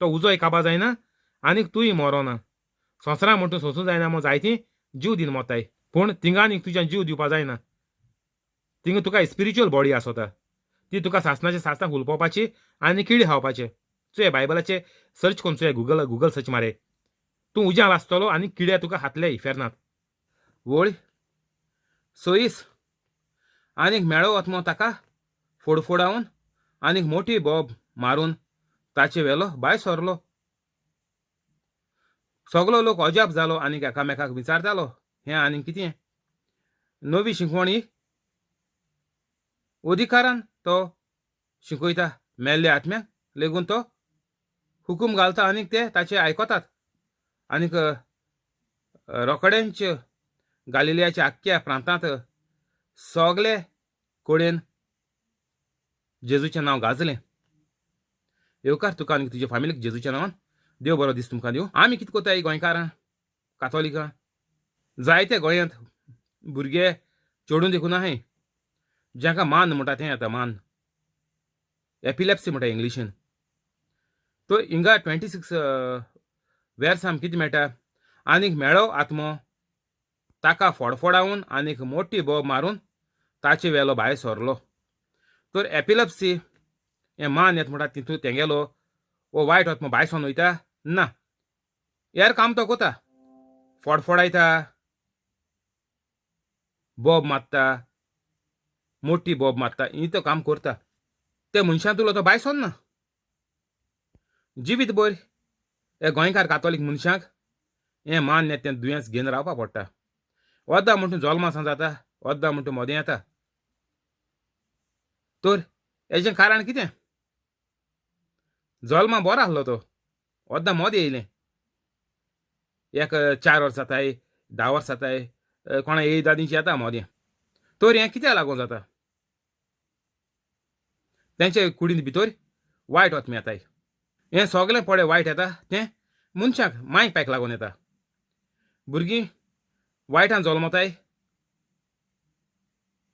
तो उजोय काबा जायना आनीक तूंय मरोना. संवसारां म्हण तूं सोंसूं जायना म्हूण जायतीं जीव दिवन मोताय, पूण थिंगा आनीक तुज्यान जीव दिवपा जायना. थिंगा तुका स्पिरिच्युअल बॉडी आसता, ती तुका सासनाच्या सासनाक उलपावपाची आनी किडी खावपाचें. चोय बायबलाचे सर्च करून चोय, गुगल सर्च मारे, तूं उज्यांत आसतलो आनी किडे तुका खातले इफेर्नात. वळ सोईस आनीक मेळो आत्मो ताका फोडफोडावन आनीक मोठी बोब मारून ताचे वेलो भायर सरलो. सगलो लोक अजाप जालो आनीक एकामेकाक विचारतालो, हें आनीक कितें नवी शिकवणी अधिकारान तो शिकयता. मेल्ल्या आत्म्याक लेगून तो हुकूम घालता आनीक ते ताचे आयकतात. आनीक रोखडेंच गालिलियाच्या आख्ख्या प्रांतांत सगले कडेन जेजूचें नांव गाजलें. येवकार तुका आनी तुज्या फामिलीक जेजूच्या नांवान. देव बरो दीस तुमकां दिवं. आमी कितें कोताय गोंयकारां, कातोलिकां, जायते गोंयांत भुरगे चेडूं देखून आहाय जांकां मान म्हणटा तें येता, मान एपिलेप्सी म्हणटा इंग्लिशीन. तर हिंगा 26 वेर्स आमकां कितें मेळटा, आनीक मेळो आत्मो ताका फडफडावन आनीक मोटी बोब मारून ताचे वेलो भायर सरलो. तर एपिलेप्सी हें मान येता म्हणटा तितून तेंगेलो वो वायट आत्मो भायर सरून वयता ना, यार काम तो कोता, फडफडायता, बोब मारता, मोटी बोब मारता, ही तो काम करता. ते मनशां तुलो तो भायर सरना. जिवीत भर हे गोंयकार कातोलीक मनशांक हें मान्य तें दुयेंस घेवन रावपा पडटा. अर्दा म्हणटून जल्मा सावन जाता, अर्दा म्हणटून मोदें येता. तर हेजें कारण कितें? जल्मा बरो आसलो तो, अर्दा मोदें येयलें, एक 4 वर्सां जाताय, 10 वर्सां जाताय, कोणा एज दादींची येता मोदें. तर हें कित्याक लागून जाता? तेंचे कुडींत भितर वायट आत्मे येताय. हें सगळें पळय वायट येता तें मनशाक मांयक पायक लागून येता. भुरगीं वायटान जल्मताय,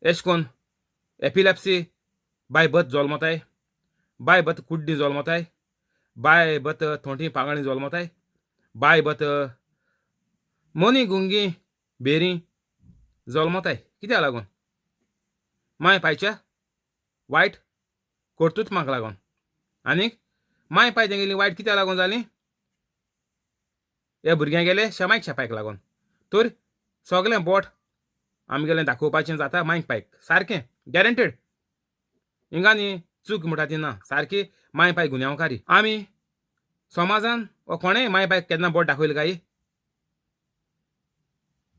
एश कोन एपिलेप्सी बाय बर्थ जल्मताय, बाय बर्थ कुड्डी जल्मताय, बाय बर्थ थोंटी पांगळी जल्मताय, बाय बर्थ मोनी गुंगी बेरी जल्मताय. कित्याक लागून? मांय पायच्या वायट कर्तुत्वाक लागून. आनीक मांय पाय तेंगेली वायट कित्याक लागून जाली? हे भुरग्यांक गेले शेमायक शेपायक लागून. तर सगळें बोट आमगेलें दाखोवपाचें जाता मांयक पायक, सारकें गॅरंटेड. हिंगा न्ही चूक म्हणटा ती ना, सारकी मांय पाय गुन्यांवकारी. आमी समाजान वा कोणेय मांय पायक केन्ना बोट दाखयलें काय?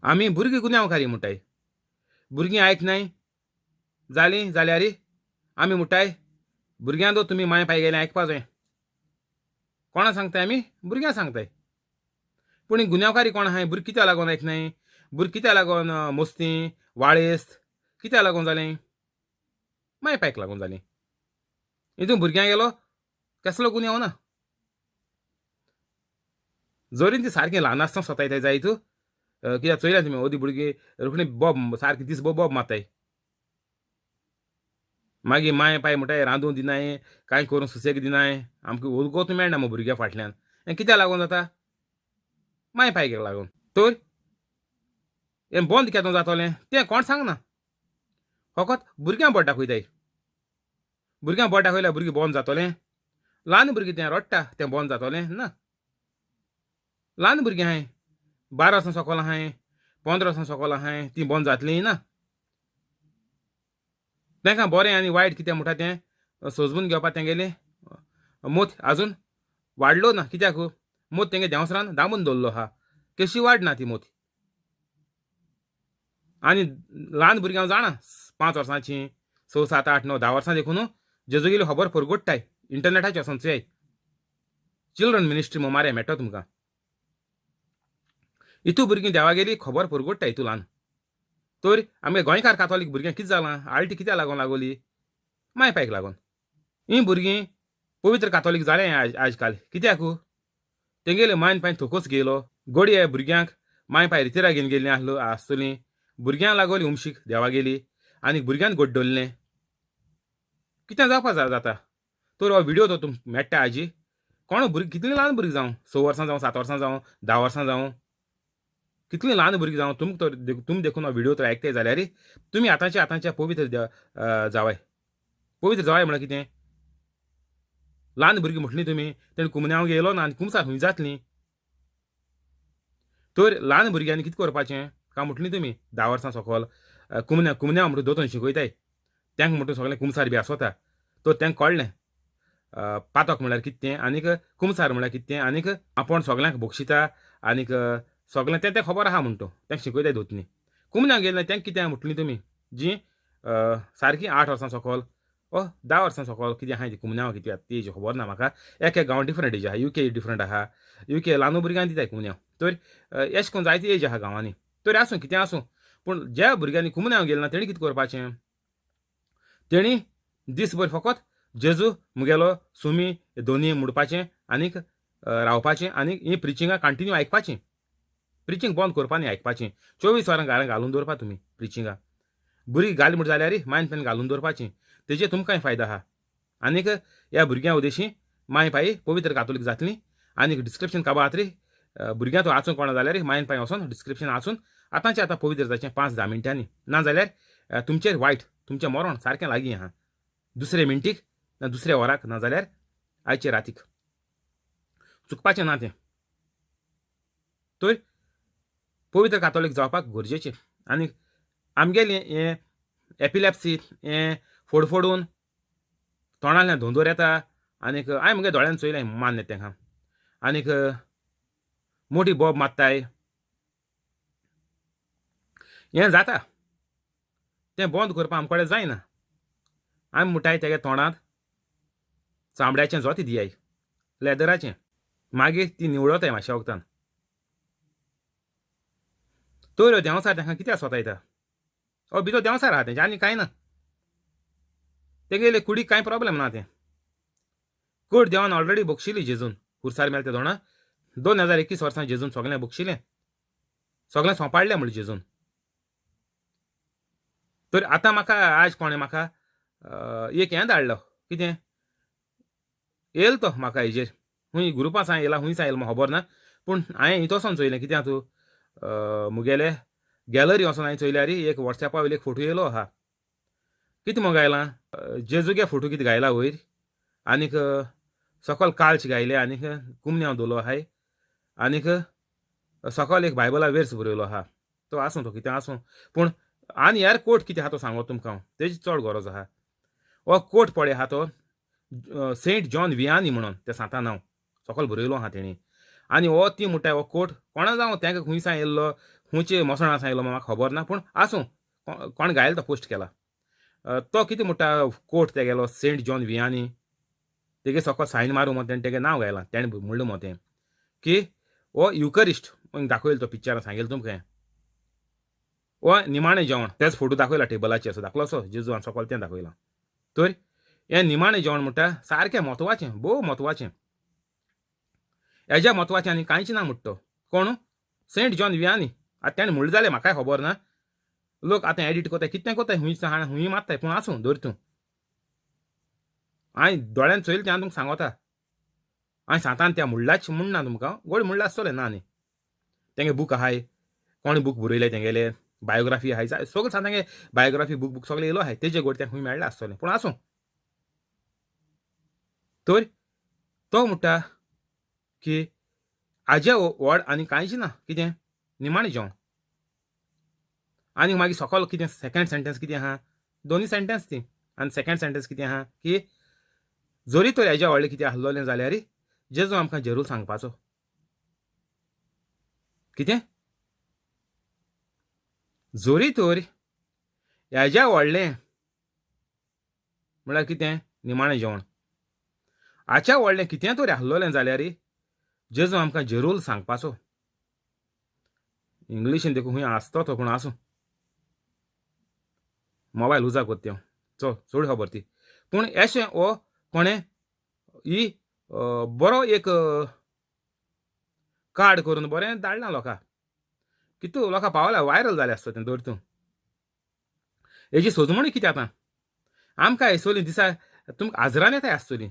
आमी भुरगीं गुन्यांवकारी म्हणटाय. भुरगीं आयकनाय जालीं जाल्यार आमी म्हणटाय भुरग्यां दो तुमी मांय पाय गेले आयकपा जाय. कोणा सांगताय आमी? भुरग्यांक सांगताय. पूण गुन्यांवकारी कोण आहाय? भुरगीं कित्याक लागून आयकनाय? भुरगीं कित्याक लागून मस्ती वाळेस्त कित्याक लागून जालें? मांय पायक लागून जालीं. हितून भुरग्यांक गेलो कसलो गुन्यांव ना. जरी ती सारकीं ल्हान आसतना सतायताय जायत, कित्याक चोयल्या तुमी अदी भुरगीं रोखडी बोब सारकी दीस बोब मारताय. मागीर मांय पाय म्हणटाय रांदूंक दिनाय, कांय करूंक सुसेग दिनाय, आमकां उरगोत मेळना मगो भुरग्यां फाटल्यान. हें कित्याक लागून जाता? मांय पायक लागून. तर हें बंद केन्ना जातलें तें कोण सांगना. फकत भुरग्यांक बोट दाखयताय. भुरग्यांक बोट दाखयल्यार भुरगीं बंद जातलें? ल्हान भुरगीं तें रडटा तें बंद जातलें ना. ल्हान भुरगीं आहाय, 12 वर्सां सकल आहाय, 15 वर्सां सकल आहाय, तीं बंद जातलीं ना. तांकां बरें आनी वायट कितें म्हणटा तें सोजून घेवपाक तेंगेलें मोत आजून वाडलो ना. कित्याक मोत तेंगे देंवसरान दामून दवरलो आहा, केशी वाडना ती मोत. आनी ल्हान भुरग्यां हांव जाणा 5 वर्सांची, 6 7 8 9 10 वर्सां देखून जेजूगेली खबर परगोडटाय इंटरनेटाचेर वचोन चोयाय. चिल्ड्रन मिनिस्ट्री म्हूण मारया मेळटलो तुमकां. इतू भुरगीं देवागेली खबर परगोडटाय इतू ल्हान. तर आमगे गोंयकार कातोलीक भुरग्यांक कितें जालां? आल्टी कित्याक लागून लागोली? मांय पायक लागून. हीं भुरगीं पवित्र कातोलीक जालें आज काल. कित्याक? तेंगेले मायन पायन थोकोच गेलो. गोडये भुरग्यांक मांय पाय रितिरा घेवन गेल्लीं आसलो आसतलीं. भुरग्यांक लागोली उमशीक देवागेली आनी भुरग्यान गोड्डोल्लें. कितें जावपा जाता? तर हो व्हिडियो तो तुमकां मेळटा आजी. कोण भुरगीं कितलीं ल्हान भुरगीं जावं, 6 वर्सां जावं, 7 वर्सां जावं, 10 वर्सां जावं, कितलीं ल्हान भुरगीं जावं, तुमकां तर तुमी देखून हो व्हिडियो तर आयकताय जाल्यार तुमी आतांच्या आतांच्या पवित्र जावाय. पवित्र जावाय म्हळ्यार कितें? ल्हान भुरगीं म्हटलीं तुमी तेणें कुमन्यांव गेलो ना आनी कुमसार खंय जातलीं? तर ल्हान भुरग्यांनी कितें करपाचें काय म्हटलीं तुमी 10 वर्सां सकल कुमन्यांव कुमन्यांव म्हणटून दोतोन शिकयताय तांकां म्हणटून सगळें कुमसार बी आसता. तर तांकां कळ्ळें पातक म्हळ्यार कितें तें आनीक कुमसार म्हळ्यार कितें तें आनीक आपूण सगळ्यांक बक्षिता आनीक सगळें तें तें खबर आहा म्हणटू तांकां शिकयताय दोतनी. कुमन्यांव गेलें तांकां कितें म्हटलीं तुमी जीं सारकीं 8 वर्सां सकल ओ 10 वर्सां सकल कितें आहा ती कुमन्यांव कितें ती एज खबर ना म्हाका. एक एक गांव डिफरंट एज आहा, युके डिफरंट आहा, युके ल्हान भुरग्यांक दिताय कुमन्यांव. तर एश कोन जायती एज आहा गांवांनी. तर आसूं कितें आसूं, पूण ज्या भुरग्यांनी कुमन्यांव गेलें ना तेणी कितें करपाचें? तेणी दीसभर फकत जेजू मुगेलो सुमी दोनी म्हणपाचें आनीक रावपाचें आनीक हीं प्रिचिंगां कंटिन्यू आयकपाचीं. प्रिचींग बंद करपा न्ही आयकपाचें. 24 वरां घरां घालून दवरपा तुमी प्रिचिंगा. भुरगीं घाल म्हूण जाल्यार मायन पेन घालून दवरपाचीं, तेजेर तुमकांय फायदो आहा. आनीक ह्या भुरग्यां उद्देशी माय पाय पवित्र कातोलीक जातली. आनीक डिस्क्रिप्शन काबार रे भुरग्यां तो आसूं कोणा जाल्यार मायन पाय वचोन डिस्क्रिप्शन आसून आतांचे आतां पवित्र जाचें 5-10 मिनटांनी. ना जाल्यार तुमचेर वायट, तुमचें मरण सारकें लागीं आहा. दुसरे मिनटीक ना दुसऱ्या वराक, ना जाल्यार आयचे रातीक चुकपाचें ना तें. तर पवित्र कातोलीक जावपाक गरजेचें. आनी आमगेलें हें एपिलॅप्सी हें फोडफोडून तोंडांतल्यान धोंदोर येता. आनीक हांवें म्हगे दोळ्यान चोयलें मान्य तेंका. आनीक मोटी बोब मारताय, हें जाता तें बंद करपाक आमचे कडेन जायना. आमी म्हणटाय तेगे तोंडांत चामड्याचें जोतें दियाय, लेदराचें, मागीर ती निवळताय मातशा वखदान. तर देंवचार तांकां कित्याक सोतायता? हो भितर देंवचार आहा तेंचे, आनी कांय ना. तेगेले कुडीक कांय प्रोब्लेम ना. तें कूड देवान ऑलरेडी बक्षिली जेजून खुर्सार मेल ते दोणा 2021 वर्सां जेजून सगळें बक्षिलें, सगळें सोंपाडलें म्हणलें जेजून. तर आतां म्हाका आज कोणें म्हाका एक हें धाडलो, कितें येयल तो म्हाका हेजेर खूंय ग्रुपां सां येयला, खूंय सां येयला म्हाका खबर ना, पूण हांवें हितो वचोन चोयलें. कित्याक तूं मुगेले गॅलरी वचोन हांवें चोयल्यार एक वॉट्सॅपा वयलो एक फोटो येयलो आहा. कितें म्हूण गायलां, जेजूगे फोटो कितें गायला वयर, आनीक सकल काल्च गायले, आनीक कुमन्यांव दवरलो आहाय, आनीक सकल एक बायबला वेर्स बरयलो आहा. तो आसूं, तो कितें आसूं, पूण आनी यार कोट कितें आहा तो सांगो तुमकां हांव, तेजी चड गरज आहा. हो कोट पळय आहा तो सेंट जॉन वियानी म्हणून ते सांता नांव सकल बरयलो आहा तेणी. आनी हो ती म्हणटाय हो कोट कोणा जावं तेंका खूंय सां येयल्लो, खुंयचे मसणा सां येयलो म्हाका खबर ना, पूण आसूं कोण गायल तो पोस्ट केला. तो कितें म्हणटा कोट तेगेलो सेंट जॉन वियानी, तेगे सकल सायन मारूं म्हूण तेणें तेगें नांव गायलां. तेणें म्हणलें मो तें की हो युकरिस्ट दाखयलो तो पिक्चरान सांगेल तुमकां, हो निमाणें जेवण, तेच फोटो दाखयला टेबलाचेर असो दाखलो जेजू आनी सकल तें दाखयलां. तर हें निमाणें जेवण म्हणटा सारकें म्हत्वाचें, भोव म्हत्वाचें. हेज्या म्हत्वाचें आनी कांयच ना म्हणटा तो. कोण? Saint John Vianney. आतां तेणें म्हणलें जाल्यार म्हाकाय खबर ना, लोक आतां एडिट कोताय कितें कोताय, खूंय खूंय मारताय, पूण आसूं धर तूं. हांवें दोळ्यान चोयलें तें हांव तुमकां सांगोता. हांवें सांतान त्या म्हणलाच म्हण ना तुमकां, गोड म्हणलां आसतलें ना न्ही. तेंगे बूक आहाय, कोणें बूक बरयले तेंगेले, बायोग्राफी आहाय, सगळें सांग तेंगे बायोग्राफी बूक बूक सगळें येयलो आहाय, तेजे गोड तें खूंय मेळ्ळा आसतलें, पूण आसूं. तर तो म्हणटा की आज्या व्हड आनी कांयच ना, कितें निमाणें जेवण. आनी मागीर सकल कितें सेकंड सेंटेन्स कितें आहा, दोनूय सेंटेन्स ती. आनी सेकंड सेंटेन्स कितें आहा की जरी तर हेज्या व्हडलें कितें आसलोलें जाल्यार जेजू आमकां जरूर सांगपाचो. कितें जरी तर हेज्या व्हडलें म्हळ्यार कितें निमाणें जेवण, आच्या व्हडलें कितें तर आसलोलें जाल्यार जेजू आमकां जरूर सांगपाचो. इंग्लिशीन देखून खूंय आसतो तो, पूण आसूं मोबायल उजा कोत्ता तें, चल चड खबर ती. पूण अशें हो कोणें ही बरो एक कार्ड करून बरें धाडलां लोकांक, कितू लोकां पावला, वायरल जालें आसता तें. धर तूं हेजी सोजमणी कितें आतां आमकां येसोली दिसा तुमकां आजरान येताय आसतली.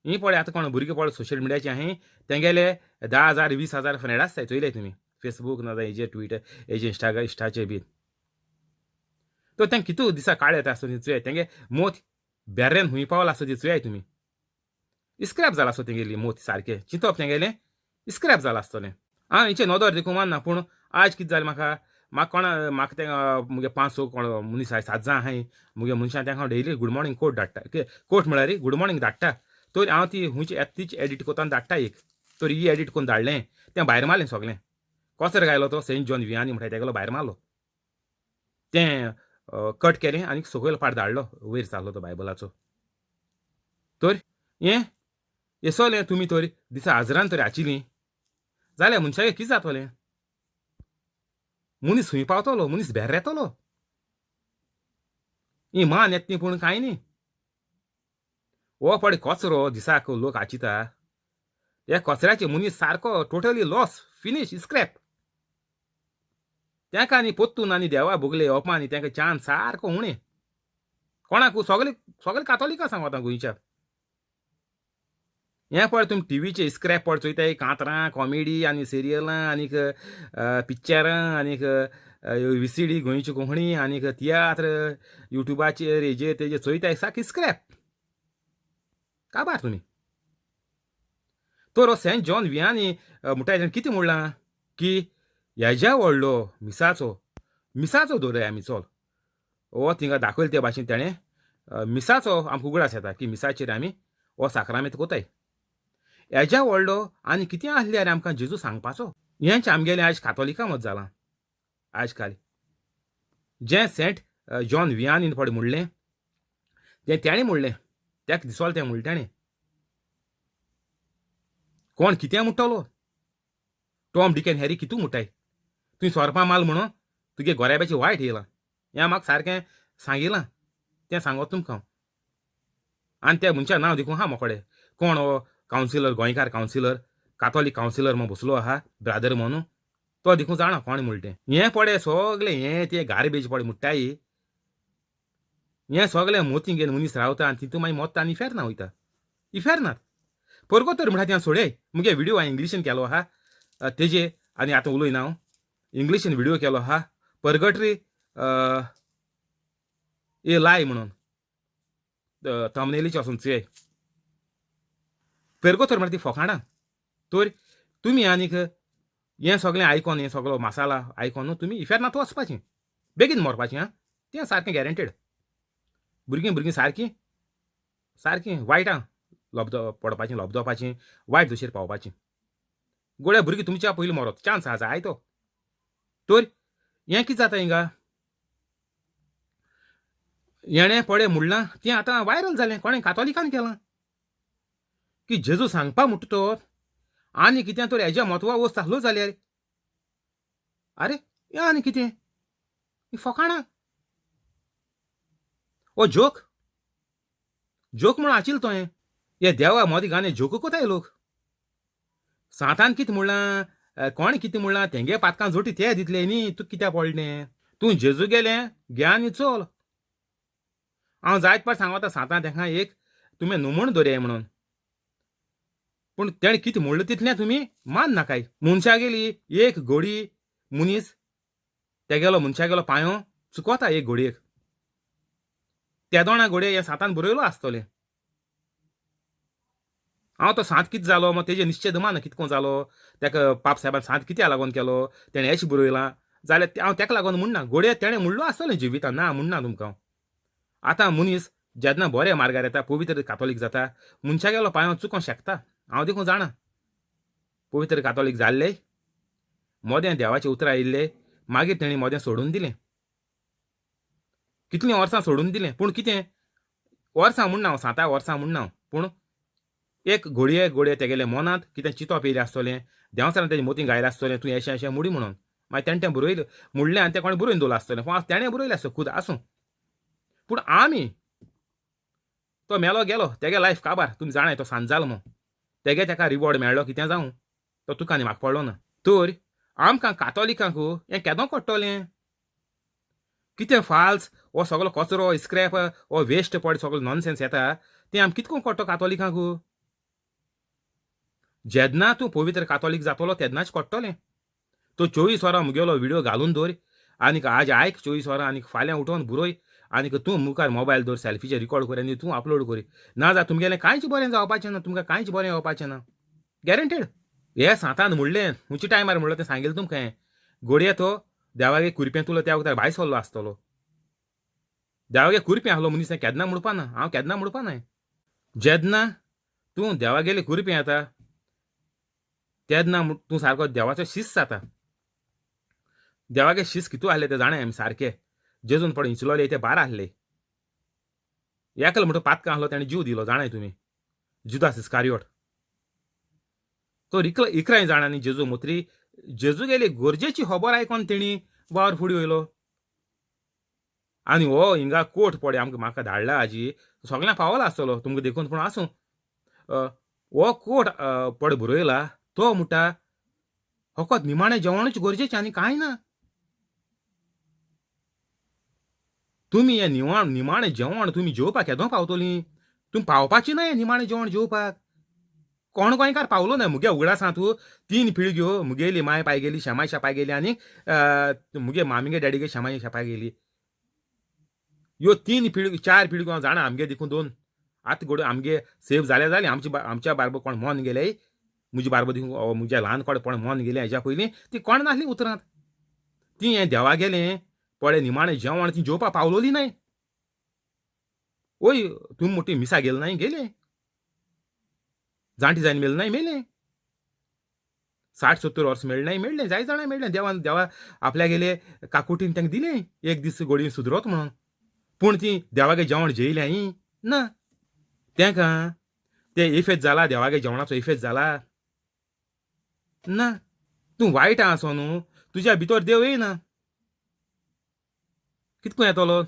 ही पळय आतां कोण भुरगीं पळय सोशल मिडियाचे आहाय तेंगेले 10,000 20,000 फ्रेंड आसताय, चोयले तुमी फेसबूक ना जाल्यार हेजे ट्विटर हेजे इंस्टाचे बी. तर तें कितू दिसा काळ येता आसतली चोयाय, तेंगे मोत बेर्रेन हुंय पावला आसता ती चोयाय तुमी. स्क्रॅप जाला आसतो तेंगेली मोत, सारकें चिंतप तेंगेलें स्क्रॅप जालां आसतलें. हांव हेचें नदर देखून मानना, पूण आज कितें जालें म्हाका, म्हाका कोणा म्हाका तें मुगे 5-6 कोण मनीस आहाय, 7 जाण आहाय मुगे मनशां, तेंका हांव डेली गूड मॉर्निंग कोट धाडटा, कोट म्हळ्यार गूड मॉर्निंग धाडटा. तर हांव ती खुंयची येता तीच एडिट कोता आनी धाडटा एक. तर ही एडिट करून धाडलें तें भायर मारलें सगळें. कसर गायलो तो सेंट जॉन वियानी म्हणटा तेगेलो भायर मारलो, तें कट केलें आनी सकयल पाट धाडलो, वयर चाललो तो बायबलाचो. तर हें येसोलें तुमी तर दिसा आजरान तर आचिली जाल्यार मनशागेर कितें जातलें? मनीस खंय पावतलो? मनीस बेर्रेतलो. ही मान येता ती पूण कांय न्ही. हो पळय कचरो दिसाक लोक आचिता, ह्या कचऱ्याचे मनीस सारको टोटली लॉस, फिनीश, स्क्रॅप. तेंका आनी पोत्तून आनी देवा भोगले येवपा आनी तेंका चान्स सारको उणें. कोणाकू सगळे सगळे कातोलिकां सांगता गोंयच्या. हें पळय तुमी टिवीचे स्क्रॅप पळय चोयताय, कांतरां, कॉमेडी आनी सिरियलां आनीक पिक्चरां आनीक विसीडी गोंयची कोंकणी आनीक तियात्र युट्यूबाचेर हेजेर तेजेर चोयताय, सारकी स्क्रॅप काबार तुमी. तर हो सेंट जॉन वियानी म्हणटा तेणें कितें म्हणलां की हेज्या व्हडलो मिसाचो मिसाचो दवरया आमी चल हो थिंगा दाखयलो ते भाशेन तेणें मिसाचो आमकां उगडास येता की मिसाचेर आमी हो साक्रामेंत कोताय. हेज्या व्हडलो आनी कितें आसल्यार आमकां जेजू सांगपाचो. हेंच आमगेलें आयज कातोलिकां मद जालां आयज काल. जें सेंट जॉन वियानीन पळय म्हणलें तें तेणें म्हणलें, तेका दिसोलें तें म्हणलें तेणें. कोण कितें म्हणटलो, टॉम डिक एन हॅरी कितू म्हणटाय, तुवें सोरपां माल म्हणून तुगे गोऱ्याब्याचें वायट येयलां, हें म्हाका सारकें सांगिलां, तें सांगत तुमकां हांव. आनी त्या मनशा नांव देखून आहा मोकडे, कोण हो कावन्सिलर, गोंयकार कावन्सिलर, कातोलीक कावन्सिलर म्हण बसलो आहा ब्रादर म्हणून, तो देखून जाणा कोण म्हणटा तें. हें पळय सगलें हें तें गार्बेज पळय म्हणटाय, हें सगलें मोती घेवन मनीस रावता आनी तितून मागीर मोत्ता आनी इफेर्ना वयता, इफेर्नात. परगो तर म्हणटा तें सोडय, मुगे व्हिडियो हांवें इंग्लिशीन केलो आहा तेजे, आनी आतां उलयना हांव, इंग्लिशीन व्हिडियो केलो आहा परगटरी ए लाय म्हणून थंबनेलीचे वचून चोय. पेरगो तर म्हणटा ती फोकाणां. तर तुमी आनीक हें सगळें आयकोन, हें सगळो मसाला आयकोन तुमी इफेर्नात वचपाचें, बेगीन मरपाचें आं, तें सारकें गॅरंटेड. भुरगीं भुरगीं सारकीं सारकीं वायटां लोबदो पडपाचीं, लोबदोवपाचीं, वायट दशेर पावपाचीं. गोळ्या भुरगीं तुमच्या पयलीं मरत चान्स आसा जाय तो. तर हें कितें जाता हिंगा, हेणें पळय म्हणलां तें आतां वायरल जालें, कोणें कातोलिकान केलां की जेजू सांगपा म्हणटा तो आनी कितें तर हेज्या म्हत्वा वस्त आसलो जाल्यार, आरे हें आनी कितें, ही फकाणां, हो जोक जोक म्हणून आशिल्लो तो. हें हे देवा मोदी गाणे जोक कोताय लोक. सांतान कितें म्हणलां, कोणें कितें म्हणलां, तेंगे पातकां जोटी ते दितले न्ही, तुका कित्याक पडलें, तूं जेजू गेलें घे आनी चल. हांव जायत पाट सांगता सांतान तेंका एक तुमी नमूण दवरया म्हणून, पूण तेणें कितें म्हणलें तितलें तुमी मान नाकाय. मनशागेली एक घोडी मनीस तेगेलो मनशागेलो पांयो चुकोता एक घोडयेक, तेदोणा घोडये हे सांतान बरयलो आसतलें. हांव तो सांत कितें जालो मग तेजे निश्चय दमाना कितको जालो, तेका पाप साहेबान सांत कित्याक लागून केलो, तेणें अशें बरयलां जाल्यार हांव तेका लागून म्हणना, घोडये तेणें म्हणलो आसतलें जिवितान, ना म्हणना तुमकां. आतां मनीस जेन्ना बऱ्या मार्गार येता, पवित्र कातोलीक जाता, मनशागेलो पांयो चुकोंक शकता, हांव देखून जाणा. पवित्र कातोलीक जाल्ले मोदें देवाचें उतरां आयिल्ले, मागीर तेणी मोदें सोडून दिलें, कितलीं वर्सां सोडून दिलें, पूण कितें वर्सां म्हणना हांव, 7 वर्सां म्हणना हांव, पूण एक घोडये घोडये तेगेले मनांत कितें चिंतप येयलें आसतलें, देंवचारान तेजे मोती गायलें आसतलें, तूं अशें अशें मुडी म्हणून, मागीर तेणें तें बरयलें म्हणलें आनी तें कोणें बरोवन दवरलां आसतलें, पूण तेणें बरयलें आसतलें खूद आसूं, पूण आमी तो मेलो गेलो तेगे लायफ काबार, तुमी जाणाय तो सांज जालो म्हूण, तेगे तेका रिवॉर्ड मेळ्ळो कितें जावं, तो तुका आनी म्हाका पडलो ना. तर आमकां कातोलिकांक हें केदो कळटलें, कितें फाल्स हो सगलो कचरो स्क्रॅप हो वेस्ट पड सगलो नॉनसेन्स येता तें आमकां कितको कळटलो कातोलिकांक. जेन्ना तूं पवित्र कातोलीक जातलो तेन्नाच कळटलें. तो 24 वरां मुगेलो व्हिडियो घालून दवर आनीक आज आयक 24 वरां आनीक फाल्यां उठोवन बरय आनीक तूं मुखार मोबायल दवर, सेल्फीचेर रिकॉर्ड कर आनी तूं अपलोड कर, ना जाल्यार तुमगेलें कांयच बरें जावपाचें ना, तुमकां कांयच बरें येवपाचें ना, गॅरंटेड. हे सांतान म्हणलें खंयच्या टायमार म्हणलो तें सांगिल्लें तुमकां, हें घडये तो देवागे कुरपें तुलो त्या वखदार भायर सरलो आसतलो, देवागे कुरपें आहलो मनीस हें केन्ना म्हणपा ना, हांव केन्ना म्हणपा ना. जेन्ना तूं देवागेले कुरपें येता तेन्ना तूं सारको देवाचो शिस्त जाता. देवागे शिस्त कितू आहले ते जाणा आमी सारके, जेजून पळय इंचलोले ते 12 आहले, एकलो म्हणटा पातकां आहलो तेणें जीव दिलो, जाणाय तुमी, जुदास इस्कारियोट तो 11 जाणांनी जेजू मोत्री जेजू गेली गरजेची खबर आयकोन तेणी वावर फुडें वयलो. आनी हो हिंगा कोट पळय आमकां म्हाका धाडला आजी, सगळ्यांक पावला आसतलो तुमकां देखून, पूण आसूं, हो कोट पळय बरयला तो म्हणटा फकत निमाणें जेवणूच गरजेचें आनी कांय ना. तुमी हें निवाण निमाणें जेवण तुमी जेवपाक केदो पावतलीं? तुमी पावपाची ना हें निमाणें जेवण जेवपाक. कोण गोंयकार पावलो ना मुगे उगडासांत तीन पिळग्यो मुगेली माय पाय गेली, शेमाय शेपाय गेली आनी मुगे मामीगे डॅडीगे शेमाय शेपाय गेली. ह्यो तीन पिळग्यो चार पिळग्यो हांव जाणा आमगे देखून दोन आतां घडये आमगे सेफ जाल्या जाली आमची आमच्या बारबो कोण मोन गेले म्हजे बारबो देखून म्हज्या ल्हान कोण कोण मोन गेले हेज्या पयलीं ती कोण नासली उतरांत. ती हें देवा गेलें पळय निमाणें जेवण ती जेवपा पावलोली न्हय. ओय तुमी मोटी मिसा गेले नाय गेले जाणटी जायन मेले नाय मेले 60-70 वर्स मेळ्ळें नाय मेळ्ळें जाय जाणां मेळ्ळें देवान देवा आपल्या गेले काकुटीन तांकां दिलें एक दीस गोडयेन सुदरोत म्हणून. पूण ती देवागे जेवण जेयलें ना तांकां ते इफेज जाला देवागे जेवणाचो इफेज जाला ना. तूं वायट आसो न्हू तुज्या भितर देव येयना कितको येतलो.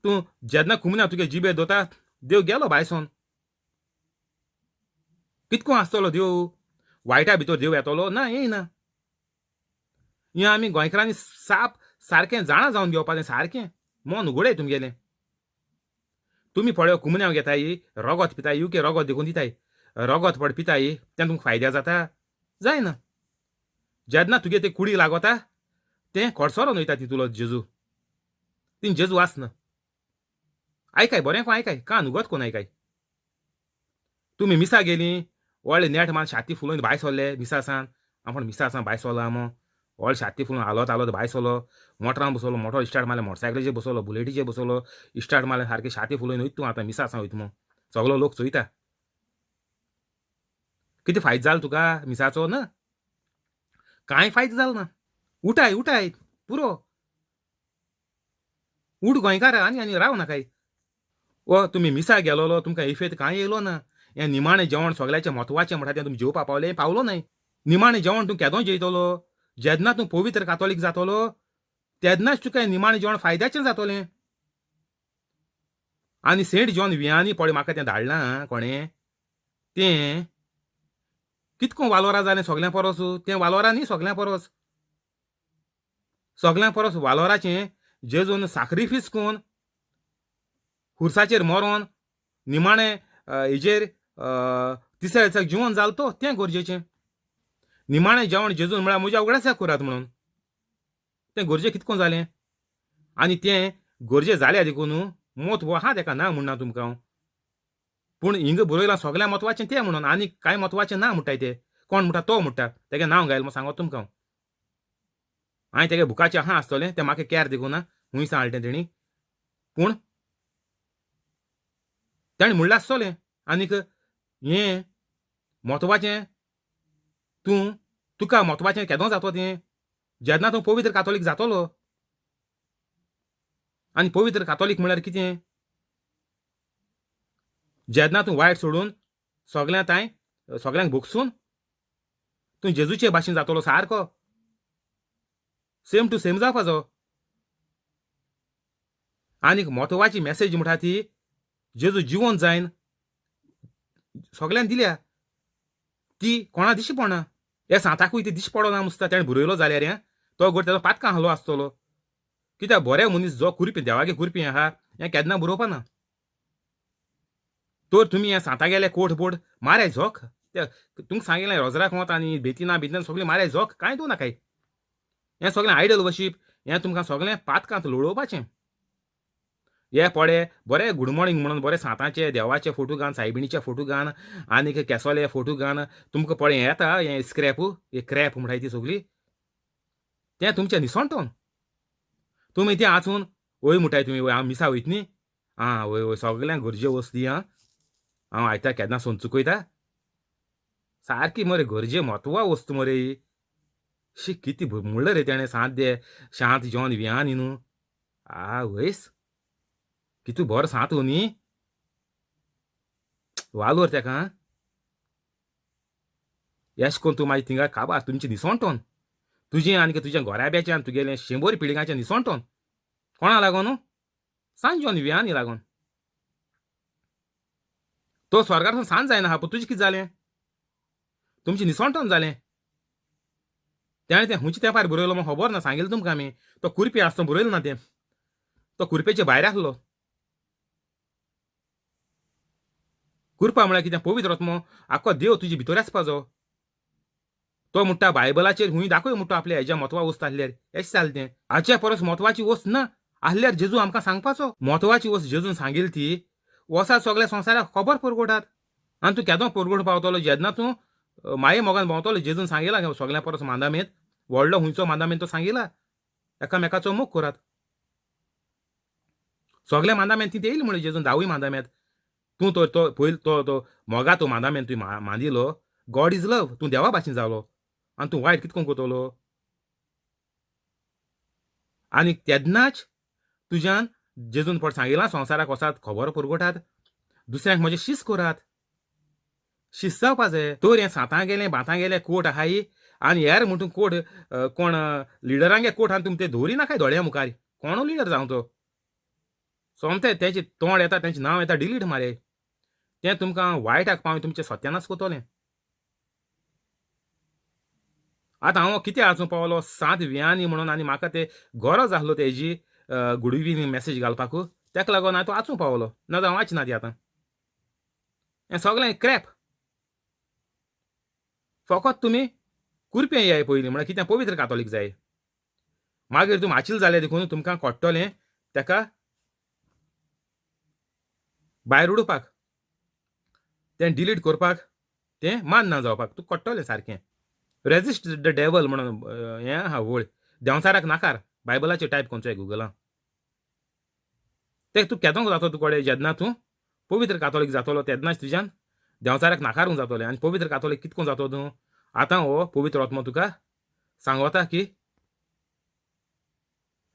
तूं जेन्ना कुमना तुगे जिबे दोता देव गेलो भायसोन कितको आसतलो देव वायटा भितर देव येतलो ना येयना. हें आमी गोंयकारांनी साप सारकें जाणा जावन घेवपाचें सारकें मन उगडय तुमगेलें. तुमी पळय कुमन्यांव घेताय रगत पिताय युके रगत देखून दिताय रगत पड पिताय तें तुमकां फायद्या जाता जायना. जेन्ना तुगे ते कुडी लागता तें खडसरोन वयता तितूलो जेजू तीन जेजू आसना. आयकाय बरें कोण आयकाय कान उगत कोण आयकाय. तुमी मिसा गेली व्हडले नेट मान छाती फुलोवन भायर सरले मिसासान आपूण मिसासान भायर सरलो आमो व्हडले छाती फुलोवन हालत हालत भायर सरलो मोटरान बसलो मोटर स्टार्ट मारलें मोटरसायकलीचेर बसलो बुलेटीचेर बसलो स्टार्ट मारलें सारकें छाती फुलोवन वयता तूं आतां मिसासान वयता म्हूण सगलो लोक चोयता. कितें फायदो जालो तुका मिसाचो? ना कांय फायदो जालो ना. उठाय उठाय पुरो उठ गोंयकार आनी आनी राव नाकाय. ओ तुमी मिसा गेलोलो तुमकां इफेत कांय येयलो ना. हें निमाणें जेवण सगळ्याचें म्हत्वाचें म्हणटा तें तुमी जेवपा पावलें पावलो न्हय. निमाणें जेवण तूं केदो जेयतलो जेन्ना तूं पवित्र कातोलीक जातलो तेन्नाच तुका हें निमाणें जेवण फायद्याचें जातलें. आनी सेंट जॉन वियानी पळय म्हाका तें धाडलां कोणें तें कितको वालोरा जालें सगल्यां परस तें वालोरा न्ही सगल्यां परस सगल्यां परस वालोराचें जेजून साक्रिफीस करून खुर्साचेर मरोन निमाणें हेजेर तिसऱ्या दिसाक जिवन जालो तो तें गरजेचें. निमाणें जेवण जेजून म्हळ्यार म्हज्या उगडासाक करात म्हणून तें गरजे कितको जालें आनी तें गरजे जाल्या देखून म्हत्व आहा तेका ना म्हणना तुमकां हांव. पूण हिंगा बरयलां सगळ्या म्हत्वाचें तें म्हणून आनी कांय म्हत्वाचें ना म्हणटाय ते कोण म्हणटा तो म्हणटा तेगे नांव घायल म्हूण सांगत तुमकां हांव. हांवें तेगे बुकाचें आहा आसतलें तें म्हाका कॅर देखून ना खूंय सांगलें तेणी पूण तेणें म्हणलें आसतलें आनीक हें म्हत्वाचें तूं तुका म्हत्वाचें केदो जातो तें जेन्ना तूं पवित्र कातोलीक जातलो. आनी पवित्र कातोलीक म्हळ्यार कितें? जेन्ना तूं वायट सोडून सगळ्यां तांय सगळ्यांक भोगसून तूं जेजूचे भाशेन जातलो सारको सेम टू सेम जावपाचो. आनीक म्हत्वाची मॅसेज म्हणटा ती जेजू जिवन जायन सगळ्यांक दिल्या ती कोणा दिशी पडना. ह्या सांताकूय ती दिशी पडना मुसता तेणें बरयलो जाल्यार हें तो घड तेजो पातकां हालो आसतलो. कित्याक बरे मनीस जो कुरपी देवागे कुरपी आहा हें केन्ना बरोवपाना. तर तुमी हें सांता गेले कोट बोट माराय झोक ते तुमकां सांगिल्लें रोजराक वत आनी बेतीना बितना सगळें माराय झोक कांय दवरना नाकाय. हें सगळें आयडल वर्शीप हें तुमकां सगळें पातकांत लोळोवपाचें. हे पळे बरे गूड मॉर्निंग म्हणून बरे सांताचे देवाचे फोटो घान सायबिणीचे फोटो घान आनीक केसोले फोटो घान तुमकां पळय हें येता हें स्क्रॅप हे क्रॅप म्हणटाय ती सगळी तें तुमचें निसणटोन तुमी तें आसून वय म्हणटाय तुमी वय हांव मिसा वयत न्ही आं वय वय सगळ्यांक गरजे वस्त दी आं हांव आयता केन्ना सोन चुकयता सारकी मरे गरजे म्हत्वा वस्तू मरे ही शी कितें म्हणलें रे तेणें सांत दे शांत जॉन वियानी न्हू आ वयस कितू बरो सांत न्ही वालोर तेका येश कोन तूं मागीर थिंगा काबार तुमचें निसणटोन तुजें आनी तुज्या घराब्याचें आनी तुगेलें शंबर पिळग्यांचें निसणटोन कोणा लागोन सांत जॉन वियानी लागोन तो स्वर्गार सांत जायना हा पूण तुजें कितें जालें तुमचें निसणटोन जालें. तेणें तें खंयच्या तेंपार बरयलो म्हाका खबर ना सांगिल्लें तुमकां आमी तो कुरपी आसतना बरयलें ना तें. तो कुरपेचे भायर आसलो. कुरपा म्हळ्यार कितें? पवित्र आत्मो आख्खो देव तुजे भितर आसपाचो. तो म्हणटा बायबलाचेर हुंय दाखय म्हणटा आपल्या हेज्या म्हत्वा वस्त आसल्यार एश जालें तें. हाचे परस म्हत्वाची वस्त ना आसल्यार जेजू आमकां सांगपाचो. म्हत्वाची वस्त जेजून सांगिल्ली ती वसात सगळ्या संवसाराक खबर परगटात. आनी तूं केदो परगट पावतलो जेन्ना तूं माये मोगान भोंवतलो. जेजून सांगिला सगळ्या परस मांदामेंत व्हडलो हुंयचो मांदामेंत तो सांगिला एकामेकाचो मोग करात. सगळ्या मांदामेंत ती येयली म्हणून जेजून धावूय मांदामेंत तूं तो तो पयलो तो तो मोगा तूं मांदामेंत तुवें मांदिलो. गॉड is love, तूं देवा भाशेन जालो आनी तूं वायट कितको करतलो? आनी तेन्नाच तुज्यान जेजून फट सांगिलां संवसाराक वसात खबर पुरगोटात, दुसऱ्यांक म्हजें शीस करात, शीस जावपा जाय. तर हें सातां गेलें बातां गेलें कोट आहाय आनी हेर म्हणटून कोट कोण लिडरांगे कोट आनी तुमी ते दवरी नाकाय दोळ्या मुखार. कोणू लिडर जावं तो सोमते तेचें तोंड येता तेंचें नांव येता डिलीट मारे. तें तुमकां वायटाक पावय तुमचें सत्यानाश करतलें. आतां हांव कितें आसूं पावलो 7 वियांनी म्हणून आनी म्हाका ते गरज आसलो तेजी गुड इवनींग मॅसेज घालपाक, तेका लागून हांव तो आसूं पावलो, ना जाल्यार हांव वाचना ती. आतां हें सगळें क्रॅप. फकत तुमी कुरपें येयाय पयलीं म्हळ्यार कितें पवित्र कातोलीक जाय, मागीर तुमी आचील जालें देखून तुमकां कळटलें तेका भायर उडोवपाक, तें डिलीट करपाक, तें मान ना जावपाक तुका कळटलें सारकें. रेजिस्ट the devil म्हणून हें आहा वळ, देंवचाराक नाकार बायबलाचेर टायप करचो गुगलान. तें तूं केदोंक जातो तुका कडेन जेन्ना तूं पवित्र कातोलीक जातलो तेन्नाच तुज्यान देंवचाराक नाकारूंक जातलें. आनी पवित्र कातोलीक कितको जातो तूं? आतां हो पवित्र आत्मो तुका सांगता की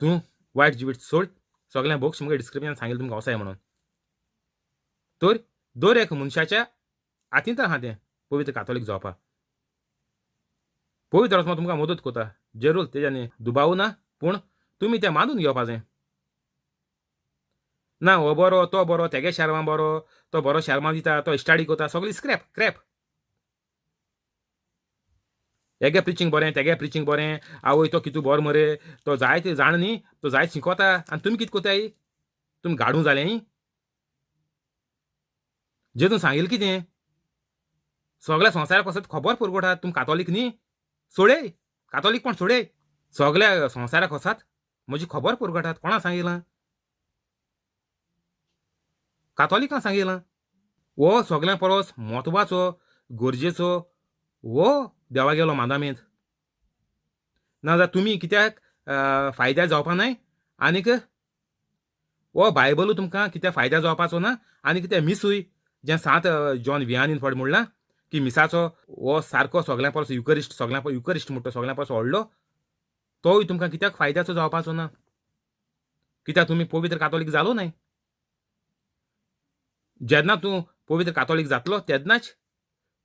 तूं वायट जिवीत सोड, सगळें बोक्स मुगे डिस्क्रिप्शन सांगिल्लें तुमकां वसाय म्हणून. तर दर एक मनशाच्या हातींत आहा तें पवित्र कातोलीक जावपाक. पवित्र आत्मो तुमकां मदत करता जरूर, तेज्यानी दुबाव ना, पूण तुमी तें मानून घेवपा जाय. ना हो बरो तो बरो, तेगे शेरवां बरो, तो बरो शेरवां दिता, तो स्टडी करता, सगळी स्क्रॅप क्रॅप. हेगे प्रिचींग बरें तेगे प्रिचींग बरें, आवय तो कितू बरो मरे, तो जायते जाण न्ही, तो जायत शिकोता. आनी तुमी कितें करताय? तुमी गाडूं जालें? जेजून सांगिल्लें कितें? सगळ्या संवसाराक वचत खबर पुरवठात, तुमी कातोलीक न्ही, सोडय कातोलीक पण सोडय, सगळ्या संवसाराक वचात म्हजी खबर पुरवठात. कोणा सांगिलां? कातोलिकां सांगिलां. हो सगळ्यां परस म्हत्वाचो गरजेचो हो देवा गेलो मांदामेंत. नाजाल्यार तुमी कित्याक फायद्या जावपा नाय, आनीक हो बायबलू तुमकां कित्याक फायद्या जावपाचो ना. आनी कितें मिसूय जें 7 जॉन वियानीन फावट म्हणलां की मिसाचो हो सारको सगळ्यां परस युकरिस्ट, सगळ्यां परस युकरिस्ट म्हणटा सगळ्यां परस व्हडलो, तोय तुमकां कित्याक फायद्याचो जावपाचो ना, कित्याक तुमी पवित्र कातोलीक जालो न्हय. जेन्ना तूं पवित्र कातोलीक जातलो तेन्नाच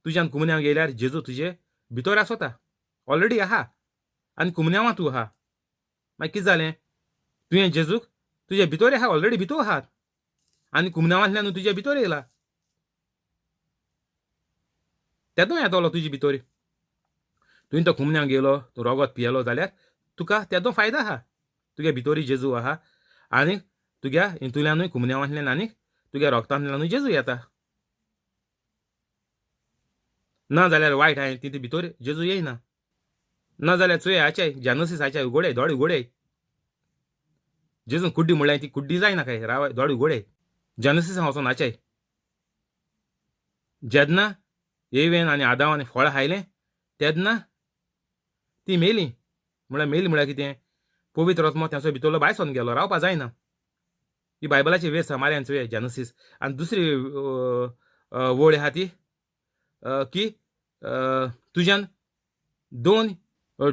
तुज्यान कुमन्यांव गेल्यार जेजू तुजे भितर आसता, ऑलरेडी आहा, आनी कुमन्यांवां तूं आहा. मागीर कितें जालें? तुवें जेजूक तुजे भितर आहा, ऑलरेडी भितर आहा, आनी कुमन्यांवांतल्यान तुजे भितर येयला, तेदो येतलो तुजे भितर. तुवें तो कुमन्यांव गेलो, तूं रोगत पियेलो जाल्यार तुका तेदो फायदो आहा, तुगे भितरूय जेजू आहा, आनी तुज्या हितूंतल्यानूय कुमन्यांवांतल्यान आनी तुज्या रोगतांतल्यानूय जेजू येता. ना जाल्यार वायट आहा ती भितर जेजू येयना. ना जाल्यार चोय हाचे जानसीस हाचे उगोडे दोळे उगोडे, जेजून कुड्डी म्हणल्यार ती कुड्डी जायना काय, राव दोळे उगोडे जानसीस वचोन हाचे. जेन्ना एवेन आनी आदावान फळ खायलें तेन्ना ती मेली. म्हळ्यार मेली म्हळ्यार कितें? पवित्र आत्मो तांचो भितरलो भायर सरून गेलो, रावपा जायना. ही बायबलाची वेस मार्यान चोय जानसीस. आनी दुसरी वळ आहा ती की तुज्यान दोन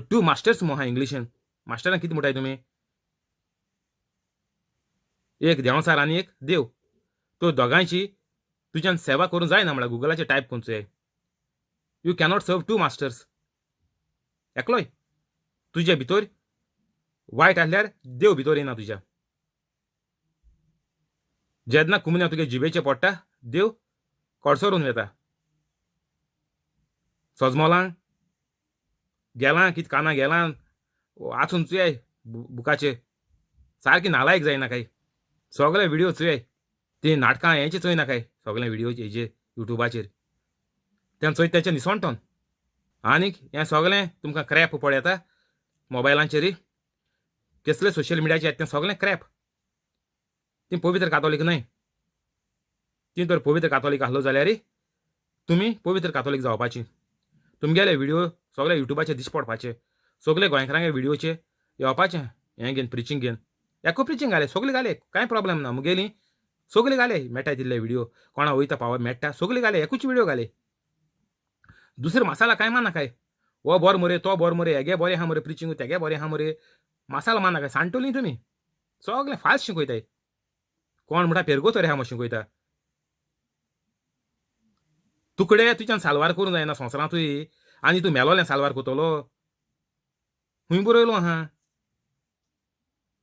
टू मास्टर्स म्हूण आहा इंग्लिशीन. मास्टरान कितें म्हणटाय तुमी? एक देंवचार आनी एक देव. तो दोगांयची तुज्यान सेवा करूंक जायना. म्हळ्यार गुगलाचेर टायप करून चोय, you cannot serve two masters. एकलोय तुजे भितर वायट आसल्यार देव भितर येना तुज्या. जेन्ना कुमन्या तुगे जिबेचे पडटा देव कडसरून वेता. सजमोलां गेलां कित काना गेलां आसून चोय बुकाचे. सारकी नालायक जायनाकाय. सगळे व्हिडिओ चोय, ती नाटकां हेंचे चोय नाकाय, सगळे व्हिडिओ हेजेर युट्यूबाचेर तें चोय तेचें निसणटोन. आनीक हें सगळें तुमकां क्रॅप पळयता मोबायलांचेर, केसले सोशल मिडियाचेर तें सगळें क्रॅप. ती पवित्र कातोलीक न्हय. ती तर पवित्र कातोलीक आसलो जाल्यार तुमी पवित्र कातोलीक जावपाची. तुमगेले व्हिडिओ सगळे युट्यूबाचेर दिश्टी पडपाचे, सगळे गोंयकारांगे व्हिडिओचे येवपाचे. हें घेवन प्रिचींग घेवन एकू प्रिचींग घाले, सगळे घाले, कांय प्रॉब्लेम ना. मुगेली सगळे घाले, मेळटा तितले व्हिडिओ कोणा वयता पाव मेळटा सगळे घाले, एकूच व्हिडिओ घाले. दुसरे मसाला कांय मानाकाय, हो बरो मरे तो बरो मरे, हेगे बरें आहा मरे प्रिचींग, तेगे बरें आहा मरे, मसाला मानाकाय. सांडटली तुमी सगळें फास्ट शिकयताय. कोण म्हणटा पेरगो तरी आहा म्हूण शिकयता. तुकडे तुज्यान साल्वार करूंक जायना संवसारांतूय, आनी तूं मेलोलें साल्वार करतलो. खूंय बरयलो आहा?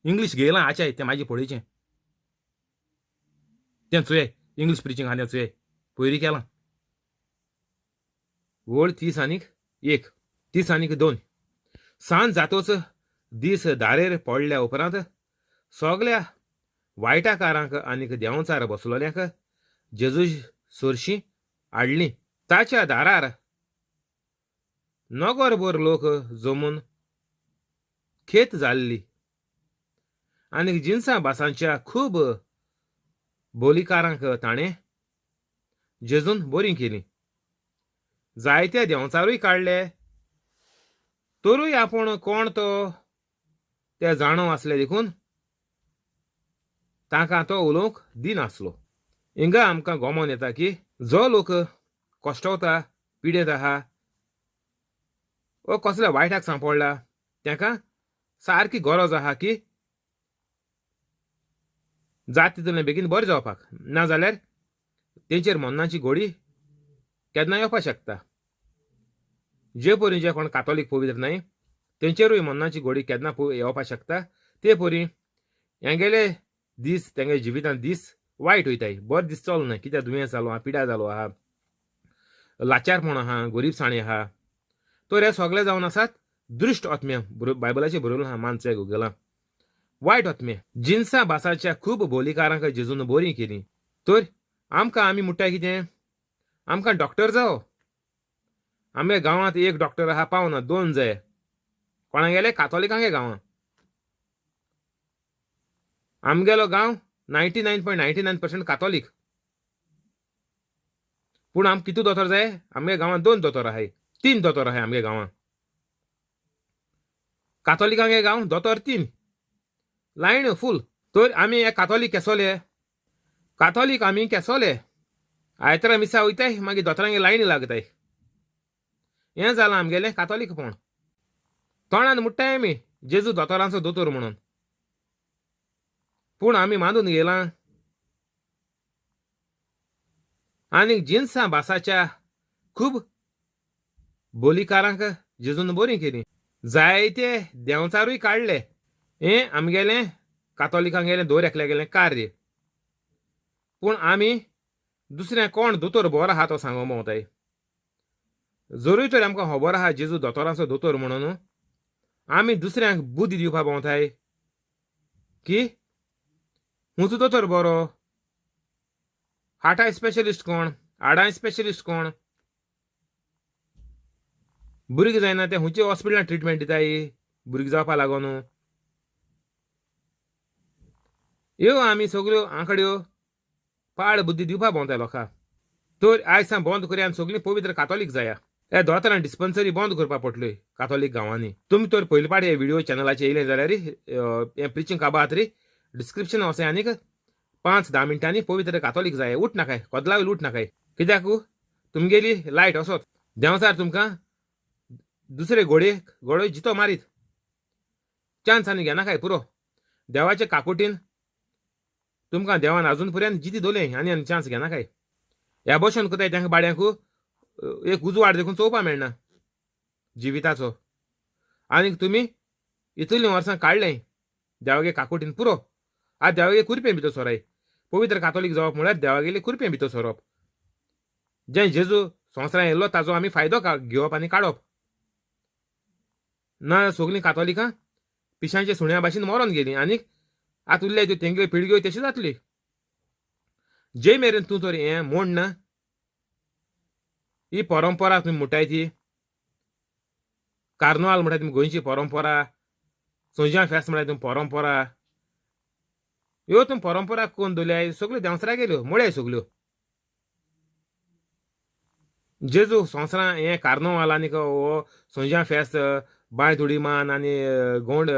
इंग्लीश घेयलां आचाय तें मागीर पळयचें, तें चोय इंग्लीश प्रिचींग आहा तें चोय, पयरी केलां. वळ 31, 32. सांज जातोच दीस दारेर पडल्या उपरांत सगल्या वायटाकारांक आनीक देंवचार बसलोल्यांक जेजू सरशीं हाडलीं. ताच्या दारार नगरभर लोक जमून खेत जाल्ली आनीक जिनसां भासांच्या खूब बोलीकारांक ताणें जेजून बरीं केलीं. जायते देंवचारूय काडले, तरूय आपूण कोण तो ते जाणो आसले देखून तांकां तो उलोवंक दिनासलो. हिंगा आमकां गोमोन येता की जो लोक कश्टवता, पिडेंत आहा वो कसल्या वायटाक सांपडला, तांकां सारकी गरज आहा की जात तितूंतल्यान बेगीन बरें जावपाक, नाजाल्यार तेंचेर मरणाची घोडी केन्ना येवपाक शकता. जे परी जे कोण कातोलीक पवित्र न्हय तेंचेरूय मरणाची घोडी केन्ना येवपाक शकता. ते परी हेंगेले दीस तेंगे जिवितांत दीस वायट वयताय, बरो दीस चलना. कित्याक दुयेंस जालो आहा, पिडा जालो आहा, लाचारपण आहा, गरीबसाणी आहा. तर हे सगळे जावन आसात दृश्ट आत्म्या. बायबलाचेर बरयलो आहा, मानचे गुगलां वायट आत्मे. जिनसां भासाच्या खूब बोलीकारांक जेजून बरीं केलीं. तर आमकां आमी म्हणटाय कितें, आमकां डॉक्टर जावो. आमगे गांवांत एक डॉक्टर आहा पावना, दोन जाय. कोणागेले कातोलिकांगे गांवांत. आमगेलो गांव 99.99% कातोलीक, पूण आमकां कितू दोतोर जाय? आमगे गांवांत दोन दोतोर आहाय, तीन दोतोर आहाय आमगे गांवांत. कातोलिकांगे गांव दोतोर तीन, लायन फूल. तर आमी हे कातोलीक केसोले, कातोलीक आमी केसोले. आयतारा मिसा वयताय, मागीर दोतोरांगे लायनी लागताय. हें जालां आमगेलें कातोलीकपण. तोंडान म्हणटाय आमी जेजू दोतोरांचो दोतोर म्हणून, पूण आमी मानून घेयलां. आनीक जिनसां भासाच्या खूब बोलीकारांक जेजून बरीं केलीं, जायते देंवचारूय काडले. हें आमगेलें कातोलिकांगेलें दर एकल्यागेलें कार्य. पूण आमी दुसरें कोण दोतोर बरो आहा तो सांगो भोंवताय. जरूय तर आमकां खबर आहा जेजू दोतोरांचो दोतोर म्हणून, आमी दुसऱ्यांक बुद्दी दिवपा भोंवताय की हुंचो दोतोर बरो, हार्टा स्पेशलिस्ट कोण, हाडां स्पेशलिस्ट कोण, भुरगीं जायना ते हुंचे हॉस्पिटलान ट्रिटमेंट दिताय भुरगीं जावपा लागून. ह्यो आमी सगळ्यो आंकड्यो पाड बुद्दी दिवपा भोंवताय लोकांक. तर आयज सावन बंद करया आनी सगळीं पवित्र कातोलीक जाया. हे दोतोरान डिस्पन्सरी बंद करपाक पडटल्यो कातोलीक गांवांनी. तुमी तर पयले पाट हे व्हिडिओ चॅनलाचेर येयले जाल्यार हें प्रिचींग काबात रे डिस्क्रिप्शन वचय आनीक 5-10 मिनटांनी पवित्र कातोलीक जाय. उठ नाकाय, कदला वयलो उठ नाकाय, कित्याक तुमगेली लायट असोत देंवचार तुमकां दुसरे घोडये घोडो जितो मारीत. चान्स आनी घेनाकाय पुरो. देवाचे काकुटीन तुमकां देवान अजून पर्यंत जिती दवरले, आनी आनी चान्स घेनाकाय. ह्या भशेन करताय तांकां बाड्यांक एक उजवाड देखून चोवपा मेळना जिविताचो. आनीक तुमी इतलीं वर्सां काडलें देवागे काकुटीन पुरो. आतां देवागे कुरपें भितर सोराय. पवित्र कातोलीक जावप म्हळ्यार देवागेले कुरपें भितर सोरप. जें जेजू संवसारांत येयल्लो ताजो आमी फायदो घेवप आनी काडप ना. सगलीं कातोलिकां पिशांच्या सुण्या भाशेन मरोन गेलीं आनीक आतां उरल्या त्यो तेंगल्यो पिळग्यो तश्यो जातल्यो. जे मेरेन तूं तर हें मोडना ही परंपरा तुमी म्हणटाय ती कार्नवाल म्हणटा तुमी गोंयची परंपरा, सोंज्या फेस्त म्हणल्यार तुमी परंपरा, ह्यो तुमी परंपरा कोण दवरल्याय सगल्यो देंवसरा गेल्यो मोड्याय सगल्यो. जेजू संवसारां हें कार्नवाल आनीक हो सोंज्या फेस्त बांय उडी मान आनी गोंड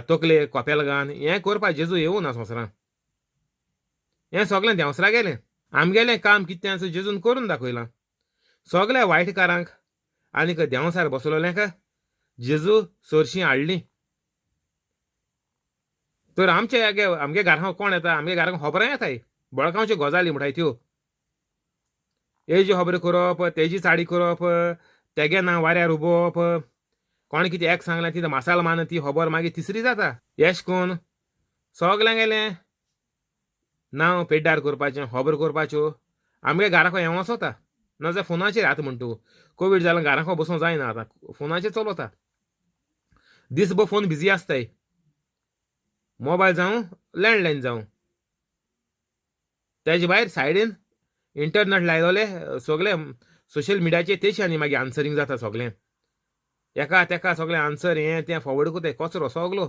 तकले कोपेल घान हें करपाक जेजू येवूं ना संवसारां. हें सगळें देंवसरा गेलें. आमगेलें काम कितें आसा जेजून करून दाखयलां. सगल्या वायटकारांक आनीक देंवसार बसलोल्यांक जेजू सरशीं हाडली. तर आमचे आमगे घरां कोण येता, आमगे घरांक खबरां येताय, बळकावच्यो गजाली म्हणटाय त्यो. हेजी खबर करप, तेजी चाडी करप, तेगे ना वाऱ्यार उबोवप, कोण कितें एक सांगलें ती मसाल मान ती खबर मागीर तिसरी जाता. येश कोन सगल्यांगेलें नांव पेड्ड्यार करपाचें, खबर करपाच्यो. आमगे घराक हें वचोता ना जाल्यार फोनाचेर. आतां म्हण तूं कोवीड जाल्यार घराक बसूंक जायना, आतां फोनाचेर चलता. दीसभर फोन बिजी आसताय, मोबायल जावं लँडलायन जावं. तेजे भायर सायडीन इंटरनेट लायलोले सगळे सोशल मिडियाचेर तेशी आनी मागीर आन्सरींग जाता सगळें. एका तेका सगळें आन्सर हें तें फॉवर्ड करताय कचरो सगलो.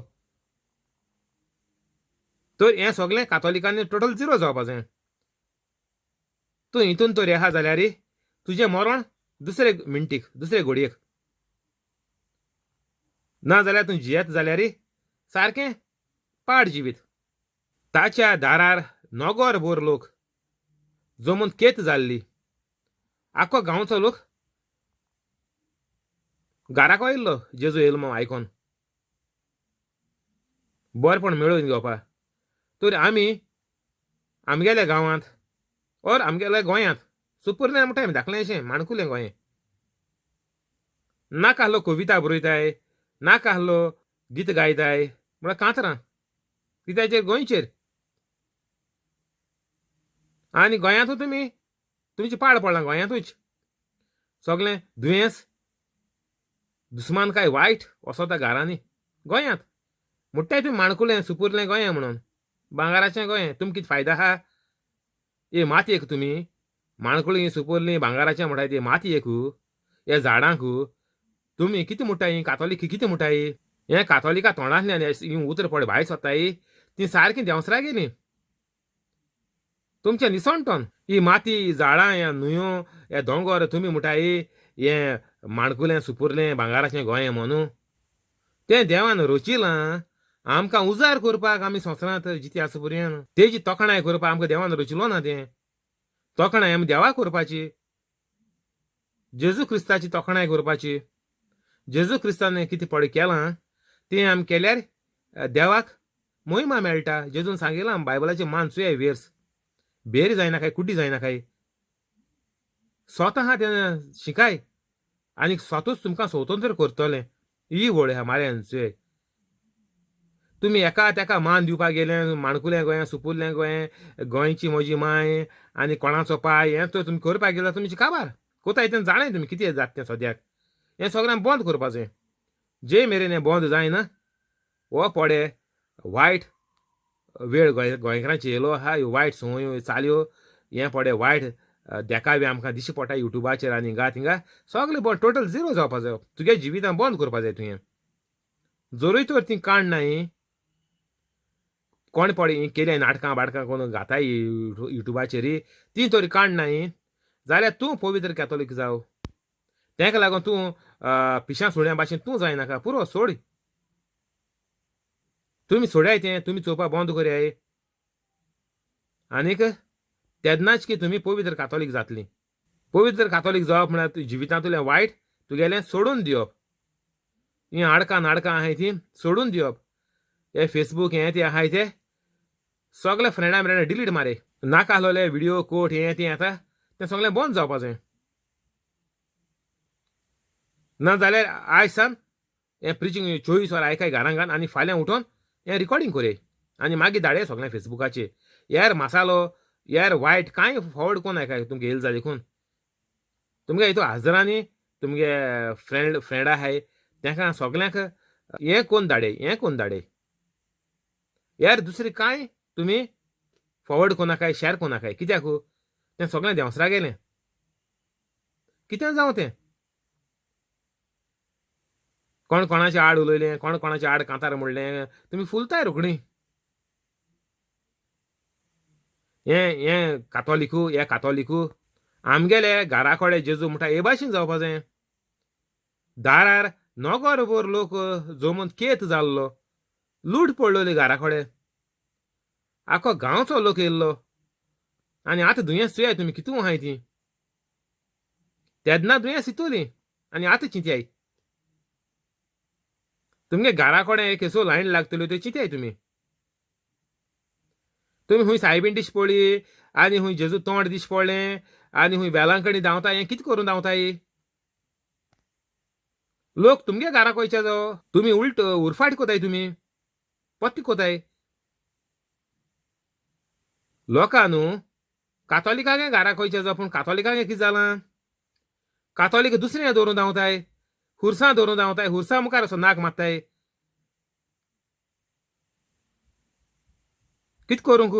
तर हें सगळें कातोलिकांनी टोटल झिरो जावपा जाय. तूं हितून तर आहा जाल्यार तुजें मरण दुसरे मिनटीक दुसरे घडयेक, ना जाल्यार तूं जियेत जाल्यार सारकें पाड जिवीत. ताच्या दारार नगर भर लोक जमून केत जाल्ली. आख्खो गांवचो लोक घराक आयिल्लो जेजू येयलो म्हूण आयकोन बरेपण मेळोवन घेवपा. तर आमी आमगेल्या गांवांत ओर आमगेल्या गोंयांत सुपुरलें म्हणटा आमी धाकलेंशें माणकुलें गोंय, नाका आहलो कविता बरयताय, नाका आहलो गीत गायताय म्हळ्यार कांतरां कित्याचेर गोंयचेर. आनी गोंयांतूच तुमी तुमचें पाड पडलां, गोंयांतूच सगळें दुयेंस दुस्मान काय वायट वसोता घरांनी गोंयांत. म्हणटाय तुमी माणकुलें सुपुरलें गोंय म्हणून, भांगराचें गोंय, तुमकां कितें फायदो आहा? हे मातयेक तुमी माणकुलीं सुपुरलीं भांगराचें म्हणटाय ते मातयेक, हे झाडांक तुमी कितें म्हणटाय? कातोलीक कितें म्हणटाय? हें कातोलिका तोंडांतल्यान हीं उतरां पळय भायर सोदताय तीं सारकीं देंवसरा गेलीं तुमचें निसणटोन. ही माती, झाडां, ह्या न्हंयो, हे दोंगर तुमी म्हणटाय हें माणकुलें सुपुरलें भांगराचें गोंय म्हणून, तें देवान रचिलां आमकां उजार करपाक. आमी संवसारांत जिते आसा पर्यंत तेजी तोखणाय करपाक आमकां देवान रचिलो ना. तें तोखणाय आमी देवाक करपाची, जेजू क्रिस्ताची तोखणाय करपाची. जेजू क्रिस्तान कितें पळय केलां तें आमी केल्यार देवाक मोहिमा मेळटा. जेजून सांगिलां बायबलाचे मान चुयाय वेर्स बेर जायना काय कुड्डी जायना काय, स्वता आहा तें शिकाय आनी स्वतूच तुमकां स्वतंत्र करतलें. ही वळ आहा मार्यान चुयाय. तुमी एका तेका मान दिवपाक गेले, माणकुलें गोंय सुपुरलें गोंय, गोंयची म्हजी माय आनी कोणाचो पाय, हें तर तुमी करपाक गेल्यार तुमची काबार कोताय तें जाणाय तुमी कितें जाता तें सद्याक. हें सगळें बंद करपाचें. जे मेरेन हें बंद जायना हो पडे वायट वेळ गोंयकारांची येयलो आहा. ह्यो वायट संवयो चालयो हें पडे वायट देखावे आमकां दिश्टी पडटा युट्यूबाचेर आनी हिंगा थिंगा सगळें बंद टोटल झिरो जावपा जाय. तुगे जिवितां बंद करपा जाय तुवें. जरूय तर ती काडनाय कोण पळय हीं केल्या नाटकां बाटकां कोण घाताय युट्यूबाचेर ती तरी काडनाय जाल्यार तूं पवित्र कॅथोलीक जाव. तेका लागून तूं पिशां सुण्या भाशेन तूं जायनाका, पुरो सोड. तुमी सोडाय तें, तुमी चोवपा बंद करयाय आनीक तेन्नाच की तुमी पवित्र कातोलीक जातली. पवित्र कातोलीक जावप म्हळ्यार जिवितांतलें वायट तुगेलें सोडून दिवप, हीं आडकां नाडकां आहाय तीं सोडून दिवप, हे फेसबूक हें तें आहाय ते सगळे फ्रेंडां ब्रेंडां डिलीट मारे, नाका आहलोले व्हिडियो कोट हें तें येता तें सगळें बंद जावपाचें. ना जाल्यार आयज सान हें प्रिचींग 24 वरां आयकाय घरां घान आनी फाल्यां उठोन हें रिकॉर्डिंग करय आनी मागीर धाडय सगळें फेसबुकाचेर. यार मसालो यार वायट कांय फॉवर्ड कोण आयकाय तुमकां येयल जाय देखून तुमगे हितू हजरांनी तुमगे फ्रेंड आहाय तेंका सगल्यांक हें कोण धाडय, हें कोण धाडय. यार दुसरें कांय तुमी फॉवर्ड कोनाकाय, शॅर कोनाकाय. कित्याक तें सगळें देंवसरा गेलें. कितें जावं तें, कोण कोणाचे आड उलयलें, कोण कोणाचे आड कांतार म्हणलें, तुमी फुलताय रोखडी. हें हें कातोलिकू, हे कातोलिकू आमगेले घरा कडेन जेजू म्हणटा हे भाशेन जावपा जाय. दारार नगरभर लोक जमून केत जाल्लो, लूट पडलोली घरा कडेन, आख्खो गांवचो लोक येयल्लो. आनी आतां दुयेंस चोयाय तुमी कितू आहाय ती, तेन्ना दुयेंस इतोली आनी आतां चिंतयाय तुमगे घरा कडेन एक केसो लायन लागतल्यो त्यो चिंतयाय तुमी. तुमी खूंय सायबीण दीस पडली आनी खूंय जेजू तोंड दीस पडलें आनी खूंय वेलांकणी धांवता, हें कितें करून धांवताय? लोक तुमगे घराक वयचे जो तुमी उल्ट उरफाट कोताय, तुमी पत्ती कोताय. लोकां न्हू कातोलिकांगे घराक वयचे जो, पूण कातोलिकांगे कितें जालां, कातोलीक दुसरें दवरून धांवताय, खुरसां दवरून धांवताय, खुरसां मुखार असो नाक मारताय. कितें करूंक?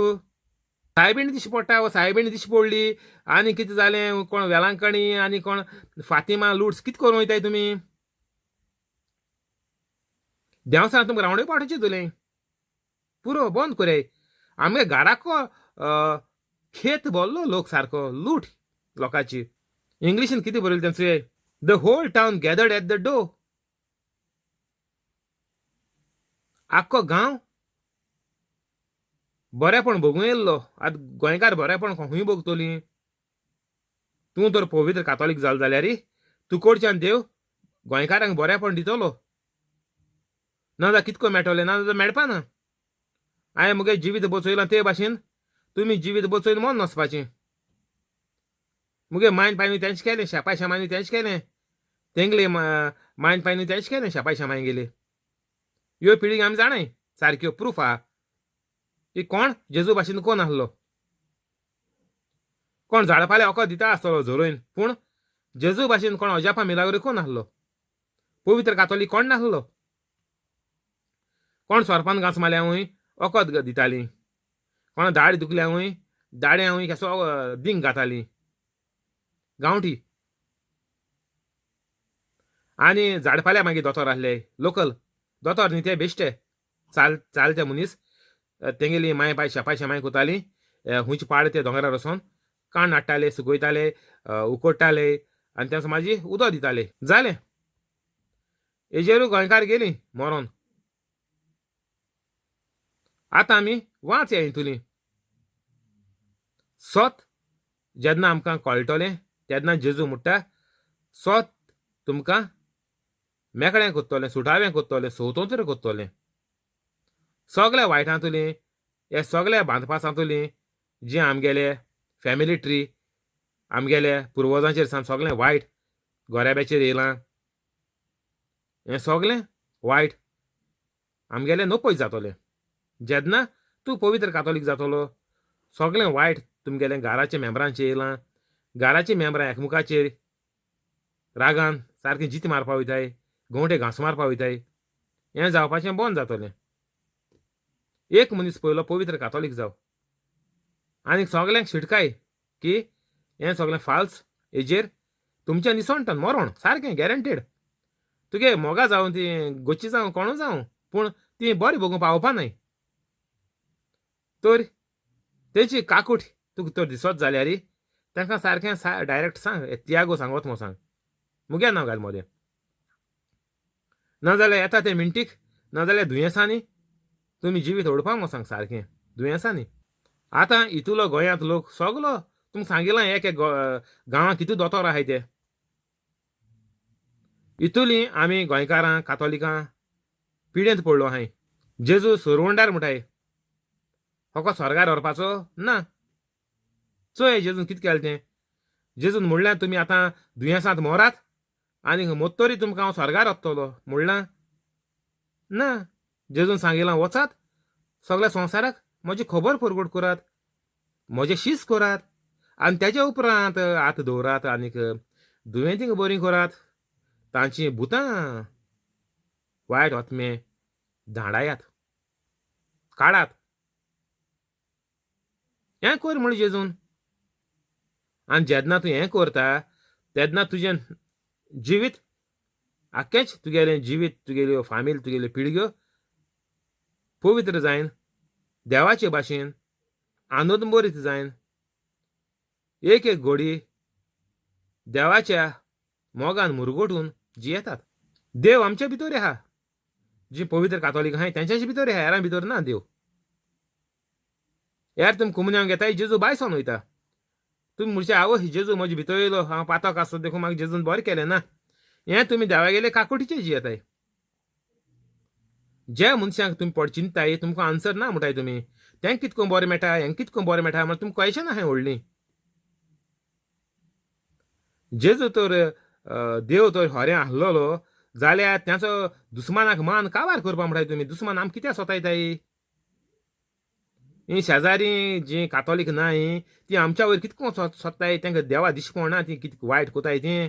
सायबीण दिशी पडटा, सायबीण दिशी पडली आनी कितें जालें, कोण वेलांकणी आनी कोण फातिमा लुट्स, कितें करूं वयताय तुमी? देंवसां तुमकां रावंडे पावटाचें तुलें पुरो बंद करयाय. आमगे घराक खेत भरलो लोक सारको, लूट लोकांची. इंग्लिशीन कितें बरयलें तें चोय, the whole town gathered at the door. आख्खो गांव बरेपण भोगूं येयल्लो. आतां गोंयकार बरेपण खंय भोगतलीं? तूं तर पवित्र कातोलीक जालो जाल्यार तुकोडच्यान देव गोंयकारांक बरेपण दितलो. ना जाल्यार कितको मेळटलें, ना जाल्यार मेळपा ना. हांवें मुगे जिवीत बचयलां ते भाशेन तुमी जिवीत बचोवन मन वचपाचें. मुगे मायन पायनूय तेंच केलें, शेपाय शेमायनूय तेंच केलें, तेंगले मायन पायनूय तेंच केलें, शेपाय शेमाय गेले. ह्यो पिळगी आमी जाणाय सारक्यो प्रूफ आहा की कोण जेजू भाशेन कोण आसलो. कोण झाडपाले वखद दिता आसतलो झरोवन, पूण जेजू भाशेन कोण अजापा मिलाग्री कोण आसलो, पवित्र कातोलीक कोण नासलो. कोण सोरपान घांस मारल्यावूय वखद दितालीं, कोणा दाढ दुखल्यावूय दाड्यांवूय केसो दिंग घातालीं गांवठी. आनी झाडपाल्या मागीर दोतोर आसले, लोकल दोतोर न्ही ते, बेश्टे चाल चालते मनीस. तेंगेली माय पाय शेपाय शेमाय कोतालीं, हुंयचे पाड ते दोंगरार वचोन काण हाडटाले, सुकयताले, उकडटाले आनी तेंच मागीर उदक दिताले. जालें, हेजेरूय गोंयकार गेलीं मरोन. आतां आमी वाच ह्या हितुली. सत जेन्ना आमकां कळटलें तेन्ना जेजू म्हणटा सत तुमकां मेकळें कोत्तोलें, सुटावें कोत्तोलें, स्वतंत्र कोत्तोलें. सगल्या वायटांतुलीं, हे सगल्या बांदपासांतुलीं जी आमगेले फॅमिली ट्री आमगेले पुर्वजांचेर सावन सगळें वायट गोऱ्याब्याचेर येयलां, हें सगळें वायट आमगेलें नपय जातोलें. जेन्ना तूं पवित्र कातोलीक जातलो, सगळें वायट तुमगेलें घराच्या मेंबरांचेर येयलां, घराचीं मेंबरां एकमुखाचेर रागान सारकें जिती मारपा वयताय, गोंवटे घांस मारपा वयताय, हें जावपाचें बंद जातलें. एक मनीस पयलो पवित्र कातोलीक जाव आनी सगल्यांक शिटकाय की हें सगळें फाल्स, हेजेर तुमचें निसणटन मरण सारकें गॅरंटेड. तुगे मोगा जावं ती गोची जावं कोणू जावं, पूण ती बरी भोगूंक पावपा न्हय. तर तेची काकूट तुका तर दिसत जाल्यार तांकां सारकें डायरेक्ट सांग, तियागो सांगत म्हूण सांग, मुगे नांव घाल मदें. नाजाल्यार येता ते मिनटीक, नाजाल्यार दुयेंसांनी तुमी जिवीत ओडपा म्हूण सांग, सारकें दुयेंसांनी. आतां इतुलो गोंयांत लोक सगलो तुमकां सांगिलां एक एक गांवांत कितू दोतोर आहाय ते. इतुली आमी गोंयकारां कातोलिकां पिडेंत पडलो आहाय. जेजू सोरवंडार म्हणटाय, होको स्वर्गार व्हरपाचो ना. चोय जेजून कितें केलें तें. जेजून म्हणलें तुमी आतां दुयेंसांत मरात आनी मोत्तरी तुमकां हांव स्वर्गार वतलो म्हणलां ना. जेजून सांगिलां वचात सगळ्या संवसाराक म्हजी खबर परगट करात, म्हजें शीस करात आनी तेज्या उपरांत हात दवरात आनीक दुयेंतींक बरीं करात, तांची भुतां वायट आत्मे धांडायात. काडात. हें कर म्हण जेजून. आनी जेन्ना तूं हें करता तेन्ना तुजें जिवीत आख्खेंच, तुगेलें जिवीत, तुगेल्यो फामील, तुगेल्यो पिळग्यो पवित्र जायन, देवाचे भाशेन आनंदभरीत जायन, एक एक घोडी देवाच्या मोगान मुरगोटून जियेतात. देव आमच्या भितर आहा. जी पवित्र कातोलीक आहाय तेंच्याच भितर आहा, हेरां भितर ना देव. यार तुमी कुमन्यांक घेताय, जेजू बायसोन वयता. तुमी म्हणचे आवय जेजू म्हजे भितर येयलो, हांव पातक आसता देखून म्हाका जेजून बरें केलें ना. हें तुमी देवागेले काकुटीचे जियेताय. ज्या मनशांक तुमी पड चिंताय तुमकां आन्सर ना म्हणटाय तुमी, तेंक कितको बरें मेळटा, हेंक कितको बरें मेळटा म्हळ्यार तुमकां क्वेशन आहाय व्हडलीं. जेजू तर देव तर खरें आसलेलो जाल्यार ताचो दुस्मानाक मान काबार करपा म्हणटाय तुमी. दुस्मान आमकां कित्याक सोतायताय? ही शेजारी जी कातोलीक नाय ती आमच्या वयर कितको सोदताय, तांकां देवा दिश्टी पडना, ती कितक वायट कोताय ती,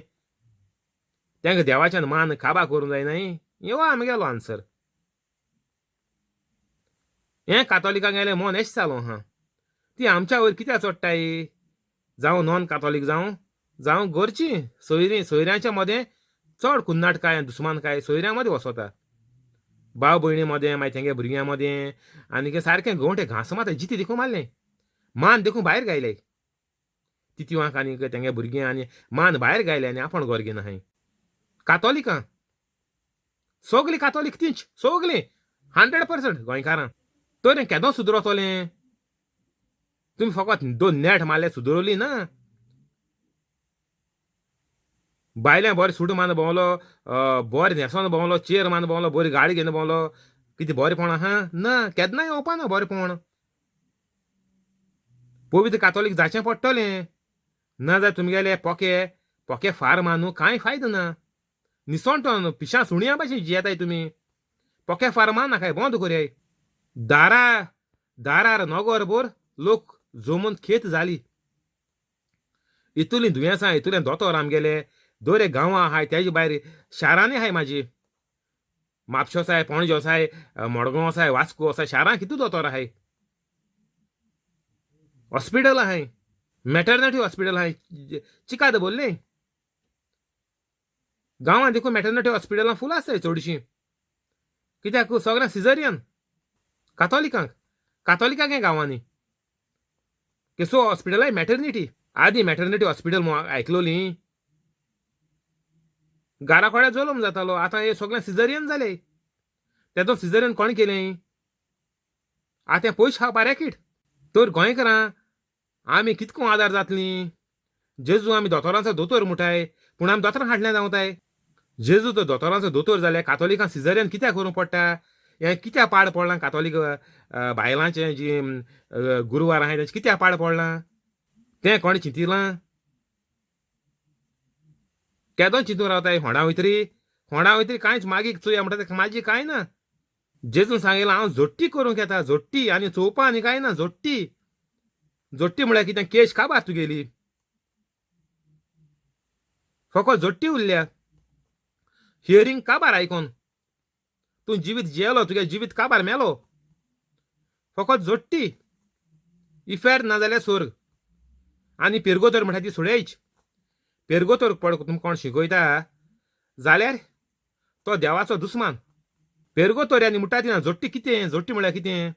तांकां देवाच्यान मान काबा करूंक जायना. हो आमगेलो आन्सर. हें कातोलिकांक गेलें मन एश जालो आहा, ती आमच्या वयर कित्याक चडटाय? जावं नॉन कातोलीक जावं, जावं घरचीं सोयरीं, सोयऱ्यांच्या मदें चड कुन्नाटकाय दुस्मानकाय सोयऱ्यां मदें वसता, भाव भयणी मदें, मागीर तेंगे भुरग्यां मदें, आनी सारकें गंवटे घांस मारता जिती देखून मारलें, मान देखून भायर गायले तितवांक आनी तेंगे भुरगीं, आनी मान भायर गायले आनी आपूण घर घेवन आहाय. कातोलिकां सगलीं कातोलीक तींच सगलीं 100% गोंयकारां. तर हें केदो सुदरतलें? तुमी फकत दोन नेट मारले सुदरली ना. बायल्यां बरें सूट मान भोंवलो, बरें न्हेसोन भोंवलो, चेर मान भोंवलो, बरी गाडी घेवन भोंवलो, कितें बरेंपण आहा ना? केन्नाय येवपा ना बरेंपण. पवित्र कातोलीक जाचें पडटलें, ना जाल्यार तुमगेले पोके पोके फार मानू कांय फायदो ना. निसणटो पिशां सुणयां भाशेन जियेताय तुमी. पोके फार मान नाकाय, बंद करयाय. दारा दारार नगरभर लोक जमून खेत जाली. इतूलीं दुयेंसां, इतूलें दोतोर आमगेले दर एक गांवां आहाय, तेजे भायर शारांनी आहाय. म्हाजी म्हापशें आसाय, पणजे आसाय, मडगांव आसाय, वास्को आसाय, शारां कितू दोतोर आहाय, हॉस्पिटल आहाय, मॅटर्निटी हॉस्पिटल आहाय, चिकाद बोल्लें. गांवांत देखून मॅटर्निटी हॉस्पिटलां फूल आसताय चडशीं, कित्याक सगळ्यांक सिजरियन कातोलिकांक, कातोलिकांक हे गांवांनी केसो हॉस्पिटल मॅटर्निटी. आदी मॅटर्निटी हॉस्पिटल आयकलोली, गाराकोड्या जल्म जातालो, आतां हे सगळें सिजरियन जाले. तेदो सिजरियन कोण केलें? आतां पयशे खावपा रॅकीट. तर गोंयकारां आमी कितको आदार जातलीं? जेजू आमी दोतोरांचो दोतोर म्हणटाय, पूण आमी दोतोरां हाडल्या जावताय. जेजू तर दोतोरांचो दोतोर जाल्यार कातोलिकांक सिजरियन कित्याक करूंक पडटा? हें कित्याक पाड पडलां कातोलीक बायलांचें जी गुरवार आहाय तेंचें कित्याक पाड पडलां? तें कोणें चिंतिलां? केदो चिंतून रावताय? होंडा वयतरी, होंडा वयतरी कांयच मागीर चोया म्हणटा तेका माजी कांय ना. जेजून सांगिलां हांव जोट्टी करूंक येता, जोट्टी आनी चोवपा आनी कांय ना, जोट्टी. जोट्टी म्हळ्यार कितें? केश काबार तुगेली, फकत जोट्टी उरल्या. हियरींग काबार आयकोन तूं जिवीत जियेलो, तुगे जिवीत काबार मेलो, फकत जोट्टी. इफेर ना जाल्यार स्वर्ग. आनी पेरगोतर म्हणटा ती सोडयच. पेरगोतर पड तुमकां कोण शिकयता जाल्यार तो देवाचो दुस्मान. पेरगोतोरी आनी म्हणटा ती ना जोट्टी कितें? जोट्टी म्हळ्यार कितें?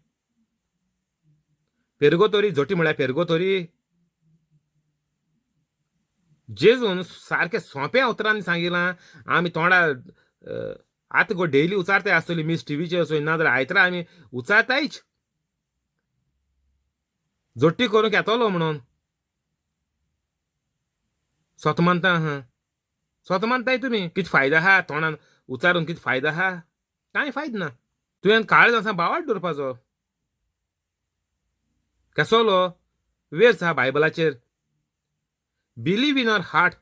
पेरगोतोरी जोट्टी म्हळ्यार पेरगोतोरी. जेजून सारकें सोंप्या उतरांनी सांगिलां. आमी तोंडा आतां गो डेली उचारताय आसतली मीस टिवीचेर वचून, ना जाल्यार आयतरा आमी उचारतायच जोट्टी करूंक येतलो म्हणून. सोत मानता आहा, सोत मानताय तुमी. कितें फायदो आहा तोंडान उचारून? कितें फायदो आहा? कांय फायदो ना. तुवें काळज आसा बावाट दवरपाचो. केसोलो वेर्स आहा बायबलाचेर, believe in your heart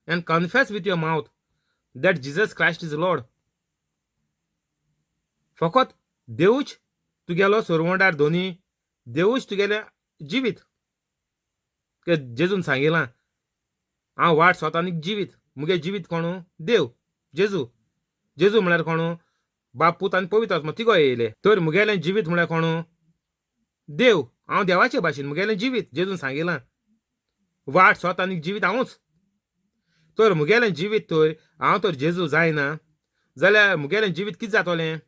and confess with your mouth that Jesus Christ is Lord. फकत देवूच तुगेलो सरवंडार दोनी, देवूच तुगेलें जिवीत. जेजून सांगिलां हांव वाट स्वता आनी जिवीत, मुगे जिवीत कोणू? देव, जेजू. जेजू म्हळ्यार कोणू? बाप पूत आनी पवित्र आत्मो तिगोय येयले. तर मुगेलें जिवीत म्हळ्यार कोणू? देव. हांव देवाचे भाशेन मुगेलें जिवीत जेजून सांगिलां, वाट सोत आनी जिवीत हांवूच. तर मुगेलें जिवीत तर हांव तर जेजू जायना जाल्यार मुगेलें जिवीत कितें जातलें?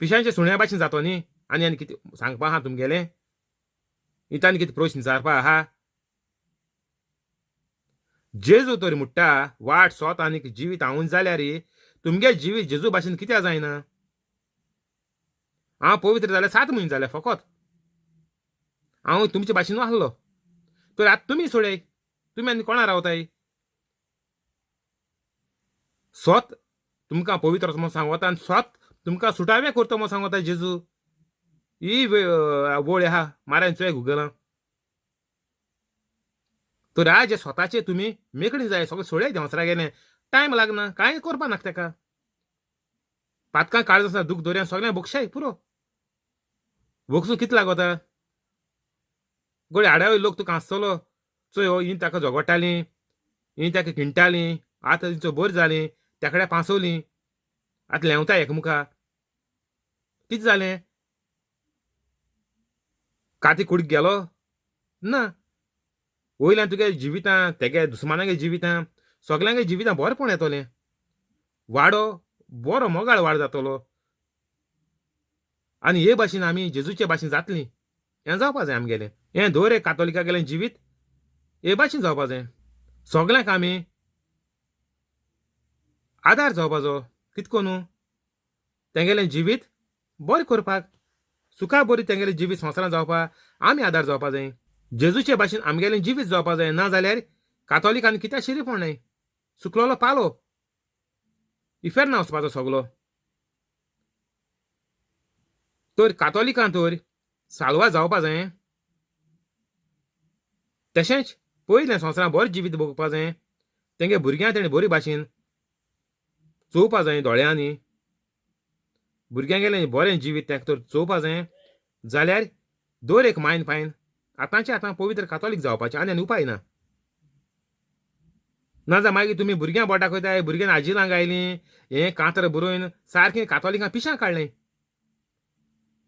पिशांच्या सुण्या भाशेन जातो न्ही. आनी आनी कितें सांगपा आहा तुमगेलें? इतान कितें प्रश्न विचारपा आहा? जेजू तर म्हणटा वाट सोत आनी जिवीत हांवूच जाल्यार तुमगे जिवीत जेजू भाशेन कित्याक जायना? हांव पवित्र जाल्यार 7 म्हयने जाले फकत, हांव तुमचे भाशेन आसलो. तर आतां तुमी सोडय, तुमी आनी कोणा रावताय? सोत तुमकां पवित्र म्हूण सांगता आनी सोत तुमकां सुटावें करता म्हूण सांगता जेजू. ही वळ आहा मारान चोय गुगलां. तर आज स्वताचे तुमी मेकळी जाय, सगळें सोडय देंवसरा गेलें, टायम लागना, कांय करपा नाका तेका. पातकां काळज आसा, दूख दर्यान सगळें बक्षाय पुरो. बक्षूं कितें लागता? गोडे आडावय लोक तुका आसतलो, चोय हो ही ताका झगडटालीं, ही ताका खिणटालीं, आतां तेंचो बरी जालीं, तेकड्या पांसवलीं, आतां लेंवता एकमुखा. कितें जालें? काती कुडीक गेलो ना. वयल्यान तुगे जिवितां, तेगे दुस्मानागे जिवितां, सगल्यांगे जिवितां बरेंपण येतलें. वाडो बरो मोगाळ वाड जातलो. आनी हे भाशेन आमी जेजूचे भाशेन जातलीं. हें जावपा जाय आमगेलें. हें दर एक कातोलिका गेलें जिवीत हे भाशेन जावपा जाय. सगल्यांक आमी आदार जावपाचो. कित करून तेंगेलें जिवीत बरें करपाक, सुखा बरी तेंगेलें जिवीत संवसारांत जावपाक आमी आदार जावपा जाय. जेजूचे भाशेन आमगेलें जिवीत जावपा जाय. ना जाल्यार कातोलिकान कित्याक शिरीपण न्हय, सुकलोलो पालो इफेर्ना वचपाचो सगलो. तर कातोलिकां तर साल्वा जावपा जाय, तशेंच पयलें संवसारांत बरें जिवीत भोगपा जाय. तेंगे भुरग्यांक तेणें बरी भाशेन चोवपा जाय दोळ्यांनी. भुरग्यांगेलें बरें जिवीत तेंका तर चोवपा जाय जाल्यार दर एक मायन पायन आतांचे आतां पवित्र कातोलीक जावपाचें, आनी आनी उपाय ना. ना जाल्यार मागीर तुमी भुरग्यां बोट दाखयताय, भुरग्यां आजिलां गायलीं, हें कांतर बरोवन सारकें कातोलिकां पिशां काडलें.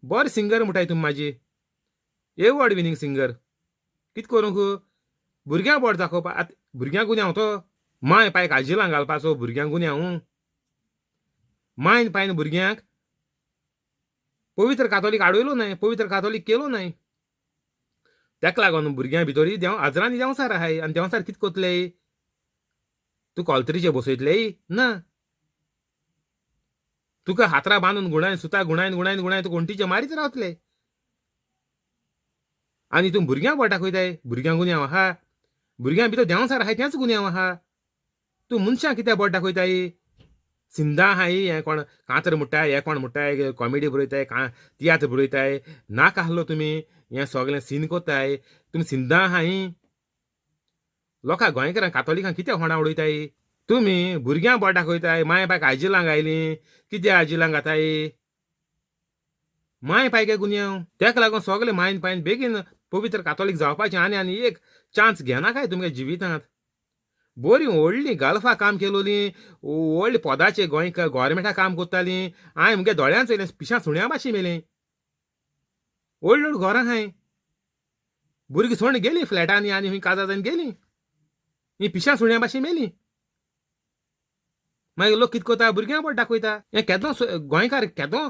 बरें सिंगर म्हणटाय तुमी म्हाजी, एवॉर्ड विनींग सिंगर. कितें करूंक भुरग्यां बोट दाखोवपा? आतां भुरग्यांक गुन्यांव तो माय पायक आजिलां घालपाचो, भुरग्यांक गुन्यांव. मायन पायन भुरग्यांक पवित्र कातोलीक आडयलो न्हय, पवित्र कातोलीक केलो न्हय. तेका लागून भुरग्यां भितरूय देंव आजरांनी देंवचार आहाय. आनी देंवचार कितें करतले? तुका ऑल्तरीचेर बसयतले ना. तुका हातरा बांदून गुणायन सुता गुणायन गुणायन गुणायन तुका वण्टीचेर मारीत रावतले. आनी तूं भुरग्यांक बोट दाखयताय, भुरग्यांक गुन्यांव आहा, भुरग्यां भितर देंवचार आहाय तेंच गुन्यांव आहा. तूं मनशां कित्याक बोट दाखयताय? सिंदा आहाय, हें कोण कांतर म्हणटाय, हें कोण म्हणटाय, कॉमेडी बरयताय, तियात्र बरयताय, नाका आसलो तुमी हें सगळें सीन करताय. तुमी सिंदा आहाय. लोकां गोंयकारांक कातोलिकांक कित्याक होणां उडयताय? तुमी भुरग्यांक बोट दाखयताय, माय पायक आजिलां गायलीं, कित्याक आजिलां घाताय? माय पायके गुन्यांव. तेका लागून सगळे मायन पायन बेगीन पवित्र कातोलीक जावपाचें आनी आनी एक चान्स घेनाकाय तुमगे जिवितांत. बरीं व्हडलीं गल्फा काम केलोलीं, व्हडलीं पदाचे गोंय गोवोरमेंटा काम करतालीं. हांवें मुगे दोळ्यान चोयलें, पिशां सुण्या भाशेन मेलीं. व्हड व्हड घरां आहाय, भुरगीं सोडून गेलीं फ्लॅटांनी आनी खंय काजार जावन गेलीं. हीं पिशां सुण्या भाशेन मेलीं. मागीर लोक कितें करता? भुरग्यांक बोट दाखयता. हें केदो गोंयकार केदो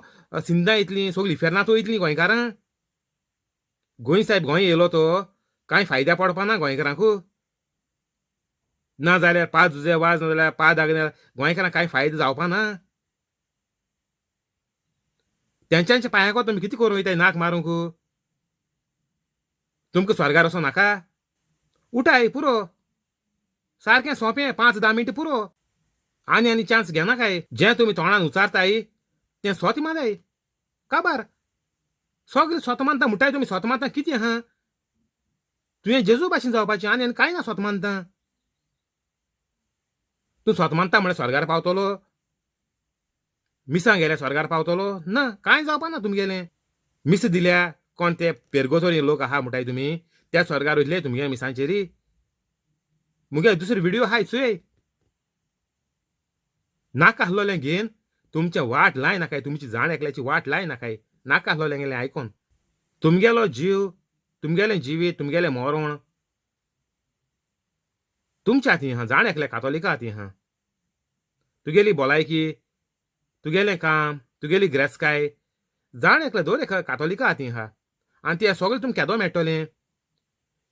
सिंदा येतलीं, सगलीं इफेर्नांत वयतलीं गोंयकारां. गोंय सायब गोंय येयलो तो कांय फायद्या पडपा ना गोंयकारांकू. ना जाल्यार पांच जुजे वाज, ना जाल्यार पांच दागले गोंयकारांक कांय फायदो जावपा ना. तेंच्यांच्या पांयाको तुमी कितें करूं वयताय नाक मारूंक? तुमकां स्वर्गार वचों नाका? उठाय पुरो, सारकें सोंपें, 5-10 मिनटां पुरो. आनी आनी चान्स घेनाकाय. जें तुमी तोंडान उचारताय तें सोत माराय. काबार सगळें सोत मानता म्हणटाय तुमी. सोत मानता कितें आहा? तुवें जेजू भाशेन जावपाचें, आनी आनी कांय ना सोत मानता. तूं सोत मानता म्हळ्यार स्वर्गार पावतलो? मिसां गेल्यार स्वर्गार पावतलो? ना, कांय जावपा ना तुमगेलें. मिस दिल्या कोण ते पेरगोतोरी लोक आहा म्हणटाय तुमी, त्या स्वर्गार वयतले तुमगे मिसांचेरी. मुगे दुसरो व्हिडियो आहाय चोय. नाका आसलोलें घेवन तुमचें वाट लाय नाकाय, तुमची जाण एकल्याची वाट लाय नाकाय, नाका आसलोलें गेलें आयकोन. तुमगेलो जीव, तुमगेलें जिवीत, तुमगेलें मरण तुमच्या हातीं आहा, जाण एकल्या कातोलिका हातीं आहा. तुगेली भलायकी, तुगेलें काम, तुगेली ग्रेस्काय जाण एकल्या दर एका कातोलिका हातीं आहा. आनी तें सगळें तुमकां केदो मेळटलें,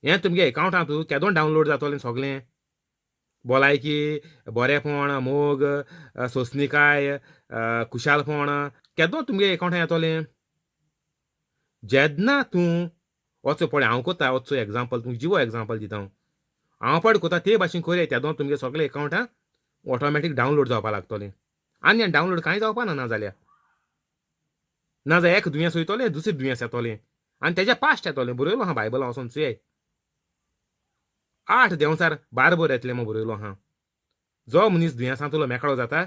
हें तुमगे एकावंटांत केदो डावनलोड जातलें सगळें. भलायकी, बरेपण, मोग, सोंसणीकाय, खुशालपण केदो तुमगे एकावंटांत येतलें. जेन्ना तूं वचो पळय, हांव कोता वचो एग्जाम्पल, तुमकां जिवो एग्जाम्पल दिता हांव, हांव पळय कोता ते भाशेन करया, तेदो तुमगे सगळे एकावंटां ऑटोमॅटीक डावनलोड जावपाक लागतलें. आनी हें डावनलोड कांय जावपा ना, नाजाल्यार नाजाल्यार एक दुयेंस वयतलें, दुसरें दुयेंस येतलें आनी तेज्या पास्ट येतलें. बरयलो आहा बायबलां, वचोन चोयाय, 8 देंवचार बारबर येतलें म्हूण बरयलो आहा. जो मनीस दुयेंसांतलो मेकळो जाता,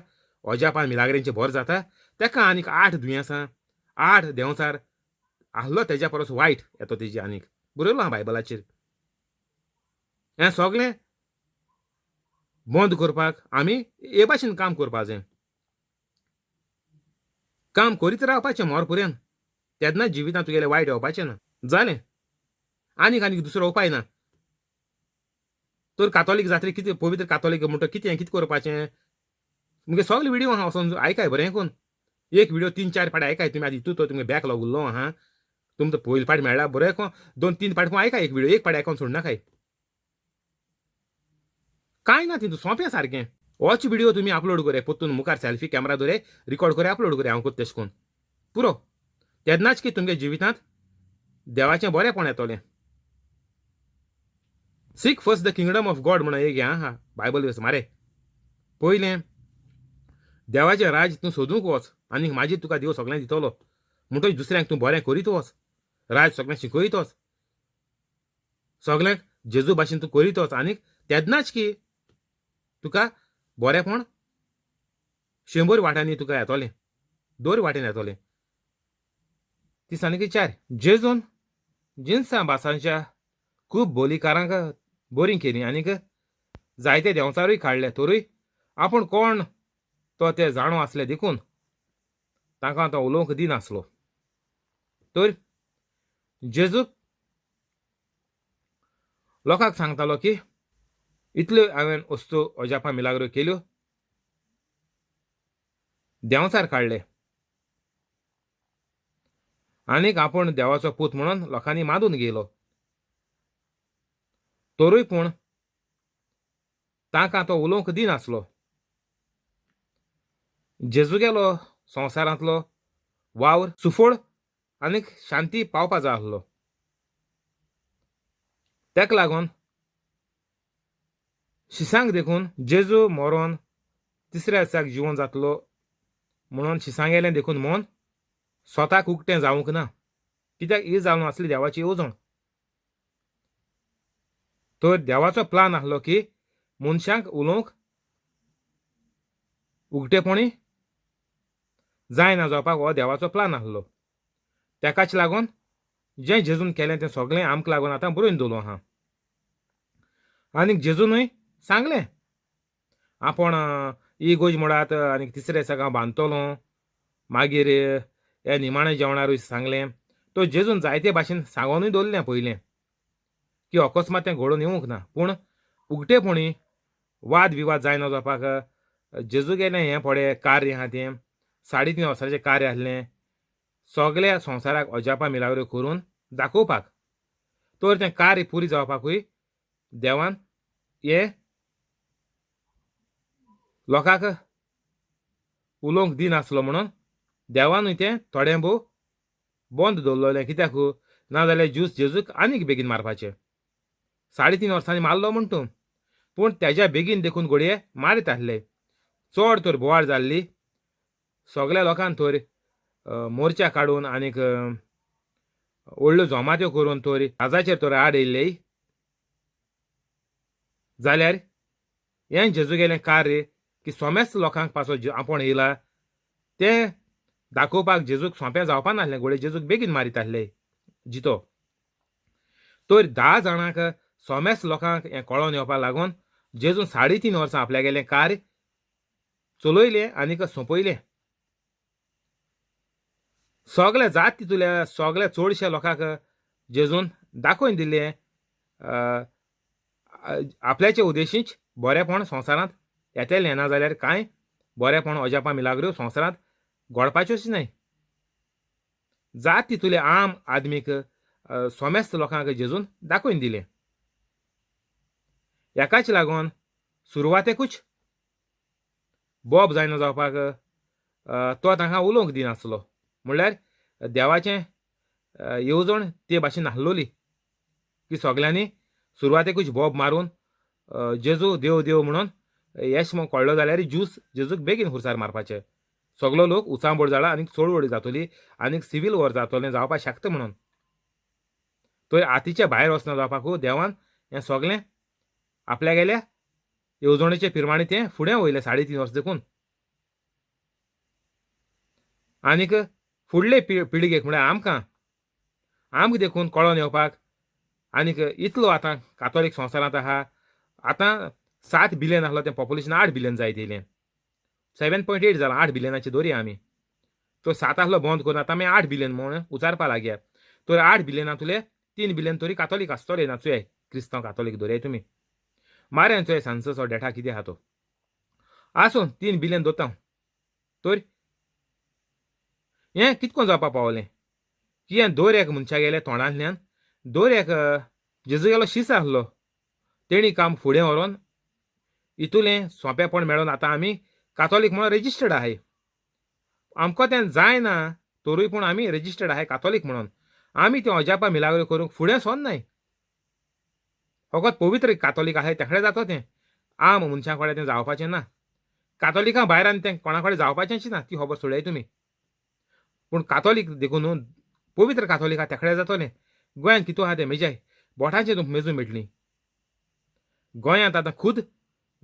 अजापान मिलाग्रेंचें बरो जाता, तेका आनीक 8 दुयेंसां, 8 देंवचार आहलो तेज्या परस वायट येतो तेजी आनीक. बरयलो आहा बायबलाचेर. हें सगळें बंद करपाक आमी हे भाशेन काम करपा जाय. काम करीत रावपाचें मोर पर्यंत, तेन्ना जिवितांत तुगेलें वायट येवपाचें ना. जालें, आनीक आनीक दुसरो उपाय ना. तर कातोलीक जात्रेक कितें पवित्र कातोलीक म्हणटा कितें कितें करपाचें, तुमगे सगळे व्हिडियो आहा, वचोन आयकाय बरें करून. एक व्हिडियो 3-4 पाट आयकाय तुमी. आतां हितू तो तुमगे बॅक लॉग उरलो आहा, तुमकां पयले पाट मेळ्ळा बरें करून 2-3 पाट आयकाय, एक व्हिडियो एक पाट आयकोन सोडनाकाय. कांय ना तितून, सोंपें सारकें. होच व्हिडियो तुमी अपलोड करे, परतून मुखार सेल्फी कॅमेरा दवरे, रिकॉर्ड करे, अपलोड करे, हांव कोत्ता तेशें करून पुरो. तेन्नाच की तुमगे जिवितांत देवाचें बरेंपण येतलें. Seek first the kingdom of God म्हणून एक हें आहा बायबल वर्स मारे. पयलें देवाचें राज तूं सोदूंक वच आनी मागीर तुका देव सगळें दितलो. म्हणटकीच दुसऱ्यांक तूं बरें करीत वच, राज सगळें शिकयत वच, सगळ्यांक जेजू भाशेन तूं करीत वच, आनीक तेन्नाच की तुका बरेंपण 100 वाटांनी तुका येतलें, 2 वाटेन येतलें. 34. जेजून जिनसां भासांच्या खूब बोलीकारांक बरीं केलीं आनीक जायते देंवचारूय काडले, तरूय आपूण कोण तो ते जाणो आसले देखून तांकां तो उलोवंक दिनासलो. तर जेजूक लोकांक सांगतालो की इतल्यो हांवें वस्तू अजापां मिलाग्रो केल्यो, देंवचार काडले आनीक आपूण देवाचो पूत म्हणून लोकांनी मानून घेयलो, तरूय पूण तांकां तो उलोवंक दिनासलो. जेजू गेलो संवसारांतलो वावर सुफळ आनीक शांती पावपा जाय आसलो. तेका लागून शिसांक देखून जेजू मरोन तिसऱ्या दिसाक जिवन जातलो म्हणून शिसांगेलें देखून मन स्वताक उक्तें जावंक ना, कित्याक ही जावन आसली देवाची येवजण. तर देवाचो प्लान आसलो की मनशांक उलोवंक उगटेपणी जायना जावपाक हो देवाचो प्लान आसलो. तेकाच लागून जें जेजून केलें तें सगळें आमकां लागून आतां बरोवन दवरलो आहा. आनीक जेजूनय सांगलें आपूण इगोज मोडात आनीक तिसऱ्या दिसाक हांव बांदतलो, मागीर हे निमाणे जेवणारूय सांगलें. तो जेजून जायते भाशेन सांगोनूय दवरलें पयलें की अकस्मात तें घडोवन येवंक ना, पूण उगटेपणी वाद विवाद जायना जावपाक जेजू गेलें हें पळय कार्य आहा तें 3.5 वर्सांचें कार्य आसलें सगळ्या संवसाराक अजापां मिलाग्रो करून दाखोवपाक. तर तें कार्य पुरी जावपाकूय देवान हे लोकांक उलोवंक दिनासलो म्हणून देवानूय तें थोडें भोव बंद दवरलें. कित्याक नाजाल्यार ज्यूस जेजूक आनीक बेगीन मारपाचें. 3.5 वर्सांनी मारलो म्हण तूं, पूण तेज्या बेगीन देखून घडये मारीत आसले. चड तर बोवाळ जाल्ली, सगळ्या लोकांक तर मोर्चा काडून आनीक व्हडल्यो जमात्यो करून तर राजाचेर तर आड येयल्ले. जाल्यार हें जेजू गेलें कार्य की सोमेस्त लोकांक पासो आपोवन येयला तें दाखोवपाक जेजूक सोंपें जावपा नासलें, घोडये जेजूक बेगीन मारीत आसले जितो. तर 10 जाणांक सोमेस्त लोकांक हें कळोन येवपाक लागून जेजून 3.5 वर्सां आपल्यागेलें कार्य चलयलें आनीक सोंपयलें. सगळे जात तितूल्या सगळ्या चडश्या लोकांक जेजून दाखोवन दिल्लें आपल्याचे उद्देशीच बरेपण संवसारांत येतलें, ना जाल्यार कांय बरेपण अजापां मिलाग्रो संवसारांत घडपाच्योच न्हय. जात तितूले आम आदमीक सोमेस्त लोकांक जेजून दाखोवन दिलें. हेकाच लागून सुरवातेकूच बोब जायना जावपाक तो तांकां उलोवंक दिनासलो. म्हणल्यार देवाचें येवजण ते भाशेन नासलोली की सगल्यांनी सुरवातेकूच बोब मारून जेजू देव देव म्हणून येश म्हूण कळ्ळो जाल्यार ज्यूस जेजूक बेगीन खुर्सार मारपाचें. सगलो लोक उचांबळ जाला आनी चळवळ जातली आनी सिवील वॉर जातलें जावपाक शकता म्हणून. तर आतीच्या भायर वचना जावपाकू देवान हें सगलें आपल्या गेल्या येवजणेचे पिरमाणे तें फुडें वयलें 3.5 वर्स देखून. आनीक फुडले पिळगेक म्हळ्यार आमकां आमकां देखून कळोन येवपाक आनीक इतलो आतां कातोलीक संवसारांत आहा. आतां 7 बिलियन आसलो तें पॉप्युलेशन 8 बिलियन जायत येयलें, 7.8 जालां, 8 बिलियनाची दोरी आमी. तो 7 आसलो बंद करून आतां आमी 8 बिलियन म्हूण उचारपा लागया. तर 8 बिलियनांतले 3 बिलियन तरी कातोलीक आसतले ना चोय, क्रिस्तांव कातोलीक दोरयाय तुमी मारया चोय सांजचो डेटा कितें आहा तो. आसूं 3 बिलियन दोता. तर हें कितको जावपा पावलें की हें दर एक मनशा गेले तोंडांतल्यान दर एक जेजू गेलो शीस आसलो तेणी काम फुडें व्हरोन इतुलें सोंपेपण मेळोन आतां आमी कातोलीक म्हणून रेजिस्टर्ड आहाय. आमकां तें जायना तरूय पूण आमी रेजिस्टर्ड आहाय कातोलीक म्हणून. आमी तें अजापां मिलाग्रो करूंक फुडें सरनाय. फकत पवित्र कातोलीक आहाय तेकडे जाता तें, आम मनशां कडेन तें जावपाचें ना. कातोलिकां भायर आनी तें कोणा कडेन जावपाचेंच ना, ती खबर सोडयाय तुमी. पूण कातोलीक देखून न्हू पवित्र कातोलिका तेकडे जातलें. गोंयांत कितू आहा तें मेजाय बोटांचें तुमकां मेजून मेळटलीं. गोंयांत आतां खूद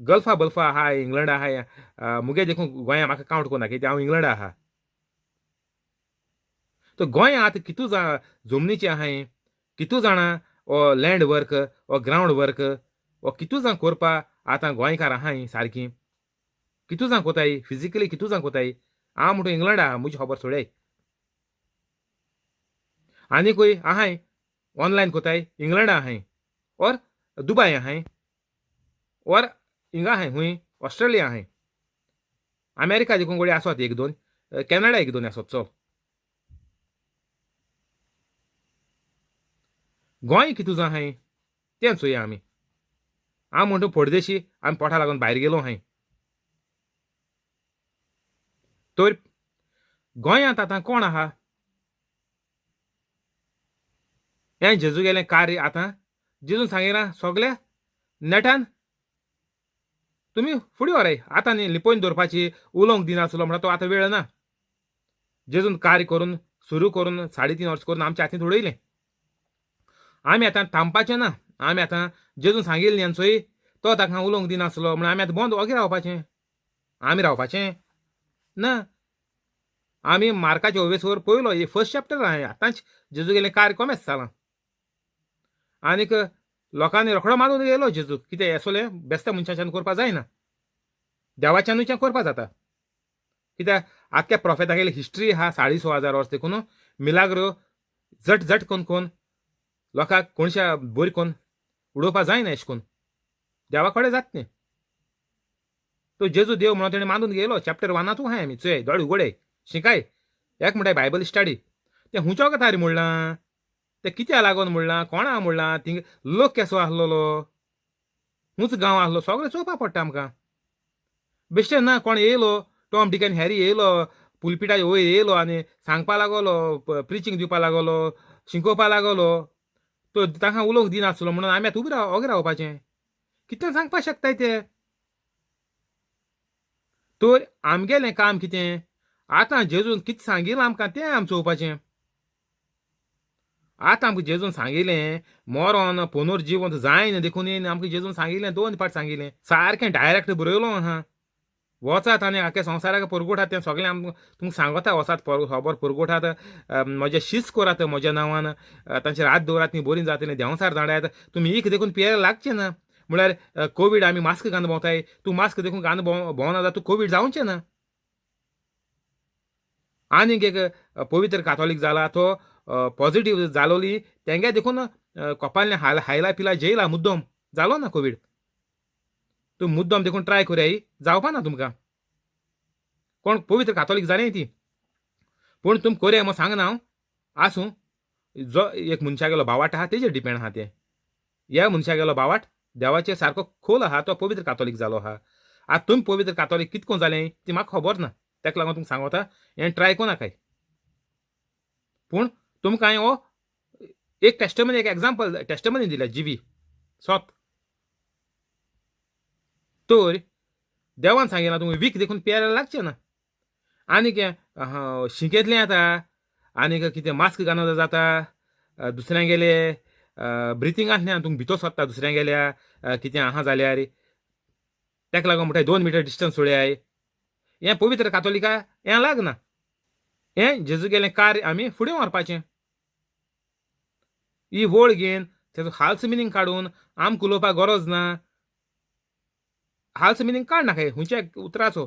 गल्फा बल्फा आहा, इंग्लंड आहा, मुगे देखून गोंया म्हाका कावंट करूं नाका, हांव इंग्लंड आहा. तर गोंयांत आतां कितू जाणां जमनीचें आहाय, कितू जाणां ओ लँड वर्क ओ ग्रावंड वर्क ओ कितू जाण करपा आतां गोंयकार आहाय सारकी कितू जाण कोताय फिजिकली कितू जाण कोताय. हांव म्हणटा इंग्लंड आहा, म्हजी खबर सोडय. आनीकूय आहाय ऑनलायन कोताय, इंग्लंड आहाय और दुबाय आहाय और हिंगा आहाय खूंय ऑस्ट्रेलिया आहाय, अमेरिका देखून घडये आसत 1-2, कॅनडा 1-2 आसत. चल गोंय कितू जाण आहाय तें चोया आमी. हांव म्हणटा परदेशी आमी पोटा लागून भायर गेलो आहाय. तर गोंयांत आतां कोण आहा हें जेजू गेलें कार्य आतां जेजून सांगिना सगल्या नेटान तुमी फुडें व्हराय. आतां न्ही लिपोवन दवरपाची उलोवंक दिनासलो म्हणटा तो आतां वेळ ना. जेजून कार्य करून सुरू करून 3.5 वर्स करून आमच्या हातींत उडयलें. आमी आतां थांबपाचें ना. आमी आतां जेजून सांगिल्लें चोय तो ताका उलोवंक दिनासलो म्हणून आमी आतां बंद ओगी रावपाचें, आमी रावपाचें ना. आमी मार्काचे ओवेसवर पयलो हे फर्स्ट चॅप्टर आहा आतांच जेजू गेलें कार्य कोमेस जालां. आनीक लोकांनी रोखडो मानून गेलो जेजू कितें असलें बेस्ता मनशाच्यान करपा जायना, देवाच्यानूय करपा जाता. कित्याक आख्ख्या प्रोफेतागेली हिस्ट्री आहा 6,500 वर्स देखून मिलाग्रो झट झट कोन कोन लोकांक कोणशा बरी कोन उडोवपा जायना एश कोन देवा कडेन जात न्ही. तो जेजू देव म्हणून तेणें मानून गेलो. चॅप्टर 1 आहाय आमी चोय दोळे उगडे शिकाय एक म्हणटाय बायबल स्टडी तें हुंचो कथा म्हणलां, तें कित्याक लागून म्हणलां, कोणा म्हणलां, थिंग लोक केसो आसलेलो, हुंच गांव आसलो, सगळें चोवपा पडटा आमकां. बेश्टें ना कोण येयलो टॉम डिक आनी हॅरी येयलो पुलपिटा वयर येयलो आनी सांगपा लागलो, प्रिचींग दिवपा लागलो, शिकोवपा लागलो, तो तांकां उलोवंक दिनासलो म्हणून आमी आतां उबी राव ओगी रावपाचें. कितलें सांगपाक शकताय ते. तर आमगेलें काम कितें आतां जेजून कितें सांगिलां आमकां तें आमी चोवपाचें. आतां आमकां जेजून सांगिलें मरोन पुनर्जिवंत जायना देखून आमकां जेजून सांगिलें 2 पाट सांगिलें सारकें डायरेक्ट बरयलो आहा. वचात आनी आख्या संवसाराक परगोटात तें सगळें आमकां तुमकां सांगता, वचात खबर परगोटात, म्हजें शीस करात म्हज्या नांवान, तांचेर हात दवरात ती बरीं जातलीं, देंवचार धाडात, तुमी एक देखून पियेला लागचें ना. म्हळ्यार कोवीड आमी मास्क घालून भोंवताय, तूं मास्क देखून घालून भोंवना जाल्यार तूं कोवीड जावचें ना. आनीक एक पवित्र कातोलीक जाला तो पॉजिटीव जालोली तेंगे देखून कोपांतलें हाल हायला पिला जेयला मुद्दम जालो ना कोवीड. तूं मुद्दम देखून ट्राय करयाय जावपा ना तुमकां. कोण पवित्र कातोलीक जालें ती पूण तुम करया म्हूण सांगना हांव. आसूं, जो एक मनशागेलो बावाट आहा तेजेर डिपेंड आहा तें. ह्या मनशागेलो बावाट देवाचेर सारको खोल आहा तो पवित्र कातोलीक जालो आहा. आतां तुमी पवित्र कातोलीक कितको जालें ती म्हाका खबर ना, ताका लागून तुमकां सांगता हें ट्राय कोनाकाय. पूण तुमकां हांवें हो एक टेस्टमनी, एक एग्जाम्पल टेस्टमनी दिल्या जिवी सोत. तर देवान सांगिलां तुमी वीख देखून पियायला लागचें ना. आनीक हें शिंकेतलें येता, आनीक कितें मास्क घालून जाता, दुसऱ्यांगेले ब्रिथिंगांतल्यान तुमकां भितर सोदता दुसऱ्यांगेल्या कितें आहा जाल्यार, ताका लागून म्हणटाय 2 मिटर डिस्टन्स सोडयाय. हें पवित्र कातोलिका हें लागना. हें जेजूगेलें कार्य आमी फुडें व्हरपाचें. ही वळ घेवन तेजो हाल्स मिनींग काडून आमकां उलोवपाक गरज ना. हाल्स मिनींग काड नाकाय खंयच्या उतराचो.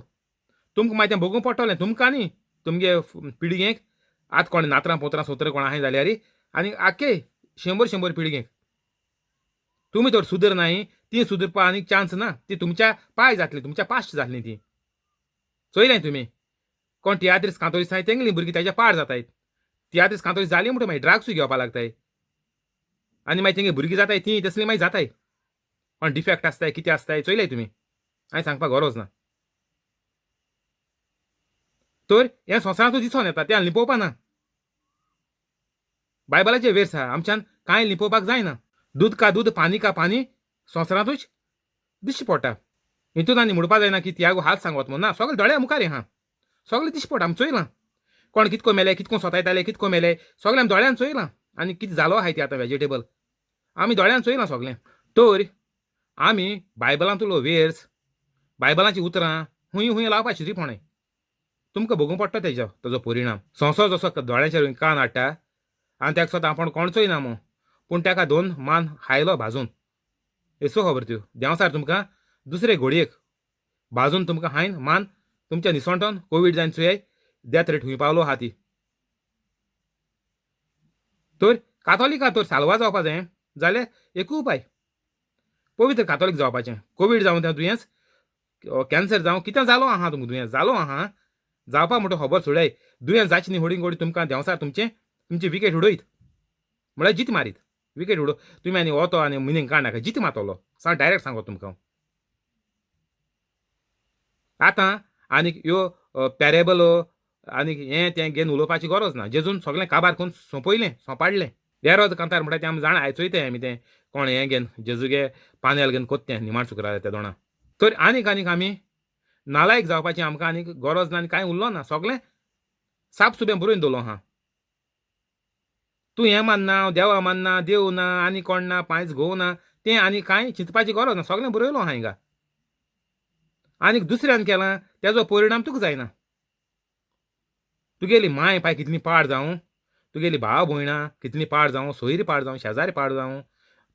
तुमकां मागीर तें भोगूंक पडटलें, तुमकां न्ही तुमगे पिळगेक. आतां कोण नातरां पोत्रां सोत्रां कोण आहाय जाल्यार आनी आख्खे 100 100 पिळगेक. तुमी तर सुदर नाय, ती सुदरपा आनीक चान्स ना. ती तुमच्या पाय जातली, तुमच्या पास्ट जातली ती. चोयलें तुमी कोण तियात्रीस कांतोरीस आहाय तेंगली भुरगीं तेज्या पाड जाताय. तियात्रीस कांतोरीस जाली म्हणटा मागीर ड्रग्सूय घेवपा लागताय आनी मागीर तेंगे भुरगीं जाताय ती तसली मागीर जाताय. कोण डिफेक्ट आसताय कितें आसताय चोयलें तुमी, हांवें सांगपाक गरज ना. तर हें संवसारांतूच दिसून येता, तें लिपोवपा ना. बायबलाचे वेर्स आहा, आमच्यान कांय लिपोवपाक जायना. दूद का दूद पानी का पानी संवसारांतूच दिश्टी पडटा. हितून आनी म्हणपा जायना की तियागो हात सांगत म्हूण ना, सगळें दोळ्या मुखार आहा, सगळें दिश्टी पडटा. आमी चोयलां कोण कितको मेले, कितको सोतायताले, कितको मेले, सगळें आमी दोळ्यान चोयलां. आनी कितें जालो आहाय ती आतां वेजिटेबल आमी दोळ्यान चोयलां सगळें. तर आमी बायबलांतलो वेर्स, बायबलाचीं उतरां हुंय हुंय लावपाची शिरीपणाय तुमकां भोगूंक पडटा तेजो ताजो परिणाम. संवसार जसो दोळ्यांचेर कान हाडटा आनी ताका सोद आपूण कोणचोय ना म्हूण, पूण ताका 2 मान हायलो भाजून. येसो खबर त्यो देंवसार तुमकां दुसरे घोडयेक भाजून तुमकां हायन मान तुमच्या निसणटोन कोवीड जावन चोयाय डेथ रेट हुंय पावलो आहा ती. तर कातोलिका तर साल्वा जावपा जाय जाल्यार एकूय उपाय, पवित्र कातोलीक जावपाचें. कोवीड जावं तें दुयेंस, कॅन्सर जावं, कितें जालो आहा तुमकां दुयेंस जालो आहा, जावपा म्हणटा खबर सोडाय, दुयेंस जाचें न्ही होडीन गोडी तुमकां देंवसार तुमचें तुमची विकेट उडयत म्हळ्यार जीत मारीत. विकेट उडो तुमी आनी वतो आनी मिनींग काडनाका, जीत मारतलो सांग डायरेक्ट सांगो तुमकां. आतां आनीक ह्यो पॅरेबलो आनीक हें तें घेवन उलोवपाची गरज ना. जेजून सगळें काबार करून सोंपयलें, सोंपाडलें. एरोद कांतार म्हणटा तें आमी जाणा, आयज चोयताय आमी तें कोण हें घेवन जेजूगे पानेल घेवन कोत्तें तें निमाण शुक्रारा त्या दोणा. तर आनीक आनीक आमी नालायक जावपाचें आमकां आनीक गरज ना आनी कांय उरलो ना. सगळें साप सुबें बरोवन दवरलो आहा. तूं हें मानना, हांव देवा मानना, देव ना, आनी कोण ना, पांयच घोव ना, तें आनी कांय चिंतपाची गरज ना. सगळें बरयलो आहा हिंगा. आनीक दुसऱ्यान केलां तेजो परिणाम तुका जायना. तुगेली माय पाय कितली पाड जावं, तुगेली भाव भयणां कितली पाड जावं, सोयरी पाड जावं, शेजारी पाड जावं,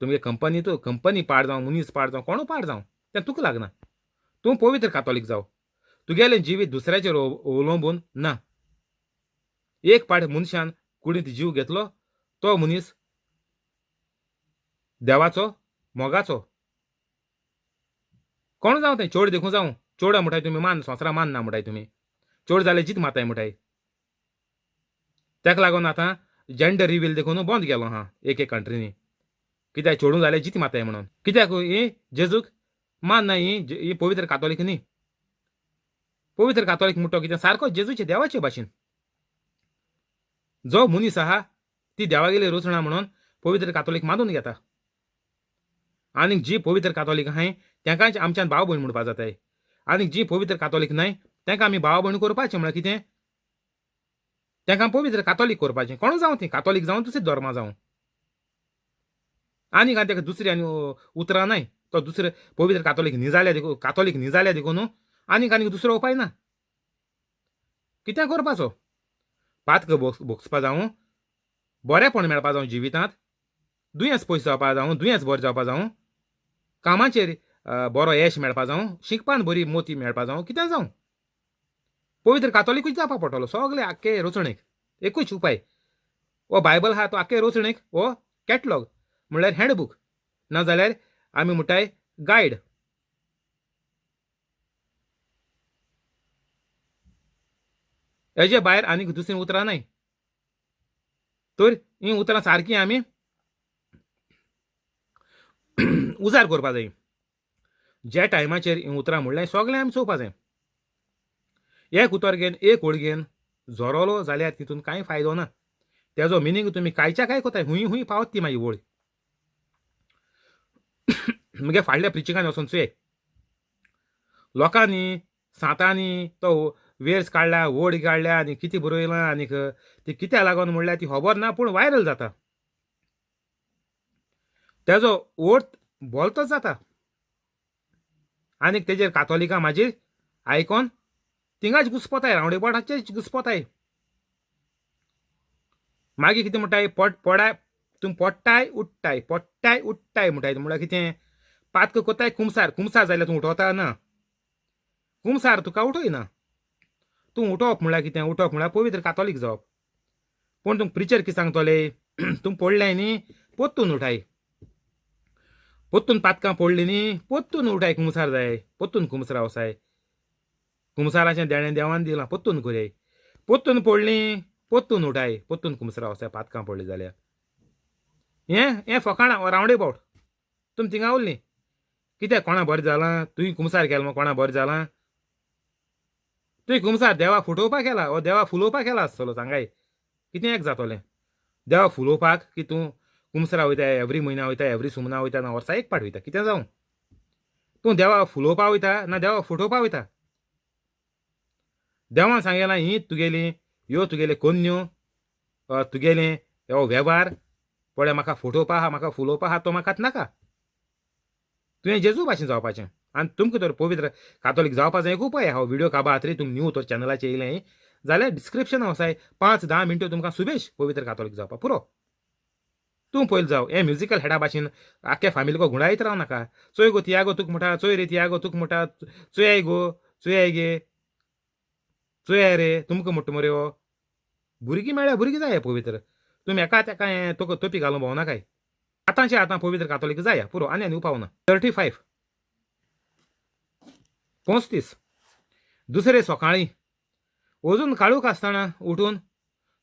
तुमगे कंपनी तूं कंपनी पाड जावं, मनीस पाड जावं, कोणू पाड जावं, तें तुका लागना. तूं पवित्र कातोलीक जाव. तुगेलें जिवीत दुसऱ्याचेर अवलंबून ना. एक पाट मनशान कुडींत जीव घेतलो तो मनीस देवाचो मोगाचो. कोण जावं तें, चोड देखूं जावं, चोड म्हणटाय तुमी मान संवसारा मान ना म्हणटाय तुमी, चोड जाल्यार जीत माताय म्हणटाय. ताका लागून आतां जेंडर रिवील देखून बंद केलो आहा एक एक कंट्रीनी. कित्याक चोडूं जाल्यार जीत माताय म्हणून. कित्याक ही जेजूक मान ना, ही पवित्र कातोलीक न्ही. पवित्र कातोलीक म्हणटा कितें सारको जेजूचे देवाचे भाशेन. जो मनीस आहा ती देवागेली रचणा म्हणून पवित्र कातोलीक मानून घेता. आनीक जी पवित्र कातोलीक आहाय तेंकांच आमच्यान भाव भयण म्हणपा जाताय. आनीक जी पवित्र कातोलीक न्हय तेंकां आमी भाव भयण करपाचें म्हळ्यार कितें, तेंकां पवित्र कातोलीक करपाचें. कोणू जावं ती, कातोलीक जावं दुसरी धर्मा जावं. आनीक आनी तेका दुसरी आनी उतरां न्हय. तो दुसरे पवित्र कातोलीक न्ही जाल्यार देखून, कातोलीक न्ही जाल्यार देखून आनीक आनीक दुसरो उपाय ना. कितें करपाचो, पातक भोगसपा जावं, बरेंपण मेळपा जावं जिवितांत, दुयेंस पयस जावपा जावं, दुयेंस बरें जावपा जावं, कामाचेर बरो येश मेळपा जावं, शिकपान बरी मोती मेळपा जावं, कितें जावं, पवित्र कातोलिकूच जावपा पडटलो सगळे आख्खे रचणेक. एकूच उपाय, हो बायबल आहा तो आख्खे रचणेक हो कॅटलॉग म्हणल्यार हँडबूक, नाजाल्यार आमी म्हणटाय गायड. हेजे भायर आनीक दुसरीं उतरां नाय. तर हीं उतरां सारकीं आमी उजार करपा जाय. ज्या टायमाचेर हीं उतरां म्हणल्यार सगळें आमी चोवपा जाय. एक उतर घेवन एक ओळ घेवन झरोलो जाल्यार तितून कांय फायदो ना. तेजो मिनींग तुमी कांयच्या काय कोताय, हुंय हुंय पावत ती मागीर वळ. मगे फाडल्या प्रिचिंगान वचोन चोय, लोकांनी सांतांनी तो वेर्स काडला, वड काडल्या आनी कितें बरयलां आनीक ती कित्याक लागून म्हणल्यार ती खबर ना, पूण वायरल जाता. तेजो ओर्थ बोलतोच जाता. आनीक तेजेर कातोलिकां मागीर आयकोन थिंगाच घुसपोताय, रावंडेबोटाचेर घुसपोताय. मागीर कितें म्हणटाय, पोट पोडाय तूं पोट्टाय उठ्ठाय, पोट्टाय उठ्ठाय म्हणटाय. म्हणल्यार कितें, पातक कोताय कुमसार, कुमसार जाल्यार तूं उठोता ना, कुमसार तुका उठयना. तूं उठोवप म्हणल्यार कितें, उठोवप म्हणल्यार पवित्र कातोलीक जावप. पूण तूं प्रिचर कितें सांगतले, तूं पडलें न्ही पोत्तून उठाय, पोत्तून पातकां पडलीं न्ही पोत्तून उठाय, कुमसार जाय, पोत्तून कुमसरा वसाय, कुमसाराचें देणें देवान दिलां पोत्तून करयाय, पोत्तून पडलीं पोत्तून उठाय, पोत्तून कुमसरा वसाय, पातकां पडलीं जाल्यार. हें हें फकाणां रावंडे बावट. तुमी थिंगा उरलीं कित्याक, कोणा बरें जालां, तुवें कुमसार केलां मगो, कोणा बरें जालां, तुवें कुमसार देवाक फटोवपाक केला वो देवाक फुलोवपाक केला आसतलो. सांगाय कितें एक जातलें देवाक फुलोवपाक की तूं कुमसरा वयता, एवरी म्हयन्या वयता, एवरी सुमना वयता, ना वर्सा एक पाट वयता, कितें जावं तूं देवाक फुलोवपाक वयता ना देवाक फटोवपाक वयता. देवान सांगला ही तुगेली, ह्यो तुगेले कोन्यो, तुगेलें हो वेव्हार पळय म्हाका फटोवपा आहा, म्हाका फुलोवपा आहा, तो म्हाका नाका. तुवें जेजू भाशेन जावपाचें. आनी तुमकां तर पवित्र कातोलीक जावपा जाय एक उपाय आहा. व्हिडियो काबार तरी तुमी न्यू तर चॅनलाचेर येयलें जाल्यार डिस्क्रिप्शन वसाय 5-10 मिनटां तुमकां सुबेश पवित्र कातोलीक जावपा पुरो. तूं पयलीं जाव. हें म्युजिकल हेडा भाशेन आख्या फामिलीको गुंडायत राव नाका. चोय गो तियागो तुका म्हणटा, चोय रे तियागो तुका म्हणटा, चोयाय गो, चोयाय गे, चोयाय रे तुमकां म्हणटा मरे. हो भुरगीं मेळ्ळ्या भुरगीं जाय पवित्र. तुमी एका तेका हें तुका तोपी घालून भोंवनाकाय. आतांचे आतां पवित्र कातोलीक जाय पुरो, आनी आनी उपाव ना. 35 35. दुसरे सकाळीं अजून काळूक आसतना उठून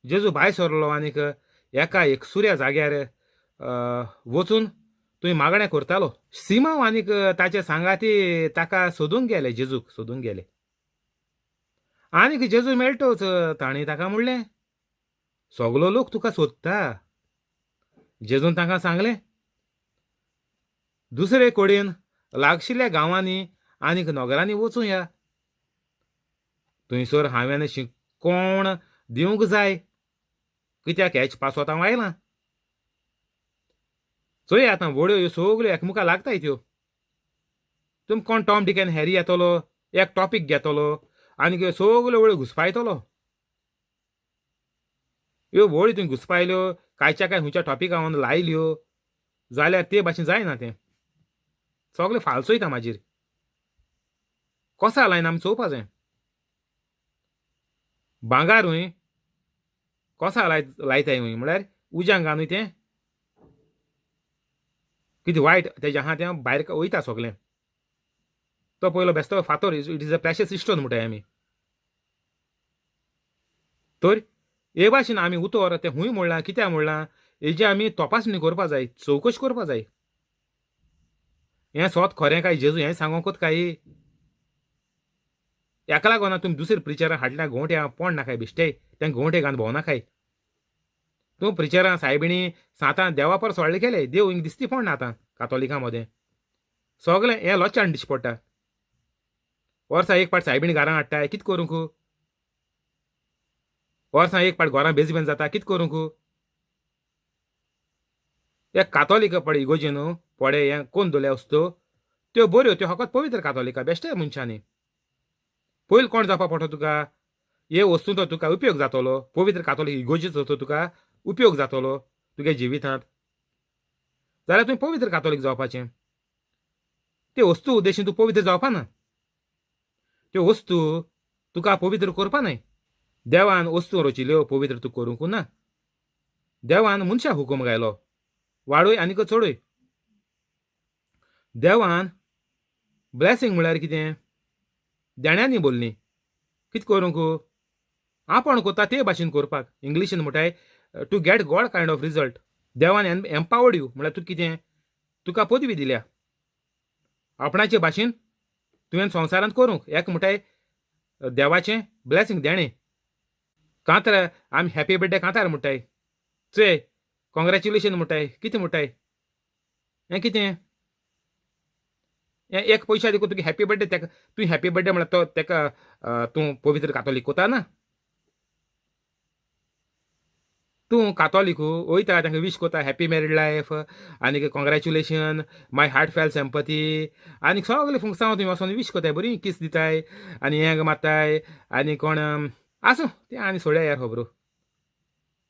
जेजू भायर सरलो आनीक एका एकसुऱ्या जाग्यार वचून तुवें मागणें करतालो. सिमांव आनीक ताचे सांगाती ताका सोदूंक गेले, जेजूक सोदूंक गेले. आनीक जेजू मेळटोच ताणें ताका म्हणलें, सगलो लोक तुका सोदता. जेजून तांकां सांगलें, दुसरे कडेन लागशिल्ल्या गांवांनी आनीक नगरांनी वचूया, थंयसर हांवें शिकोवण दिवंक जाय, कित्याक हेच पासत हांव आयलां. चोय आतां वड्यो ह्यो सगल्यो एकमुखार लागताय त्यो. तुमी कोण टॉम डिक एन्ड हॅरी येतलो, एक टॉपीक घेतलो आनी ह्यो सगल्यो वळ्यो घुसपायतलो. ह्यो वळी तुवें घुसपायल्यो, कांयच्या कांय खंयच्या टॉपिकान लायल्यो जाल्यार ते भाशेन जायना तें. सगळें फाल्स वयता मागीर. कोसा लायन आमी चोवपा जाय. भांगारूय कोसा लायताय म्हळ्यार उज्यांक न्हय तें कितें वायट तेजें आहा तें भायर वयता सगळें. तो पयलो बेस्तो फातोर, it is a precious stone म्हणटाय आमी. तर हे भाशेन आमी उतर तें खूंय म्हणलां, कित्याक म्हणलां, हेजी आमी तपासणी करपा जाय, चवकशी करपा जाय. हें सोत खरें काय जेजू हें सांगोकूच काय हेका लागून तुमी दुसरे प्रिचरां हाडल्या गोंवट्या पोण नाकाय बेश्टे, तें गोंवटे घालून भोंवनाकाय. तूं प्रिचरां सायबिणी सांतां देवा परस व्हडले केले, देव हिंग दिसती पोण ना आतां कातोलिकां मदें. सगळें हें लोचान दिश्टी पडटा. वर्सा एक पाट सायबिणी घरां हाडटाय, कितें करूंक? वर्सां एक पाट घरां बेजबेन जाता, कितें करूंक? एक कातोलिक पळय इगोर्जी न्हू पडे हें कोण दवरल्या वस्तू त्यो बऱ्यो, त्यो फकत पवित्र कातोलिका बेश्टे मनशांनी. पयलीं कोण जावपा पडटा तुका, हे वस्तूंचो तुका उपयोग जातलो, पवित्र कातोलिक इगोर्जीचो तुका उपयोग जातलो तुगे जिवितांत, जाल्यार तुवें पवित्र कातोलिक जावपाचें. त्यो वस्तू उद्देशीन तूं पवित्र जावपा ना. त्यो वस्तू तुका पवित्र करपा न्हय. देवान वस्तू रचिल्ल्यो पवित्र तुका करूंक ना. देवान मनशाक हुकूम घायलो वाडय आनीक चडय. देवान ब्लॅसिंग म्हळ्यार कितें? देण्यांनी बोल्ली कितें करूंक? आपूण कोता ते भाशेन करपाक. इंग्लिशीन म्हणटाय to get God kind of result. देवान एम्पावर्ड you म्हळ्यार तुका कितें? तुका पदवी दिल्या आपणाचे भाशेन तुवें संवसारांत करूंक. एक म्हणटाय देवाचें ब्लॅसिंग देणें. कांतार आमी हॅपी बर्थडे कांतार म्हणटाय, चोय कॉंग्रॅच्युलेशन म्हणटाय, कितें म्हणटाय? हें कितें? हें एक पयशा दिकून तुगे हॅपी बर्थडे तेका तूं हॅपी बर्थडे म्हळ्यार तो तेका तूं पवित्र कातोलीक कोता ना? तूं कातोलीक वयता तांकां वीश कोता हॅपी मॅरीड लायफ आनी कॉंग्रॅच्युलेशन माय हार्ट फेल सेंपती आनी सगळे फुंगसांव तुमी वचोन वीश कोताय, बरी किस दिताय आनी हें मारताय आनी कोण आसूं तें आनी सोड्या यार खबरो.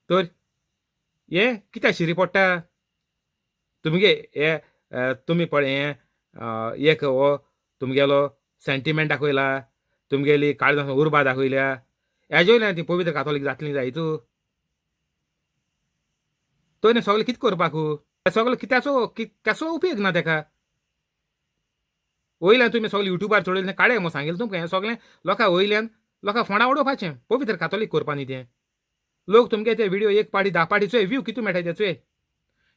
तर हें कित्याक शिरी पडटा तुमगे? हे तुमी पळय हें एक हो तुमगेलो सेंटिमेंट दाखयला, तुमगेली काळजान उर्बा दाखयल्या, हेजे वयल्यान ती पवित्र कातोलीक जातली जाय तूं. तर सगळें कितें करपाक? सगळें कित्याचो कसो उपयोग ना तेका. वयल्यान तुमी सगळें युट्यूबार चडयलें काडे म्हूण सांगिल्लें तुमकां. हें सगळें लोकां वयल्यान लोकां फोंडा उडोवपाचें, पवित्र कातोलीक करपा न्ही तें. लोक तुमगे ते व्हिडियो एक पाटी 10 पाटी चोय व्यू कितू मेळटा ते चोय,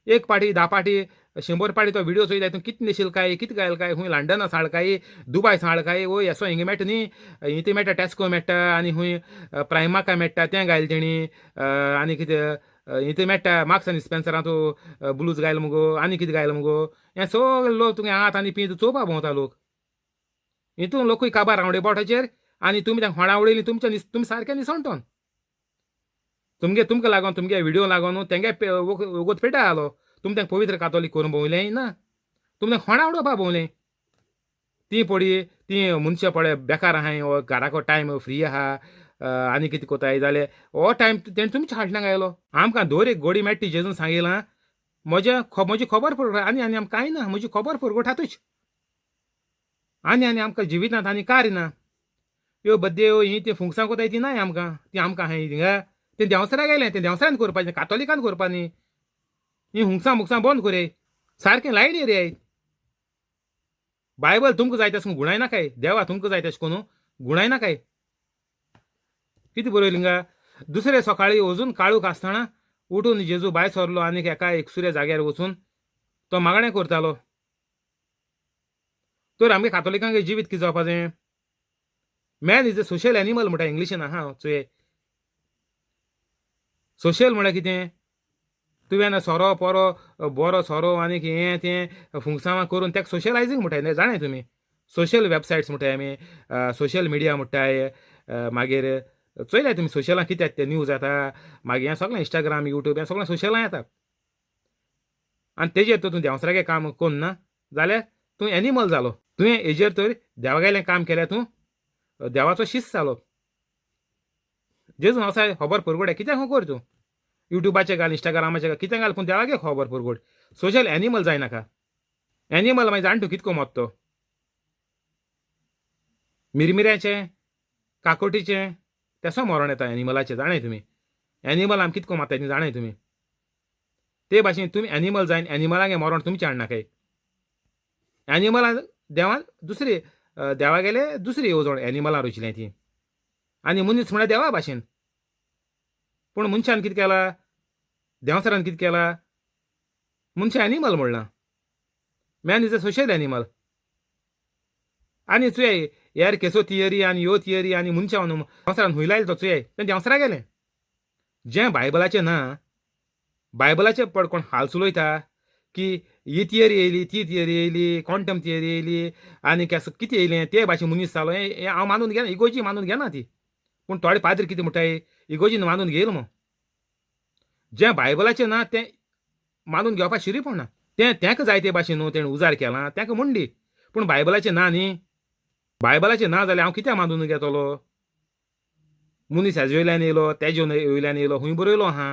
एक पाटी 10 पाटी 100 पाटी तो व्हिडियो चोयता. तूं कितें न्हेशील काय, कितें घायल काय, खूंय लंडना साळ काय, दुबाय साळ काय, वय असो हिंगा मेळटा न्ही, हिंगा मेळटा टॅस्को मेळटा आनी खूंय प्रायमाका मेळटा तें घायल तेणी आनी कितें हिंगा मेळटा मार्क्स आनी स्पेन्सरां तूं ब्लूज घायल मुगो आनी कितें घायल मुगो. हें सगळे लोक तुगे हात आनी पींत चोवपा भोंवता लोक. हितून लोकूय काबार रावंडे बोटाचेर आनी तुमी तांकां होणा उडयली तुमच्या तुमी सारकें निसणटोन. तुमगे तुमकां लागून तुमगे व्हिडियो लागून तेंगे वगत पेटा आलो. तुमी तांकां पवित्र कातोलीक करूंक भोंवलें ना, तुमी तांकां होणा उडोवपा भोंवलें. तीं पळय तीं मनशां पळय बेकार आहाय, हो घराको टायम फ्री आहा आनी कितें कोताय जाल्यार हो टायम तेणें तुमच्या फाटल्यान घायलो. आमकां दर एक गोडी मेळटा जेजून सांगिलां म्हज्या म्हजी खबर पुरवठा आनी आनी आमकां कांय ना, म्हजी खबर पुरवठातूच आनी आनी आमकां जिवितांत आनी कार्य ना. ह्यो बद्यो हीं तीं फुंगसां कोताय ती नाय आमकां, ती आमकां आहाय थिंगा तें देंवसरा गेलें, तें देंवसरान करपाचें, कातोलिकान करपा न्ही. हीं हुंगसां मुगसां बंद कोरय, सारकें लायन एरियाय. बायबल तुमकां जाय तशें गुणाय नाकाय, देवा तुमकां जाय तशें करून गुणाय नाकाय. कितें बरयलें हिंगा? दुसरे सकाळीं अजून काळूख आसतना उठून जेजू भायर सरलो आनी एका एकसुऱ्या जाग्यार वचून तो मागणें करतालो. तर आमगे कातोलिकांक जिवीत कितें जावपाचें? Man is a social animal म्हणटा इंग्लिशीन आहा चोय. सोशल म्हळ्यार कितें? तुवें सोरो पोरो बरो सोरो आनी हें तें फुंगसांवां करून ताका सोशलायजींग म्हणटाय, जाणाय तुमी. सोशल वेबसायट्स म्हणटाय आमी, सोशल मिडिया म्हणटाय. मागीर चोयल्या तुमी सोशलां कित्याक ते न्यूज येता, मागीर हें सगळें इंस्टाग्राम युट्यूब हें सगळें सोशलां येता. आनी तेजेर तर तूं देंवसरागें काम करून ना जाल्यार तूं एनिमल जालो. तुवें हेजेर तर देवागेलें काम केल्यार तूं देवाचो शिस्त जालो. जेजून असाय खबर पुरगोड कित्याक कर तूं युट्यूबाचेर घाल, इंस्टाग्रामाचेर घाल, कितें घाल, पूण देवागे खबर पुरगोड. सोशल एनिमल जायनाका. एनिमल मागीर जाण तूं कितको मत तो मिरमिऱ्याचें काकोटीचें तेसो मरण येता एनिमलाचें, जाणाय तुमी. एनिमल आमी कितको मारता तें जाणाय तुमी. ते भाशेन तुमी एनिमल जायन एनिमलांगे मरण तुमचें हाडनाकाय. एनिमलां देवान दुसरी देवा गेले दुसरी येवजण एनिमलां रचल्या ती आनी मनीस म्हळ्यार देवा भाशेन. पूण मनशान कितें केलां, देंवचारान कितें केलां, मनशां एनिमल म्हणलां. Man is a social animal. आनी चोय यार केसो थियरी आनी ह्यो थियरी आनी मनशां देंवचारान हुंय लायलो तो चोय तें देंवचारा गेलें. जें बायबलाचें ना, बायबलाचें पड कोण हाल चलयता की ही थियरी येयली, ती थियरी येयली, क्वॉन्टम थियरी येयली आनी केसो कितें येयलें ते भाशेन मनीस जालो. हें हांव मानून घेना, इगोजी मानून घेना ती. पूण थोडे पाद्री कितें म्हणटाय इगोजीन मानून घेयल म्हूण. जें बायबलाचें ना तें मानून घेवपाक शिरी पडना. तें तेंका जाय ते भाशेन न्हू तेणें उजार केलां तेंका म्हणदी, पूण बायबलाचें ना न्ही. बायबलाचें ना जाल्यार हांव कित्याक मानून घेतलो? मनीस हेजे वयल्यान येयलो तेजे वयल्यान येयलो खूंय बरयलो आहा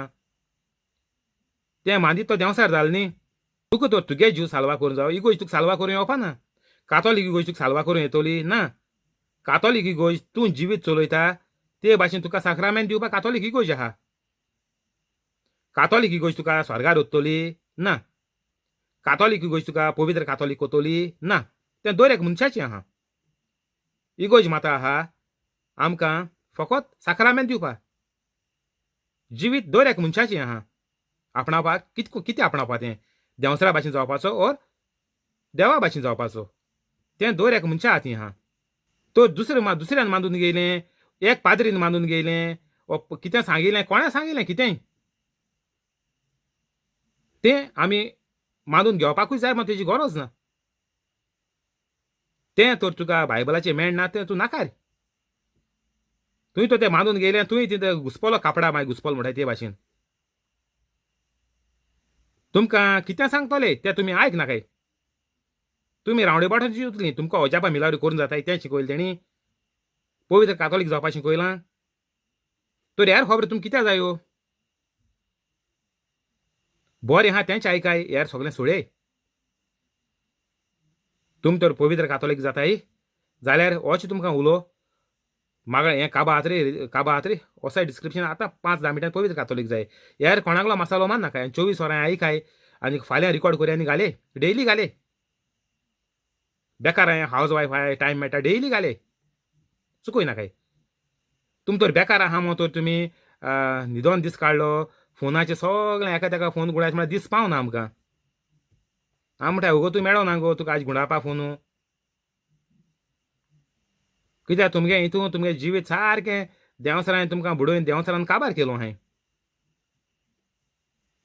तें मागीर तो देंवचार जालो न्ही. तुका तर तुगे जीव साल्वा करूं जावो, इगोज तुका साल्वा करूं येवपा ना. कातोलीक इगोज तुका साल्वा करूं येतली ना. कातोलीक इगोर्ज तूं जिवीत चलयता ते भाशेन तुका साक्रामेंत दिवपाक कातोलीक इगोर्ज आहा. कातोलीक इगोर्ज तुका स्वर्गार वतली ना, कातोलीक इगोर्ज तुका पवित्र कातोलीक कोतोली ना, तें दर एक मनशाचें आहा. इगोर्ज माता आहा आमकां फकत साक्रामेंत दिवपाक. जिवीत दर एक मनशाचें आहा आपणावपाक. कितें आपणावपा तें देंवसरा भाशेन जावपाचो ओर देवा भाशेन जावपाचो, तें दर एक मनशा हातीं आहा. तो दुसरे दुसऱ्यान मांदून गेलें, एक पाद्रीन मांदून गेलें, वो कितें सांगिल्लें, कोणें सांगिल्लें कितेंय तें आमी मानून घेवपाकूय जाय, मात तेजी गरज ना. तें तर तुका बायबलाचें मेळना तें तूं नाकार. तुवें तर तें मानून गेलें, तुवें तितूं घुसपलो कापडा मागीर घुसपलो म्हणटा ते भाशेन. तुमकां कितें सांगतले तें तुमी आयक नाकाय. तुमी रावंडे बाटान चिंतली तुमकां अजापां मिलावरी करून जाताय तें शिकयलें तेणी, पवित्र कातोलीक जावपाक शिकयलां. तर हेर खबर तुमकां कित्याक जायो? बरें आहा तेंच आयकाय, हेर सगळें सोडय. तुमी तर पवित्र कातोलीक जाताय जाल्यार होच तुमकां उलो मागीर हें काबात रे काबात रे ओसाय डिस्क्रिप्शन आतां 5-10 मिनटां पवित्र कातोलीक जाय. हेर कोणाकलो मसालो मान नाका. 24 वरां आयकाय आनी फाल्यां रिकॉर्ड करी आनी घाले, डेली घाले. बेकार हांवें हावज वायफ आहाय, टायम मेळटा डेली घाले, चुकोय नाकाय. तुमी तर बेकार आहा मग तर तुमी न्हिदोन दीस काडलो, फोनाचेर सगळें एका तेका फोन गुणायचे म्हळ्यार दीस पावना आमकां. हांव म्हणटा गो तूं मेळना गो तुका आयज गुंडाळपा फोनू, कित्याक तुमगे हितून तुमगे जिवीत सारकें देंवसरान तुमकां बुडोवन देंवसरान काबार केलो हांवें.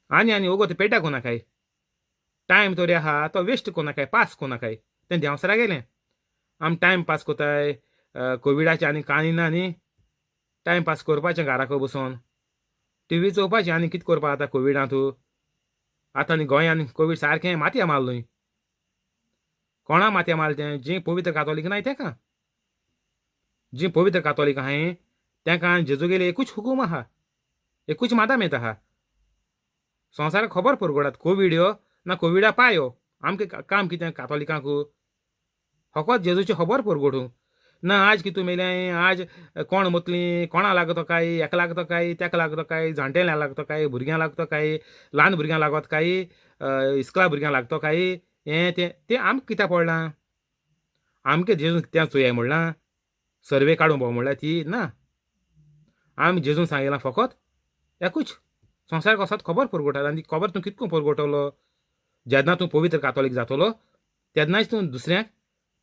आनी आनी ओगो तें पेड्ड्यार कोनाकाय, टायम तरी आहा तो वेस्ट कोनाकाय, पास कोनाकाय. तें देंवसरा गेलें. आमी टायम पास कोताय कोविडाचें आनी कांय ना न्ही, टायम पास करपाचें घराक बसोन टिवी चोवपाचें आनी कितें करपा आतां कोविडांत. आतां आनी गोंयान कोवीड सारकें मातये मारलो न्ही. कोणा मातये मारलें तें? जीं पवित्र कातोलीक नाय तेका. जीं पवित्र कातोलीक आहाय तेंकां जेजूगेली एकूच हुकूम आहा, एकूच मादामेत आहा. संवसाराक खबर परगडात कोवीड यो ना कोविडा पायो. आमकां काम कितें कातोलिकांक? फकत जेजूची खबर परगडूंक ना. आज कितू मेलें, आज कोण मतली, कोणा लागतो काय, हेका लागतो काय, तेका लागतो काय, जाणटेल्या लागतो काय, भुरग्यां लागतो काय, ल्हान भुरग्यां लागत काय, इस्कला भुरग्यां लागतो काय, हें तें तें आमकां कित्याक पडलां? आमकां जेजून तें चोयाय म्हणलां, सर्वे काडूंक भोंव म्हणल्यार ती ना. आमी जेजून सांगिलां फकत एकूच, संवसाराक वचत खबर परगटात. आनी ती खबर तूं कितको परगटवलो? जेन्ना तूं पवित्र कातोलीक जातलो तेन्नाच तूं दुसऱ्यांक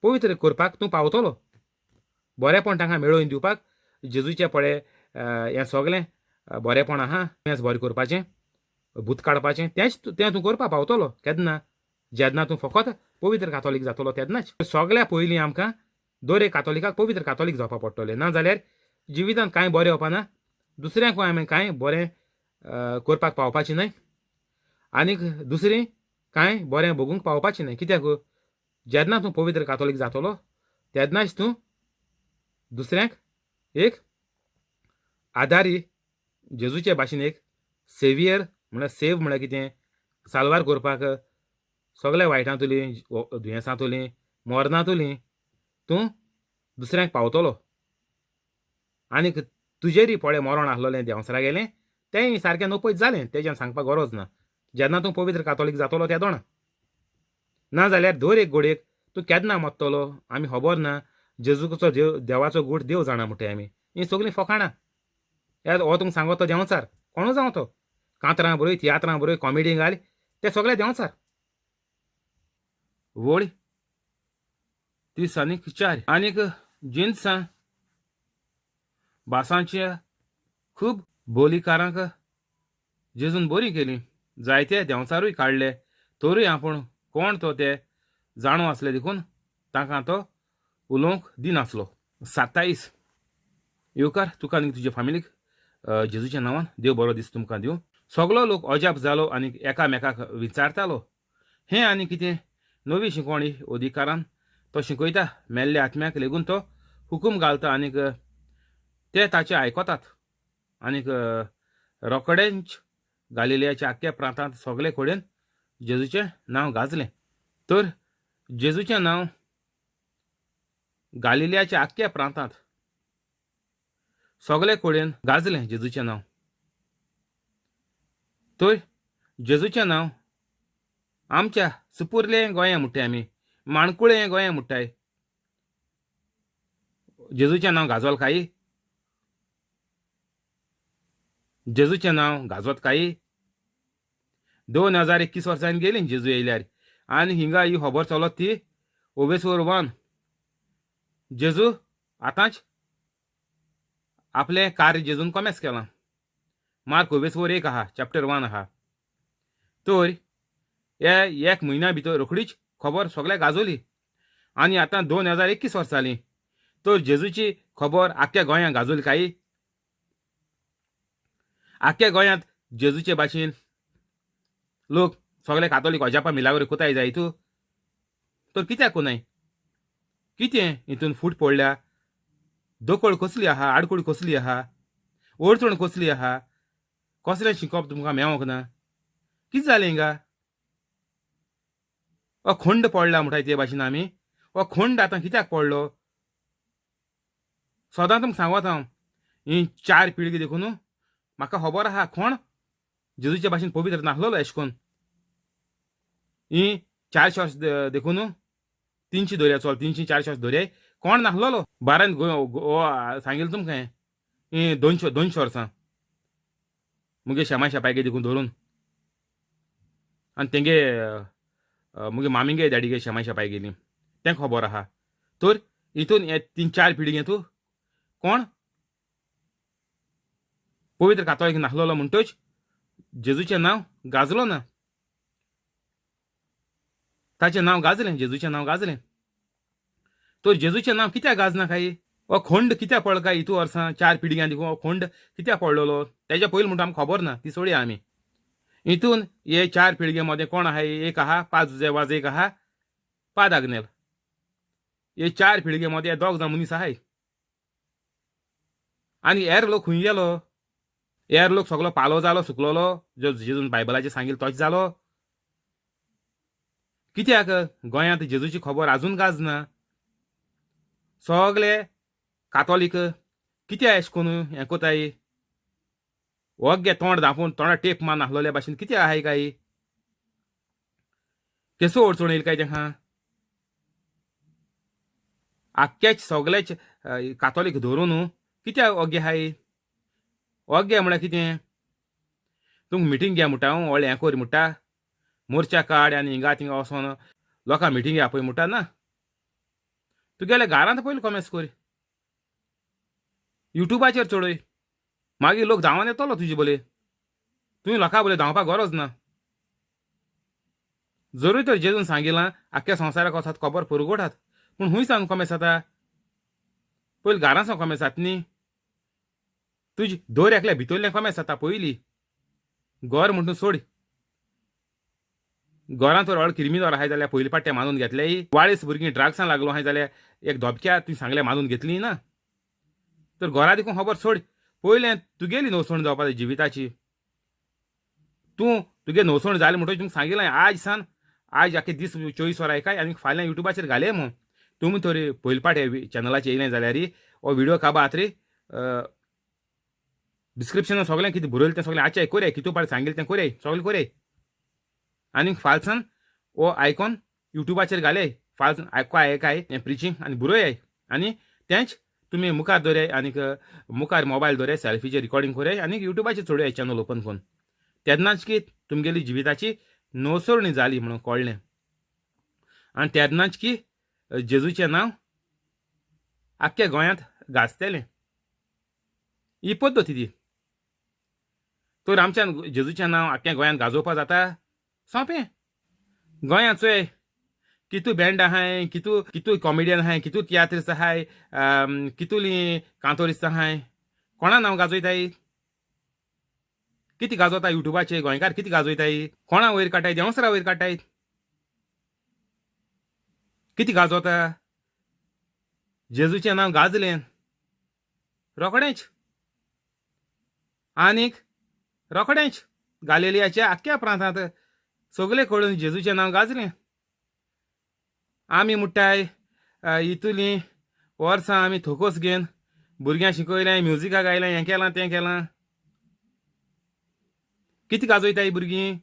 पवित्र करपाक तूं पावतलो. बरेंपण तांकां मेळोवन दिवपाक जेजूचें पळय हें सगळें बरेंपण आहा, तेंच बरें करपाचें, भूत काडपाचें, तेंच तें तूं करपाक पावतलो केन्ना? जेन्ना तूं फकत पवित्र कातोलीक जातलो तेन्नाच. सगळ्या पयलीं आमकां दर एक कातोलिकाक पवित्र कातोलीक जावपाक पडटलें, ना जाल्यार जिवितांत कांय बरें येवपा ना, दुसऱ्यांकूय आमी कांय बरें करपाक पावपाचें न्हय, आनीक दुसरीं कांय बरें भोगूंक पावपाचें न्हय. कित्याक? जेन्ना तूं पवित्र कातोलीक जातलो तेन्नाच तूं दुसऱ्यांक एक आदारी, जेजूचे भाशेन एक सेवियर म्हळ्यार सेव म्हळ्यार कितें, साल्वार करपाक सगळ्या वायटांतली, दुयेंसांतली, मरणांतली तूं दुसऱ्यांक पावतलो. आनीक तुजेरय पळय मरण आसलेलें देंवसरा गेलें तेंय सारकें नपयत जालें, तेजें सांगपाक गरज ना. जेन्ना तूं पवित्र कातोलीक जातलो तेदोणा, ना जाल्यार दर एक घडयेक तूं केन्ना मरतलो आमी खबर ना. जेजूचो देव, देवाचो गूट देव जाणा म्हणटाय आमी. हीं सगळीं फकाणां. हो तुमकां सांगता तो देंवचार, कोणू जावं तो, कांतरां बरय, तियात्रां बरय, कॉमेडी घाल, ते सगळे देंवचार. वळ 30 आनीक 4 आनीक जिनसां भासांच्या खूब बोलीकारांक जेजून बरी केली, जायते देंवचारूय काडले, तरूय आपूण कोण तो ते जाणू आसले देखून तांकां तो उलोवंक दिनासलो. 27 येवकार तुका आनी तुज्या फामिलीक जेजूच्या नांवान देव बरो दीस तुमकां दिवं. सगलो लोक अजाप जालो आनी एकामेकाक विचारतालो, हें आनी कितें नवी शिकवणी अधिकारान तो शिकयता, मेल्ल्या आत्म्याक लेगून तो हुकूम घालता आनीक ते ताचे आयकतात. आनीक रोखडेंच गालिलियाच्या आख्ख्या प्रांतांत सगळे कडेन जेजूचें नांव गाजलें. तर जेजूचें नांव गालिलियाच्या आख्ख्या प्रांतांत सगळे कडेन गाजलें जेजूचें नांव. तर जेजूचें नांव आमच्या सुपुरलें गोंया म्हणटाय आमी, माणकुळें गोंया म्हणटाय. जेजूचें नांव गाजोल काय? जेजूचें नांव गाजोत काय? 2021 वर्सांनी गेलीं जेजू येयल्यार आनी हिंगा ही खबर चलत ती ओबेसोर 1. जेजू आतांच आपलें कार्य जेजून कॉमेस केलां. मार्क ओबेसोर 1 आहा, चॅप्टर 1 आहा. तर हे एक म्हयन्या भितर रोखडीच खबर सगळ्या गाजोली आनी आतां 2021 वर्सां जालीं. तर जेजूची खबर आख्ख्या गोंयांत गाजोली काय? आख्ख्या गोंयांत जेजूचे भाशेन लोक सगळे कातोलीक अजापा मिलाग्रो कोताय जाय तूं, तर कित्याक कोनाय? कितें हितून फूट पडल्या? दखळ कसली आहा? आडखळ कसली आहा? अडचण कसली आहा? कसलें शिकप तुमकां मेवोंक ना? कितें जालें हिंगा? हो खंड पडला म्हणटाय ते भाशेन आमी. हो खंड आतां कित्याक पडलो? सदां तुमकां सांगत हांव, ही 4 पिळगी देखून म्हाका खबर आहा कोण जेजूचे भाशेन पवित्र नासलेलो एश कोन. ही 400 वर्स देखून 300 दर्या चल, 300-400 वर्स दर्याय कोण नासलेलो. बारान सांगिल्लें तुमकां ही 200 वर्सां मुगे शेमा शेपायगे देखून धरून आनी तेंगे मुगे मामीगे डॅडीगे शेमा शेपाय गेली तें खबर आहा. तर हितून हे 3-4 पिळगे तूं कोण पवित्र कातोलीक नासलेलो म्हणटच जेजूचें नांव गाजलो ना. ताचें नांव गाजलें, जेजूचें नांव गाजलें. तर जेजूचें नांव कित्याक गाजना काय? हो खंड कित्याक पडलो काय? हितू वर्सां 4 पिळग्यां देखून हो खंड कित्याक पडलेलो तेज्या पयलीं म्हणटा आमकां खबर ना, ती सोडया आमी. हितून हे 4 पिळगे मदें कोण आहा? एक आहा पाद जुजे वाज, एक आहा पाद आग्नेल. हे 4 पिळगे मदें दोग जाण मनीस आहाय. आनी हेर लोक खंय गेलो? हेर लोक सगलो पालो जालो, सुकलोलो, जो जेजून बायबलाचेर सांगिल्लें तोच जालो. कित्याक गोंयांत जेजूची खबर आजून गाजना? सगळे कातोलीक कित्याक एश कोन्न हें कोताय? वोग्गे तोंड धांपून तोंडा टेप मारून आसलोल्या भाशेन कित्याक आहाय काय? केसो अडचण येयली काय तेंकां? आख्खेच सगळेच कातोलीक धरून कित्याक वोग्गे आहाय? वोग्गे म्हळ्यार कितें? तुमकां मिटींग घे म्हणटा हांव, व्हडलें हें कोर म्हणटा, मोर्चा काड आनी हिंगा थिंगा वचोन लोकांक मिटींग आपय म्हणटा ना. तुगेल्या घरांत पयलीं कॉमेस कोर, युट्यूबाचेर चडय, मागीर लोक धांवन येतलो तुजे बोले. तुवें लोकां बोले धांवपाक गरज ना. जरूय तर जेजून सांगिलां आख्ख्या संवसाराक वचात खबर पुरगोठात, पूण खूंय सावन कॉमेस जाता? पयलीं घरां सावन कॉमेस जाता न्ही. तुजी दर एकल्या भितरलें कॉमेस जाता पयलीं. घर म्हणटून सोड, घरांत तर व्हड क्रिमिनल आहाय जाल्यार पयलीं पाट्टे मानून घेतले. वाळीस भुरगीं ड्रग्सान लागलो आहाय जाल्यार एक धपक्या तुवें सांगलें मानून घेतली ना. तर घरा देखून खबर सोड, पयलें तुगेली नवसण जावपा जाय जिविताची. तूं तुगे नवसण जाली म्हणटकच तुमकां सांगिल्लें आज सान आज आख्खे दीस 24 वरां आयकाय आनी फाल्यां युट्यूबाचेर घालय म्हूण. तुमी तर पयले पाट हे चॅनलाचेर येयलें जाल्यार हो व्हिडियो काबात रे डिस्क्रिप्शनान सगळें कितें बरयलें तें सगळें आचाय कोरय, कितू पाट सांगिल्लें तें कोरय, सगळें कोरय आनी फालसान हो आयकॉन युट्यूबाचेर घालय. फालसान आयको आयकाय हें प्रिचींग आनी बरय आनी तेंच तुमी मुखार दवराय आनीक मुखार मोबायल दवराय, सेल्फीचेर रिकॉर्डिंग कोरय आनी युट्यूबाचेर चडय चॅनल ओपन करून. तेन्नाच की तुमगेली जिविताची नवसरणी जाली म्हणून कळ्ळें आनी तेन्नाच की जेजूचें नांव आख्ख्या गोंयांत गाजतलें. ही पद्दत ती. तर आमच्यान जेजूचें नांव आख्ख्या गोंयांत गाजोवपाक जाता? सोंपें. गोंयांत चोय कितू बँड आहाय, कितू कितू कॉमेडियन आहाय, कितू तियात्रिस्त आहाय, कितुली कांतोरिस्त आहाय, कोणा नांव गाजयताय? कितें गाजोता युट्यूबाचेर गोंयकार? कितें गाजयताय? कोणा वयर काडटाय? देंवसरा वयर काडटाय. कितें गाजोता? जेजूचें नांव गाजलें रोखडेंच आनीक रोखडेंच गालेलियाच्या आख्ख्या प्रांतांत सगळे कडेन जेजूचें नांव गाजलें. आमी म्हणटाय इतुली वर्सां आमी थोकोस घेवन भुरग्यांक शिकयलें, म्युजिकाक गायलें, हें केलां तें केलां. कितें गाजयताय भुरगीं?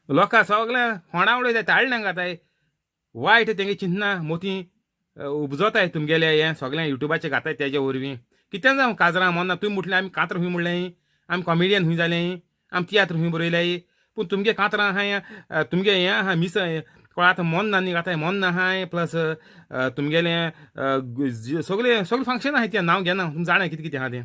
लोकां सगळें होणा उडयताय, ताळण्यां घाताय, वायट तेंगे चिंतना मोती उपजोताय तुमगेलें हें सगळें युट्यूबाचेर घाताय तेजे वरवीं. कितें जावं काजरां मोन्ना तुमी म्हटलें आमी कांतरां खूंय म्हणलें, आमी कॉमेडियन खूंय जालें, आमी तियात्र खूंय बरयल्याय, पूण तुमगे कांतरां आहाय, तुमगे हें आहा मिस कोण आतां मोन्ना न्ही घाताय, मोन्ना आहाय, प्लस तुमगेलें सगळें सगळें फंक्शन आहाय, तें नांव घेना, तुमी जाणा कितें कितें आहा तें.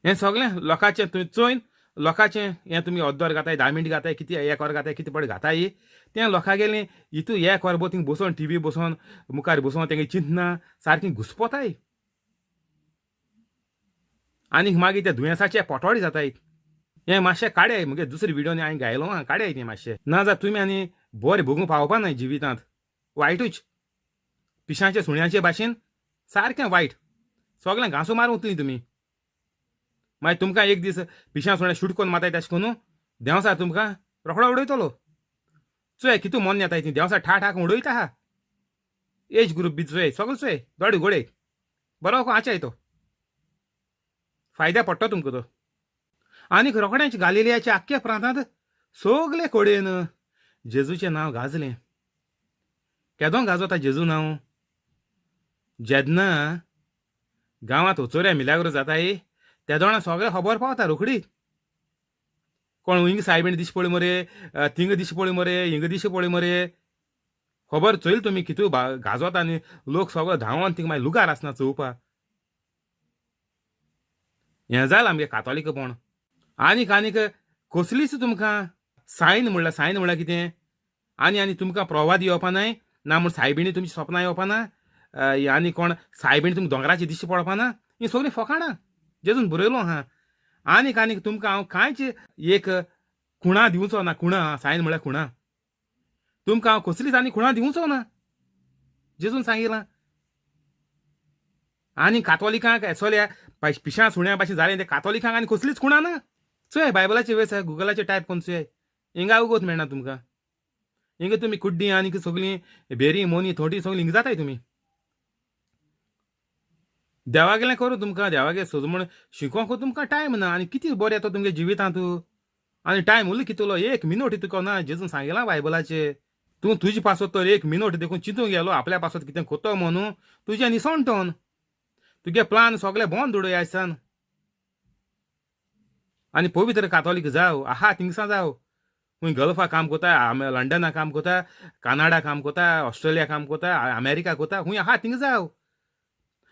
हें सगळें लोकांचें तुमी चोयन लोकांचें हें तुमी अर्द वर घाताय, 10 मिनट घाताय, कितें एक वर घाताय, कितें पड घाताय तें लोकांगेलें हितू एक वर भोर थिंग बसोन टी व्ही बसोन मुखार बसोन तेंगे चिंतना सारकीं घुस्पोताय आनीक मागीर त्या दुयेंसाचे पोटोडे जाताय. हें मातशें काडयाय, मुगे दुसरे विडियोनी हांवें गायलो आहा, काडयाय तें मातशें, ना जाल्यार तुमी आनी बरें भोगूंक पावपा ना जिवितांत. वायटूच पिशांचे सुण्याचे भाशेन सारकें वायट, सगळें घांसो मारून वतलीं तुमी. मागीर तुमकां एक दीस पिशां सुण्यां शूट करून मारताय तेश कोन्नू देंवचार तुमकां रोखडो उडयतलो. चोय कितू मोन्न येताय ती, देंवचार ठा ठाक उडयता आहा. एज ग्रूप बी चोय, सगळें चोय, दोडे गोडे बरो आचाय तो, फायद्या पडटा तुमकां तो. आनीक रोखडेंच गालिलियाच्या आख्ख्या प्रांतांत सगले कडेन जेजूचें नांव गाजलें. केदो गाजोता जेजू नांव? जेन्ना गांवांत वचोऱ्या मिलाग्रो जाताय तेदोणा सगळें खबर पावता रोखडी. कोण हिंग सायबीण दिशी पळय मरे, थिंग दिशी पळय मरे, हिंग दिशी पळय मरे, खबर चोयल तुमी कितू गाजोता आनी लोक सगळो धांवोन थिंग मागीर लुगार आसना चोवपा. हें जालां आमगे कातोलीकपण. आनीक आनीक कसलीच तुमकां सायन म्हणल्यार, सायन म्हणल्यार कितें, आनी आनी तुमकां प्रवाद येवपा नाय ना म्हूण सायबिणी तुमची सपनां येवपा ना, आनी कोण सायबिणी तुमकां दोंगराची दिश्टी पडपा ना, हीं सगळीं फकाणां जेजून बरयलो आहा. आनीक आनीक तुमकां हांव कांयच एक खुणा दिवचो ना, खुणा, सायन म्हणल्यार खुणा, तुमकां हांव कसलीच आनी खुणा दिवचो ना जेजून सांगिलां. आनी कातोलिकांक एसोल्या पिशां सुण्या भाशेन जालें ते कातोलिकांक आनी कसलीच खुणा ना. चोय बायबलाचे वेस गुगलाचेर टायप करून चोय, हिंगा उगोत मेळना तुमकां. हिंगा तुमी कुड्डीं आनी सगळीं बेरी मोनी थोंटी सगळीं हिंगा जाताय तुमी. देवागेलें करूं तुमकां, देवागे सज म्हण शिकोवंक तुमकां टायम ना. आनी कितें बरें येता तुमगे जिवितांत, आनी टायम उरलो कितलो, एक मिनट तुका ना जेजून सांगिलां बायबलाचेर. तूं तुजे पासत तर एक मिनट देखून चिंतूंक गेलो आपल्या पासत कितें कोतो म्हणून तुजें निसणटन, तुगे प्लान सगळे बंद उडय आयसान. आनी पवित्र कातोलीक जाव, आहा थिंगसां जाव, खूंय गल्फा काम कोता, लंडना काम कोता, कानाडा काम कोता, ऑस्ट्रेलिया काम कोता, अमेरिका कोता, खूंय आहा थिंग जाव.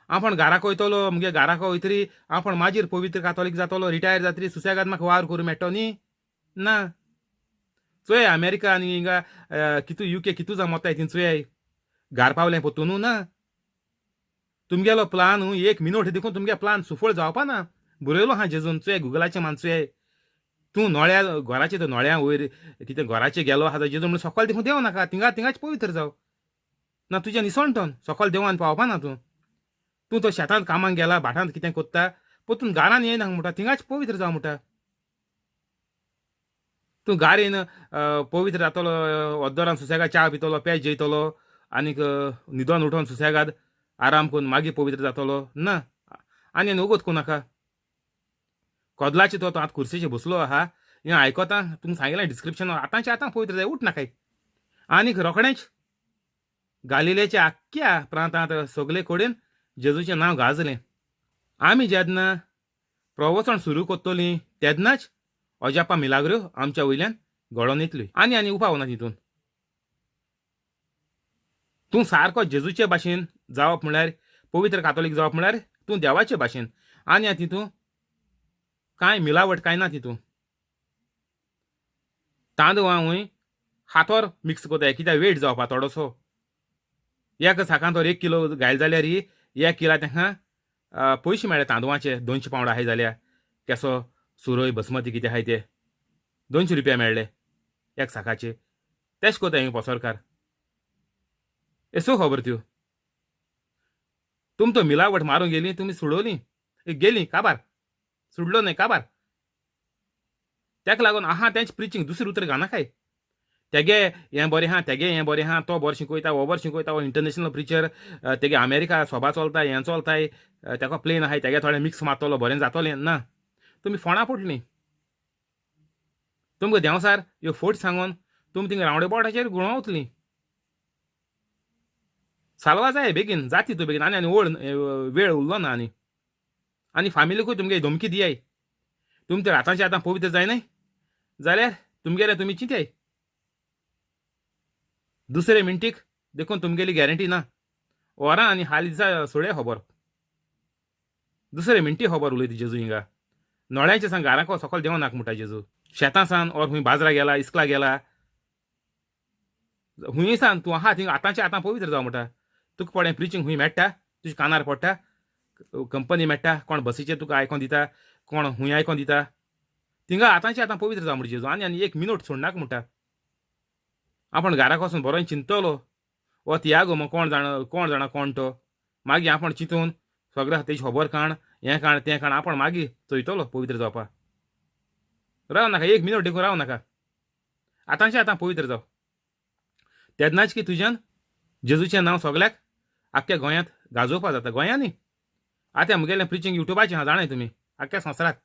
आपूण घराक वयतलो, मुगे घराक वयतरी आपूण मागीर पवित्र कातोलीक जातलो, रिटायर जातरी सुसेगाद म्हाका वावर करूं मेळटलो न्ही ना. चोय अमेरिका आनी हिंगा कितू युके कितू जावं मोताय थिंग चोय, घार पावलें पोतून ना. तुमगेलो प्लान एक मिनट देखून तुमगे प्लान सुफळ जावपा ना. बरयलो आहा जेजून, चोय गुगलाचें मान चोय. तूं नोळ्या घराचे तर नोळ्या वयर कितें घराचे गेलो आहा जेजून म्हणून सकयल देखून देंव नाका, थिंगा थिंगाच पवित्र जाव ना तुजें निसणटन सकयल देवान पावपा ना. तूं तूं तो शेतांत कामाक गेला, भाटांत कितें कोत्ता, पोतून घरान येयना म्हणटा, थिंगाच पवित्र जाव म्हणटा. तूं घार येवन पवित्र जातलो, अद्दोरान सुसेगाद च्या पितलो, पेज जेयतलो, आनीक न्हिदोन उठोन सुसेगाद आराम करून मागीर पवित्र जातलो ना. आनी आनी वगत करूं नाका. कदलाचे तो आतां कुर्सेचेर बसलो आहा, हें आयकता तुमकां सांगिलां डिस्क्रिप्शन, आतांचे आतां पवित्र जाय, उठ नाकाय. आनीक रोखडेंच गालिलेच्या आख्ख्या प्रांतांत सगले कडेन जेजूचें नांव गाजलें. आमी जेन्ना प्रवचन सुरू करतलीं तेन्नाच अजापा मिलाग्रो आमच्या वयल्यान घडोवन येतल्यो. आनी आनी उपाव ना तितून. तूं सारको जेजूचे भाशेन जावप म्हळ्यार, पवित्र कातोलीक जावप म्हळ्यार तूं देवाचे भाशेन. आनी आनी तितून कांय मिलावट कांय ना. तितून तांदळां वय हातोर मिक्स कोताय कित्याक वेट जावपा थोडोसो. एक साकान तर 1 किलो घायल जाल्यार 1 किला तांकां पयशे मेळ्ळे तांदळाचे, 200 पावंड आहाय जाल्यार केसो सुरय बसमती कितें आहाय ते 200 रुपया मेळ्ळे एक साकाचे. तेश कोताय हिंग पसरकार. येसो खबर त्यो. तुम तो मिलावट मारून गेली, तुमी सोडवली गेली काबार, सोडलो न्हय काबार. ताका लागून आहा तेंच प्रिचींग, दुसरें उतर घालनाकाय. तेगे हें बरें आहा, तेगे हें बरें आहा, तो बरो शिकयता, हो बरो शिकयता, हो इंटरनॅशनल प्रिचर, तेगे अमेरिका सोबा चलता, हें चलताय, तेका प्लेन आहाय, तेगे थोडे मिक्स मारतलो बरें जातलें ना. तुमी फोंडा पडलीं. तुमकां देंवसार ह्यो फोट सांगून तुमी थिंगा रावंडे बोटाचेर गुणवतलीं. साल्वा जाय बेगीन जाती तूं बेगीन, आनी आनी ओळ वेळ उरलो ना. आनी आनी फामिलीकूय तुमगे धमकी दियाय, तुमी तर आतांचे आतां पवित्र जायनाय जाल्यार तुमगेलें तुमी चिंताय दुसरे मिनटीक, देखून तुमगेली गॅरंटी ना. वरां आनी हालीं दिसा सोडया खबर, दुसरे मिनटी खबर उलयता जेजू. हिंगा नोळ्यांचे सांग घरांक सकल देंवनाक म्हणटा जेजू. शेतां सान or खूंय बाजरा गेला, इस्कला गेला, हुंय सान तूं आहा थिंगा आतांचे आतां पवित्र जाव म्हणटा. तुका पडे प्रिचींग खूंय मेळटा, तुज्या कानार पडटा, कंपनी मेळटा, कोण बसीचेर तुका आयकोन दिता, कोण खूंय आयकोन दिता, थिंगा आतांचे आतां पवित्र जाव म्हणटा जेजू. आनी आनी एक मिनट सोडनाका म्हणटा. आपूण घराक वचून बरो चिंततलो, हो तियागो मग कोण जाणा, कोण जाणा कोण तो, मागीर आपूण चिंतून सगळें तेजी खबर काण, हें काण तें काण, आपूण मागीर चोयतलो पवित्र जावपा. राव नाका एक मिनट देखून राव नाका, आतांचे आतां पवित्र जाव. तेन्नाच की तुज्यान जेजूचें नांव सगल्याक आख्ख्या गोंयांत गाजोवपा जाता. गोंयांनी आतां म्हगेलें प्रिचींग युट्यूबाचें आहा, जाणाय तुमी, आख्ख्या संवसाराक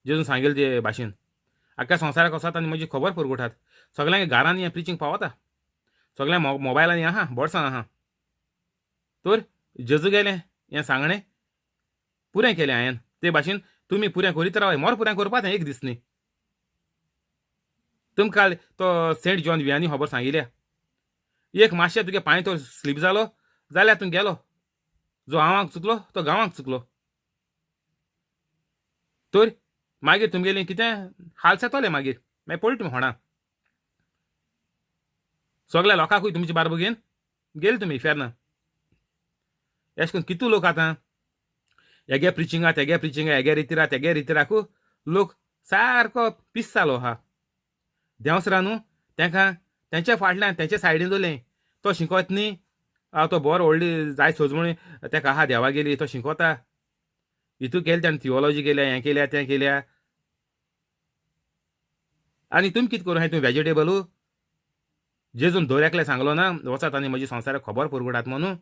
जेजून सांगेलें ते भाशेन आख्ख्या संवसाराक वसात आनी म्हजी खबर पुरगुटात. सगल्यांक घरांनी हें प्रिचींग पावता, सगळ्या मोबायलांनी आहा, बोर्सां आहा. तर जेजू गेलें हें सांगणें पुरें केलें हांवें, ते भाशेन तुमी पुरें करीत रावाय. मोर पुरें करपा तें एक दीस न्ही. तुमकां काल तो सेंट जॉन वियानी खबर सांगिल्या, एक मातशें तुगे पांय तो स्लीप जालो जाल्यार तूं गेलो, जो हांवाक चुकलो तो गांवाक चुकलो, तर मागीर तुमगेलें कितें हाल जातलें. मागीर मागीर पळय तुमी होणा सगल्या लोकांकूय तुमचे बारबो घेवन गेले तुमी इफेर्ना. अशें करून कितू लोक आतां हेगे प्रिचिंगा तेगे प्रिचिंगा, हेगे रितिरा तेगे रितिराकू लोक सारको पीस जालो आहा. देंवसरा न्हू तेंकां तेंच्या फाटल्यान तेंच्या सायडीन दोलें, तो शिकोत न्ही, तो बरो व्हडली जाय सोजमणी तेका आहा देवा गेली, तो शिकोता, हितू केलें तेणें थियोलॉजी केल्या, हें केल्या तें केल्या. आनी तुमी कितें करूं हाय, तुमी वेजिटेबलू जेजून दर एकलें सांगलो ना वचात आनी म्हजी संवसाराक खबर पुरगुटात म्हणून.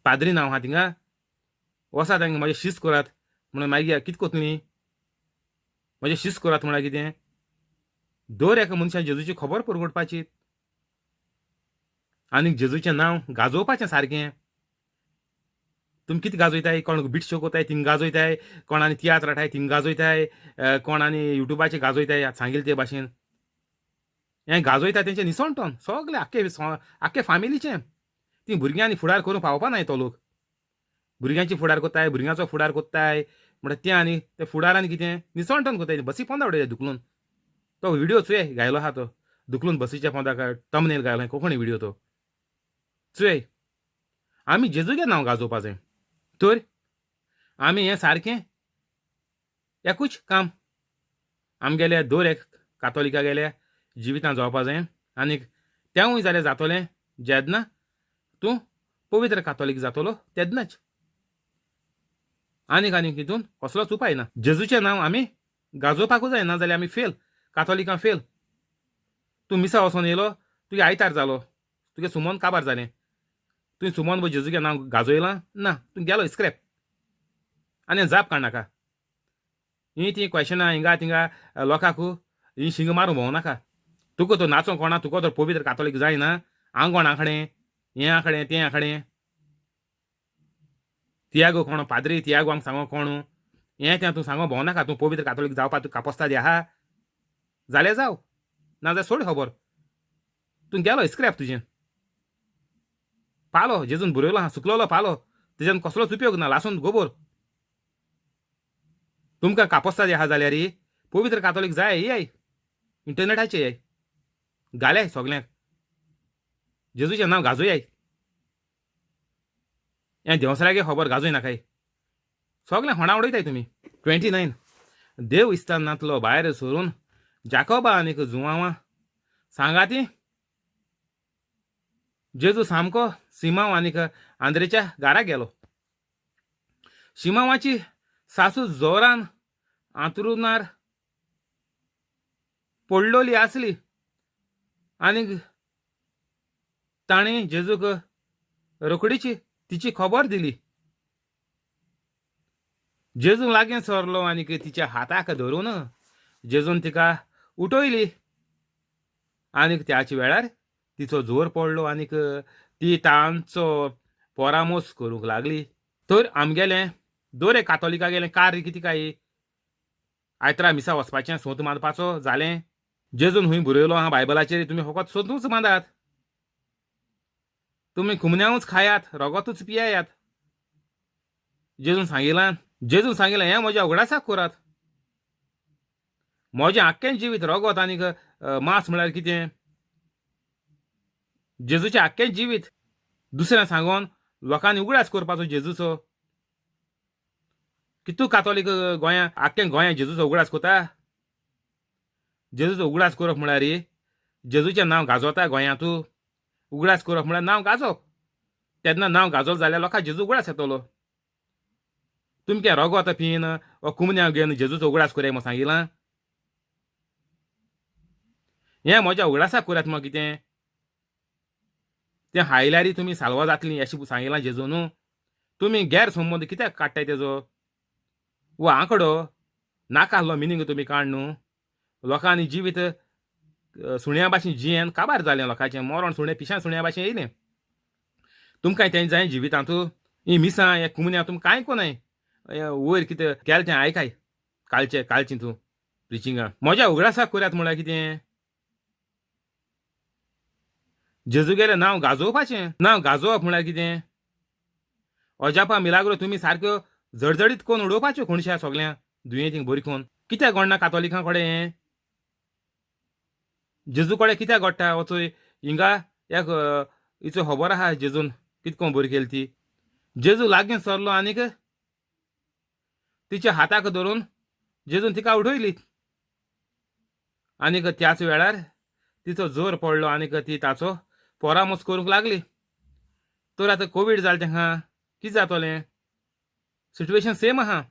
पाद्री नांव आहा थिंगा, वचात आनी म्हजें शीस करात म्हणून. मागीर कितें कोतली म्हजें शीस करात म्हळ्यार कितें, दर एका मनशान जेजूची खबर पुरगुटपाची आनी जेजूचें नांव गाजोवपाचें सारकें. तुमी कितें गाजयताय, कोण बीट शो कोताय थिंग गाजयताय, कोण आनी तियात्र हाडटाय थिंग गाजयताय, कोण आनी युट्यूबाचेर गाजयताय सांगिल्लें ते भाशेन हें गाजयता तेंचें निसणटोन सगळें आख्खे आख्खे फामिलीचें. तीं भुरग्यांनी फुडार करूंक पावपा नाय तो लोक, भुरग्यांची फुडार कोत्ताय, भुरग्यांचो फुडार कोत्ताय म्हणटा तें, आनी ते फुडार आनी कितें निसणटोन कोत्ताय. बसी पोंदा उडयता धुकलून, तो व्हिडियो चोय घायलो आहा तो धुकलून बसीच्या पोंदाक थंबनेल घायलो, कोंकणी व्हिडियो तो चोय. आमी जेजूगे नांव गाजोवपा जाय, तर आमी हें सारकें एकूच काम आमगेल्या दर एक कातोलिका गेल्या जिवितांत जावपा जाय. आनीक तेंवूय जाल्यार जातलें जेन्ना तूं पवित्र कातोलीक जातलो तेन्नाच, आनीक आनीक हितून कसलोच उपाय ना. जेजूचें नांव आमी गाजोवपाकूच जाय, ना जाल्यार आमी फेल, कातोलिकां फेल. तूं मिसा वचोन येयलो, तुगे आयतार जालो, तुगे सुमोन काबार जालें, तुवें सुमोन बो जेजूगे नांव गाजयलां ना, तूं गेलो स्क्रॅप. आनी जाप काडनाका हीं तीं क्वेशनां हिंगा थिंगा लोकांक ही शिंग मारूंक भोंवनाका. तुका तो नाचोंक कोणा, तुका तर पवित्र कातोलीक जायना, आंगोण आंकडें हें आंकडें तें आंकडें, तियागो कोण पाद्री तियागो आमकां सांगो कोण हें तें तूं सांगो भोंवनाका. तूं पवित्र कातोलीक जावपा तुका कापोस्तादी आहा जाल्यार जाव, ना जाल्यार सोड खबर, तूं गेलो स्क्रॅप तुजें. पालो जेजून बरयलो आहा, सुकलोलो पालो, तेज्यान कसलोच उपयोग ना, लासून गोबोर. तुमकां कापोस्तादी आहा जाल्यार पवित्र कातोलीक जाय येय, इंटरनेटाचेर येय, घाल्याय सगल्यांक जेजूचें नांव गाजोयाय, हें देंवसरागे खबर गाजोय नाकाय, सगळें होणा उडयताय तुमी. 29 देव इस्तानांतलो भायर सरून जाकोबा आनीक जुवांवा सांगाती जेजू सामको सिमांव आनीक आंद्रेच्या घरा गेलो. शिमांवाची सासू जोरान आंतरुणार पडलोली आसली आनीक ताणें जेजूक रोखडीची तिची खबर दिली. जेजू लागीं सरलो आनीक तिच्या हाताक धरून जेजून तिका उठयली आनीक त्याच वेळार तिचो जोर पडलो आनीक ती तांचो परामोस करूंक लागली. तर आमगेलें दर एक कातोलिकागेलें कार्य कितें काय, आयतरा मिसा वचपाचें, सोंत मानपाचो, जालें. जेजून हुंय बरयलो आहा बायबलाचेर, तुमी फकत सोंतूच मानात, तुमी खुमन्यावूच खायात, रगतूच पियायात. जेजून सांगिलां, जेजून सांगिलां हें म्हज्या उगडासाक करात. म्हजें आख्खें जिवीत रगत आनीक मांस म्हळ्यार कितें, जेजूचें आख्खें जिवीत दुसऱ्यां सांगोन लोकांनी उगडास करपाचो जेजूचो. कितू कातोलीक गोंया आख्खें गोंया जेजूचो उगडास करता. जेजूचो उगडास करप म्हळ्यार जेजूचें नांव गाजोता गोंयांतू. उगडास करप म्हळ्यार नांव गाजोवप. तेन्ना नांव गाजोवप जाल्यार लोकांक जेजू उगडास येतलो. तुमचें रगत पिन वा कुमन्यांव घेवन जेजूचो उगडास करया म्हूण सांगिलां. हें म्हज्या उगडासाक करात म्हूण कितें तें हायल्यारी तुमी साल्वां जातलीं अशें सांगिलां जेजू न्हू. तुमी गैरसंबंद कित्याक काडटाय तेजो वो आंकडो नाका आहलो मिनींग तुमी काड न्हू. लोकांनी जिवीत सुण्या भाशेन जियेन काबार जालें लोकांचें, मरण सुणें पिशां सुण्या भाशेन येयलें. तुमकां तें जाय जिवितांत ही मिसां हे कुमन्या तुमकां कांय कोनाय. वयर कितें केलें तें आयकाय कालचें कालचें तूं प्रिचिंगा म्हज्या उगडासाक करात म्हळ्यार कितें, जेजूगेलें नांव गाजोवपाचें. नांव गाजोवप म्हळ्यार कितें, अजापा मिलाग्रो तुमी सारक्यो जडजडीत कोन्न उडोवपाच्यो कोणश्या सगळ्यां दुयेंतींक बरी कोन्न. कित्याक घडना कातोलिकां कडेन हें, जेजू कडेन कित्याक घडटा. वचोय हिंगा एक हिचो खबर आहा जेजून कित कोन्न बरी केली ती. जेजू लागीं सरलो आनीक तिच्या हाताक धरून जेजून तिका उडयली आनीक त्याच वेळार तिचो जोर पडलो आनीक ती ताचो परामोस करूंक लागली. तर आतां कोवीड जालें तेंकां कितें जातलें, सिट्युएशन सेम आहा.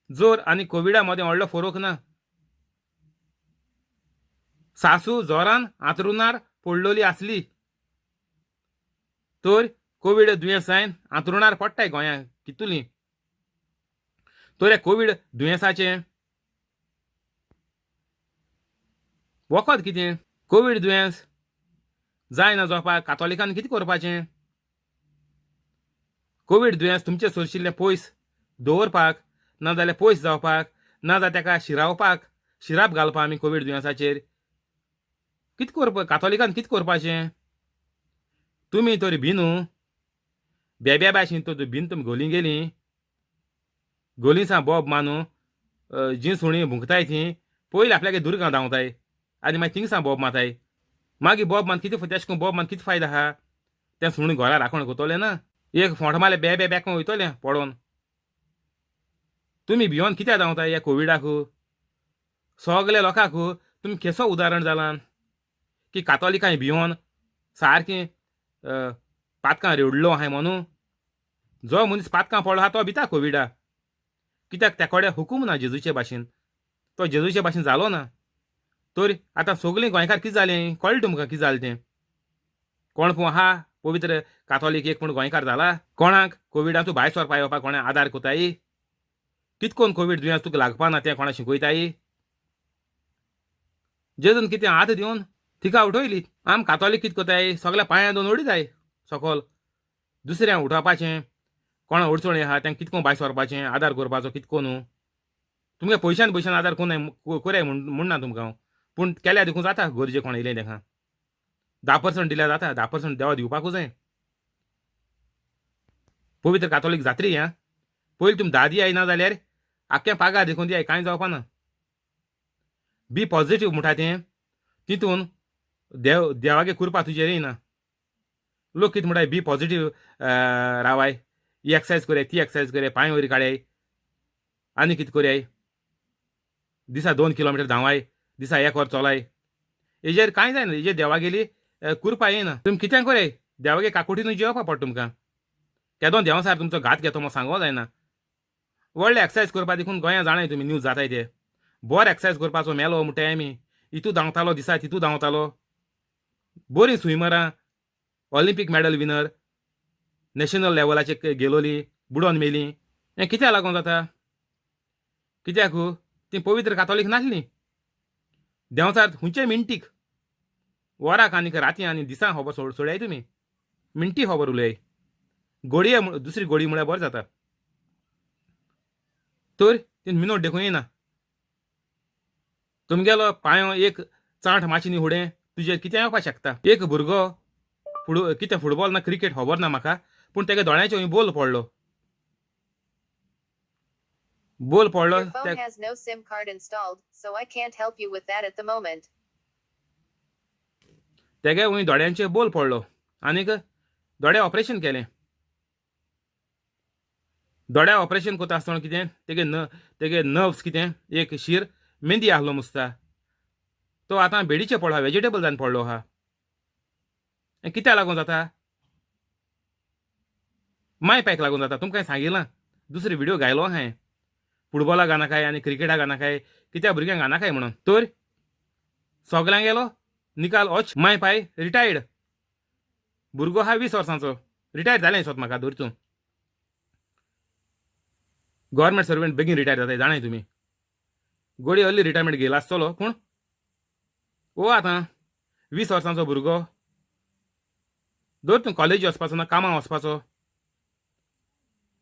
जोर आनी कोविडा मदें व्हडलो फरक ना. सासू जोरान आंतरुणार पडलोली आसली तर कोवीड दुयेंस जायन आंतरुणार पडटाय गोंयांत कितुली. तर ह्या कोवीड दुयेंसाचें वखद कितें, कोवीड दुयेंस जायना जावपाक कातोलिकान कितें करपाचें. कोवीड दुयेंस तुमचे सरशिल्लें पयस दवरपाक, नाजाल्यार पयस जावपाक, नाजाल्यार ताका शिरावपाक, शिराप घालपाक आमी कोवीड दुयेंसाचेर कितें करपा, कातोलिकान कितें करपाचें. तुमी तर भिनू बेब्या भाशेन तर भिन तुमी घोली गेली, गोली सा बोब मानू जी सुणी भुंकताय ती पयलीं आपल्यागे दुर्गां धांवताय आनी मागीर थिंगसां बोब मारताय. मागीर बोब मान कितें तेश करून बोब मान कितें फायदो आहा, तें सुणी घरा राखण करतलें ना, एक फोंट मारल्यार बे बे बेकोन वयतलें पडोन. तुमी भियोन कित्याक धांवताय ह्या कोविडाक. सगल्या लोकांक तुमी केसो उदाहरण जालां की कातोलिकांय भियोन सारकें पातकां रेवडलो आहाय म्हणून. जो मनीस पातकां पडलो आहा तो भिता कोविडा, कित्याक त्या कडेन हुकूम ना जेजूचे भाशेन, तो जेजूचे भाशेन जालो ना. तर आतां सगळीं गोंयकार कितें जालें कळ्ळें तुमकां कितें जालें तें. कोण पूण आहा पवित्र कातोलीक एक पूण गोंयकार जाला, कोणाक कोविडांतू भायर सरपा येवपाक कोणा आदार कोताय, कित कोन्न कोवीड दुयेंस तुका लागपा ना तें कोणा शिकयताय. जेजून कितें हात दिवन तिका उठयली. आम कातोलीक कितें कोताय सगळ्या पांयां दोन उडयताय सकल, दुसऱ्यां उठोवपाचें, कोणा अडचणी आहा तांकां कित कोन्न भायर सरपाचें आदार करपाचो कित कोन्न. तुमगे पयशान पयशान आदार कोन्नाय कोराय म्हण ना तुमकां हांव, पूण केल्यार देखून जाता गरजे कोण येयलें तेका 10% दिल्यार जाता, 10% देवा दिवपाकूच जाय. पवित्र कातोलीक जात्री या पयलीं तुमी 10 दियाय ना जाल्यार आख्खें पागार देखून दियाय, कांय जावपा ना. बी पॉझिटीव म्हणटा तें तितून देव देवागे कृपा तुजेर येयना. लोक कितें म्हणटाय बी पॉझिटीव रावाय, ही एक्सरसायज करयाय, ती एक्सरसायज करयाय, पांय वयर काडयाय आनी कितें करयाय, दिसा 2 किलोमिटर धांवाय, दिसा 1 वर चलाय, हेजेर कांय जायना. हेजेर देवागेली कृपा येयना. तुमी कितें करयाय देवागे काकुटीनूय जियोवपा पडटा तुमकां. केदो देवसार तुमचो घात घेतो म्हूण सांगो जायना. व्हडले एक्सरसायज करपा देखून गोंया जाणाय तुमी न्यूज जाताय ते, बरो एक्सरसायज करपाचो मेलो म्हणटाय आमी, इतू धांवतालो दिसा तितू धांवतालो. बरीं स्विमरां, ऑलिंपीक मॅडल विनर, नॅशनल लेवलाचेर गेलोली बुडोन मेली. हें कित्याक लागून जाता? कित्याक ती पवित्र कातोलीक नासली. देंवचार खुंयचे मिनटीक वराक आनी राती आनी दिसा खबर सोडयाय तुमी, मिनटी खबर उलय. गोडये दुसरी गोडी म्हळ्यार बरें जाता. तर ती मिनोट देखून येना. तुमगेलो पांयो एक चांट माची न्ही फुडें तुजेर कितें येवपाक शकता. एक भुरगो कितें फुटबॉल ना क्रिकेट खबर ना म्हाका, पूण तेगे दोळ्यांचेर बोल पडलो, बोल पडलो. Your phone has no SIM card installed, so I can't help you with that at the moment. तेगे वंय दोळ्यांचेर बोल पडलो आनीक दोळे ऑपरेशन केलें. दोळ्या ऑपरेशन करता आसतना कितें तेगे न तेगे नर्व्स कितें एक शीर मेंदी आहलो मुसता. तो आतां बेडीचेर पडलो, वेजिटेबल जावन पडलो आहा. हें कित्याक लागून जाता? माय पायक लागून जाता. तुमकां सांगिलां, दुसरी व्हिडिओ घायलो हांवें, फुटबॉला घानाकाय आनी क्रिकेटा घानाकाय, कित्याक भुरग्यांक घानाकाय म्हणून. तर सगल्यांक गेलो निकाल ओच. माय पाय रिटायर्ड भुरगो आहा 20 वर्सांचो, रिटायर जालें दिसत म्हाका. धर तूं गव्हर्मेंट सर्वंट बेगीन रिटायर जाताय, जाणाय तुमी. गोडी अर्ली रिटायरमेंट घेयला आसतलो, पूण ओ आतां 20 वर्सांचो भुरगो धर तूं कॉलेजी वचपाचो ना कामां वचपाचो,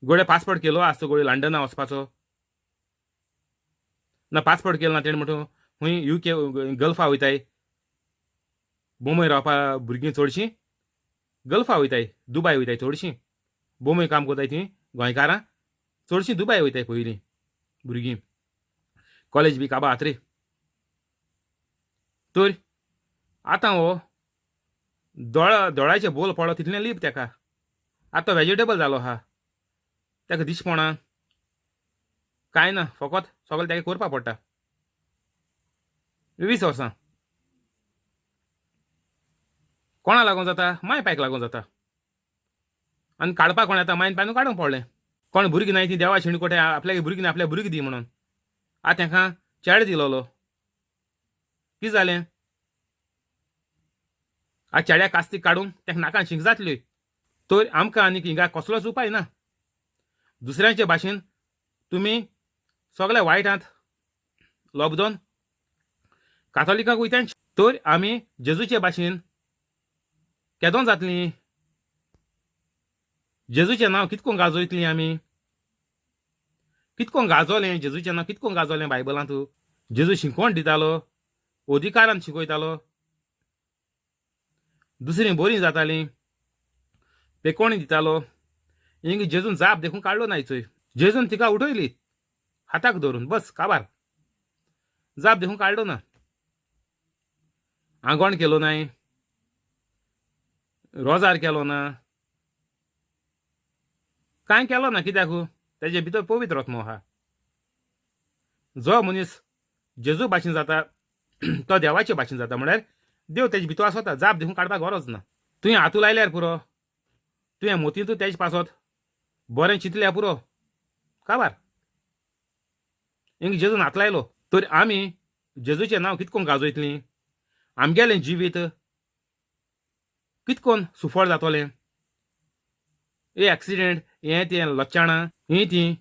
गोडे पासपोर्ट केलो आसतो, गोडे लंडना वचपाचो ना, पासपोर्ट केलो ना तेणें म्हणटा खूंय युके गल्फा वयताय. बोंबय रावपा भुरगीं चडशीं गल्फा वयताय, दुबाय वयताय चडशीं. बोंबय काम करताय तीं गोंयकारां चडशीं दुबाय वयताय पयलीं भुरगीं, कॉलेज बी काबार आत रे. तर आतां हो दोळ्याचे बोल पडलो तितलें लीप तेका. आतां वेजिटेबल जालो आहा, तेका दिसपणा कांय ना, फकत सगळें तेका करपाक पडटा. 20 वर्सां कोणा लागून जाता? माय पायक लागून जाता. आनी काडपाक कोण येता? मायन पायनू काडूंक पडलें. कोण भुरगीं नाय ती देवा शेणी कोटे आपल्याक भुरगीं ना, आपल्या भुरगीं दी म्हणून आतां तेंकां चेडे दिलोलो. कितें जालें? आतां चेड्या कास्तीक काडून तेंका नाकान शींक जातली. तर आमकां आनीक हिंगा कसलोच उपाय ना. दुसऱ्यांचे भाशेन तुमी सगळे वायटांत लॉकडावन कातोलिकांक वयता, तर आमी जेजूचे भाशेन केदों जातली? जेजूचें नांव कितको गाजयतली आमी? कितको गाजोलें जेजूचें नांव? कितको गाजोलें बायबलांत? जेजू शिकवण दितालो, अधिकारान शिकयतालो, दुसरीं बरीं जातालीं, पेकोणी दितालो. हिंग जेजून जाप देखून काडलो ना चोय. जेजून तिका उठयली हाताक धरून, बस काबार. जाप देखून काडलो ना, आंगवण केलो नाय, रोजार केलो ना, कांय केलो ना. कित्याक? तेजे भितर पवित्र आत्मो आहा. जो मनीस जेजू भाशेन जाता तो देवाचे भाशेन जाता, म्हळ्यार देव तेजे भितर आसता. जाप देखून काडपाक गरज ना. तुवें हातू लायल्यार पुरो, तुवें मोतींतू तेजे पासत बरें चिंतल्यार पुरो, काबार. हिंग जेजून हात लायलो. तर आमी जेजूचें नांव कितकोन गाजयतलीं? आमगेलें जिवीत कितकोन सुफळ जातोलें? हे एक्सिडेंट, हें तें लच्चाणां, हीं तीं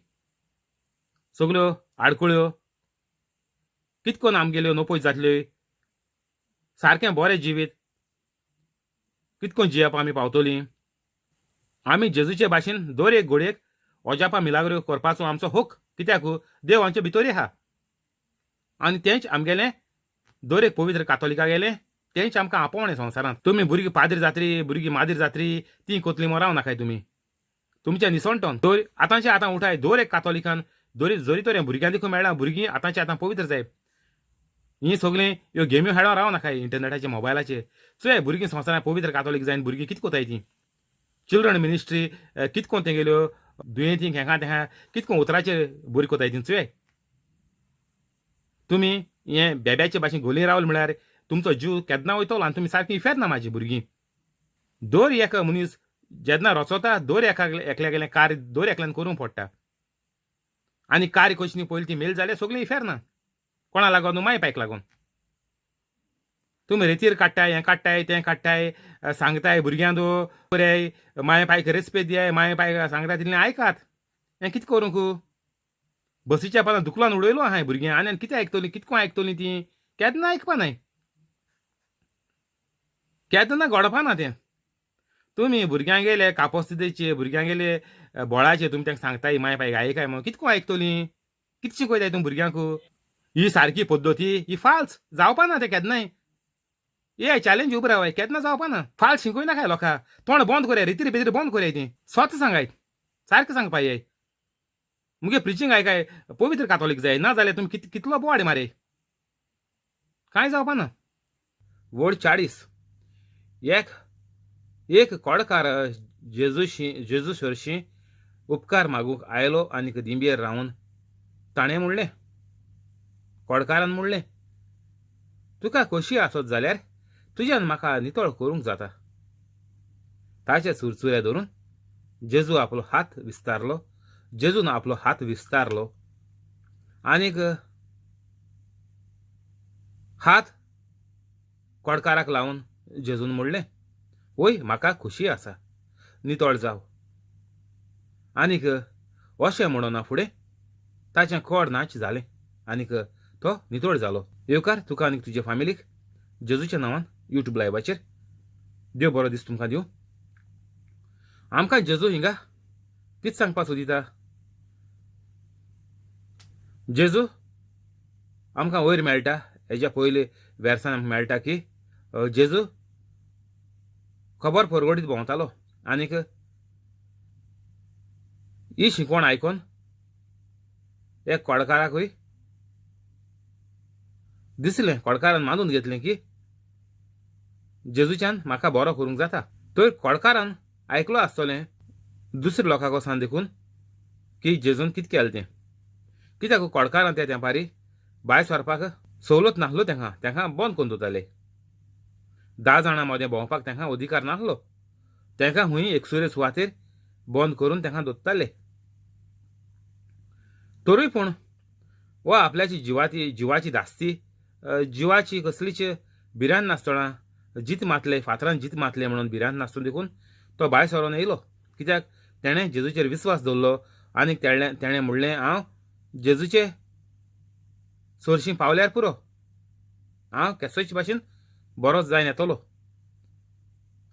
सगल्यो आडकळ्यो कितकोन आमगेल्यो नोपयत जातल्यो? सारकें बरें जिवीत कितकोन जियेवप आमी पावतलीं? आमी जेजूचे भाशेन दर एक घडयेक अजापा मिलाग्रो करपाचो आमचो हक. कित्याक? देव आमचे भितर आहा आनी तेंच आमगेलें दर एक पवित्र कातोलिका गेलें, तेंच आमकां आपोवणें संवसारांत. तुमी भुरगीं पाद्री जात्री, भुरगीं माद्री जात्री, तीं कोतली मराव नाकाय तुमी तुमच्या निसणटोन. तर आतांचे आतां उठाय दर एक कातोलिकान, दरी जरी तर भुरग्यां देखून मेळ्ळा, भुरगीं आतांचे आतां पवित्र जाय. हीं सगळीं ह्यो गेम्यो खेळोन राव नाकाय इंटरनेटाचे मोबायलाचेर. चोय भुरगीं संवसारांत पवित्र कातोलीक जायन भुरगीं कितें कोताय तीं. चिल्ड्रन मिनिस्ट्री कितें कोन तेंगेल्यो दुयेंती हेंका तेंका कितें कोन उतराचेर बरी कोताय ती. चोय तुमी हें बेब्याचे भाशेन गोली रावल म्हळ्यार तुमचो जीव केन्ना वयतलो आनी तुमी सारकी इफेर्त ना म्हाजी भुरगीं. दर एक मनीस जेन्ना रचता दर एका एकल्यागेलें कार्य दर एकल्यान करूंक पडटा आनी कार्य कशी न्ही पयलीं ती मेल जाल्यार सगळीं इफेर्त ना. कोणा लागून? माय पायक लागून. तुमी रेतीर काडटाय, हें काडटाय, तें काडटाय, सांगताय भुरग्यांक बरें, माय पायक रेस्पेद दियाय, माय पायक सांगता तितलें आयकात. हें कितें करूंक? बसीच्या पानां दुकलान उडयलो आहाय भुरग्यां, आनी कितें आयकतलीं, कितको आयकतलीं तीं? केन्ना आयकपा नाय, केन्ना घडपा ना तें. तुमी भुरग्यांगेले कापोस्तिदेचे, भुरग्यांगेले बोळाचे तुमी तांकां सांगताय माय पायक आयकाय म्हणून, कितको आयकतलीं? कितें शिकयताय तुमी भुरग्यांक? ही सारकी पद्दती ही फाल्स, जावपा ना तें केन्नाय. ये चॅलेंज उबो रावाय, केन्ना जावपा ना. फाल्स शिकय नाकाय लोकां, तोंड बंद करया, रितीर बेतीर बंद करया ती. सत सांगाय, सारकें सांगपा येय. मुगे प्रिचींग आयकाय पवित्र कातोलीक जाय, ना जाल्यार तुमी कितलो बोवाड मारे, कांय जावपा ना. वड 40. एक कोडकार जेजू सरशीं उपकार मागूंक आयलो आनीक दिंबयेर रावन ताणें म्हणलें, कोडकारान म्हणलें, तुका खोशी आसत जाल्यार तुज्यान म्हाका नितळ करूंक जाता. ताचे चुरचुरे धरून जेजू आपलो हात विस्तारलो, जेजून आपलो हात विस्तारलो आनीक हात कोडकाराक लावन जेजून म्हणलें, वय म्हाका खोशी आसा, नितळ जाव. आनीक अशें म्हणना फुडें ताचें कोड नाच जालें आनीक तो नितळ जालो. येवकार तुका आनीक तुजे फामिलीक जेजूच्या नांवान युट्यूब लायवाचेर. देव बरो दीस तुमकां दिवं. आमकां जेजू हिंगा कितें सांगपाक सोदिता? जेजू आमकां वयर मेळटा, हेज्या पयले वेर्सान आमकां मेळटा की जेजू खबर परगडीत भोंवतालो आनीक ही शिकवण आयकून एक कोडकाराकूय दिसलें, कोडकारान मानून घेतलें की जेजूच्यान म्हाका बरो करूंक जाता. तर कोडकारान आयकलो आसतलें दुसऱ्या लोकांक वचून देखून की जेजून कितें केलें तें. कित्याक कोडकारान त्या तेंपारी भायर सरपाक सवलत नासलो तेंकां, तेंकां बंद करून दवरताले. 10 जाणां मदें भोंवपाक तेंकां अधिकार नासलो, तेंकां हुंय एकसुरे सुवातेर बंद करून तेंकां दवरताले. तरूय पूण वा आपल्याची जिवाची धास्ती, जिवाची कसलीच भिरांत नासतना जीत मातले, फातरान जीत मातले म्हणून भिरांत नासतना देखून तो भायर सरोन येयलो. कित्याक तेणें जेजूचेर विस्वास दवरलो आनी तेणें म्हणलें, हांव जेजूचे सरशीं पावल्यार पुरो, हांव केसोच भाशेन बरोच जायन येतलो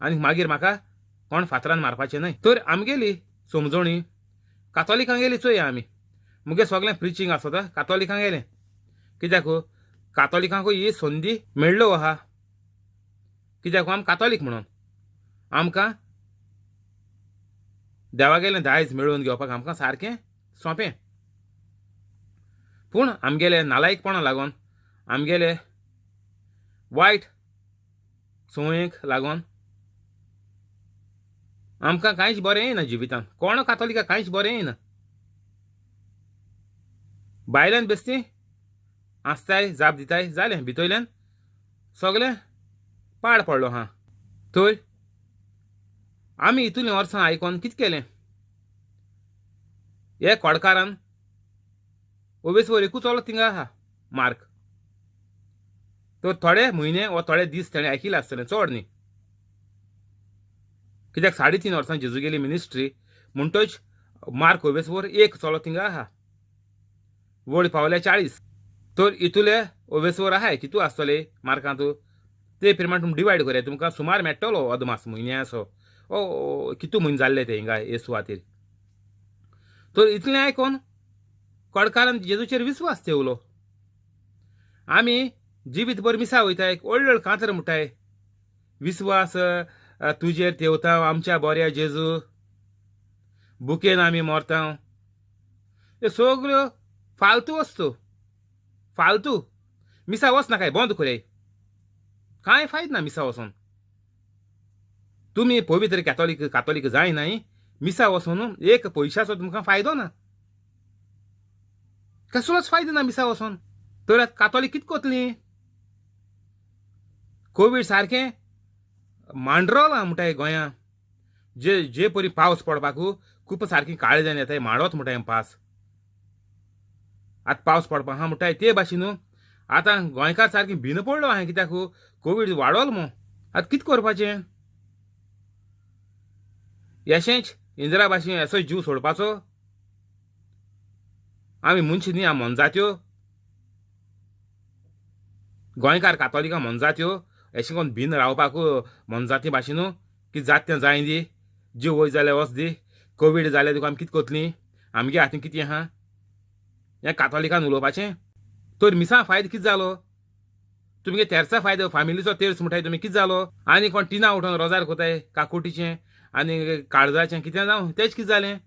आनी मागीर म्हाका कोण फातरान मारपाचें न्हय. तर आमगेली समजणी कातोलिकांगेली चोया आमी, मुगे सगळें प्रिचींग आसता कातोलिकांगेलें. कित्याक कातोलिकांकूय ही संदी मेळ्ळो आहा, कित्याक आम कातोलीक म्हणून आमकां देवागेलें दायज मेळोवन घेवपाक आमकां सारकें सोंपें. पूण आमगेले नालायकपणा लागून, आमगेले वायट संवयेक लागून आमकां कांयच बरें येना जिवितान. कोण कातोलिका कांयच बरें येना. भायल्यान बेस्ती आसताय, जाप दिताय, जालें, भितरल्यान सगळें पाड पडलो हा. तर आमी इतलीं वर्सां आयकोन कितें केलें? हे कोडकारान ओबेसवर एकूच चलो थिंगा आहा मार्क, तर थोडे म्हयने वा थोडे दीस तेणें आयकिल्लें आसतलें, चड न्ही. कित्याक 3.5 वर्सां जेजूगेली मिनिस्ट्री म्हणटच मार्क ओबेसवर एक चलो थिंगा आहा, वड पावल्या 40. तर इतुले ओबेसवर आहाय कितू आसतले मार्कांत ते प्रमाण तुमी डिवायड करया, तुमकां सुमार मेळटलो अदमास म्हयन्याचो ओ कितू म्हयने जाल्ले ते हिंगा हे सुवातेर. तर इतलें आयकोन कोडकारान जेजूचेर विस्वास ठेवलो. आमी जिवीत भर मिसा वयताय, व्हड व्हड कांतर म्हणटाय, विस्वास तुजेर ठेवता आमच्या बऱ्या जेजू, बुकेन आमी मरता. ह्यो सगळ्यो फालतू वस्तू, फालतू. मिसा वच नाकाय, बंद करयाय, कांय फायद ना मिसा वचोन. तुमी पवित्र कॅथोलीक कातोलीक जाय न्हय, मिसा वचोन एक पयशाचो तुमकां फायदो ना, कसलोच फायदो ना मिसा वचोन. तर आतां कातोलीक कितें कोतली? कोवीड सारकें मांडरोलां म्हणटाय गोंयां, जे जे परी पावस पडपाक खूब सारकी काळें जावन येताय, मांडोत म्हणटाय पास. आतां पावस पडपा आहा म्हणटाय ते भाशेन आतां गोंयकार सारकी भिन पडलो हांवें कित्याक कोवीड वाडोलो मू. आतां कितें करपाचें? एशेंच इंदिरा भाशेन असो जीव सोडपाचो? आमी मनशां न्ही, आमी मोनजात्यो. गोंयकार कातोलिकां मोनजात्यो अशें करून भिन रावपाक मोनजाती भाशेन कितें जाता तें जाय दी, जीव वयता जाल्यार वच दी. कोवीड जाल्यार तुका आमी कितें करतलीं? आमगे हातीन कितें आहा? हें कातोलिकान उलोवपाचें? तर मिसां फायदो कितें जालो? तुमगे तेर्सा फायदो, फामिलीचो तेर्स म्हणटाय तुमी, कितें जालो? आनी कोण टिना उठोन रोजार कोताय काकुटीचें आनी काळजाचें कितें जावं, तेच कितें जालें?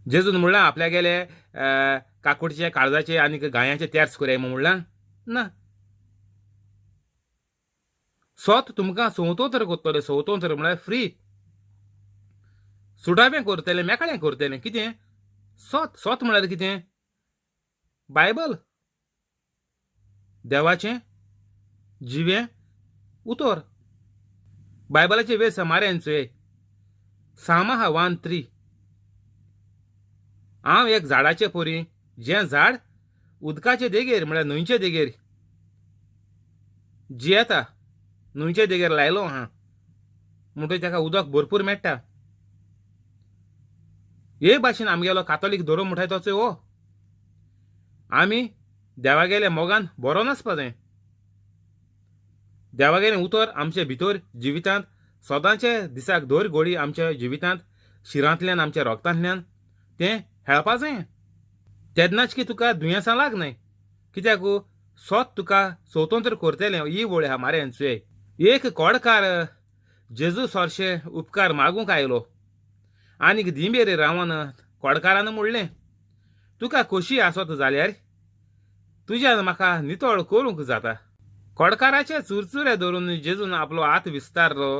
जेजून म्हणलां आपल्यागेले काकुटीचें, काळजाचें आनी गायांचें तेर्स कोराय म्हूण म्हणलां ना. सोत तुमकां स्वतंत्र करतलें. स्वतंत्र म्हळ्यार फ्री, सुटावें करतलें, मेकळें करतलें. कितें सोत? सोत म्हळ्यार कितें? बायबल, देवाचें जिवें उतर. बायबलाचे वेळ समाऱ्यान चोय, सामा 1:3. हांव एक झाडाचे पोरी, जें झाड उदकाचे देगेर म्हळ्यार न्हंयचे देगेर जियेता, न्हंयचे देगेर लायलो आहा म्हणटकीर ताका उदक भरपूर मेळटा. हे भाशेन आमगेलो कातोलीक धोरो म्हणटाय तसो हो. आमी देवागेल्या मोगान बरो नासपा जाय. देवागेलें उतर आमचे भितर जिवितांत सदांचे दिसाक दर घोडी आमच्या जिवितांत शिरांतल्यान आमच्या रोगतांतल्यान तें हेळपा जाय. तेन्नाच की तुका दुयेंसां लागनाय. कित्याक सोत तुका स्वतंत्र करतलें. ही वळ आहा मारेन चोय. एक कोडकार जेजू सोरशे उपकार मागूंक आयलो आनीक दिंबेर रावन कोडकारान म्हणलें, तुका खोशी आसत जाल्यार तुज्यान म्हाका नितळ करूंक जाता. कोडकाराचे चुरचुरे धरून जेजून आपलो हात विस्तारलो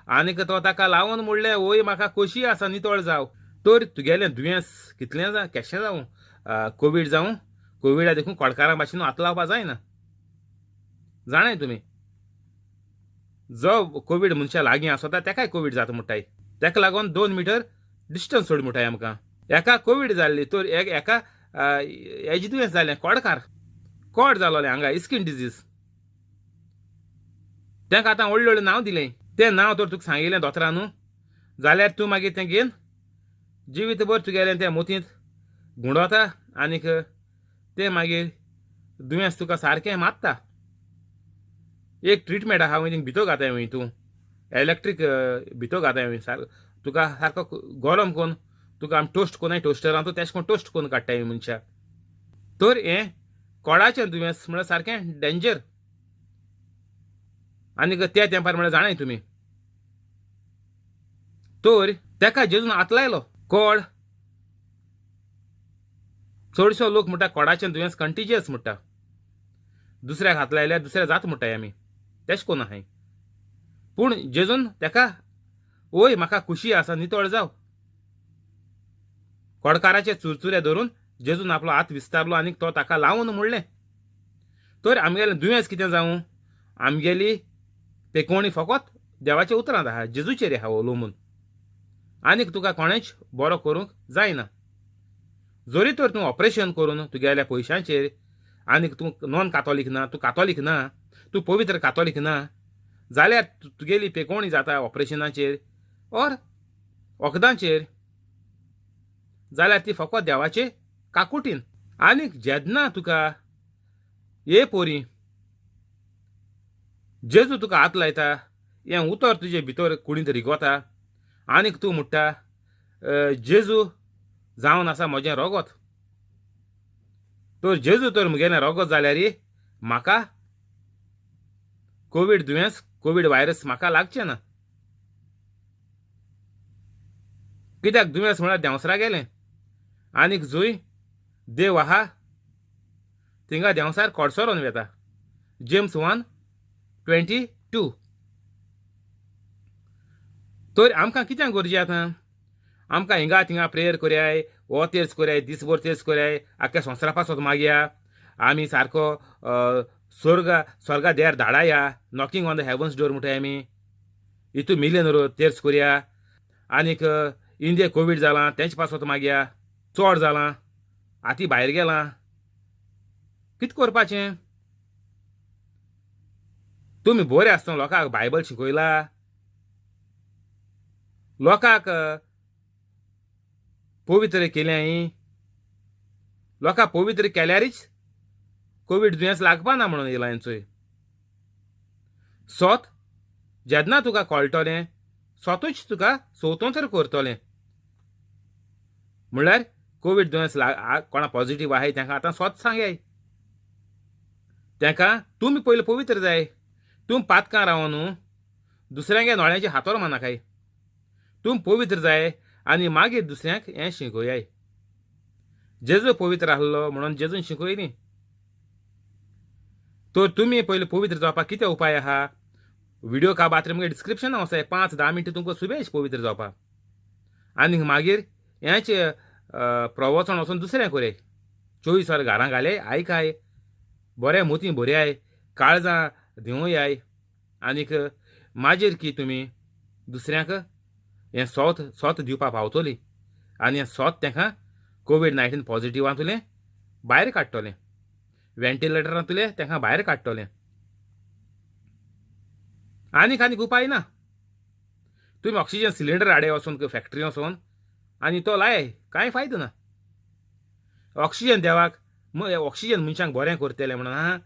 आनीक तो ताका लावन म्हणलें, ओय म्हाका खोशी आसा, नितळ जाव. तर तुगेलें दुयेंस कितलें जावं, केशें जावं, कोवीड जावं, कोविडा देखून कोडकारां भाशेन हात लावपा जायना. जाणाय तुमी, जो कोवीड मनशा लागीं आसता तेकाय कोवीड जाता म्हणटाय. तेका लागून 2 मिटर डिस्टन्स सोड म्हणटाय आमकां. एका कोवीड जाल्ली तर एका हेजें दुयेंस जालें, कोडकार कोड जालोलें हांगा, स्कीन डिजीज. तेका आतां व्हडलें व्हडलें नांव दिलें. तें नांव तर तुका सांगिल्लें दोतोरान न्हू जाल्यार तूं मागीर तें घेवन जिवीतभर तुगेलें तें मोतींत गुंडवता आनीक तें मागीर दुयेंस तुका सारकें मारता. एक ट्रिटमेंट आहा वंय, भितर घाताय वंय तूं, इलेक्ट्रीक भितर घाताय वंय, तुका सारको गरम करून तुका आमी टोस्ट कोनाय टोस्टरान तूं तेश कोन टोस्ट करून काडटाय मनशाक. तर हें कोडाचें दुयेंस म्हळ्यार सारकें डेंजर. आनीक त्या तेंपार म्हळ्यार जाणाय तुमी. तर तेका जेजून हात लायलो. कोड चडसो लोक म्हणटा कोडाचें दुयेंस कंटिजियस म्हणटा, दुसऱ्याक हात लायल्यार दुसऱ्या जात म्हणटाय आमी, तेश कोन आहाय. पूण जेजून तेका ओय म्हाका खुशी आसा, नितळ जाव. कोडकाराचे चुरचुरे धरून जेजून आपलो हात विस्तारलो आनीक तो ताका लावन म्हणलें. तर आमगेलें दुयेंस कितें जावं, आमगेली पेकोवणी फकत देवाच्या उतरांत आहा, जेजूचेर आहा उलोवून. आनीक तुका कोणेंच बरो करूंक जायना. जरी तर तूं ऑपरेशन करून तुगेल्या पयशांचेर, आनीक तूं नॉन कातोलीक ना, तूं कातोलीक ना, तूं पवित्र कातोलीक ना जाल्यार तुगेली पेकोवणी जाता ऑपरेशनाचेर ऑर वखदांचेर, जाल्यार ती फकत देवाचे काकुटीन. आनीक जेन्ना तुका हे पोरी जेजू तुका हात लायता, हें उतर तुजे भितर कुडींत रिगोता आनीक तूं म्हणटा जेजू जावन आसा म्हजें रोगत, तर जेजू तर म्हगेलें रोगत जाल्यार म्हाका कोवीड दुयेंस, कोवीड व्हायरस म्हाका लागचें ना. कित्याक दुयेंस म्हळ्यार देंवसरा गेलें. आनीक जंय देव आहा थिंगा देंवसार कोडसरोन वेता. जेम्स 1:22. तर आमकां कित्याक गरजे आतां? आमकां हिंगा थिंगा प्रेयर करयाय, हो तेर्स करयाय, दीसभर तेर्स करयाय, आख्ख्या संवसारा पासत मागया, आमी सारको स्वर्गा देर धाडाया, knocking on the heavens door म्हणटाय आमी, हितू मिलियन तेर्स करया. आनीक इंडिया कोवीड जालां तेंचे पासत मागया, चड जालां, आती भायर गेलां, कितें करपाचें? तुमी बरे आसतना लोकांक बायबल शिकयला, लोकांक पवित्र केल्याय, लोकांक पवित्र केल्यारीच कोवीड दुयेंस लागपा ना म्हणून येयला हेंचोय. सोत जेन्ना तुका कळटलें सोतूच तुका स्वतंत्र करतलें. म्हणल्यार कोवीड दुयेंस कोणा पॉझिटीव आहाय तांकां आतां सोत सांगाय, तांकां तुमी पयलीं पवित्र जाय. तुमी पातकां रावन न्हू दुसऱ्यांगे नोळ्यांचे हातोर मानाकाय, तुमी पवित्र जाय आनी मागीर दुसऱ्यांक हें शिकयाय. जेजू पवित्र आहलो म्हणून जेजून शिकयली. तर तुमी पयलीं पवित्र जावपाक कितें उपाय आहा, व्हिडियो का बात्र मुगे डिस्क्रिप्शन आसा, 5-10 मिनटां तुमकां सुबेज पवित्र जावपाक. आनी मागीर हेंच प्रवचन वचून दुसरें कोरे 24 वर घरां घाले आयकाय, बरें मोती बरयाय, काळजां दिवयाय, आनीक मागीर की तुमी दुसऱ्यांक हें सोत सोत दिवपाक पावतली आनी हें सोत तांकां कोवीड-19 पॉझिटिवांतुलें भायर काडटलें, व्हेंटिलेटरांतुलें तांकां भायर काडटलें. आनीक आनीक उपाय ना. तुमी ऑक्सिजन सिलिंडर हाडे वचोन फॅक्टरी वचोन आनी तो लाय, कांय फायदो ना. ऑक्सिजन देवाक ऑक्सिजन मनशांक बरें करतलें म्हणून आहा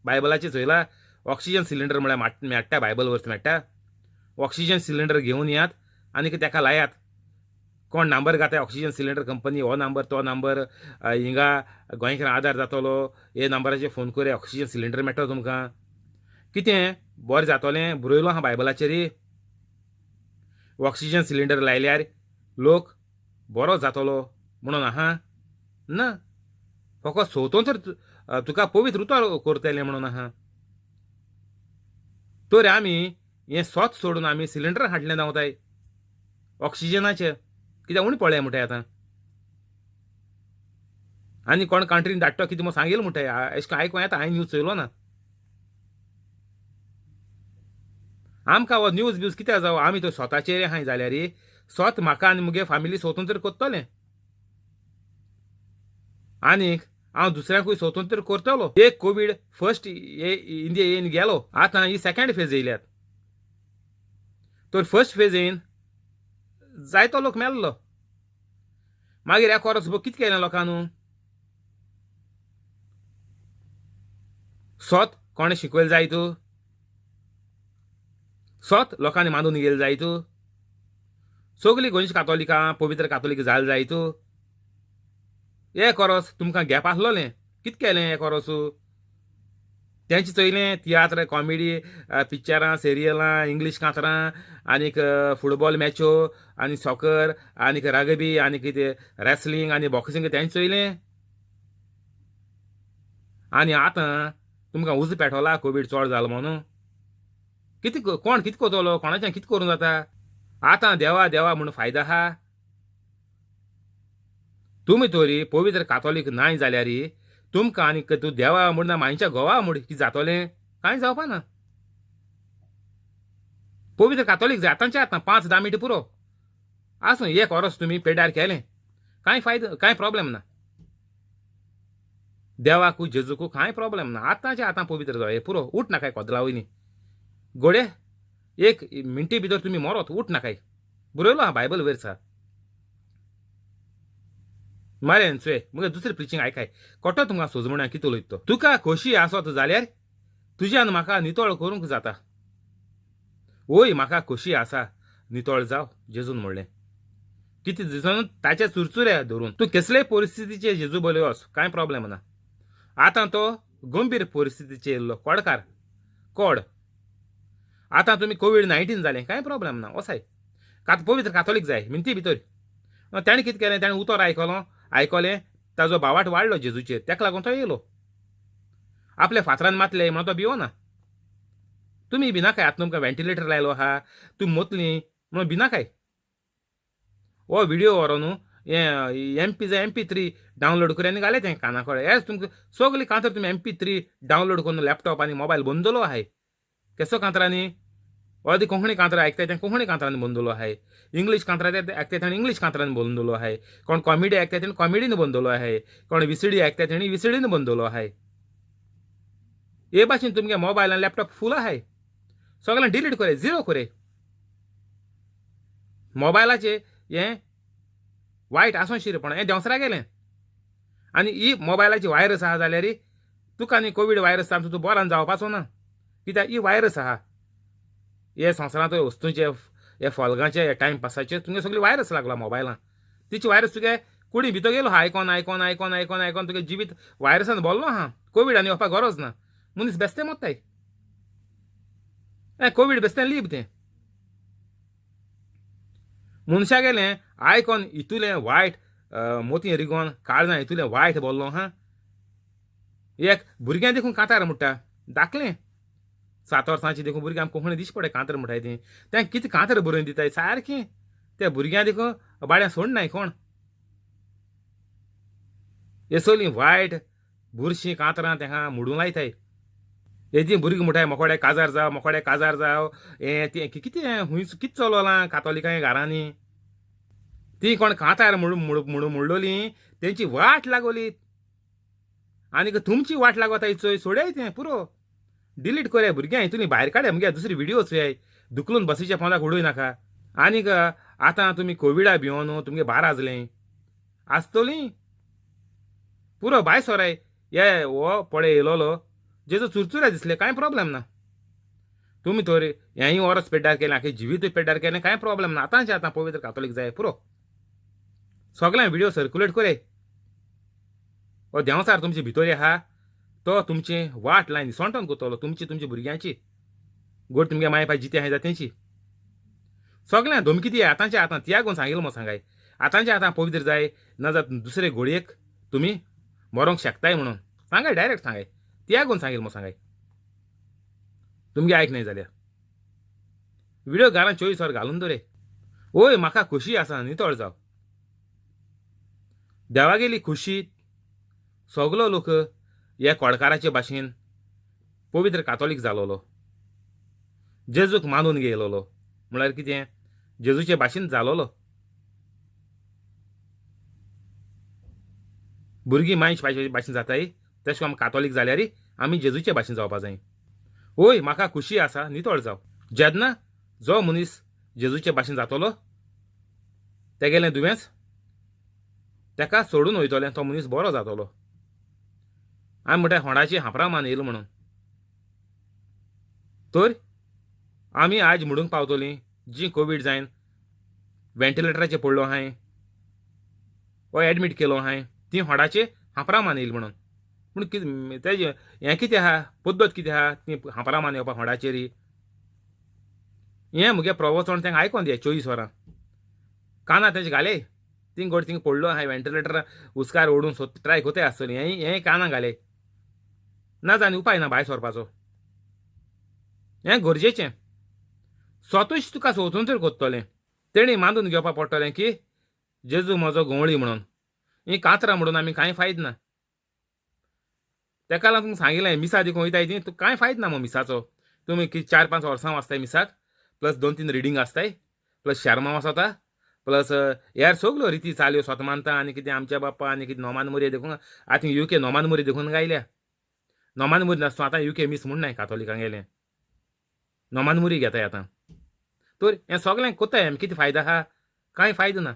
बायबलाचेर चोयला, ऑक्सिजन सिलिंडर म्हळ्यार मेळटा, बायबल वर्स मेळटा. ऑक्सिजन सिलिंडर घेवन येयात आनी ताका लायात. कोण नंबर घाताय ऑक्सिजन सिलिंडर कंपनी, हो नंबर तो नंबर, हिंगा गोंयकारां आदार जातलो, हे नंबराचेर फोन करे ऑक्सिजन सिलिंडर मेळटलो तुमकां. कितें बरें जातलें बरयलो आहा बायबलाचेर. ऑक्सिजन सिलिंडर लायल्यार लोक बरो जातलो म्हणून आहा ना, फकत स्वतंत्र तुका पवित्र उतर करतलें म्हणून आहा. तर आमी हें सोत सोडून आमी सिलिंडर हाडलें धांवताय ऑक्सिजनाचें, कित्याक उणें पडलें म्हणटाय आतां. आनी कोण कंट्रीन धाडटो कितें म्हूण सांगील म्हणटाय, अशें करून आयकूं येता, हांवें न्यूज चोयलो ना. आमकां हो न्यूज ब्यूज कित्याक जावं, आमी तर स्वताचेर आहाय जाल्यार स्वत म्हाका आनी मुगे फामिली स्वतंत्र करतलें, आनीक हांव दुसऱ्यांकूय स्वतंत्र करतलो. एक कोवीड फर्स्ट इंडिया येवन गेलो, आतां ही सेकेंड फेज येयल्यात. तर फर्स्ट फेज येवन जायतो लोक मेल्लो, मागीर एक वर्स कितें केलें लोकांनू, सोत कोणें शिकवलें जाय तूं, सोत लोकांनी मानून गेले जाय तूं, सगळीं गोंयची कातोलिकां पवित्र कातोलीक जाल जाय तूं. एक वर्स तुमकां गॅप आसलोलें, कितें केलें एक वर्स, तेंचे चोयलें तियात्र, कॉमेडी पिक्चरां, सिरियलां, इंग्लीश कांतरां, आनीक फुटबॉल मॅच्यो, आनी सॉकर, आनीक रगबी, आनी कितें रेसलिंग आनी बॉक्सिंग तेंचे चोयलें. आनी आतां तुमकां उजो पेटवला कोवीड चड जालो म्हणून, कितें कोण कितें करतलो, कोणाच्यान कितें करूं जाता. आतां देवा देवा म्हूण फायदो आहा. तुमी तरी पवित्र कातोलीक नाय जाल्यार तुमकां आनीक तूं देवा म्हूण ना मांयच्या घोवा म्हूण कितें जातलें, कांय जावपा ना. पवित्र कातोलीक जाय आतांचे आतां 5-10 मिनटां पुरो आसूं, एक वरस तुमी पेड्यार केलें, कांय फायदो कांय प्रॉब्लेम ना. देवाकू जेजूकू कांय प्रॉब्लेम ना. आतांचे आतां पवित्र जावं पुरो, उठ नाकाय कोदला वयनी गोडे, एक मिनटी भितर तुमी मरोत, उठ नाकाय. बरयलो आहा बायबल वयर सा मरे चोय मुगे दुसरें प्रिचींग आयकाय कोटो तुमकां सोजमण्या कितें उलयता तो. तुका खोशी आसत जाल्यार तुज्यान म्हाका नितळ करूंक जाता. ओय म्हाका खोशी आसा नितळ जाव जेजून म्हणलें. कितें दिसून ताचे चुरचुरे धरून तूं कसलेय परिस्थितीचे जेजू बले वच, कांय प्रॉब्लेम ना. आतां तो गंभीर परिस्थितीचे येयल्लो कोडकार कोड. आतां तुमी कोवीड-19 जालें, कांय प्रॉब्लेम ना, वसाय पवित्र कातोलीक जाय मिनती भितर. ताणें कितें केलें, ताणें उतर आयकलें, ताजो भावाट वाडलो जेजूचेर, ताका लागून तो येयलो. आपल्या फातरान मातले म्हणून तो भिवना. तुमी भिनाकाय, आतां तुमकां व्हेंटिलेटर लायलो आहा, तुमी मोतली म्हणून भिनाकाय. हो व्हिडियो व्हरोन हें एम पी जाय MP3 download करून आनी घाले तें काना कडेन. हें तुमकां सगळी कांतर तुमी MP3 download करून लॅपटॉप आनी मोबायल बंदलो आहाय. केसो कांतरांनी अर्दी कोंकणी कांतरां आयकताय तें कोंकणी कांतरांनी बंदलो आहाय, इंग्लीश कांतरां आयकताय तेणें इंग्लीश कांतरांनी बंदलो आहाय, कोण कॉमेडी आयकताय तेणें कॉमेडीन बंदलो आहाय, कोण विसिडी आयकताय तेणें विसिडीन बंदलो आहाय. हे भाशेन तुमगे मोबायल आनी लॅपटॉप फूल आहाय. सगळें डिलीट कोराय, झिरो कोराय. मोबायलाचे हें वायट आसूं शिरपण हें देंवसरा गेलें. आनी ही मोबायलाची वायरस आहा जाल्यार तुका आनी कोवीड वायरस जावन तूं बोरान जावपाचो ना, कित्याक ही वायरस आहा. हे संवसारांत वस्तूंचे, हे फोल्गांचे, हे टायमपासाचे तुमगे सगळी वायरस लागला मोबायलान. तिची वायरस तुगे कुडी भितर गेलो आहा, आयकोन आयकोन आयकोन आयकोन आयकोन तुगे जिवीत वायरसान भरलो आहा. कोवीड आनी येवपाक गरज ना, मनीस बेस्ते मोत्ताय. हें कोवीड बेस्तें लीप तें मनशा गेलें आयकोन इतुलें वायट मोती रिगोन काळजां इतुलें वायट बोल्लो हा. एक भुरग्यां देखून कांतार म्हणटा दाखलें 7 वर्सांची देखून भुरग्यां आमकां कोंकणी दिश्टी पडटा कांतार म्हणटाय तीं, तें कितें कांतार बरोवन दिताय सारकें. त्या भुरग्यां देखून बाड्यां सोडनाय कोण. हे सगळीं वायट बुरशीं कांतरां तेंकां मोडूंक लायताय. हेजी भुरगीं म्हणटाय मोकोडे काजार जाव, मोकोडे काजार जाव, हें तें कितें हुंय कितें चलोलां कातोलिकां घरांनी. ती कोण कांतार म्हणून म्हणलोली तेंची वाट लागोली. आनीक तुमची वाट लागता चोय, सोडय तें पुरो डिलीट कोराय. भुरग्यां हितून भायर काडय, मुगे दुसरी व्हिडियो चोयाय, दुखलून बसीच्या पोंदाक उडोय नाका. आनीक आतां तुमी कोविडा भिवन तुमगे बार आजलें आसतली पुरो भायर सोराय. हे हो पळय येयलोलो जेजो चुरचुरे दिसले कांय प्रोब्लेम ना. तुमी तर हेंय वरस पेड्ड्यार केलें, आख्खें जिवीतूय पेड्ड्यार केलें, कांय प्रोब्लेम ना. आतांचे आतां पवित्र कातोलीक जाय पुरो. सगळें व्हिडियो सर्कुलेट कोराय. हो देंवचार तुमचे भितर आहा तो तुमची वाट लायन इसोंटोन कोतलो, तुमची तुमच्या भुरग्यांची गोड तुमगे माय पाय जिते आहाय तेंची सगळ्यां धमकी दी. आतांचे आतां तियागून सांगिल्लो मो सांगाय, आतांचे आतां पवित्र जाय ना जात दुसरे घोडयेक तुमी मरोंक शकताय म्हणून सांगाय, डायरेक्ट सांगाय, तियागून सांगिल्लो मो सांगाय. तुमगे आयक नाही जाल्यार व्हिडिओ घरान 24 वर घालून दवरे. ओय म्हाका खुशी आसा नितळ जाव देवागेली खुशी. सगलो लोक हे कोडकाराचे भाशेन पवित्र कातोलीक जालोलो, जेजूक मानून घेयलोलो, म्हळ्यार कितें जेजूचे भाशेन जालोलो. भुरगीं मायचे भाशेन जाताय तशें आमी कातोलीक जाल्यार आमी जेजूचे भाशेन जावपा जाय. ओय म्हाका खुशी आसा नितळ जाव. जेन्ना जो मनीस जेजूचे भाशेन जातलो तेगेलें दुयेंस तेका सोडून वयतलें, तो मनीस बरो जातलो. आमी म्हणटा होंडाची हांपरां मान येयलो म्हणून, तर आमी आज म्हणूंक पावतलीं जी कोवीड जायन व्हेंटिलेटराचेर पडलो आहाय वो एडमीट केलो आहाय ती होंडाचे हांपरां मान येयली म्हणून. पूण कितें तेजें हें कितें आहा, पद्दत कितें आहा ती हांपरां मान येवपाक होंडाचेर? हें मुगे प्रवचन तेंका आयकोन दिया 24 वरां काना तेंचे घाले, थिंग गोड थिंग पडलो आहाय व्हेंटिलेटर उस्कार ओडून सोद ट्राय कोताय आसतली, हें हें काना घाले ना जाल्यार उपाय ना भायर सरपाचो. हें गरजेचें. स्वतूच तुका स्वतंत्र कोत्तलें, तेणी मानून घेवपाक पडटलें की जेजू म्हजो गंवळी म्हणून. ही कातरां म्हणून आमी कांय फायद ना. तेका लागून तुमकां सांगिल्लें मिसा देखून वयताय ती तुका कांय फायद ना मो मिसाचो. तुमी 4-5 वर्सां वाचताय मिसाक, प्लस 2-3 रिडींग आसताय, प्लस शेर्मांव आसता, प्लस हेर सगल्यो रिती चाल्यो स्वता मानता आनी कितें आमच्या बाप्पा आनी कितें नोमान मुरी देखून आतां युके नोमान मुरी देखून गायल्या. नोमान मुरी नासतो आतां युके मीस म्हूण नाय कातोलिकां गेलें नोमान मुरी घेताय आतां. तर हें सगळें कोताय आमी कितें फायदो आहा? कांय फायदो ना.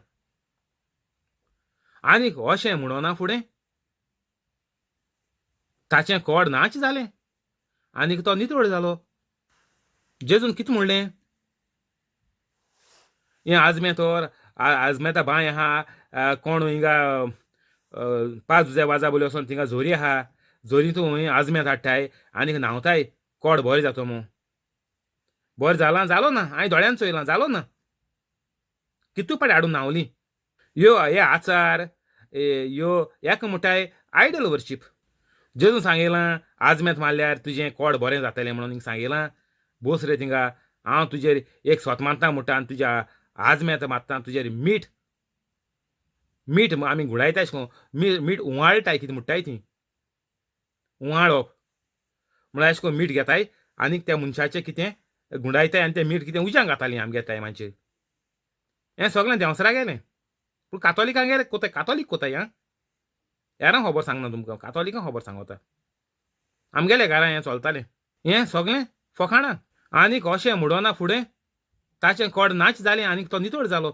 आनीक अशें म्हणना फुडें ताचें कोड नाच जालें आनीक तो नितळ जालो. जेजून कितें म्हणलें? हें आजमे तर आजमेता बांय आहा, कोण हिंगा 5 जुजे वाजा बोली वचोन थिंगा झोरी आहा, झोरी तूं हूंय आजमेत हाडटाय आनीक न्हांवताय, कोड बरें जातो मू. बरें जालां? जालो ना, हांवें दोळ्यान चोयलां, जालो ना. कितू पाटी हाडून न्हांवली. ह्यो हे आचार ह्यो हेका म्हणटाय आयडल वर्शीप. जेजून सांगिलां आजमेत मारल्यार तुजें कोड बरें जातलें म्हणून हिंगा सांगिलां. बोस रे थिंगा हांव तुजेर एक सोत मानता म्हणटा आनी तुज्या आजमेत मारता, तुजेर मीठ मीठ आमी घुंवडायता अशें करून मीठ उंवाळटाय, कितें म्हणटाय ती उंवाळप म्हळ्यार अशें करून मीठ घेताय आनीक त्या मनशाचें कितें घुंवडायताय आनी तें मीठ कितें उज्यांक घातालीं आमगे टायमाचेर. हें सगळें देंवसरा गेलें. पूण कातोलिकां गेले कोताय, कातोलीक कोताय आं, हेरांक खबर सांगना तुमकां, कातोलिकांक खबर सांगता. आमगेले घरां हें चलतालें, हें सगळें फकाणां. आनीक अशें म्हणना फुडें ताचें कोड नाच जालें आनीक तो नितळ जालो.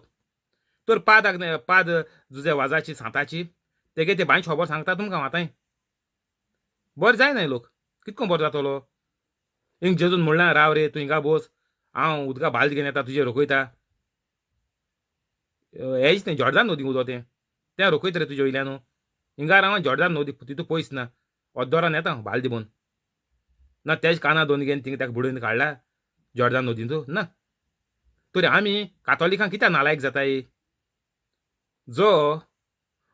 तर पाद पाद जुजे वाजाची सांताची तेगे ते बांयची खबर सांगता तुमकां हांव आतांय. बरें जायनाय लोक, कितको बरो जातलो. हिंग जेजून म्हणलां राव रे तूं हिंगा बोस, हांव उदका बाल्द घेवन येता तुजें रोखयता. हेच तें जॉर्दान नदी उदक तें तें रोखयता रे तुजे वयल्यान न्हू. हिंगा राव जॉर्दान नदी तितू पयस ना, अर्दोरान येता हांव बाल्दी भरून. ना तेज काना दोन घेवन थिंगा ताका बुडोवन काडला जॉर्दान नदींतू ना. तर आमी कातोलिकां कित्याक नालायक जाताय? जो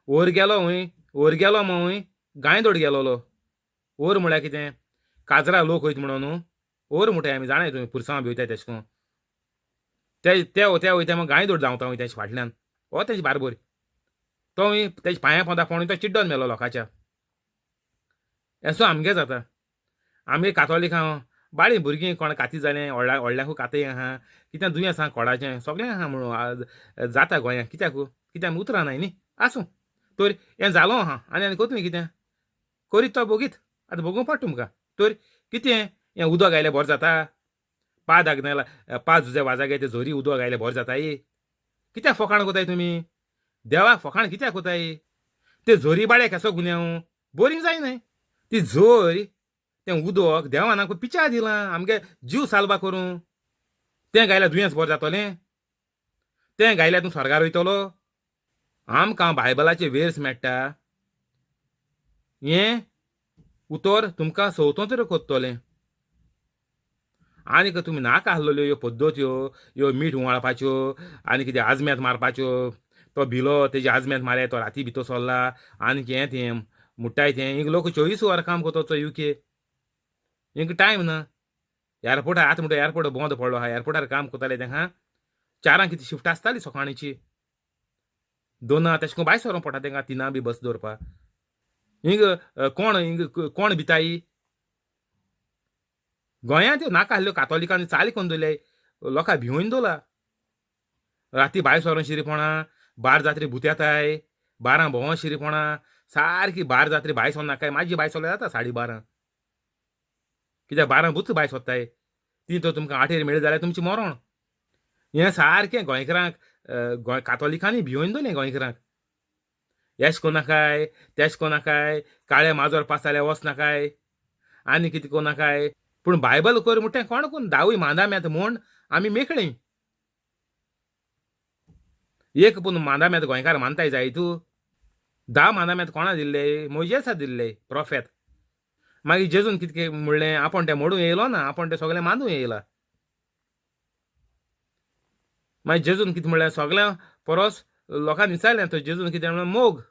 वयर गेलो हूंय, वयर गेलो मग गांयदोड गेलोलो. वयर म्हळ्यार कितें? काजरा लोक वयता म्हणून न्हू वयर म्हणटाय आमी, जाणाय तुमी पुरसांव बी वयताय तेश कोन. ते ते वयता मग गांयदोड धांवता वयता तेजे फाटल्यान, हो तेजे बारबोर. तो तेजे पांया पोंदा पोणून तो चिड्डोन मेलो लोकांच्या. येसो आमगे जाता. आमगे कातोलिकां बाळी भुरगीं कोण काती जालें, व्हडल्या व्हडल्यांकूय काती आहा, कितें दुयेंस आहा कोडाचें सगळें आहा म्हणून जाता गोंयांत. कित्याक कित्याक आमी उतरां नाय न्ही. आसूं, तर हें जालो आहा आनी आनी कोतलें कितें करीत तो बोगीत आतां भोगूंक पडटा तुमकां. तर कितें हें उदक आयल्यार बरें जाता? पाद आग्नेला पाद जुजे वाजा ते झोरी उदक आयल्यार बरें जाताय? कित्याक फोकाण कोताय तुमी? देवाक फोकाण कित्याक कोताय? ते झोरी बाळे केसो गुन्यांव बरी जायनाय. ती झोरी तें उदक देवान आमकां पिच्या दिलां आमगे जीव साल्वा करूं. तें गायल्यार दुयेंस बरें जातलें? तें गायल्यार तूं स्वर्गार वयतलो? आमकां बायबलाचे वेर्स मेळटा, हें उतर तुमकां स्वतंत्र करतलें. आनीक तुमी नाका आहलेल्यो ह्यो पद्दत्यो, ह्यो मीठ उंवाळपाच्यो आनी कितें आजमेत मारपाच्यो, तो भिलो तेजी आजमेत मारले तो राती भितर सरला आनी हें तें मुट्टाय तें. हिंग लोक 24 वरां काम करता युके, हिंग टायम ना. एअरपोर्टार आतां म्हणटा एअरपोर्ट बंद पडलो आहा, एअरपोर्टार काम करताले तेंका 4 कितें शिफ्ट आसताली सकाळची, 2 तेशें करून भायर सरोंक पडटा तेंकां 3 बी बस दवरपा. हिंग कोण हिंग कोण भिताय गोंयांत? त्यो नाका आहल्यो कातोलिकांनी चाली करून दवरले, लोकांक भिवून दवरला. राती भायर सरोन शिरीपणां, 12 जात्रे भूत येताय, 12 भोंवो शिरीपणां, सारकी 12 जात्रे भायर सर नाकाय. म्हाजी भायर सरल्यार जाता 12:30, कित्याक 12 भूत भायर सरताय. ती तर तुमकां 8 मेळ्ळी जाल्यार तुमची मरण. हें सारकें गोंयकारांक गोंय कातोलिकांनी भिवून दवरलें गोंयकारांक. एश कोन नाकाय, तेश कोन नाकाय, काळे माजर पास जाल्यार वच नाकाय, आनी कितें कोन नाकाय. पूण बायबल कर म्हणटा कोण कोण दावूय मांदाम्यात म्हूण आमी मेकळीं. एक पूण मांदाम्यात गोंयकार मानताय जाय तूं. 10 मांदाम्यात कोणा दिल्ले? मोजेसा दिल्ले प्रोफेत. मागीर जेजून कितें म्हणलें? आपूण तें मोडूंक येयलो ना, आपूण तें सगळें मानूंक येयला. मागीर जेजून कितें म्हणलें? सगळ्यां परस लोकांनी विचारलें तर जेजून कितें म्हणलें? मोग.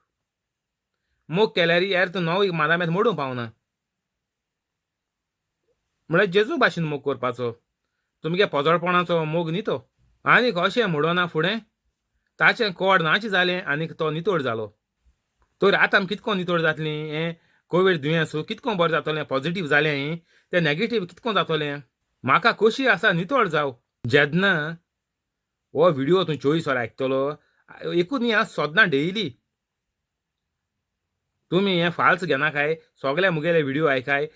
मोग केल्यार यार तूं 9 मांदाम्यात मोडूंक पावना. म्हळ्यार जेजू भाशेन मोग करपाचो, तुमगे पोजडपणाचो मोग न्ही तो. आनीक अशें म्हणना फुडें ताचें कोड नाच जालें आनीक तो नितळ जालो. तर आतां आमी कितको नितळ जातलीं? हें कोवीड दुयेंस कितको बरें जातलें? पॉजिटीव जालें तें नॅगेटीव कितको जातलें? म्हाका खोशी आसा नितळ जाव. जेन्ना हो व्हिडियो तूं 24 वरां आयकतलो, एकूच न्ही आं, सदां डेली तुमी हें फाल्स घेनाकाय. सगळे मुगेले व्हिडियो आयकाय,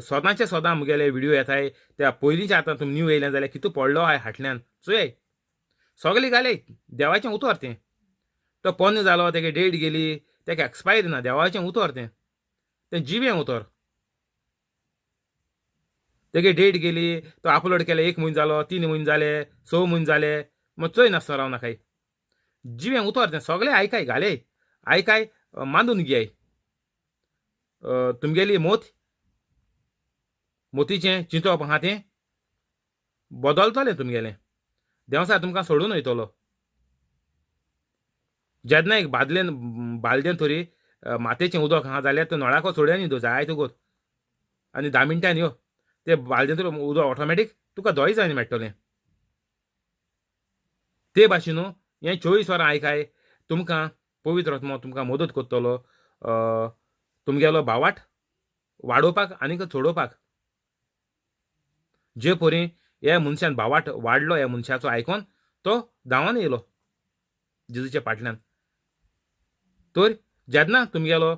सदांचे सदां मुगेले व्हिडियो येताय. त्या पयलींचे आतां तुमी न्यू येयलें जाल्यार कितू पडलो आहाय फाटल्यान चोय, सगळें घाले देवाचें उतर तें. तो पोन्नो जालो, तेगे डेट गेली, तेका एक्सपायरी ना. देवाचें उतर तें, तें जिवें उतर. तेगे डेट गेली, तो अपलोड केले 1 म्हयनो जालो, 3 म्हयने जाले, 6 म्हयने जाले, मग चोय नासतना राव नाकाय. जिवें उतर तें, सगळें आयकाय, घाले आयकाय, मांदून घेय. तुमगेली मोत मोतीचें चिंतप आहा तें बदलतलें तुमगेलें. देंवचार तुमकां सोडून वयतलो. जेन्ना एक बादलेन बालदेन तरी मातयेचें उदक आहा जाल्यार तें नळाको सोडया न्ही, जाय तुगोत आनी 10 मिनटांनी यो ते बालदेन तरी उदक ऑटोमॅटीक तुका दोय जायना मेळटलें. ते भाशेन न्हू हें 24 वरां आयकाय, तुमकां पवित्र आत्मो तुमकां मदत करतलो तुमगेलो भावाट वाडोवपाक आनीक चडोवपाक. जे परी ह्या मनशान भावाट वाडलो, ह्या मनशाचो आयकोन तो धांवन येयलो जेजूच्या फाटल्यान. तर जेन्ना तुमगेलो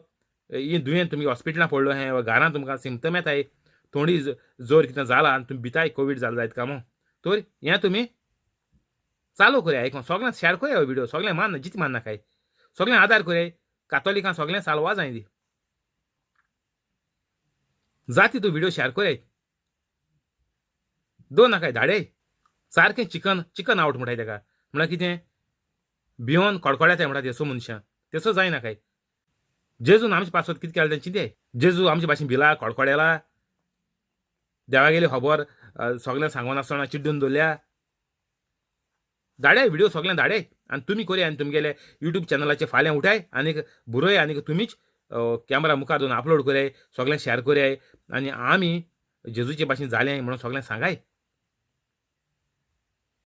ही दुयेंत तुमगे हॉस्पिटलां पडलो हें वा घरांत तुमकां सिमटम येताय, थोंडी जोर कितें जाला आनी तुमी भिताय कोवीड जाला जायत काय म्हूण, तर हें तुमी चालू करया आयकोन, सगळ्यांक शेअर करया हो व्हिडिओ, सगळें मान जित मान नाकाय, सगळें आदार करया, कातोलिकां सगळें साल्वा जाय दी जाती तूं व्हिडिओ शेअर करय, दोन नाकाय धाडय, सारकें चिकन चिकन आवट म्हणटाय तेका, म्हळ्यार कितें भियोन कडकड्याताय म्हणटा तेसो मनशां, तेसो जायनाकाय. जेजून आमचे पासत कितें केलें तें चिंतय, जेजू आमचे भाशेन भिला कडकडेला, देवागेली खबर सगळें सांगोन आसतना चिड्डून दवरल्या. धाडय व्हिडिओ सगळें धाडय आनी तुमी करया आनी तुमगेले युट्यूब चॅनलाचे फाल्यां उठाय आनीक बरय आनीक तुमीच कॅमरा मुखार दवरून अपलोड करय, सगळें शेअर करय आनी आमी जेजूचे भाशेन जालें म्हणून सगळें सांगाय.